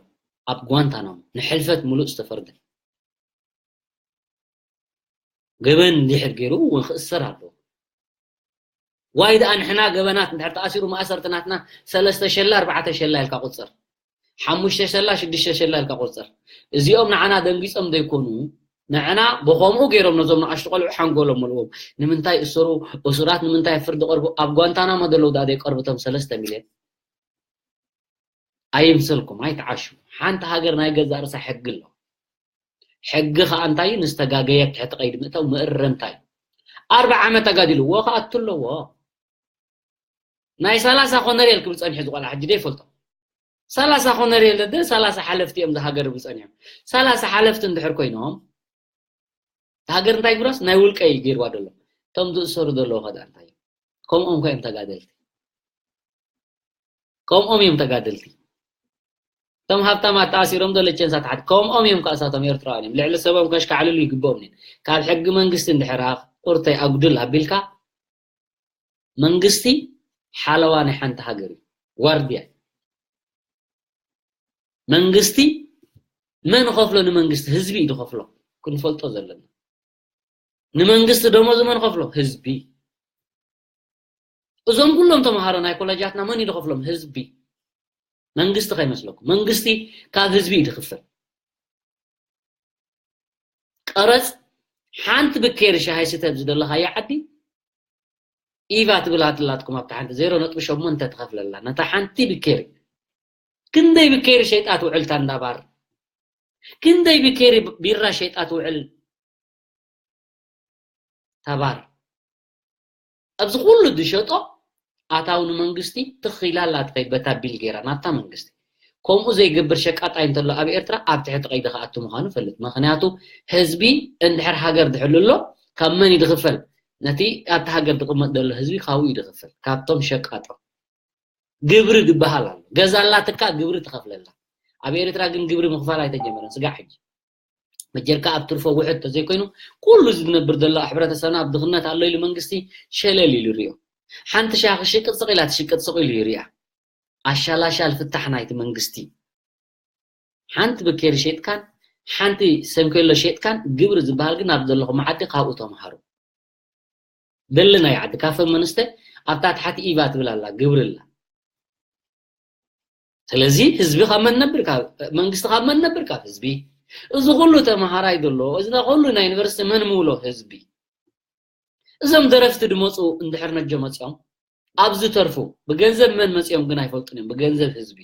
ኣብ ጓንታናሞ፣ ንሕልፈት ምሉእ ዝተፈርደ። ገበን እንድሕር ገይሩ እውን ክእሰር ኣለዎ። ዋይ ደኣ ንሕና ገበናት እንድሕር ተኣሲሩ፣ ማእሰርቲ ናትና ሰለስተ ሸላ፣ ኣርባዕተ ሸላ ኢልካ ቁጽር። ሓሙሽተ ሸላ፣ ሽዱሽተ ሸላ ኢልካ ቁጽር። እዚኦም ንዓና ደንጊጾም ዘይኮኑ፣ ንዕና ብኸምኡ ገይሮም ነዞም ንኣሽቱ ቆልዑ ሓንጎሎም መልዎም። ንምንታይ እሰሩ፣ እሱራት ንምንታይ ኣብ ፍርዲ ቀርቡ? ኣብ ጓንታናሞ ዘለዉ ደኣ ዘይቀርቡ እቶም ሰለስተ ሚልዮን? ኣይምሰልኩም፣ ኣይትዓሹ። ሓንቲ ሃገር ናይ ገዛእ ርእሳ ሕጊ ኣለዋ። ሕጊ ኸኣ እንታይ እዩ? ንዝተጋገየ ኣብ ትሕቲ ቀይዲ ምእታው፣ መእረምታ እዩ። ኣርብዓ ዓመት ተጋዲልዎ ክኣቱ ኣለዎ። ናይ ሰላሳ ኮነሬል ክብል ጸኒሑ፣ እዚ ቆልዓ ሕጂ ደይፈልጦ። ሰላሳ ኮነሬል ደ ሰላሳ ሓለፍቲ እዮም እዛ ሃገር ዝብል ጸኒሖም። ሰላሳ ሓለፍቲ እንድሕር ኮይኖም፣ እታ ሃገር እንታይ ግብራስ ናይ ውልቀ እዩ ገይርዋ ዘሎ። እቶም ዝእሰሩ ዘለዉ ኸ እንታይ እዮም? ከምኦም ከ እዮም ተጋደልቲ። ከምኦም እዮም ተጋደልቲ። እቶም ሃብታማት ተኣሲሮም ዶ ለቸንሳ ተሓት ከምኦም እዮም ከኣ እሳቶም ኤርትራውያን እዮም። ልዕሊ ሰቦም ከሽካዕልሉ ይግብኦም እዮም። ካብ ሕጊ መንግስቲ እንድሕር ቁርተይ ኣጉድል ኣቢልካ መንግስቲ ሓለዋ ናይ ሓንቲ ሃገር እዩ። ዋርድያ መንግስቲ መን ኸፍሎ? ንመንግስቲ ህዝቢ እዩ ዝኸፍሎ። ክንፈልጦ ዘለና ንመንግስቲ ደሞዝ መን ኸፍሎ? ህዝቢ። እዞም ኩሎም ተምሃሮ ናይ ኮለጃትና መን እዩ ዝኸፍሎም? ህዝቢ። መንግስቲ ከይመስለኩም መንግስቲ ካብ ህዝቢ እዩ ዝኽፈል። ቀረፅ ሓንቲ ብኬሪ ሻሂ ስተ ኣብዚ ዘለኻዮ ዓዲ ኢቫ ትብል ኣትላትኩም ኣብታ ሓንቲ ዜሮ ነጥቢ ሸሞንተ ትኸፍለላ ነታ ሓንቲ ብኬሪ። ክንደይ ብኬሪ ሸይጣ ትውዕል ታንዳ ባር? ክንደይ ብኬሪ ቢራ ሸይጣ ትውዕል ታባር? ኣብዚ ኩሉ ዝሸጦ ኣታዊ ንመንግስቲ ትኺላ ኣላ ትኸይድ በታ ቢል ገይራ ናብታ መንግስቲ። ከምኡ ዘይገብር ሸቃጣይ እንተሎ ኣብ ኤርትራ ኣብ ትሕቲ ቀይዲ ክኣቱ ምዃኑ ፈልጥ። ምኽንያቱ ህዝቢ እንድሕር ሃገር ድሕሉ ኣሎ ካብ መን እዩ ዝኽፈል? ነቲ ኣብቲ ሃገር ዝቕመጥ ዘሎ ህዝቢ ካብኡ እዩ ዝኽፈል፣ ካብቶም ሸቃጦ። ግብሪ ዝበሃል ኣሎ። ገዛ ኣላትካ ግብሪ ትኸፍለላ። ኣብ ኤርትራ ግን ግብሪ ምኽፋል ኣይተጀመረን ስጋዕ ሕጂ። መጀርካ ኣብ ትርፎ ውሕድ ተዘይኮይኑ ኩሉ ዝነብር ዘሎ ሕብረተሰብና ኣብ ድኽነት ኣሎ ኢሉ መንግስቲ ሸለል ኢሉ ይሪኦ። ሓንቲ ሻሂ ክሽቅጥ ስቕ ኢላ ትሽቅጥ ስቕ ኢሉ ይሪኣ። ኣሻላሻል ፍታሕ ናይቲ መንግስቲ። ሓንቲ ብኬሪ ሸጥካን ሓንቲ ሰንኮሎ ሸጥካን ግብሪ ዝበሃል ግን ኣብ ዘለኹም ዓዲ ካብኡ ተምሃሩ። ደሊ ናይ ዓዲ ካፈ መንስተ ኣብታ ታሕቲ ኢቫ ትብል ኣላ ግብሪ ኣላ። ስለዚ ህዝቢ ካብ መን ነብር? ካብ መንግስቲ። ካብ መን ነብር? ካብ ህዝቢ። እዚ ኩሉ ተምሃራይ ዘሎ እዚ ኩሉ ናይ ዩኒቨርሲቲ መን ምውሎ? ህዝቢ። እዞም ደረፍቲ ድመፁ እንድሕር ነጆ መፅኦም ኣብ ዝተርፉ ብገንዘብ መን መፅኦም ግን ኣይፈልጡን እዮም። ብገንዘብ ህዝቢ።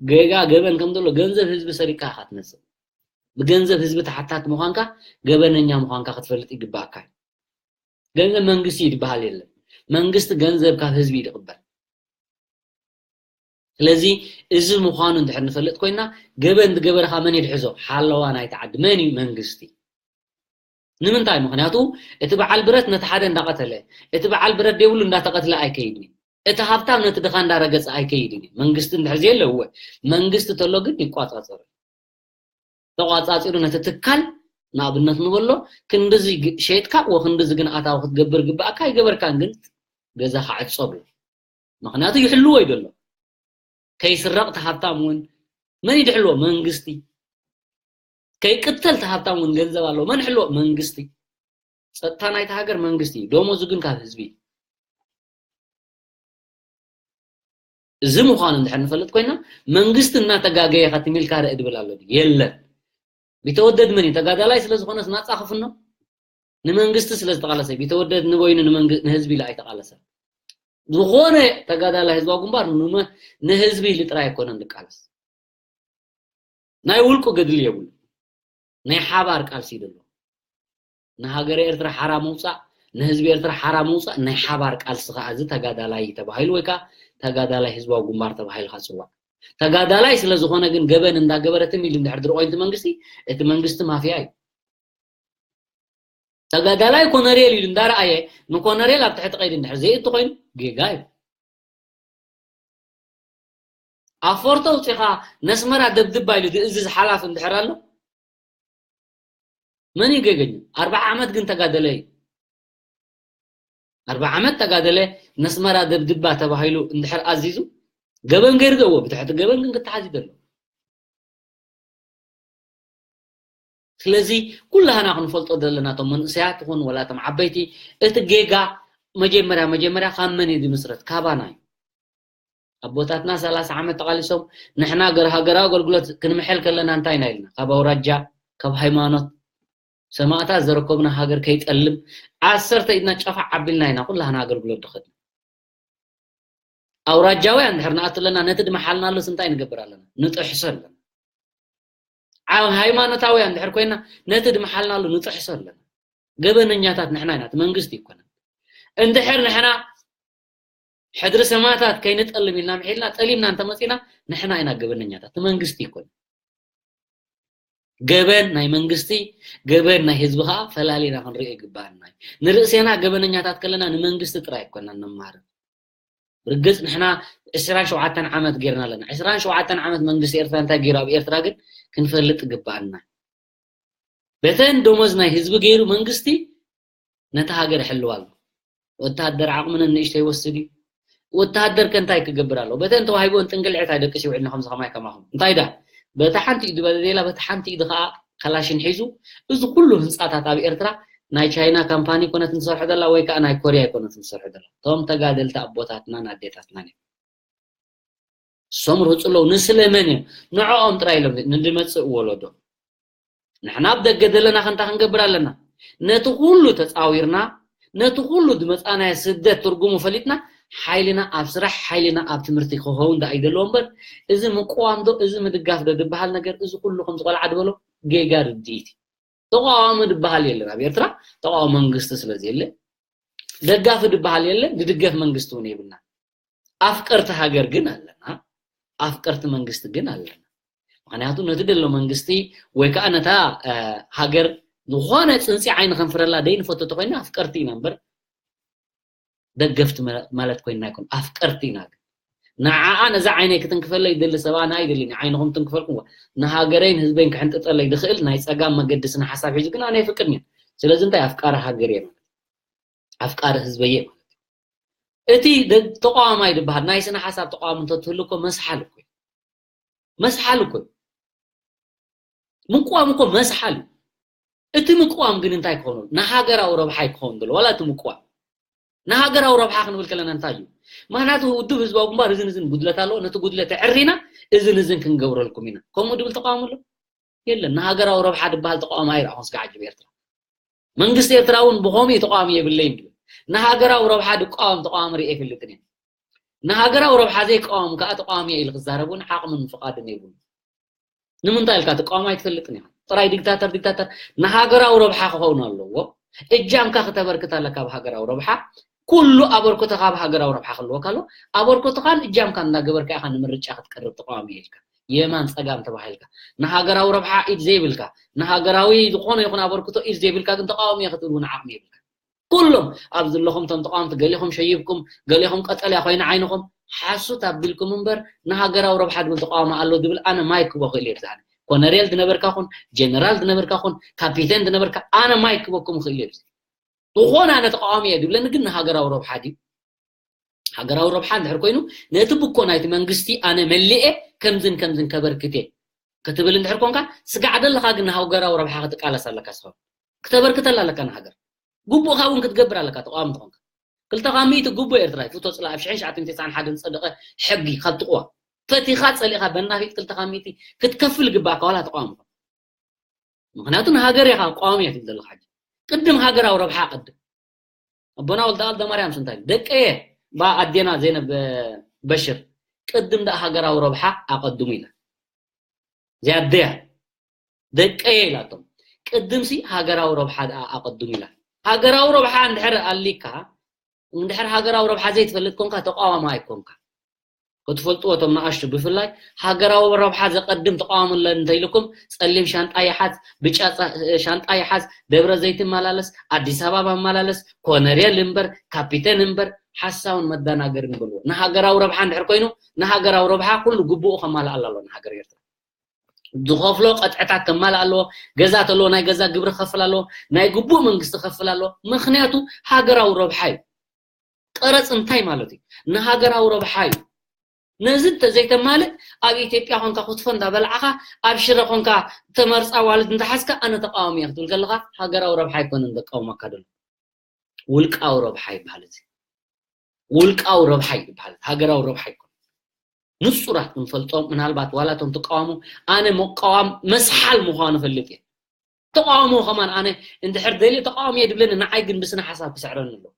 ጌጋ ገበን ከም ዘሎ ገንዘብ ህዝቢ ሰሪቅካ ኢኻ ትመጽእ። ብገንዘብ ህዝቢ ተሓታት ምዃንካ ገበነኛ ምዃንካ ክትፈልጥ ይግባእካ እዩ። ገንዘብ መንግስቲ እዩ ዝበሃል የለን። መንግስቲ ገንዘብ ካብ ህዝቢ እዩ ዝቕበል። ስለዚ እዚ ምዃኑ እንድሕር ንፈልጥ ኮይና ገበን ዝገበረኻ መን ይድሕዞ? ሓለዋ ናይቲ ዓዲ መን እዩ? መንግስቲ። ንምንታይ? ምኽንያቱ እቲ በዓል ብረት ነቲ ሓደ እንዳቐተለ፣ እቲ በዓል ብረት ዘይብሉ እንዳተቐትለ ኣይከይድን እዩ። እቲ ሃብታም ነቲ ድኻ እንዳረገጸ ኣይከይድን እዩ። መንግስቲ እንድሕር ዘየለ እወ፣ መንግስቲ ተሎ ግን ይቋጻጸር። ተቋጻጺሩ ነቲ ትካል ንኣብነት ንበሎ ክንድዚ ግ-፣ ሸይጥካ ወክንድዚ ግን ኣታዊ ክትገብር ግባእካ ኣይገበርካን ግን ገዛኻ ዕጾ ብሎ። ምኽንያቱ ይሕልዎ እዩ ዘሎ። ከይስረቕ እቲ ሃብታም እውን መን ይድሕልዎ? መንግስቲ። ከይቅተል እቲ ሃብታም እውን ገንዘብ ኣለዎ። መን ይሕልዎ? መንግስቲ። ጸጥታ ናይቲ ሃገር መንግስቲ እዩ። ደሞዙ ግን ካብ ህዝቢ እዩ። እዚ ምዃኑ እንድሕር ንፈልጥ ኮይና መንግስቲ እናተጋገየ ከትም ኢልካ ርእ ድብል ኣሎ ድዩ? የለን። ቢተወደድ መን እዩ? ተጋዳላይ ስለ ዝኾነስ ናጻ ክፍኖ ንመንግስቲ ስለ ዝተቓለሰ ቢተወደድ ንበይኑ ንመንግ-፣ ንህዝቢ ኢሉ ኣይተቓለሰን። ዝኾነ ተጋዳላይ ህዝባዊ ግንባር ንመ-፣ ንህዝቢ ኢሉ ጥራይ ኣይኮነን ዝቃለስ። ናይ ውልቁ ገድሊ የብሉ። ናይ ሓባር ቃልሲ እዩ ዘሎ። ንሃገረ ኤርትራ ሓራ ምውጻእ፣ ንህዝቢ ኤርትራ ሓራ ምውጻእ ናይ ሓባር ቃልሲ ከኣ እዚ ተጋዳላይ ተባሂሉ ወይ ከኣ ተጋዳላይ ህዝባዊ ግንባር ተባሂሉ ከጽዋዕ። ተጋዳላይ ስለ ዝኾነ ግን ገበን እንዳገበረ ትም ኢሉ እንድሕር ዝርኦይንቲ መንግስቲ፣ እቲ መንግስቲ ማፍያ እዩ። ተጋዳላይ ኮነሬል ኢሉ እንዳረኣየ ንኮነሬል ኣብ ትሕቲ ቀይዲ እንድሕር ዘይእቱ ኮይኑ ጌጋ እዩ። ኣፎርቶ ኣውፂኻ ነስመራ ደብድባ ኢሉ ዝእዝዝ ሓላፊ እንድሕር ኣሎ መን እዩ ገገኙ? ኣርባዓ ዓመት ግን ተጋደለ እዩ። ኣርባዓ ዓመት ተጋደለ ነስመራ ደብድባ ተባሂሉ እንድሕር ኣዚዙ ገበን ገይሩ ዶ? እዎ፣ ብትሕቲ ገበን ግን ክተሓዝ እዩ ዘሎ። ስለዚ ኩላህና ክንፈልጦ ዘለና፣ እቶም መንእሰያት ይኹን ወላ እቶም ዓበይቲ፣ እቲ ጌጋ መጀመርያ መጀመርያ ካብ መን እዩ ዝምስረት? ካባና እዩ። ኣቦታትና ሰላሳ ዓመት ተቓሊሶም፣ ንሕና ገር-፣ ሃገራዊ ኣገልግሎት ክንምሕል ከለና እንታይ ኢና ኢልና? ካብ ኣውራጃ፣ ካብ ሃይማኖት፣ ሰማእታት ዘረከብና ሃገር ከይጠልም ዓሰርተ ኢድና ጨፋዕ ኣቢልና ኢና ኩላህና ኣገልግሎት ድኸድና። ኣውራጃውያን እንድሕር ንኣቱ ኣለና፣ ነቲ ድመሓልናሉስ እንታይ ንገብር ኣለና? ንጥሕሶ ኣለና። ዓ-፣ ሃይማኖታውያን እንድሕር ኮይና፣ ነቲ ድመሓልናሉ ንጥሕሶ ኣለና። ገበነኛታት ንሕና ኢና፣ እቲ መንግስቲ ኣይኮነን። እንድሕር ንሕና ሕድሪ ሰማእታት ከይንጠልም ኢልና ምሒልና፣ ጠሊምና እንተመጺና፣ ንሕና ኢና ገበነኛታት፣ እቲ መንግስቲ ኣይኮነን። ገበን ናይ መንግስቲ፣ ገበን ናይ ህዝቢ ከኣ ፈላሊና ክንሪኦ ይግባኣና እዩ። ንርእሴና ገበነኛታት ከለና ንመንግስቲ ጥራይ ኣይኮናን ነማርር። ብርግጽ ንሕና ዕስራን ሸውዓተን ዓመት ጌርና ኣለና። ዕስራን ሸውዓተን ዓመት መንግስቲ ኤርትራ እንታይ ገይሩ ኣብ ኤርትራ ግን ክንፈልጥ ግባኣና። በተን ደሞዝ ናይ ህዝቢ ገይሩ መንግስቲ ነታ ሃገር ይሕልዋ ኣሎ። ወተሃደር ዓቕሚ ንንእሽቶ ይወስድ እዩ። ወተሃደር ከ እንታይ ክገብር ኣለዎ? በተን ተዋሂቦን ጥንቅልዕት ኣይደቅስ ይውዕል ንኸምዚ ከማይ ከማኹም። እንታይ ዳ? በታ ሓንቲ ኢዱ በደላ፣ በታ ሓንቲ ኢዱ ከኣ ካላሽን ሒዙ፣ እዚ ኩሉ ህንጻታት ኣብ ኤርትራ ናይ ቻይና ካምፓኒ ኮነት ንሰርሖ ደላ ወይ ከኣ ናይ ኮርያ ኣይኮነት ንሰርሖ ደላ። እቶም ተጋደልቲ ኣቦታትናን ኣዴታትናን እዮም። እሶም ርህጹ ኣለዉ። ንስለ መን እዮም? ንዕኦም ጥራይ ኢሎም ንድመጽእ ወለዶ። ንሕና ኣብ ደገ ዘለና ከንታ ክንገብር ኣለና። ነቲ ኩሉ ተጻዊርና፣ ነቲ ኩሉ ዝመጻናዮ ስደት ትርጉሙ ፈሊጥና፣ ሓይልና ኣብ ስራሕ፣ ሓይልና ኣብ ትምህርቲ ክኸውን ደኣ ይደልዎ እምበር፣ እዚ ምቅዋም ዶ፣ እዚ ምድጋፍ ዶ ዝበሃል ነገር፣ እዚ ኩሉ ከምዚ ቆልዓ ዝበሎ ጌጋ ርድኢት እዩ። ተቃዋሚ ዝበሃል የለን ኣብ ኤርትራ፣ ተቃዋሚ መንግስቲ ስለ ዘየለ፣ ደጋፊ ዝበሃል የለን፣ ዝድገፍ መንግስቲ እውን የብልና። ኣፍቀርቲ ሃገር ግን ኣለና፣ ኣፍቀርቲ መንግስቲ ግን ኣለና። ምኽንያቱ ነቲ ደሎ መንግስቲ ወይ ከዓ ነታ፣ እ፣ ሃገር ዝኾነ ጽንጺ ዓይኒ ከንፍረላ ደይንፈቱ ተኾይና ኣፍቀርቲ ኢና እምበር ደገፍቲ መ-፣ ማለት ኮይንና ኣይኮን፣ ኣፍቀርቲ ኢና። ግን ንዓኣ ነዛ ዓይነይ ክትንክፈለይ ይደሊ ሰብ ኣነ ኣይደልን፣ ዓይንኹም ትንክፈልኩም። ንሃገረይን ህዝበይን ክሕንጥጠለይ ዝኽእል ናይ ጸጋም መገዲ ስነ ሓሳብ ሒዙ ግን ኣነ ኣይፍቅድን እየ። ስለዚ እንታይ ኣፍቃሪ ሃገር እየ ማለት፣ ኣፍቃሪ ህዝበይ እየ ማለት። እቲ ደ-፣ ተቃዋማይ ዝበሃል ናይ ስነ ሓሳብ ተቃዋሚ እንተትህሉ እኮ መስሓል እኮ እዩ። መስሓል እኮ እዩ። ምቅዋም እኮ መስሓል እዩ። እቲ ምቅዋም ግን እንታይ ክኸውን? ንሃገራዊ ረብሓ ይክኸውን ዘሎ ዋላ እቲ ምቅዋም? ንሃገራዊ ረብሓ ክንብል ከለና እንታይ እዩ? ምኽንያቱ ውድብ ህዝባዊ ግንባር እዝን እዝን ጉድለት ኣለዎ፣ ነቲ ጉድለት ኣዕሪና እዝን እዝን ክንገብረልኩም ኢና። ከምኡ ድብል ተቃውሞ ኣሎ? የለን። ንሃገራዊ ረብሓ ድበሃል ተቃውሞ ኣይረኣኹን ስጋዕ ሕጂ ብኤርትራ። መንግስቲ ኤርትራ እውን ብኸምኡ ተቃዋሚ የብለይን ድብል። ንሃገራዊ ረብሓ ድቃወም ተቃዋሚ ርእየ ኣይፈልጥን እየ። ንሃገራዊ ረብሓ ዘይቃወም ከዓ ተቃዋሚ እየ ኢሉ ክዛረብ እውን ዓቕምን ፍቓድን የብሉን። ንምንታይ ኢልካ ተቃዋሚ ኣይትፈልጥን ኢኻ? ጥራይ ዲክታተር፣ ዲክታተር ንሃገራዊ ረብሓ ክኸውን ኣለዎ። እጃምካ ክተበርክት ኣለካ ኣብ ሃገራዊ ረብሓ። ኩሉ ኣበርክቶኻ ኣብ ሃገራዊ ረብሓ ክህልወካ ኣለዎ። ኣበርክቶኻን እጃምካን እንዳገበርካ ኢኻ ንምርጫ ክትቀርብ ተቃዋሚ እየ ኢልካ። የማን ጸጋም ተባሂልካ። ንሃገራዊ ረብሓ ኢድ ዘይብልካ፣ ንሃገራዊ ዝኾነ ይኹን ኣበርክቶ ኢድ ዘይብልካ ግን ተቃዋሚ እየ ክትብል እውን ዓቕሚ የብልካ። ኩሎም ኣብ ዘለኹም እቶም ተቃወምቲ ገሊኹም ሸይብኩም፣ ገሊኹም ቀጠልያ ኮይና ዓይንኹም ሓሱት ኣቢልኩም እምበር ንሃገራዊ ረብሓ ድብል ተቃውሞ ኣሎ ድብል ኣነ ማይክ ክቦ ክእል እየ ብዛዕባ ኮነሬል ድነበርካ ኹን፣ ጀነራል ድነበርካ ኹን፣ ካፒቴን ድነበርካ ኣነ ማይክ ክበኩም ክእል እየ። ዝኾነ ኣነ ተቃዋሚ እየ ድብለኒ ግን ንሃገራዊ ረብሓ ድዩ? ሃገራዊ ረብሓ እንድሕር ኮይኑ ነቲ ብኮ ናይቲ መንግስቲ ኣነ መሊኤ ከምዝን ከምዝን ከበርክት እየ ክትብል እንድሕር ኮንካ ስጋዕ ደለኻ ግን ንሃገራዊ ረብሓ ክትቃለስ ኣለካ። ስኻ ክተበርክተላ ኣለካ ንሃገር። ግቡእካ እውን ክትገብር ኣለካ ተቃዋሚ ተኾንካ። ክልተ ካብ ሚእቲ ግቡእ ኤርትራ እዩ። ፍቶ ጽላእ ኣብ ሽሕን ትሽዓተ ሚእትን ተስዓን ሓደን ዝጸደቐ ሕጊ ካብ ትቕዋ ፈቲኻ ጸሊእኻ በናፊት ክልተ ካብ ሚእቲ ክትከፍል ግባእካ ዋላ ተቃዋሚ ኾን። ምኽንያቱ ንሃገር ኢኻ ቃዋሚ እያ ትብል ዘለኻ ሕጂ። ቅድም ሃገራዊ ረብሓ ኣቐድም። ኣቦና ወልደኣል ደማርያምስ እንታይ ኢሉ? ደቀየ፣ ባ ኣዴና ዘይነብ በሽር፣ ቅድም ደኣ ሃገራዊ ረብሓ ኣቐድሙ ኢላ። እዚኣ ኣደያ፣ ደቀየ ኢላቶም። ቅድምሲ ሃገራዊ ረብሓ ደኣ ኣቐድሙ ኢላ። ሃገራዊ ረብሓ እንድሕር ኣሊካ፣ እንድሕር ሃገራዊ ረብሓ ዘይትፈልጥ ኮንካ ተቃዋማይ ኣይኮንካ። ክትፈልጥዎ እቶም ንኣሽቱ ብፍላይ ሃገራዊ ረብሓ ዘቐድም ተቃዋሚ ኣሎ እንተኢልኩም ጸሊም ሻንጣ ይሓዝ፣ ብጫ ጻ-፣ ሻንጣ ይሓዝ፣ ደብረ ዘይት ይመላለስ፣ ኣዲስ ኣበባ ይመላለስ፣ ኮነሬል እምበር፣ ካፒቴን እምበር፣ ሓሳውን መደናገርን በልዎ። ንሃገራዊ ረብሓ እንድሕር ኮይኑ፣ ንሃገራዊ ረብሓ ኩሉ ግቡኡ ከማልኣላ ኣሎ ንሃገር ኤርትራ። ዝኸፍሎ ቀጥዕታት ከማልእ ኣለዎ። ገዛ ተለዎ ናይ ገዛ ግብሪ ክኸፍል ኣለዎ። ናይ ግቡእ መንግስቲ ክኸፍል ኣለዎ። ምኽንያቱ ሃገራዊ ረብሓ እዩ። ቀረጽ እንታይ ማለት እዩ? ንሃገራዊ ረብሓ እዩ። ነዚ እንተዘይተማልእ ኣብ ኢትዮጵያ ኮንካ ክትፎ እንዳበላዕኻ ኣብ ሽረ ኮንካ ተመርጻ ዋልድ እንተሓዝካ ኣነ ተቃዋሚ እየ ክትብል ከለኻ ሃገራዊ ረብሓ ኣይኮነን ዘቃውመካ ዘሎ። ውልቃዊ ረብሓ ይበሃል እዚ። ውልቃዊ ረብሓ ይበሃል። ሃገራዊ ረብሓ ኣይኮነን። ንጹራት ክንፈልጦም ምናልባት ዋላ እቶም ትቃወሙ ኣነ መቃዋም መስሓል ምዃኑ ፈልጥ እየ። ተቃውሞ ከማን ኣነ እንድሕር ደልየ ተቃዋሚ እየ ድብለኒ ንዓይ ግን ብስነ ሓሳብ ክስዕረኒ ኣለዎ።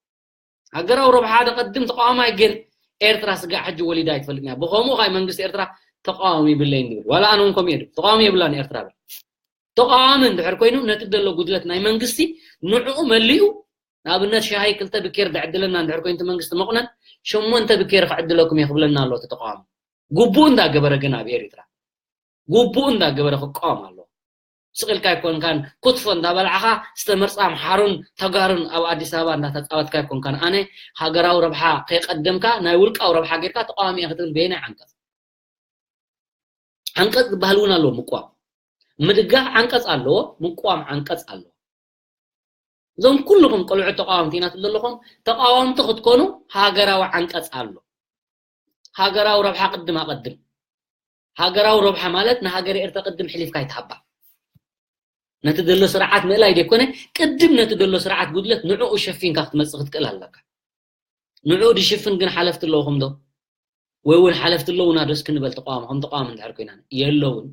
ሃገራዊ ረብሓ ደቐድም ተቃዋማይ ግን ኤርትራ ስጋዕ ሕጂ ወሊዳ ኣይትፈልጥን እያ። ብኸምኡ ኸኣ መንግስቲ ኤርትራ ተቃዋሚ ይብለይን ድብል። ዋላ ኣነ እውን ከምኡ እየ ድብል። ተቃዋሚ የብላን ኤርትራ ብል። ተቃዋሚ እንድሕር ኮይኑ ነቲ ደሎ ጉድለት ናይ መንግስቲ ንዕኡ መሊኡ ንኣብነት ሻሂ ክልተ ብኬር ድዕድለና እንድሕር ኮይኑ እቲ መንግስቲ መቑነን ሸሞንተ ብኬር ክዕድለኩም እየ ክብለና ኣሎ እቲ ተቃዋሚ። ግቡኡ እንዳገበረ ግን ኣብ ኤርትራ ግቡኡ እንዳገበረ ክቃወም ኣለዎ። ስቕ ኢልካ ኣይኮንካን ክትፎ እንዳበላዕኻ ዝተመርጻ ኣምሓሩን ተጋሩን ኣብ ኣዲስ ኣበባ እንዳተጻወትካ ኣይኮንካን። ኣነ ሃገራዊ ረብሓ ከይቀደምካ ናይ ውልቃዊ ረብሓ ጌርካ ተቃዋሚ እየ ክትብል በየናይ ዓንቀጽ? ዓንቀጽ ዝበሃል እውን ኣለዎ። ምቅዋም ምድጋፍ ዓንቀጽ ኣለዎ፣ ምቅዋም ዓንቀጽ ኣለዎ። እዞም ኩልኹም ቆልዑት ተቃወምቲ ኢና ትብሉ ዘለኹም፣ ተቃወምቲ ክትኮኑ ሃገራዊ ዓንቀጽ ኣሎ። ሃገራዊ ረብሓ ቅድም ኣቐድም። ሃገራዊ ረብሓ ማለት ንሃገር ኤርትራ ቅድም ሕሊፍካ ይትሃባ። ነቲ ዘሎ ስርዓት ምእላይ ደይኮነ፣ ቅድም ነቲ ዘሎ ስርዓት ጉድለት ንዕኡ ሸፊንካ ክትመጽእ ክትክእል ኣለካ። ንዕኡ ድሽፍን ግን ሓለፍቲ ኣለውኹም ዶ? ወይ እውን ሓለፍቲ ኣለውና ዶ እስኪ ንበል ተቃዋሚ፣ ከም ተቃዋሚ እንድሕር ኮይና። የለውን።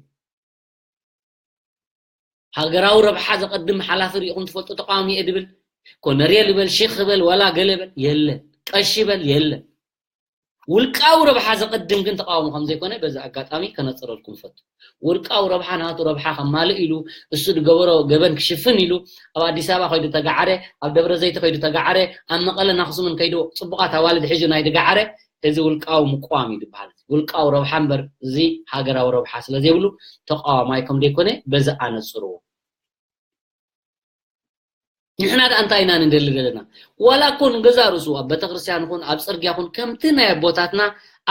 ሃገራዊ ረብሓ ዘቐድም ሓላፊ ርኢኹም ትፈልጡ ተቃዋሚ እየ ድብል? ኮነሬል ይበል፣ ሺኽ ይበል፣ ዋላ ገለ ይበል፣ የለን። ቀሺ ይበል፣ የለን። ውልቃዊ ረብሓ ዘቐድም ግን ተቃዋሚ ከም ዘይኮነ በዚ ኣጋጣሚ ከነጽረልኩም እፈቱ። ውልቃዊ ረብሓ ናቱ ረብሓ ከማልእ ኢሉ፣ እሱ ዝገበሮ ገበን ክሽፍን ኢሉ፣ ኣብ ኣዲስ ኣበባ ከይዱ ተጋዓረ፣ ኣብ ደብረ ዘይት ከይዱ ተጋዓረ፣ ኣብ መቐለን ኣኽሱምን ከይዱ ጽቡቓት ኣዋልድ ሒዙ ናይ ድጋዓረ፣ እዚ ውልቃዊ ምቅዋም እዩ ዝበሃል። ውልቃዊ ረብሓ እምበር እዚ ሃገራዊ ረብሓ ስለ ዘይብሉ ተቃዋማይ ከም ዘይኮነ በዚ ኣነጽርዎ። ንሕና ደኣ እንታይ ኢና ንደሊ ዘለና? ዋላ እኮ ንገዛ ርእሱ ኣብ ቤተክርስትያን ይኹን ኣብ ጽርግያ ይኹን ከምቲ ናይ ኣቦታትና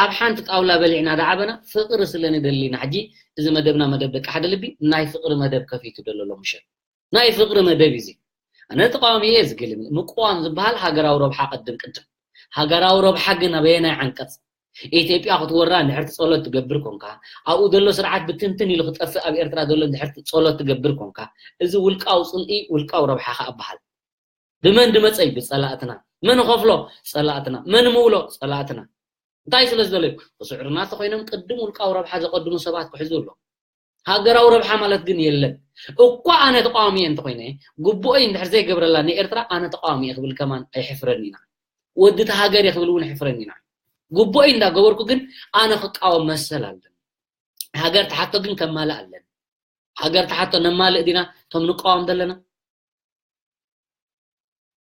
ኣብ ሓንቲ ጣውላ በሊዕና ደዓበና ፍቕሪ ስለ ንደሊ ኢና። ሕጂ እዚ መደብና መደብ ደቂ ሓደ ልቢ ናይ ፍቕሪ መደብ ከፊቱ ደሎ ሎምሸት። ናይ ፍቕሪ መደብ እዩ እዚ። ኣነ ተቃዋሚ እየ ዝግልም። ምቅዋም ዝበሃል ሃገራዊ ረብሓ ቅድም ቅድም። ሃገራዊ ረብሓ ግን ኣበየናይ ዓንቀጽ? ኢትዮጵያ ክትወራ እንድሕር ጸሎት ትገብር ኮንካ፣ ኣብኡ ዘሎ ስርዓት ብትንትን ኢሉ ክጠፍእ ኣብ ኤርትራ ዘሎ እንድሕር ጸሎት ትገብር ኮንካ፣ እዚ ውልቃዊ ጽልኢ ውልቃዊ ረብሓኻ እበሃል። ብመን ድመጸይ? ብጸላእትና። መን ኸፍሎ? ጸላእትና። መን ምውሎ? ጸላእትና። እንታይ ስለ ዝደለዩ? ክስዕሩና ተኾይኖም ቅድም ውልቃዊ ረብሓ ዘቐድሙ ሰባት ክሕዙ ኣሎ። ሃገራዊ ረብሓ ማለት ግን የለን። እኳ ኣነ ተቃዋሚ እየ እንተኾይነ፣ ግቡኦይ እንድሕር ዘይገብረላ ንኤርትራ ኣነ ተቃዋሚ እየ ክብል ከማን ኣይሕፍረን ኢና። ወዲ እቲ ሃገር እየ ክብል እውን ኣይሕፍረን ኢና። ግቡኦይ እንዳገበርኩ ግን ኣነ ክቃወም መሰል ኣለኒ። ሃገር ተሓቶ ግን ከማልእ ኣለኒ። ሃገር ተሓቶ ነማልእ ዲና እቶም ንቃወም ዘለና?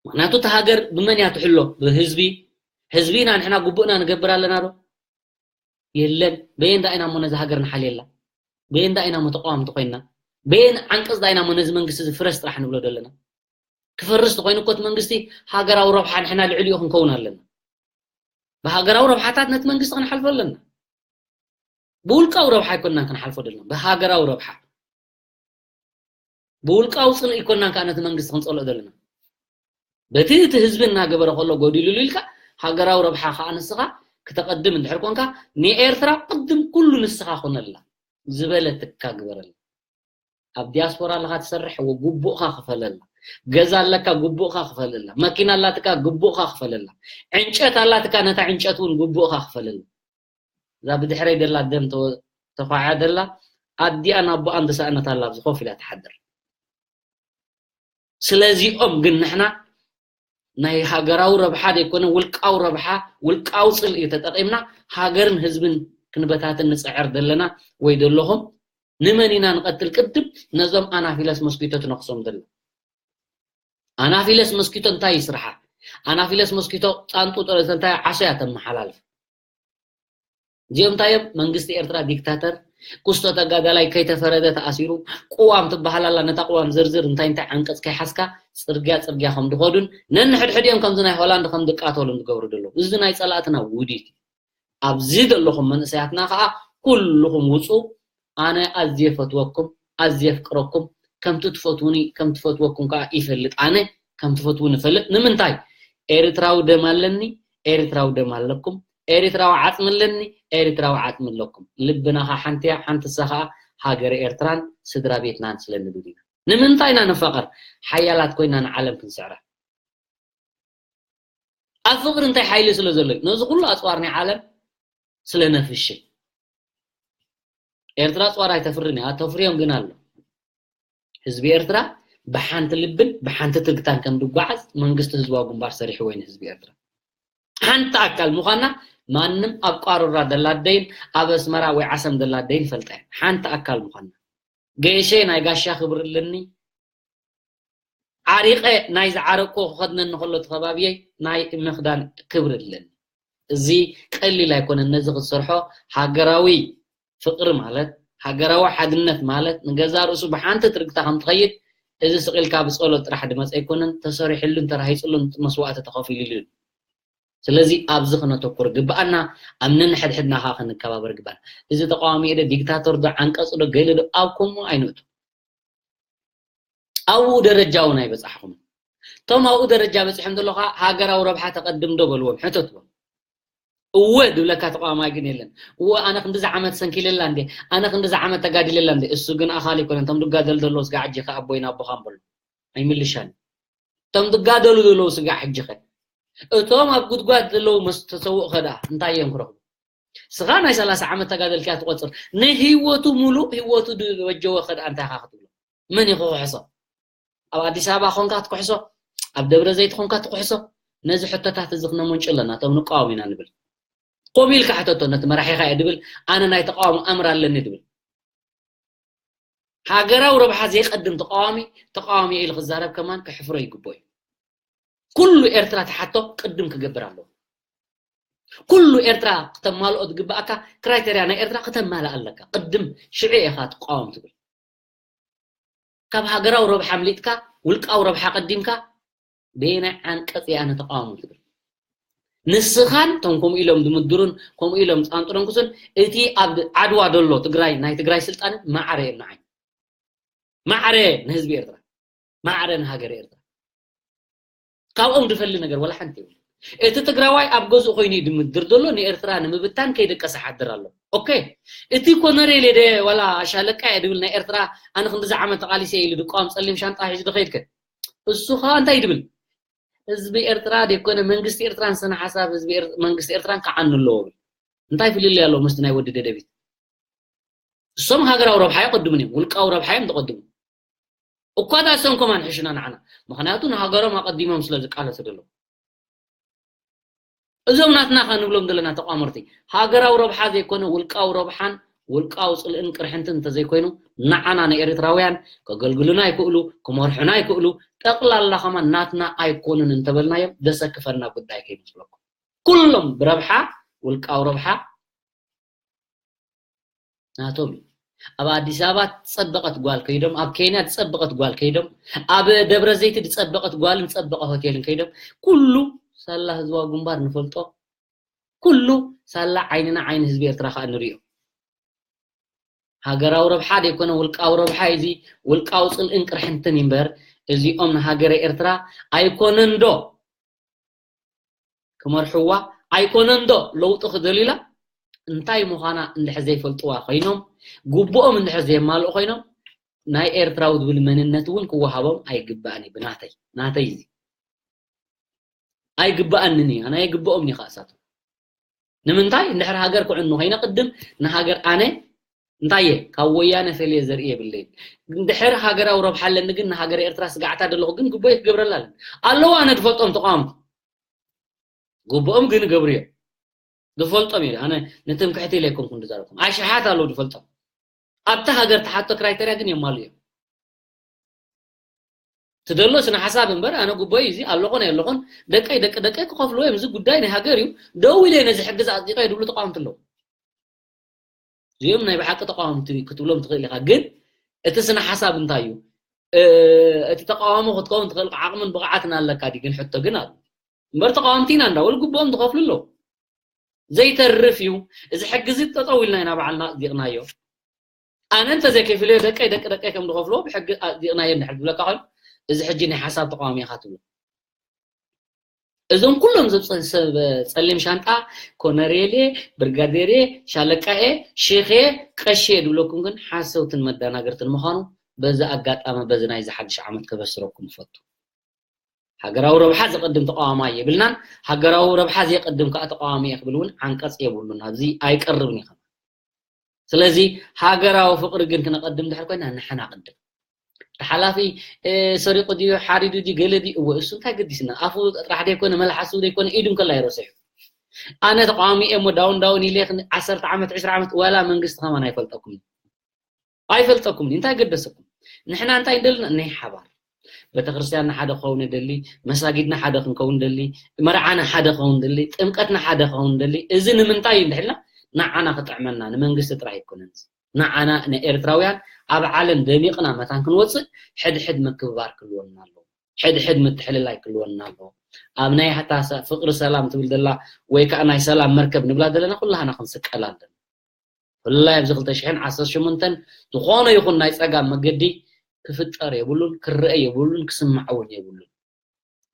ምክንያቱ እቲ ሃገር ብመን እያ ትሕሎ? ብህዝቢ። ህዝቢ ኢና ንሕና ግቡእና ንገብር ኣለና ዶ? የለን። በየን ዳ ኢና እሞ ነዚ ሃገር ንሓልየላ? በየን ዳ ኢና እሞ ተቃወምቲ ኮይንና? በየን ዓንቀጽ ዳ ኢና እሞ ነዚ መንግስቲ እዚ ፍረስ ጥራሕ ንብሎ ዘለና? ክፈርስ ተኮይኑ እኮ እቲ መንግስቲ ሃገራዊ ረብሓ ንሕና ልዕሊኡ ክንከውን ኣለና። ብሃገራዊ ረብሓታት ነቲ መንግስቲ ክንሓልፎ ኣለና። ብውልቃዊ ረብሓ ኣይኮንናን ክንሓልፎ ዘለና፣ ብሃገራዊ ረብሓ። ብውልቃዊ ጽልኢ ኣይኮንናን ከኣ ነቲ መንግስቲ ክንጸልኦ ዘለና። በቲ እቲ ህዝቢ እናገበረ ከሎ ጎዲሉሉ ኢልካ ሃገራዊ ረብሓ ከኣ ንስኻ ክተቐድም እንድሕር ኮንካ ንኤርትራ ቅድም ኩሉ ንስኻ ኮነላ፣ ዝበለትካ ግበረላ። ኣብ ዲያስፖራ ኣለኻ ትሰርሕ፣ እወ፣ ግቡእኻ ክፈለላ። ገዛ ኣለካ፣ ግቡእኻ ክፈለላ። መኪና ኣላትካ፣ ግቡእኻ ክፈለላ። ዕንጨት ኣላትካ፣ ነታ ዕንጨት እውን ግቡእኻ ክፈለላ። እዛ ብድሕረይ ደላ ደም ተወ-፣ ተኳዕያ ደላ ኣዲኣን ኣቦኣን ዝሰኣነት ኣላ ኣብዚ ኮፍ ኢላ ትሓድር። ስለዚኦም ግን ንሕና ናይ ሃገራዊ ረብሓ ዘይኮነ ውልቃዊ ረብሓ፣ ውልቃዊ ጽልኢ ተጠቒምና ሃገርን ህዝብን ክንበታትን ንጽዕር ዘለና ወይ ዘለኹም ንመን ኢና ንቐትል? ቅድም ነዞም ኣናፊለስ ሞስኪቶ ትነኽሶም ዘላ። ኣናፊለስ ሞስኪቶ እንታይ ይስርሓ? ኣናፊለስ ሞስኪቶ ጻንጡ ጥረ እንታይ ዓሶ እያ ተመሓላልፍ? እዚኦም እንታይ እዮም? መንግስቲ ኤርትራ ዲክታተር፣ ኩስቶ ተጋዳላይ ከይተፈረደ ተኣሲሩ፣ ቅዋም ትበሃል ኣላ፣ ነታ ቅዋም ዝርዝር እንታይ እንታይ ዓንቀጽ ከይሓዝካ ጽርግያ ጽርግያ ከም ዝኸዱን ነንሕድሕዲኦም ከምዚ ናይ ሆላንድ ከም ዝቃተሉን ዝገብሩ ዘለዉ። እዚ ናይ ጸላእትና ውዲት እዩ። ኣብዚ ዘለኹም መንእሰያትና ከኣ ኩልኹም ውጹ። ኣነ ኣዝየ ፈትወኩም፣ ኣዝየ ፍቅረኩም፣ ከምቲ ትፈትውኒ ከም ትፈትወኩም ከኣ ይፈልጥ። ኣነ ከም ትፈትውኒ እፈልጥ። ንምንታይ? ኤርትራዊ ደም ኣለኒ፣ ኤርትራዊ ደም ኣለኩም፣ ኤርትራዊ ዓጽሚ ኣለኒ፣ ኤርትራዊ ዓጽሚ ኣለኩም። ልብና ከኣ ሓንቲ እያ፣ ሓንቲ እሳ ከኣ ሃገረ ኤርትራን ስድራ ቤትናን ስለ ንብል ኢና። ንምንታይ ኢና ንፋቐር? ሓያላት ኮይና ንዓለም ክንስዕራ። ኣብ ፍቅሪ እንታይ ሓይሊ ስለ ዘሎ እዩ? ነዚ ኩሉ ኣጽዋር ናይ ዓለም ስለ ነፍሽ። ኤርትራ ኣጽዋር ኣይተፍርን እያ፣ ተፍርዮም ግን ኣሎ። ህዝቢ ኤርትራ ብሓንቲ ልብን ብሓንቲ ትግታን ከም ዝጓዓዝ መንግስቲ ህዝባዊ ግንባር ሰሪሕዎ እዩ ንህዝቢ ኤርትራ። ሓንቲ ኣካል ምዃና ማንም ኣብ ቋሮራ ደላ ደይን ኣብ ኣስመራ ወይ ዓሰም ደላ ደይን ይፈልጣ እየን። ሓንቲ ኣካል ምዃና። ገይሸ ናይ ጋሻ ክብሪ ኣለኒ። ዓሪቐ ናይ ዝዓረቅኮ ክኸድነኒ ከሎ እቲ ከባብየይ ናይ ምኽዳን ክብሪ ኣለኒ። እዚ ቀሊል ኣይኮነን። ነዚ ክትሰርሖ ሃገራዊ ፍቅሪ ማለት ሃገራዊ ሓድነት ማለት ንገዛ ርእሱ ብሓንቲ ትርግታ ከም ትኸይድ፣ እዚ ስቕ ኢልካ ብጸሎት ጥራሕ ድመጽ ኣይኮነን፣ ተሰሪሕሉን ተራሂጽሉን መስዋእቲ ተኸፊሉሉ እዩ። ስለዚ ኣብዚ ክነተኩር ግብኣና፣ ኣብ ነንሕድሕድና ኸዓ ክንከባበር ግብኣና። እዚ ተቃዋሚ ዶ ዲክታቶር ዶ ዓንቀጽ ዶ ገለ ዶ ኣብ ከምኡ ኣይንእቱ። ኣብኡ ደረጃ እውን ኣይበጻሕኹምን። እቶም ኣብኡ ደረጃ በጺሖም ዘለዉ ኸዓ ሃገራዊ ረብሓ ተቐድም ዶ በልዎም፣ ሕተትዎም። እወ ድብለካ ተቃዋማይ ግን የለን። እወ ኣነ ክንድዚ ዓመት ሰንኪለላ እንዴ፣ ኣነ ክንድዚ ዓመት ተጋዲለላ እንዴ። እሱ ግን ኣኻል ኣይኮነን። እቶም ድጋደሉ ዘለዉ ስጋዕ ሕጂ ኸ ኣቦይን ኣቦኻን በሉ። ኣይምልሻን። እቶም ዝጋደሉ ዘለዉ ስጋዕ ሕጂ ኸ? እቶም ኣብ ጉድጓድ ዘለዉ መስ-፣ ተሰውእ ኸ ደኣ እንታይ እዮም ክረኽቡ? ስኻ ናይ ሰላሳ ዓመት ተጋደልኪ እያ ትቆጽር። ንህይወቱ ሙሉእ ህይወቱ ዝበጀወ ኸ ደኣ እንታይ ኢኻ ክትብሎ? መን እዩ ክኽሕሶ? ኣብ ኣዲስ ኣበባ ኾንካ ትክሕሶ? ኣብ ደብረ ዘይት ኾንካ ትክሕሶ? ነዚ ሕቶታት እዚ ክነመንጩ ኣለና፣ እቶም ንቃወም ኢና ንብል። ከምኡ ኢልካ ሕተቶ፣ ነቲ መራሒኻ እየ ድብል፣ ኣነ ናይ ተቃውሞ ኣምር ኣለኒ ድብል። ሃገራዊ ረብሓ ዘይቀድም ተቃዋሚ፣ ተቃዋሚ ኢሉ ክዛረብ ከማን ከሕፍሮ ይግቦ እዩ። ኩሉ ኤርትራ ተሓቶ ቅድም ክገብር ኣለዎ። ኩሉ ኤርትራ ክተማልኦ ዝግብኣካ ክራይቴርያ ናይ ኤርትራ ክተማልእ ኣለካ። ቅድም ሽዑ ኢኻ ትቃወም ትብል። ካብ ሃገራዊ ረብሓ ኣምሊጥካ ውልቃዊ ረብሓ ቀዲምካ በየናይ ዓንቀጽ እየ ኣነ ተቃዋሚ ትብል? ንስኻን እቶም ከምኡ ኢሎም ዝምድሩን ከምኡ ኢሎም ዝጣንጥረንኩስን እቲ ኣብ ዓድዋ ዘሎ ትግራይ ናይ ትግራይ ስልጣንን ማዕረ እዮም ንዓይ። ማዕረ ንህዝቢ ኤርትራ፣ ማዕረ ንሃገር ኤርትራ። ካብኦም ድፈሊ ነገር ወላ ሓንቲ የብሉ። እቲ ትግራዋይ ኣብ ገዝኡ ኮይኑ እዩ ድምድር ዘሎ፣ ንኤርትራ ንምብታን ከይደቀሰ ሓድር ኣሎ። ኦኬ፣ እቲ ኮነሬል እየ ደ ዋላ ሻለቃ እየ ድብል ናይ ኤርትራ ኣነ ክንድዚ ዓመት ተቃሊሰ ኢሉ ድቃወም ጸሊም ሻንጣ ሒዙ ዶ ከይድከ? እሱ ኸዓ እንታይ ድብል? ህዝቢ ኤርትራ ደይኮነ መንግስቲ ኤርትራን ስነ ሓሳብ ህዝቢ ኤር-፣ መንግስቲ ኤርትራን ክዓኑ ኣለዎ ብል። እንታይ ፍልልይ ኣለዎ ምስቲ ናይ ወዲ ደደቢት? እሶም ሃገራዊ ረብሓ የቐድሙን እዮም፣ ውልቃዊ ረብሓ እዮም ዘቐድሙ። እኳ ዳ እሶም ከማን ሕሹና ንዓና። ምኽንያቱ ንሃገሮም ኣቐዲሞም ስለ ዝቃለሱ ዘለዉ። እዞም ናትና ኸ ንብሎም ዘለና ተቋመርቲ፣ ሃገራዊ ረብሓ ዘይኮነ ውልቃዊ ረብሓን ውልቃዊ ጽልእን ቅርሕንትን እንተዘይኮይኑ፣ ንዓና ንኤርትራውያን ከገልግሉና ይክእሉ፣ ክመርሑና ይክእሉ፣ ጠቕላላ ኸማን ናትና ኣይኮኑን እንተበልናዮም ዘሰክፈና ጉዳይ ከይመስለኩም። ኩሎም ብረብሓ፣ ውልቃዊ ረብሓ ናቶም እዩ። ኣብ ኣዲስ ኣበባ ዝጸበቐት ጓል ከይዶም፣ ኣብ ኬንያ ዝጸበቐት ጓል ከይዶም፣ ኣብ ደብረ ዘይት ዝጸበቐት ጓልን ዝጸበቐ ሆቴልን ከይዶም፣ ኩሉ ሳላ ህዝባዊ ግንባር ንፈልጦ፣ ኩሉ ሳላ ዓይንና ዓይኒ ህዝቢ ኤርትራ ከኣ ንርእዮ። ሃገራዊ ረብሓ ደይኮነ ውልቃዊ ረብሓ እዩ፣ እዚ ውልቃዊ ጽልእን ቅርሕንትን እዩ እምበር፣ እዚኦም ንሃገረ ኤርትራ ኣይኮነን ዶ ክመርሕዋ? ኣይኮነን ዶ ለውጢ ክደልዩላ? እንታይ ምዃና እንድሕር ዘይፈልጥዋ ኮይኖም፣ ግቡኦም እንድሕር ዘየማልኡ ኮይኖም፣ ናይ ኤርትራዊ ዝብል መንነት እውን ክወሃቦም ኣይግባእን እዩ። ብናተይ፣ ናተይ እዚ ኣይግባኣንን እዩ። ኣነ ኣይግብኦምን እዩ ከዓ እሳቶም። ንምንታይ? እንድሕር ሃገር ክዕኑ ኮይነ ቅድም ንሃገር ኣነ እንታይ እየ? ካብ ወያነ ፈልየ ዘርኢ የብለይን። እንድሕር ሃገራዊ ረብሓ ኣለኒ ግን ንሃገር ኤርትራ ስጋዕታ ዘለኹ ግን ግቦይ ክገብረላ ኣለኒ። ኣለዉ ኣነ ዝፈልጦም ተቃወምቲ። ግብኦም ግን ይገብሩ እዮም። ዝፈልጦም እዩ። ኣነ ንትምክሕቲ ኢለ ኣይኮንኩን ዝዛረብኩም። ኣሽሓት ኣለዉ ዝፈልጦም። ኣብታ ሃገር ትሓቶ ክራይተርያ ግን የማሉ እዮም። ትደሎ ስነ ሓሳብ እምበር ኣነ ግቦይ እዚ ኣለኹን የለኹን ደቀይ ደቂ ደቀይ ክኸፍልዎ እዮም። እዚ ጉዳይ ናይ ሃገር እዩ። ደው ኢለ ነዚ ሕግዝ ኣጽዲቐ ድብሉ ተቃወምቲ ኣለዉ። እዚኦም ናይ ብሓቂ ተቃወምቲ ክትብሎም ትኽእል ኢኻ። ግን እቲ ስነ ሓሳብ እንታይ እዩ? እ፣ እቲ ተቃዋሚ ክትከውን ትኽእል ዓቕምን ብቕዓትን ኣለካ ድዩ? ግን ሕቶ ግን ኣሎ። እምበር ተቃወምቲ ኢና እንዳበሉ ግብኦም ዝኸፍሉ ኣለዉ። ዘይተርፍ እዩ። እዚ ሕጊ እዚ ጠጠው ኢልና ኢና ባዕልና ኣጽዲቕናዮ። ኣነ እንተዘይከፊለዮ ደቀይ ደቂ ደቀይ ከም ዝኸፍልዎ ብሕጊ ኣጽዲቕናዮ እንድሕር ዝብለካ ኮይኑ፣ እዚ ሕጂ ናይ ሓሳብ ተቃዋሚ ኢኻ ትብሎ። እዞም ኩሎም ዝብጽ-፣ ሰብ ጸሊም ሻንጣ፣ ኮነሬልየ፣ ብርጋዴርየ፣ ሻለቃየ፣ ሼኽየ፣ ቀሽየ ድብለኩም ግን ሓሰውትን መደናገርትን ምዃኑ በዚ ኣጋጣሚ በዚ ናይዚ ሓድሽ ዓመት ከበስረኩም እፈቱ። ሃገራዊ ረብሓ ዘቐድም ተቃዋማይ የብልናን፣ ሃገራዊ ረብሓ ዘየቐድም ከኣ ተቃዋሚ እየ ክብል እውን ዓንቀጽ የብሉን። ኣብዚ ኣይቀርብን እዩ። ስለዚ ሃገራዊ ፍቕሪ ግን ክነቐድም ድሕር ኮይና ንሕና ቅድም። እቲ ሓላፊ፣ እ፣ ሰሪቑ ድዩ፣ ሓሪዱ ድዩ፣ ገለ ድዩ፣ እወ፣ እሱ እንታይ ገዲስና? ኣፉ ጥራሕ ደይኮነ፣ መልሓሱ ደይኮነ፣ ኢዱ እንከላ ይረስሑ። ኣነ ተቃዋሚ እየ እሞ ዳውን ዳውን ኢለ ክን-፣ ዓሰርተ ዓመት፣ ዕስራ ዓመት፣ ዋላ መንግስቲ ከማን ኣይፈልጠኩምን። ኣይፈልጠኩምን። እንታይ ገደሰኩም? ንሕና እንታይ እንደልና? ናይ ሓባር። ቤተክርስትያንና ሓደ ክኸውን ደሊ፣ መሳጊድና ሓደ ክንከውን ደሊ፣ መርዓና ሓደ ክኸውን ደሊ፣ ጥምቀትና ሓደ ክኸውን ደሊ። እዚ ንምንታይ እዩ እንድሕልና? ንዓና ክጥዕመና፣ ንመንግስቲ ጥራይ ኣይኮነን። ንዓና ንኤርትራውያን ኣብ ዓለም ደሚቕና መታን ክንወፅእ ሕድሕድ ምክብባር ክልወና ኣለዎ። ሕድሕድ ምትሕልላይ ክልወና ኣለዎ። ኣብ ናይ ሓታ ሰ- ፍቕሪ ሰላም ትብል ዘላ ወይ ከዓ ናይ ሰላም መርከብ ንብላ ዘለና ኩላህና ክንስቀል ኣለና። ብፍላይ ኣብዚ ክልተ ሽሕን ዓሰርተ ሸሞንተን ዝኾነ ይኹን ናይ ጸጋም መገዲ ክፍጠር የብሉን፣ ክረአ የብሉን፣ ክስማዕ እውን የብሉን።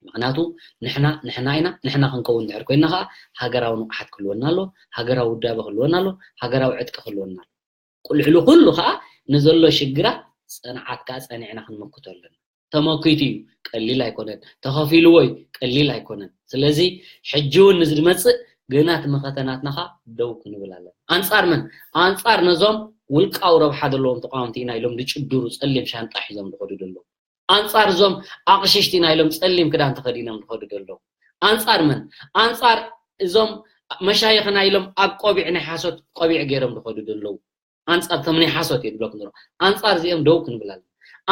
ምክንያቱ ንሕና ንሕና ኢና። ንሕና ክንከውን ድሕር ኮይና ከዓ ሃገራዊ ንቕሓት ክህልወና ኣሎ፣ ሃገራዊ ውዳበ ክህልወና ኣሎ፣ ሃገራዊ ዕጥቂ ክህልወና ኣሎ። ቁልዕሉ ኩሉ ከዓ ንዘሎ ሽግራት ፅንዓት ከዓ ፀኒዕና ክንመክቶ ኣለና። ተመኪቱ እዩ፣ ቀሊል ኣይኮነን። ተኸፊልዎ እዩ፣ ቀሊል ኣይኮነን። ስለዚ ሕጂ እውን ንዝመፅእ ግና እቲ መኸተናትና ከዓ ደው ክንብል ኣለና። ኣንፃር መን? ኣንፃር ነዞም ውልቃዊ ረብሓ ዘለዎም ተቃወምቲ ኢና ኢሎም ዝጭድሩ ፀሊም ሻንጣ ሒዞም ዝኸዱ ዘለዉ። ኣንፃር እዞም ኣቕሽሽቲ ኢና ኢሎም ፀሊም ክዳን ተኸዲኖም ዝኸዱ ዘለዉ። ኣንፃር መን? ኣንፃር እዞም መሻይኽና ኢሎም ኣብ ቆቢዕ ናይ ሓሶት ቆቢዕ ገይሮም ዝኸዱ ዘለዉ። ኣንፃር እቶም ናይ ሓሶት እየ ዝብለኩም ዘሎ። ኣንፃር እዚኦም ደው ክንብል ኣለና።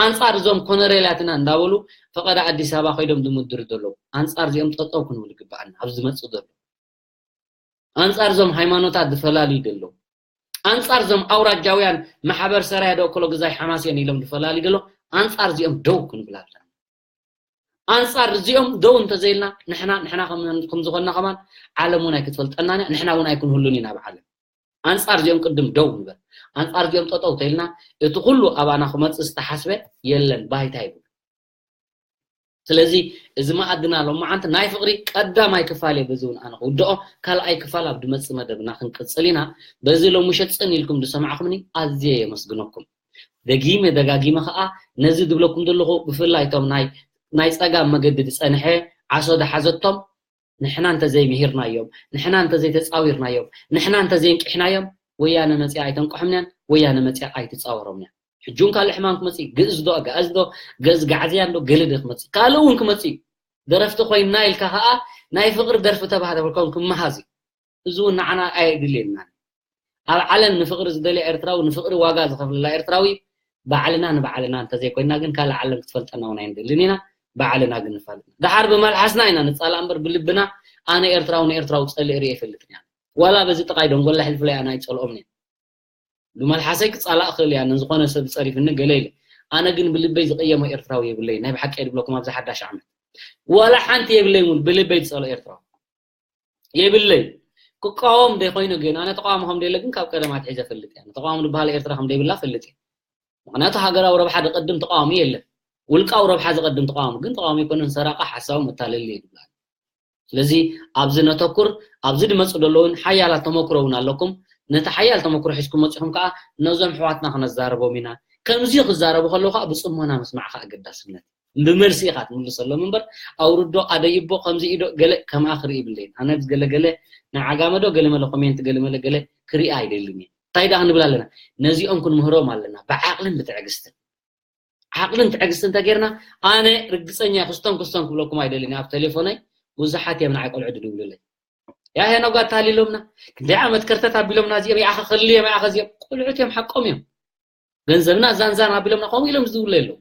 ኣንፃር እዞም ኮነሬላትና እንዳበሉ ፈቐዳ ኣዲስ ኣበባ ኮይዶም ዝምድሩ ዘለዉ። ኣንፃር እዚኦም ጠጠው ክንብል ይግባኣና። ኣብ ዝመፅእ ዘሎ ኣንፃር እዞም ሃይማኖታት ዝፈላልዩ ዘለዉ። ኣንፃር እዞም ኣውራጃውያን ማሕበር ሰራየ ዶ እከሎ ግዛይ ሓማሴን ኢሎም ዝፈላልዩ ዘለዉ። ኣንፃር እዚኦም ደው ክንብል ኣለና። ኣንፃር እዚኦም ደው እንተዘይልና ንሕና ንሕና ከም- ከም ዝኾንና ከማን ዓለም እውን ኣይክትፈልጠናን እያ። ንሕና እውን ኣይክንህሉን ኢና ኣብ ዓለም። ኣንፃር እዚኦም ቅድም ደው ንበል። ኣንፃር እዚኦም ጠጠው ተኢልና እቲ ኩሉ ኣባና ክመፅእ ዝተሓስበ የለን፣ ባይታ ይብሉ። ስለዚ እዚ መኣድና ሎማዓንቲ ናይ ፍቕሪ ቀዳማይ ክፋል እየ በዚ እውን ኣነ ክውድኦ፣ ካልኣይ ክፋል ኣብ ድመፅእ መደብና ክንቅፅል ኢና። በዚ ሎምሸት ፅን ኢልኩም ዝሰማዕኩምኒ ኣዝየ የመስግነኩም። ደጊመ ደጋጊመ ከዓ ነዚ ዝብለኩም ዘለኹ ብፍላይ እቶም ናይ ናይ ፀጋም መገዲ ዝፀንሐ ዓሶ ዝሓዘቶም ንሕና እንተዘይምሂርናዮም፣ ንሕና እንተዘይተፃዊርናዮም፣ ንሕና እንተዘይንቂሕናዮም ወያነ መፅያ ኣይተንቅሖምንያን ወያነ መፅያ ኣይትፃወሮምንያን። ሕጂ እውን ካልእ ሕማም ክመፅእ እዩ። ግእዝ ዶ ኣጋእዝ ዶ ገዝ ጋዕዝያን ዶ ገለ ዶ ክመፅእ ካልእ እውን ክመፅእ እዩ። ደረፍቲ ኮይንና ኢልካ ከዓ ናይ ፍቅሪ ደርፊ ተባህለ ብልኮም ክመሃዝ እዩ። እዚ እውን ንዓና ኣየድልየናን። ኣብ ዓለም ንፍቅሪ ዝደልያ ኤርትራዊ ንፍቅሪ ዋጋ ዝኸፍለላ ኤርትራዊ ባዕልና ንባዕልና እንተዘይኮይና ግን ካልእ ዓለም ክትፈልጠና እውን ኣይንደልን ኢና። ባዕልና ግን ንፋልጥ። ደሓር ብመልሓስና ኢና ንጻላእ እምበር ብልብና ኣነ ኤርትራዊ ንኤርትራዊ ጸሊእ ርእየ ኣይፈልጥን እያ። ዋላ በዚ ጥቃይ ደንጎላ ሕልፍለይ ኣነ ኣይጸልኦምን እየ። ብመልሓሰይ ክጻላእ እኽእል እያ፣ ንዝኾነ ሰብ ጸሪፍኒ ገለ ኢለ። ኣነ ግን ብልበይ ዝቕየሞ ኤርትራዊ የብለይ። ናይ ብሓቂ እየ ዝብለኩም ኣብዚ ሓዳሽ ዓመት ዋላ ሓንቲ የብለይ እውን ብልበይ ዝጸልኦ ኤርትራዊ። የብለይ። ክቃወም ደይኮይኑ ግን ኣነ ተቃዋሚ ከም ደለ ግን ካብ ቀደም ኣትሒዘ ፈልጥ እየ። ተቃዋሚ ዝበሃል ኤርትራ ከም ደይብላ ፈልጥ እየ። ምክንያቱ ሃገራዊ ረብሓ ዝቀድም ተቃዋሚ የለን። ውልቃዊ ረብሓ ዝቀድም ተቃዋሚ ግን ተቃዋሚ ኣይኮነን፣ ሰራቂ፣ ሓሳዊ፣ መታለሊ እዩ ዝብሃል። ስለዚ ኣብዚ ነተኩር። ኣብዚ ድመፁ ዘለውን ሓያላት ተመክሮ እውን ኣለኩም። ነቲ ሓያል ተመክሮ ሒዝኩም መፂኹም ከዓ ነዞም ኣሕዋትና ክነዛረቦም ኢና። ከምዚ ክዛረቡ ከለዉ ከዓ ብፅሞና ምስማዕ ከዓ ኣገዳስነት ብመልሲ ኢኻ ትምልሰሎም እምበር ኣውርዶ ኣደይቦ ከምዚ ኢዶ ገለ ከምኣ ክርኢ ይብለይን። ኣነ ገለ ገለ ንዓጋመዶ ገለ መለ ኮሜንት ገለ መለ ገለ ክርኢ ኣይደልን እየ። እንታይ ደኣ ክንብል ኣለና? ነዚኦም ክንምህሮም ኣለና ብዓቕልን ብትዕግስትን። ዓቕልን ትዕግስትን እንተጌርና ኣነ ርግፀኛ ክስቶም ክስቶም ክብለኩም ኣይደልን እየ። ኣብ ቴሌፎነይ ብዙሓት እዮም ንዓይ ቆልዑ ድድውሉለይ። ያ ሄኖጋ ታሊሎምና ክንደይ ዓመት ከርተት ኣቢሎምና እዚኦም ይኣኸ ከልዮም ይኣኸ እዚኦም ቆልዑት እዮም ሓቆም እዮም። ገንዘብና ዛንዛን ኣቢሎምና ከምኡ ኢሎም ዝድውሉ ኣለዉ።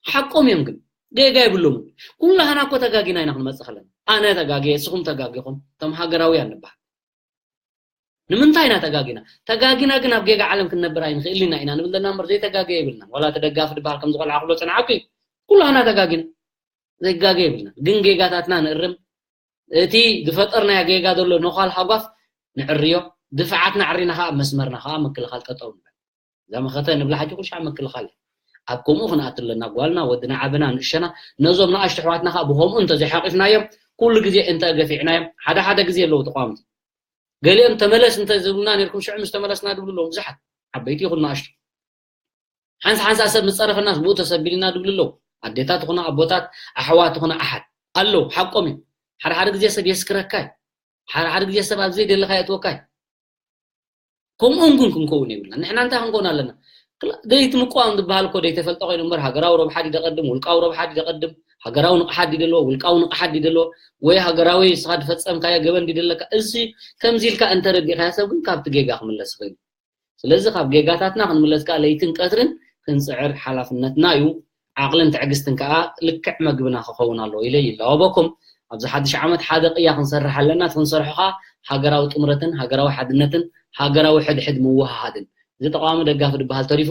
ሓቆም እዮም ግን ጌጋ የብሎምን። ኩላህና እኮ ተጋጊና ኢና ክንመፅእ ከለና ኣነ ተጋጊየ እስኹም ተጋጊኹም እቶም ሃገራውያን ንበሃል። ንምንታይ ኢና ተጋጊና? ተጋጊና ግን ኣብ ጌጋ ዓለም ክንነብር ኣይንኽእልን ኢና ንብል ዘለና እምበር ዘይተጋገየ የብልናን። ዋላ እቲ ደጋፊ ዝበሃል ከምዚ ቆልዓ ክብሎ ፀናሓኩ ኩላህና ተጋጊና ዘይጋገ የብልናን። ግን ጌጋታትና ንእርም። እቲ ዝፈጠርናዮ ጌጋ ዘሎ ነዃል ሃጓፍ ንዕርዮ። ድፍዓትና ዕሪና ከዓ ኣብ መስመርና ከዓ ምክልኻል ጠጠው ንበል። እዛ መኸተ ንብላ ሕጂ ኩሉ ሻዕ ምክልኻል እያ። ኣብ ከምኡ ክንኣቱ ኣለና። ጓልና፣ ወድና፣ ዓብና፣ ንእሸና ነዞም ንኣሽቱ ኣሕዋትና ከዓ ብኸምኡ እንተዘይሓቂፍናዮም ኩሉ ግዜ እንተገፊዕናዮም ሓደ ሓደ ግዜ ኣለዉ ተቃወምቲ ገሊኦም ተመለስ እንተዝብሉና ነርኩም ሽዑ ምስ ተመለስና ድብሉ ኣለዉ ብዙሓት ዓበይቲ ይኹን ንኣሽቱ ሓንሳ ሓንሳ ሰብ ምፀረፈናስ ብኡ ተሰቢልና ድብሉ ኣለዉ። ኣዴታት ይኹና ኣቦታት ኣሕዋት ይኹና ኣሓት ኣለዉ ሓቆም እዩ። ሓደ ሓደ ግዜ ሰብ የስክረካ እዩ። ሓደ ሓደ ግዜ ሰብ ኣብ ዘይደለካ የእትወካ እዩ። ከምኦም ግን ክንከውን የብልና። ንሕና እንታይ ክንከውን ኣለና? ደይቲ ምቋም ዝበሃል እኮ ደይተፈልጠ ኮይኑ እምበር ሃገራዊ ረብሓ ድደቀድም ውልቃዊ ረብሓ ድደቀድም ሃገራዊ ንቕሓት ድደልዎ ውልቃዊ ንቕሓት ድደልዎ ወይ ሃገራዊ ስኻ ድፈጸምካዮ ገበን ድደለካ እዚ ከምዚ ኢልካ እንተረዲእካዮ ሰብ ግን ካብቲ ጌጋ ክምለስ ይኽእል። ስለዚ ካብ ጌጋታትና ክንምለስ ከዓ ለይትን ቀትርን ክንፅዕር ሓላፍነትና እዩ። ዓቕልን ትዕግስትን ከዓ ልክዕ መግብና ክኸውን ኣለዎ ኢለ ይላወበኩም። ኣብዚ ሓድሽ ዓመት ሓደ ቅያ ክንሰርሕ ኣለና። እቲ ክንሰርሖ ከዓ ሃገራዊ ጥምረትን ሃገራዊ ሓድነትን ሃገራዊ ሕድሕድ ምውሃሃድን እዚ ተቃዋሚ ደጋፊ ዝበሃል ተሪፉ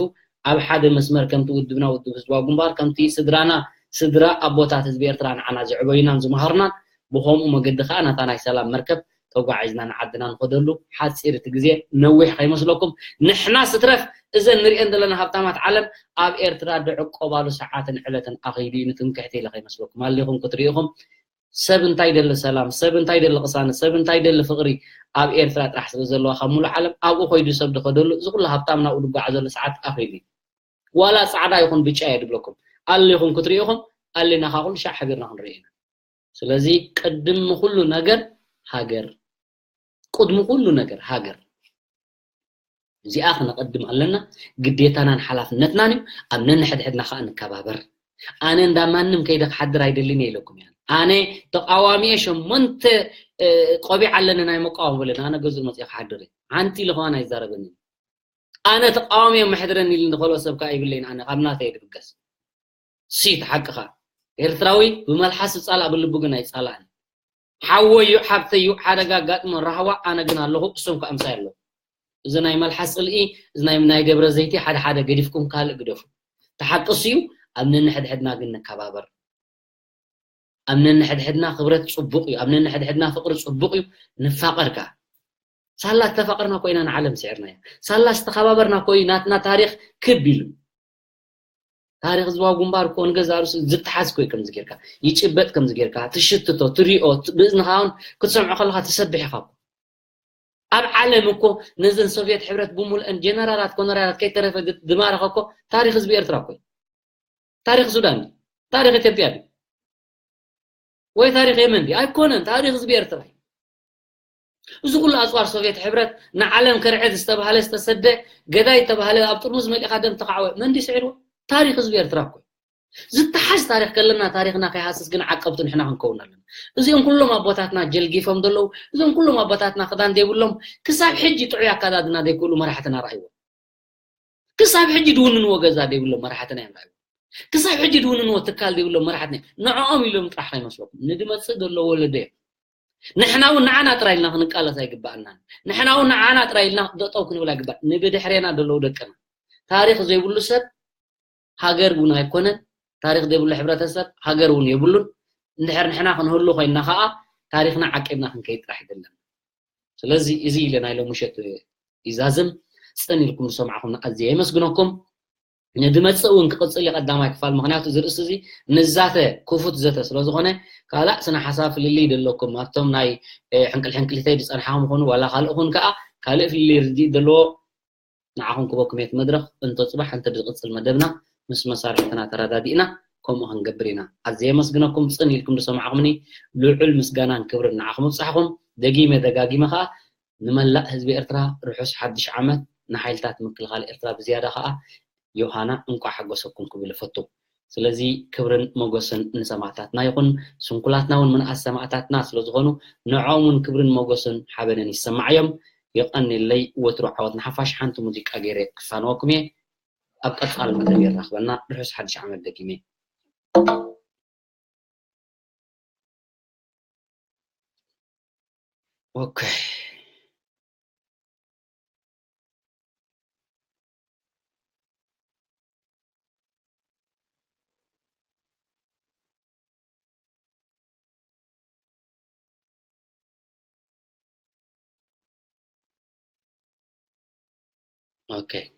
ኣብ ሓደ መስመር ከምቲ ውድብና ውድብ ህዝባዊ ግንባር ከምቲ ስድራና ስድራ ኣቦታት ህዝቢ ኤርትራ ንዓና ዘዕበዩናን ዝመሃሩናን ብኸምኡ መገዲ ከዓ ናታ ናይ ሰላም መርከብ ተጓዒዝና ንዓድና ንኸደሉ ሓፂር እቲ ግዜ ነዊሕ ከይመስለኩም ንሕና ስትረፍ እዘን ንሪኤን ዘለና ሃብታማት ዓለም ኣብ ኤርትራ ድዕቆባሉ ሰዓትን ዕለትን ኣኺሉ እዩ ንትምክሕቲ ኢለ ከይመስለኩም ኣሊኹም ክትሪኢኹም ሰብ እንታይ ደሊ ሰላም ሰብ እንታይ ደሊ ቅሳነት ሰብ እንታይ ደሊ ፍቕሪ ኣብ ኤርትራ ጥራሕ ስለ ዘለዋ ካብ ሙሉእ ዓለም ኣብኡ ኮይዱ ሰብ ድኸደሉ እዚ ኩሉ ሃብታም ናብኡ ድጓዓዘሉ ሰዓት ኣኺሉ እዩ ዋላ ፃዕዳ ይኹን ብጫ እየ ድብለኩም ኣሊኹም ክትሪኢኹም ኣሊና ካ ኩሉ ሻዕ ሓቢርና ክንርኢ ኢና ስለዚ ቅድሚ ኩሉ ነገር ሃገር ቅድሚ ኩሉ ነገር ሃገር እዚኣ ክነቐድም ኣለና ግዴታናን ሓላፍነትናን እዩ ኣብ ነንሕድሕድና ከዓ ንከባበር ኣነ እንዳ ማንም ከይደ ክሓድር ኣይደልን እየ ኢለኩም እያ ኣነ ተቃዋሚ እየ ሸሞንተ ቆቢዕ ኣለኒ ናይ መቃወም በለኒ ኣነ ገዙ መፅእ ክሓድር እየ ሓንቲ ኢለ ከዋን ኣይዛረበኒ ኣነ ተቃዋሚ እዮም መሕድረኒ ኢሉ ንኸልኦ ሰብ ከዓ ይብለይን ኣነ ካብ ናተይ ድብገስ ሲ ተሓቅኻ ኤርትራዊ ብመልሓስ ይጻላእ ብልቡ ግን ኣይጻላእን ሓወይ እዩ ሓብተይ እዩ ሓደጋ ኣጋጥሞ ራህዋ ኣነ ግን ኣለኹ እሶም ከኣ ምሳይ ኣለዉ እዚ ናይ መልሓስ ጽልኢ እዚ ናይ ናይ ደብረ ዘይቲ ሓደ ሓደ ገዲፍኩም ካልእ ግደፉ ተሓቅስ እዩ ኣብ ነንሕድሕድና ግን ንከባበር ኣብ ነንሕድሕድና ክብረት ጽቡቕ እዩ ኣብ ነንሕድሕድና ፍቕሪ ጽቡቕ እዩ ንፋቐር ከኣ ሳላ ዝተፋቐርና ኮይና ንዓለም ስዒርናያ ሳላ ዝተኸባበርና ኮይ ናትና ታሪኽ ክብ ኢሉ ታሪኽ ህዝባዊ ግንባር እኮ ንገዛ ርእሱ ዝተሓዝ ኮይ ከምዚ ጌርካ ይጭበጥ ከምዚ ጌርካ ትሽትቶ ትሪኦ ብእዝንኻ እውን ክትሰምዖ ከለኻ ትሰብሕ ኢኻ እኮ ኣብ ዓለም እኮ ነዘን ሶቪየት ሕብረት ብምሉአን ጀነራላት ኮነራላት ከይተረፈ ዝማረኸ እኮ ታሪኽ ህዝቢ ኤርትራ እኮ ታሪኽ ሱዳን ታሪኽ ኢትዮጵያ ድዩ ወይ ታሪኽ የመን ድዩ ኣይኮነን ታሪኽ ህዝቢ ኤርትራ እዩ እዚ ኩሉ ኣፅዋር ሶቪየት ሕብረት ንዓለም ከርዕድ ዝተባሃለ ዝተሰደ ገዳይ ዝተባሃለ ኣብ ጥርሙዝ መሊእካ ደም ተካዕወ መን ድዩ ስዒርዎ ታሪኽ ህዝቢ ኤርትራ እኮ ዝተሓዝ ታሪኽ ከለና ታሪኽና ከይሃስስ ግን ዓቀብቲ ንሕና ክንከውን ኣለና እዚኦም ኩሎም ኣቦታትና ጀልጊፎም ዘለዉ እዞም ኩሎም ኣቦታትና ክዳን ዘይብሎም ክሳብ ሕጂ ጥዑይ ኣካዳድና ዘይክእሉ መራሕትና ረኣይዎ ክሳብ ሕጂ ድውንንዎ ገዛ ዘይብሎም መራሕትና እዮም ረኣይዎ ክሳብ ሕጂ ድውንንዎ ትካል ዘይብሎም መራሕትና እዮም ንዕኦም ኢሎም ጥራሕ ከይመስለኩም ንድመፅእ ዘሎ ወለዶ እዮም ንሕና እውን ንዓና ጥራይ ኢልና ክንቃለስ ኣይግባኣናን ንሕና እውን ንዓና ጥራይ ኢልና ደጠው ክንብል ኣይግባእ ንብድሕሬና ዘለዉ ደቅና ታሪኽ ዘይብሉ ሰብ ሃገር እውን ኣይኮነን ታሪኽ ዘይብሉ ሕብረተሰብ ሃገር እውን የብሉን እንድሕር ንሕና ክንህሉ ኮይንና ከዓ ታሪኽና ዓቂብና ክንከይድ ጥራሕ ይደለና ስለዚ እዚ ኢለ ናይ ሎምሸት ይዛዝም ፅን ኢልኩም ዝሰማዕኹም ኣዝየ የመስግነኩም ንድመፅእ እውን ክቕፅል እዩ ቀዳማይ ክፋል ምክንያቱ ዝርእስ እዚ ንዛተ ክፉት ዘተ ስለዝኾነ ካልእ ስነ ሓሳብ ፍልልይ ዘለኩም ኣብቶም ናይ ሕንቅል ሕንቅሊተይ ዝፀንሓኹም ይኾኑ ዋላ ካልእ ኹን ከዓ ካልእ ፍልልይ ርድኢት ዘለዎ ንዓኹም ክበኩም እየ እቲ መድረኽ እንተ ፅባሕ እንተ ዝቕፅል መደብና ምስ መሳርሕትና ተረዳዲእና ከምኡ ክንገብር ኢና ኣዘ የመስግነኩም ፅን ኢልኩም ዝሰማዕኹምኒ ልዑል ምስጋናን ክብርን ንዓኹም ኣብፃሕኹም ደጊመ ደጋጊመ ከዓ ንመላእ ህዝቢ ኤርትራ ርሑስ ሓድሽ ዓመት ንሓይልታት ምክልኻል ኤርትራ ብዝያዳ ከዓ ዮሃና እንቋዕ ሓጎሰኩም ክብል እፈቱ ስለዚ ክብርን ሞገስን ንሰማእታትና ይኹን ስንኩላትና እውን ምንኣስ ሰማእታትና ስለዝኾኑ ንዖም እውን ክብርን ሞገስን ሓበንን ይሰማዓዮም የቐንየለይ ወትሩ ዓወት ንሓፋሽ ሓንቲ ሙዚቃ ገይረ ክፋነወኩም እየ ኣብ ቀፃሊ መደብ የራኽበና ርሑስ ሓድሽ ዓመት ደጊመ Okay. Okay.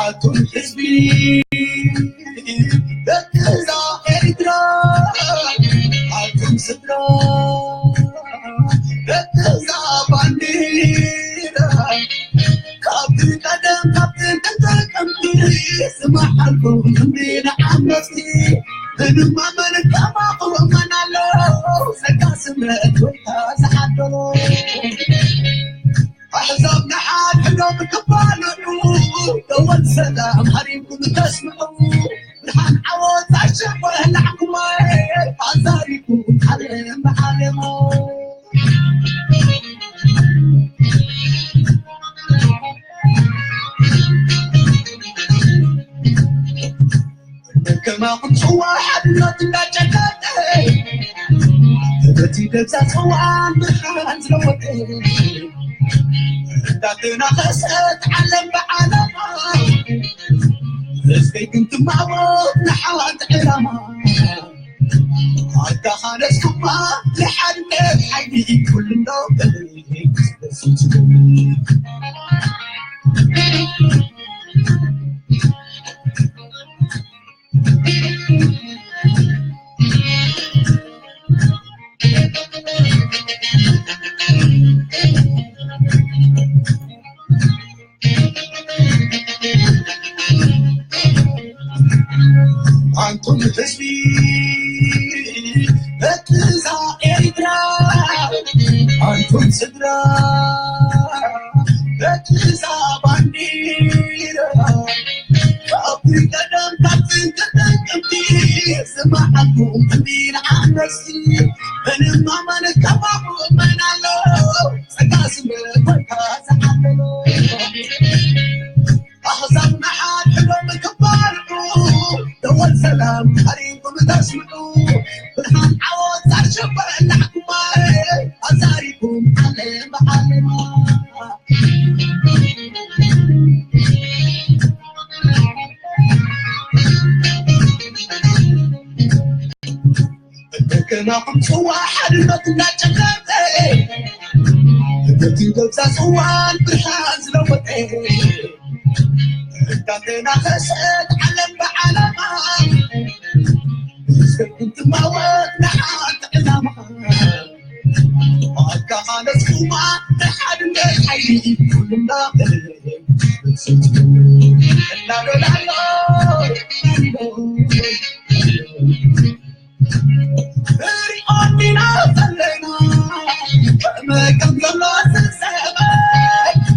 ኣቱም ህዝቢ ደቂ እዛ ኤርትራ ኣቱም ስድራ ደቂ እዛ ባንዲራ ካብቲ ቀደም ካብቲ ተጠቀምቲ ዝመሓልኩም ክንዲ ንዓመፅቲ ምንም ኣመን ከማኹ እመን ኣሎ ጸጋ ስምረት ወይታ ዝሓደሮ ኣሕዛብ ንሓድሕዶም ክባልዑ ደወል ሰላም ሃሪምኩም ተስምዑ ብርሃን ዓወት ኣሸበ ላዕኩማ ኣዛሪኩም ዓለም ብዓለሞ ከማኹም ጽዋ ሓድነት እንዳጨቀጠ በቲ ደብዛ ጽዋን ብርሃን ዝለወጠ እንዳተናኸሰት ዓለም ብዓለማ ህዝበይ ግን ትማወት ንሓንቲ ዕላማ ኣዳኻለስኩማ ንሓድነት ሓይሊ ኩሉ እንዶ ኣንቱም ህዝቢ በትዛ ኤሪትራ ኣንቱም ስድራ በትዛ ባንዲራ ካብ ቀደም ካብ ጥንቲ ጥቅምቲ ዝመዓልኩም ክንዲ ንዓመሲ ምንም ኣማን ከማኹ መን ኣሎ ጸጋ ስምረት ወይካ ዝዓለሎ ኣሕዛብ ንሓድሕዶም ክባርዑ ደወል ሰላም ሃሪምኩም ተስምዑ ብርሃን ዓወት ኣሸበ ላዕኩማ ኣዛሪኩም ዓለም ብዓለማ ከማኹም ጽዋ ሓድነት እንዳጨበጠ በቲ ገብዛ ጽዋን ብርሃን ዝለወጠ እንዳተናኸሰት ዓለም ብዓለማ ብዝገብን ትማወት ንሓንቲ ዕላማ ኣካ ካለስኩማ ንሓድነት ሓይሊ ኩልና እናዶላሎ ንሪኦ ዲና ዘለና ከመይ ከም ዘሎ ዝሰበ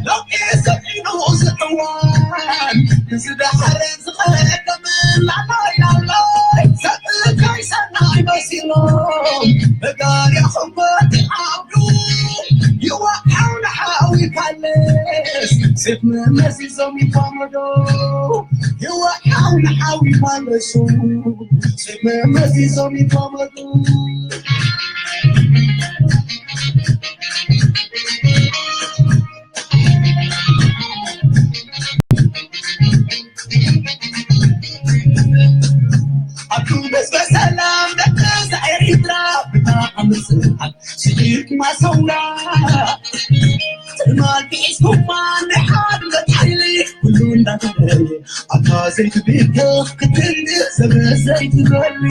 ለውጢ ሰፊኑ ዝዕዋን ንዝደሓረ ዝቐደመ ላላይ ላላይ ሰብ እንታይ ሰናይ መሲሎም መጋርያኹም ወዲ ዓብዱ ይወሓው ንሓዊ ካለስ ሴፍ መመሲሶም ይፋመዶ ይወሓው ንሓዊ ማለሱ ሴፍ መመሲሶም ይፋመዶ ኣቱ በስ በሰላም ደቀ ኤሪትራ ብጣዕሚ ጽንዓት ስዒርኩማ ሰውራ ትማል ሒዝኩማ ናይ ሓድነት ሓይሊ ኩሉ እንዳተበየ ኣታ ዘይትብተኽ ክትንዲ ዘበ ዘይትበሊ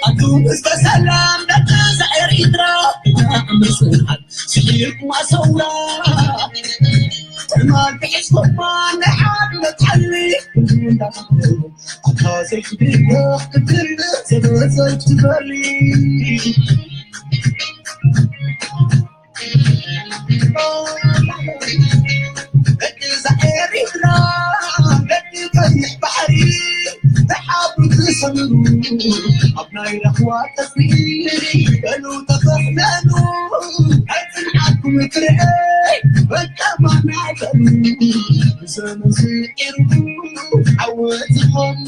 ኣቱ ህዝበ ሰላም ደቂ ኤሪትራ ብጣዕሚ ጽንዓት ስዒርኩማ ሰውራ ትማል ሒዝኩማ ናይ ሓድነት ሓይሊ ኣታ ዘይትብተኽ ክትንዲ ዘበ ዘይትበሊ ደቂ እዛ ኤሪትራ ደቂ ቀይሕ ባሕሪ ተሓብሩ ትሰምሩ ኣብ ናይ ራህዋ ቀጽሪ በሉ ተፈሕለሉ ናይ ጽንዓትኩም ክርኤ በቃ ማናተሉ ብዘመን ስዒሩ ዓወት ዝኾነ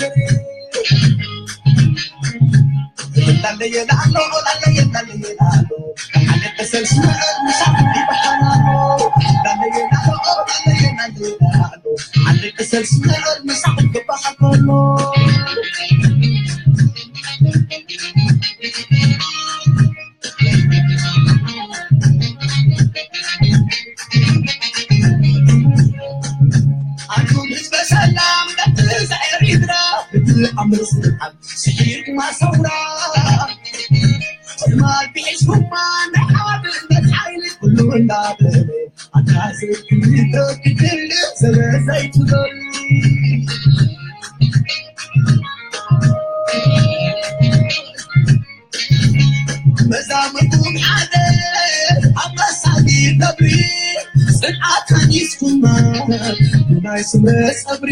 ላለየ ላሎ ላለየ ላለየ ላሎ ሓደ ተሰልስለ ምሳት ይበሓናሎ ላለየ ላሎ ላለየ ላለየ ላሎ ሓደ ተሰልስለ ምሳት ክበሓል ከሎ ኣንቱም ህዝበ ሰላም ደቂ ኤሪትራ ብትኣምር ስርዓት ስሒርኩማ ሰውራ ትማል ቢሒስኩማ ናይ ሓድነት ሓይሊ ኩሉ እንዳበለ ኣታ ዘይክልቶ ክትልእ ዘበ ዘይትበሉ መዛሙርኩም ሓደ ኣብ መሳጊድ ነብሪ ጽንዓት ሃኒጽኩማ ብናይ ስምረ ጸብሪ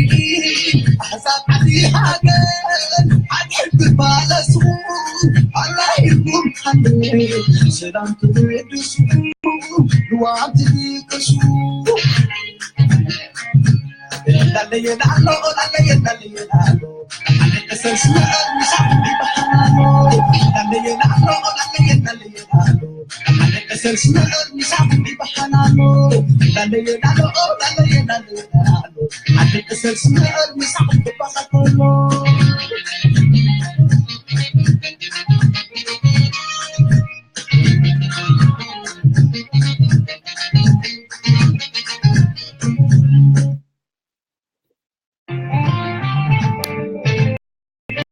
ኣሕዛብ ዓዲ ሃገር ሓጢኣት ክባለሱ ኣላይኩም ሓንደ ሰላም ትብድሱ ልዋም ትድቅሱ ላለየ ላሎ ላለየ ላለየ ላሎ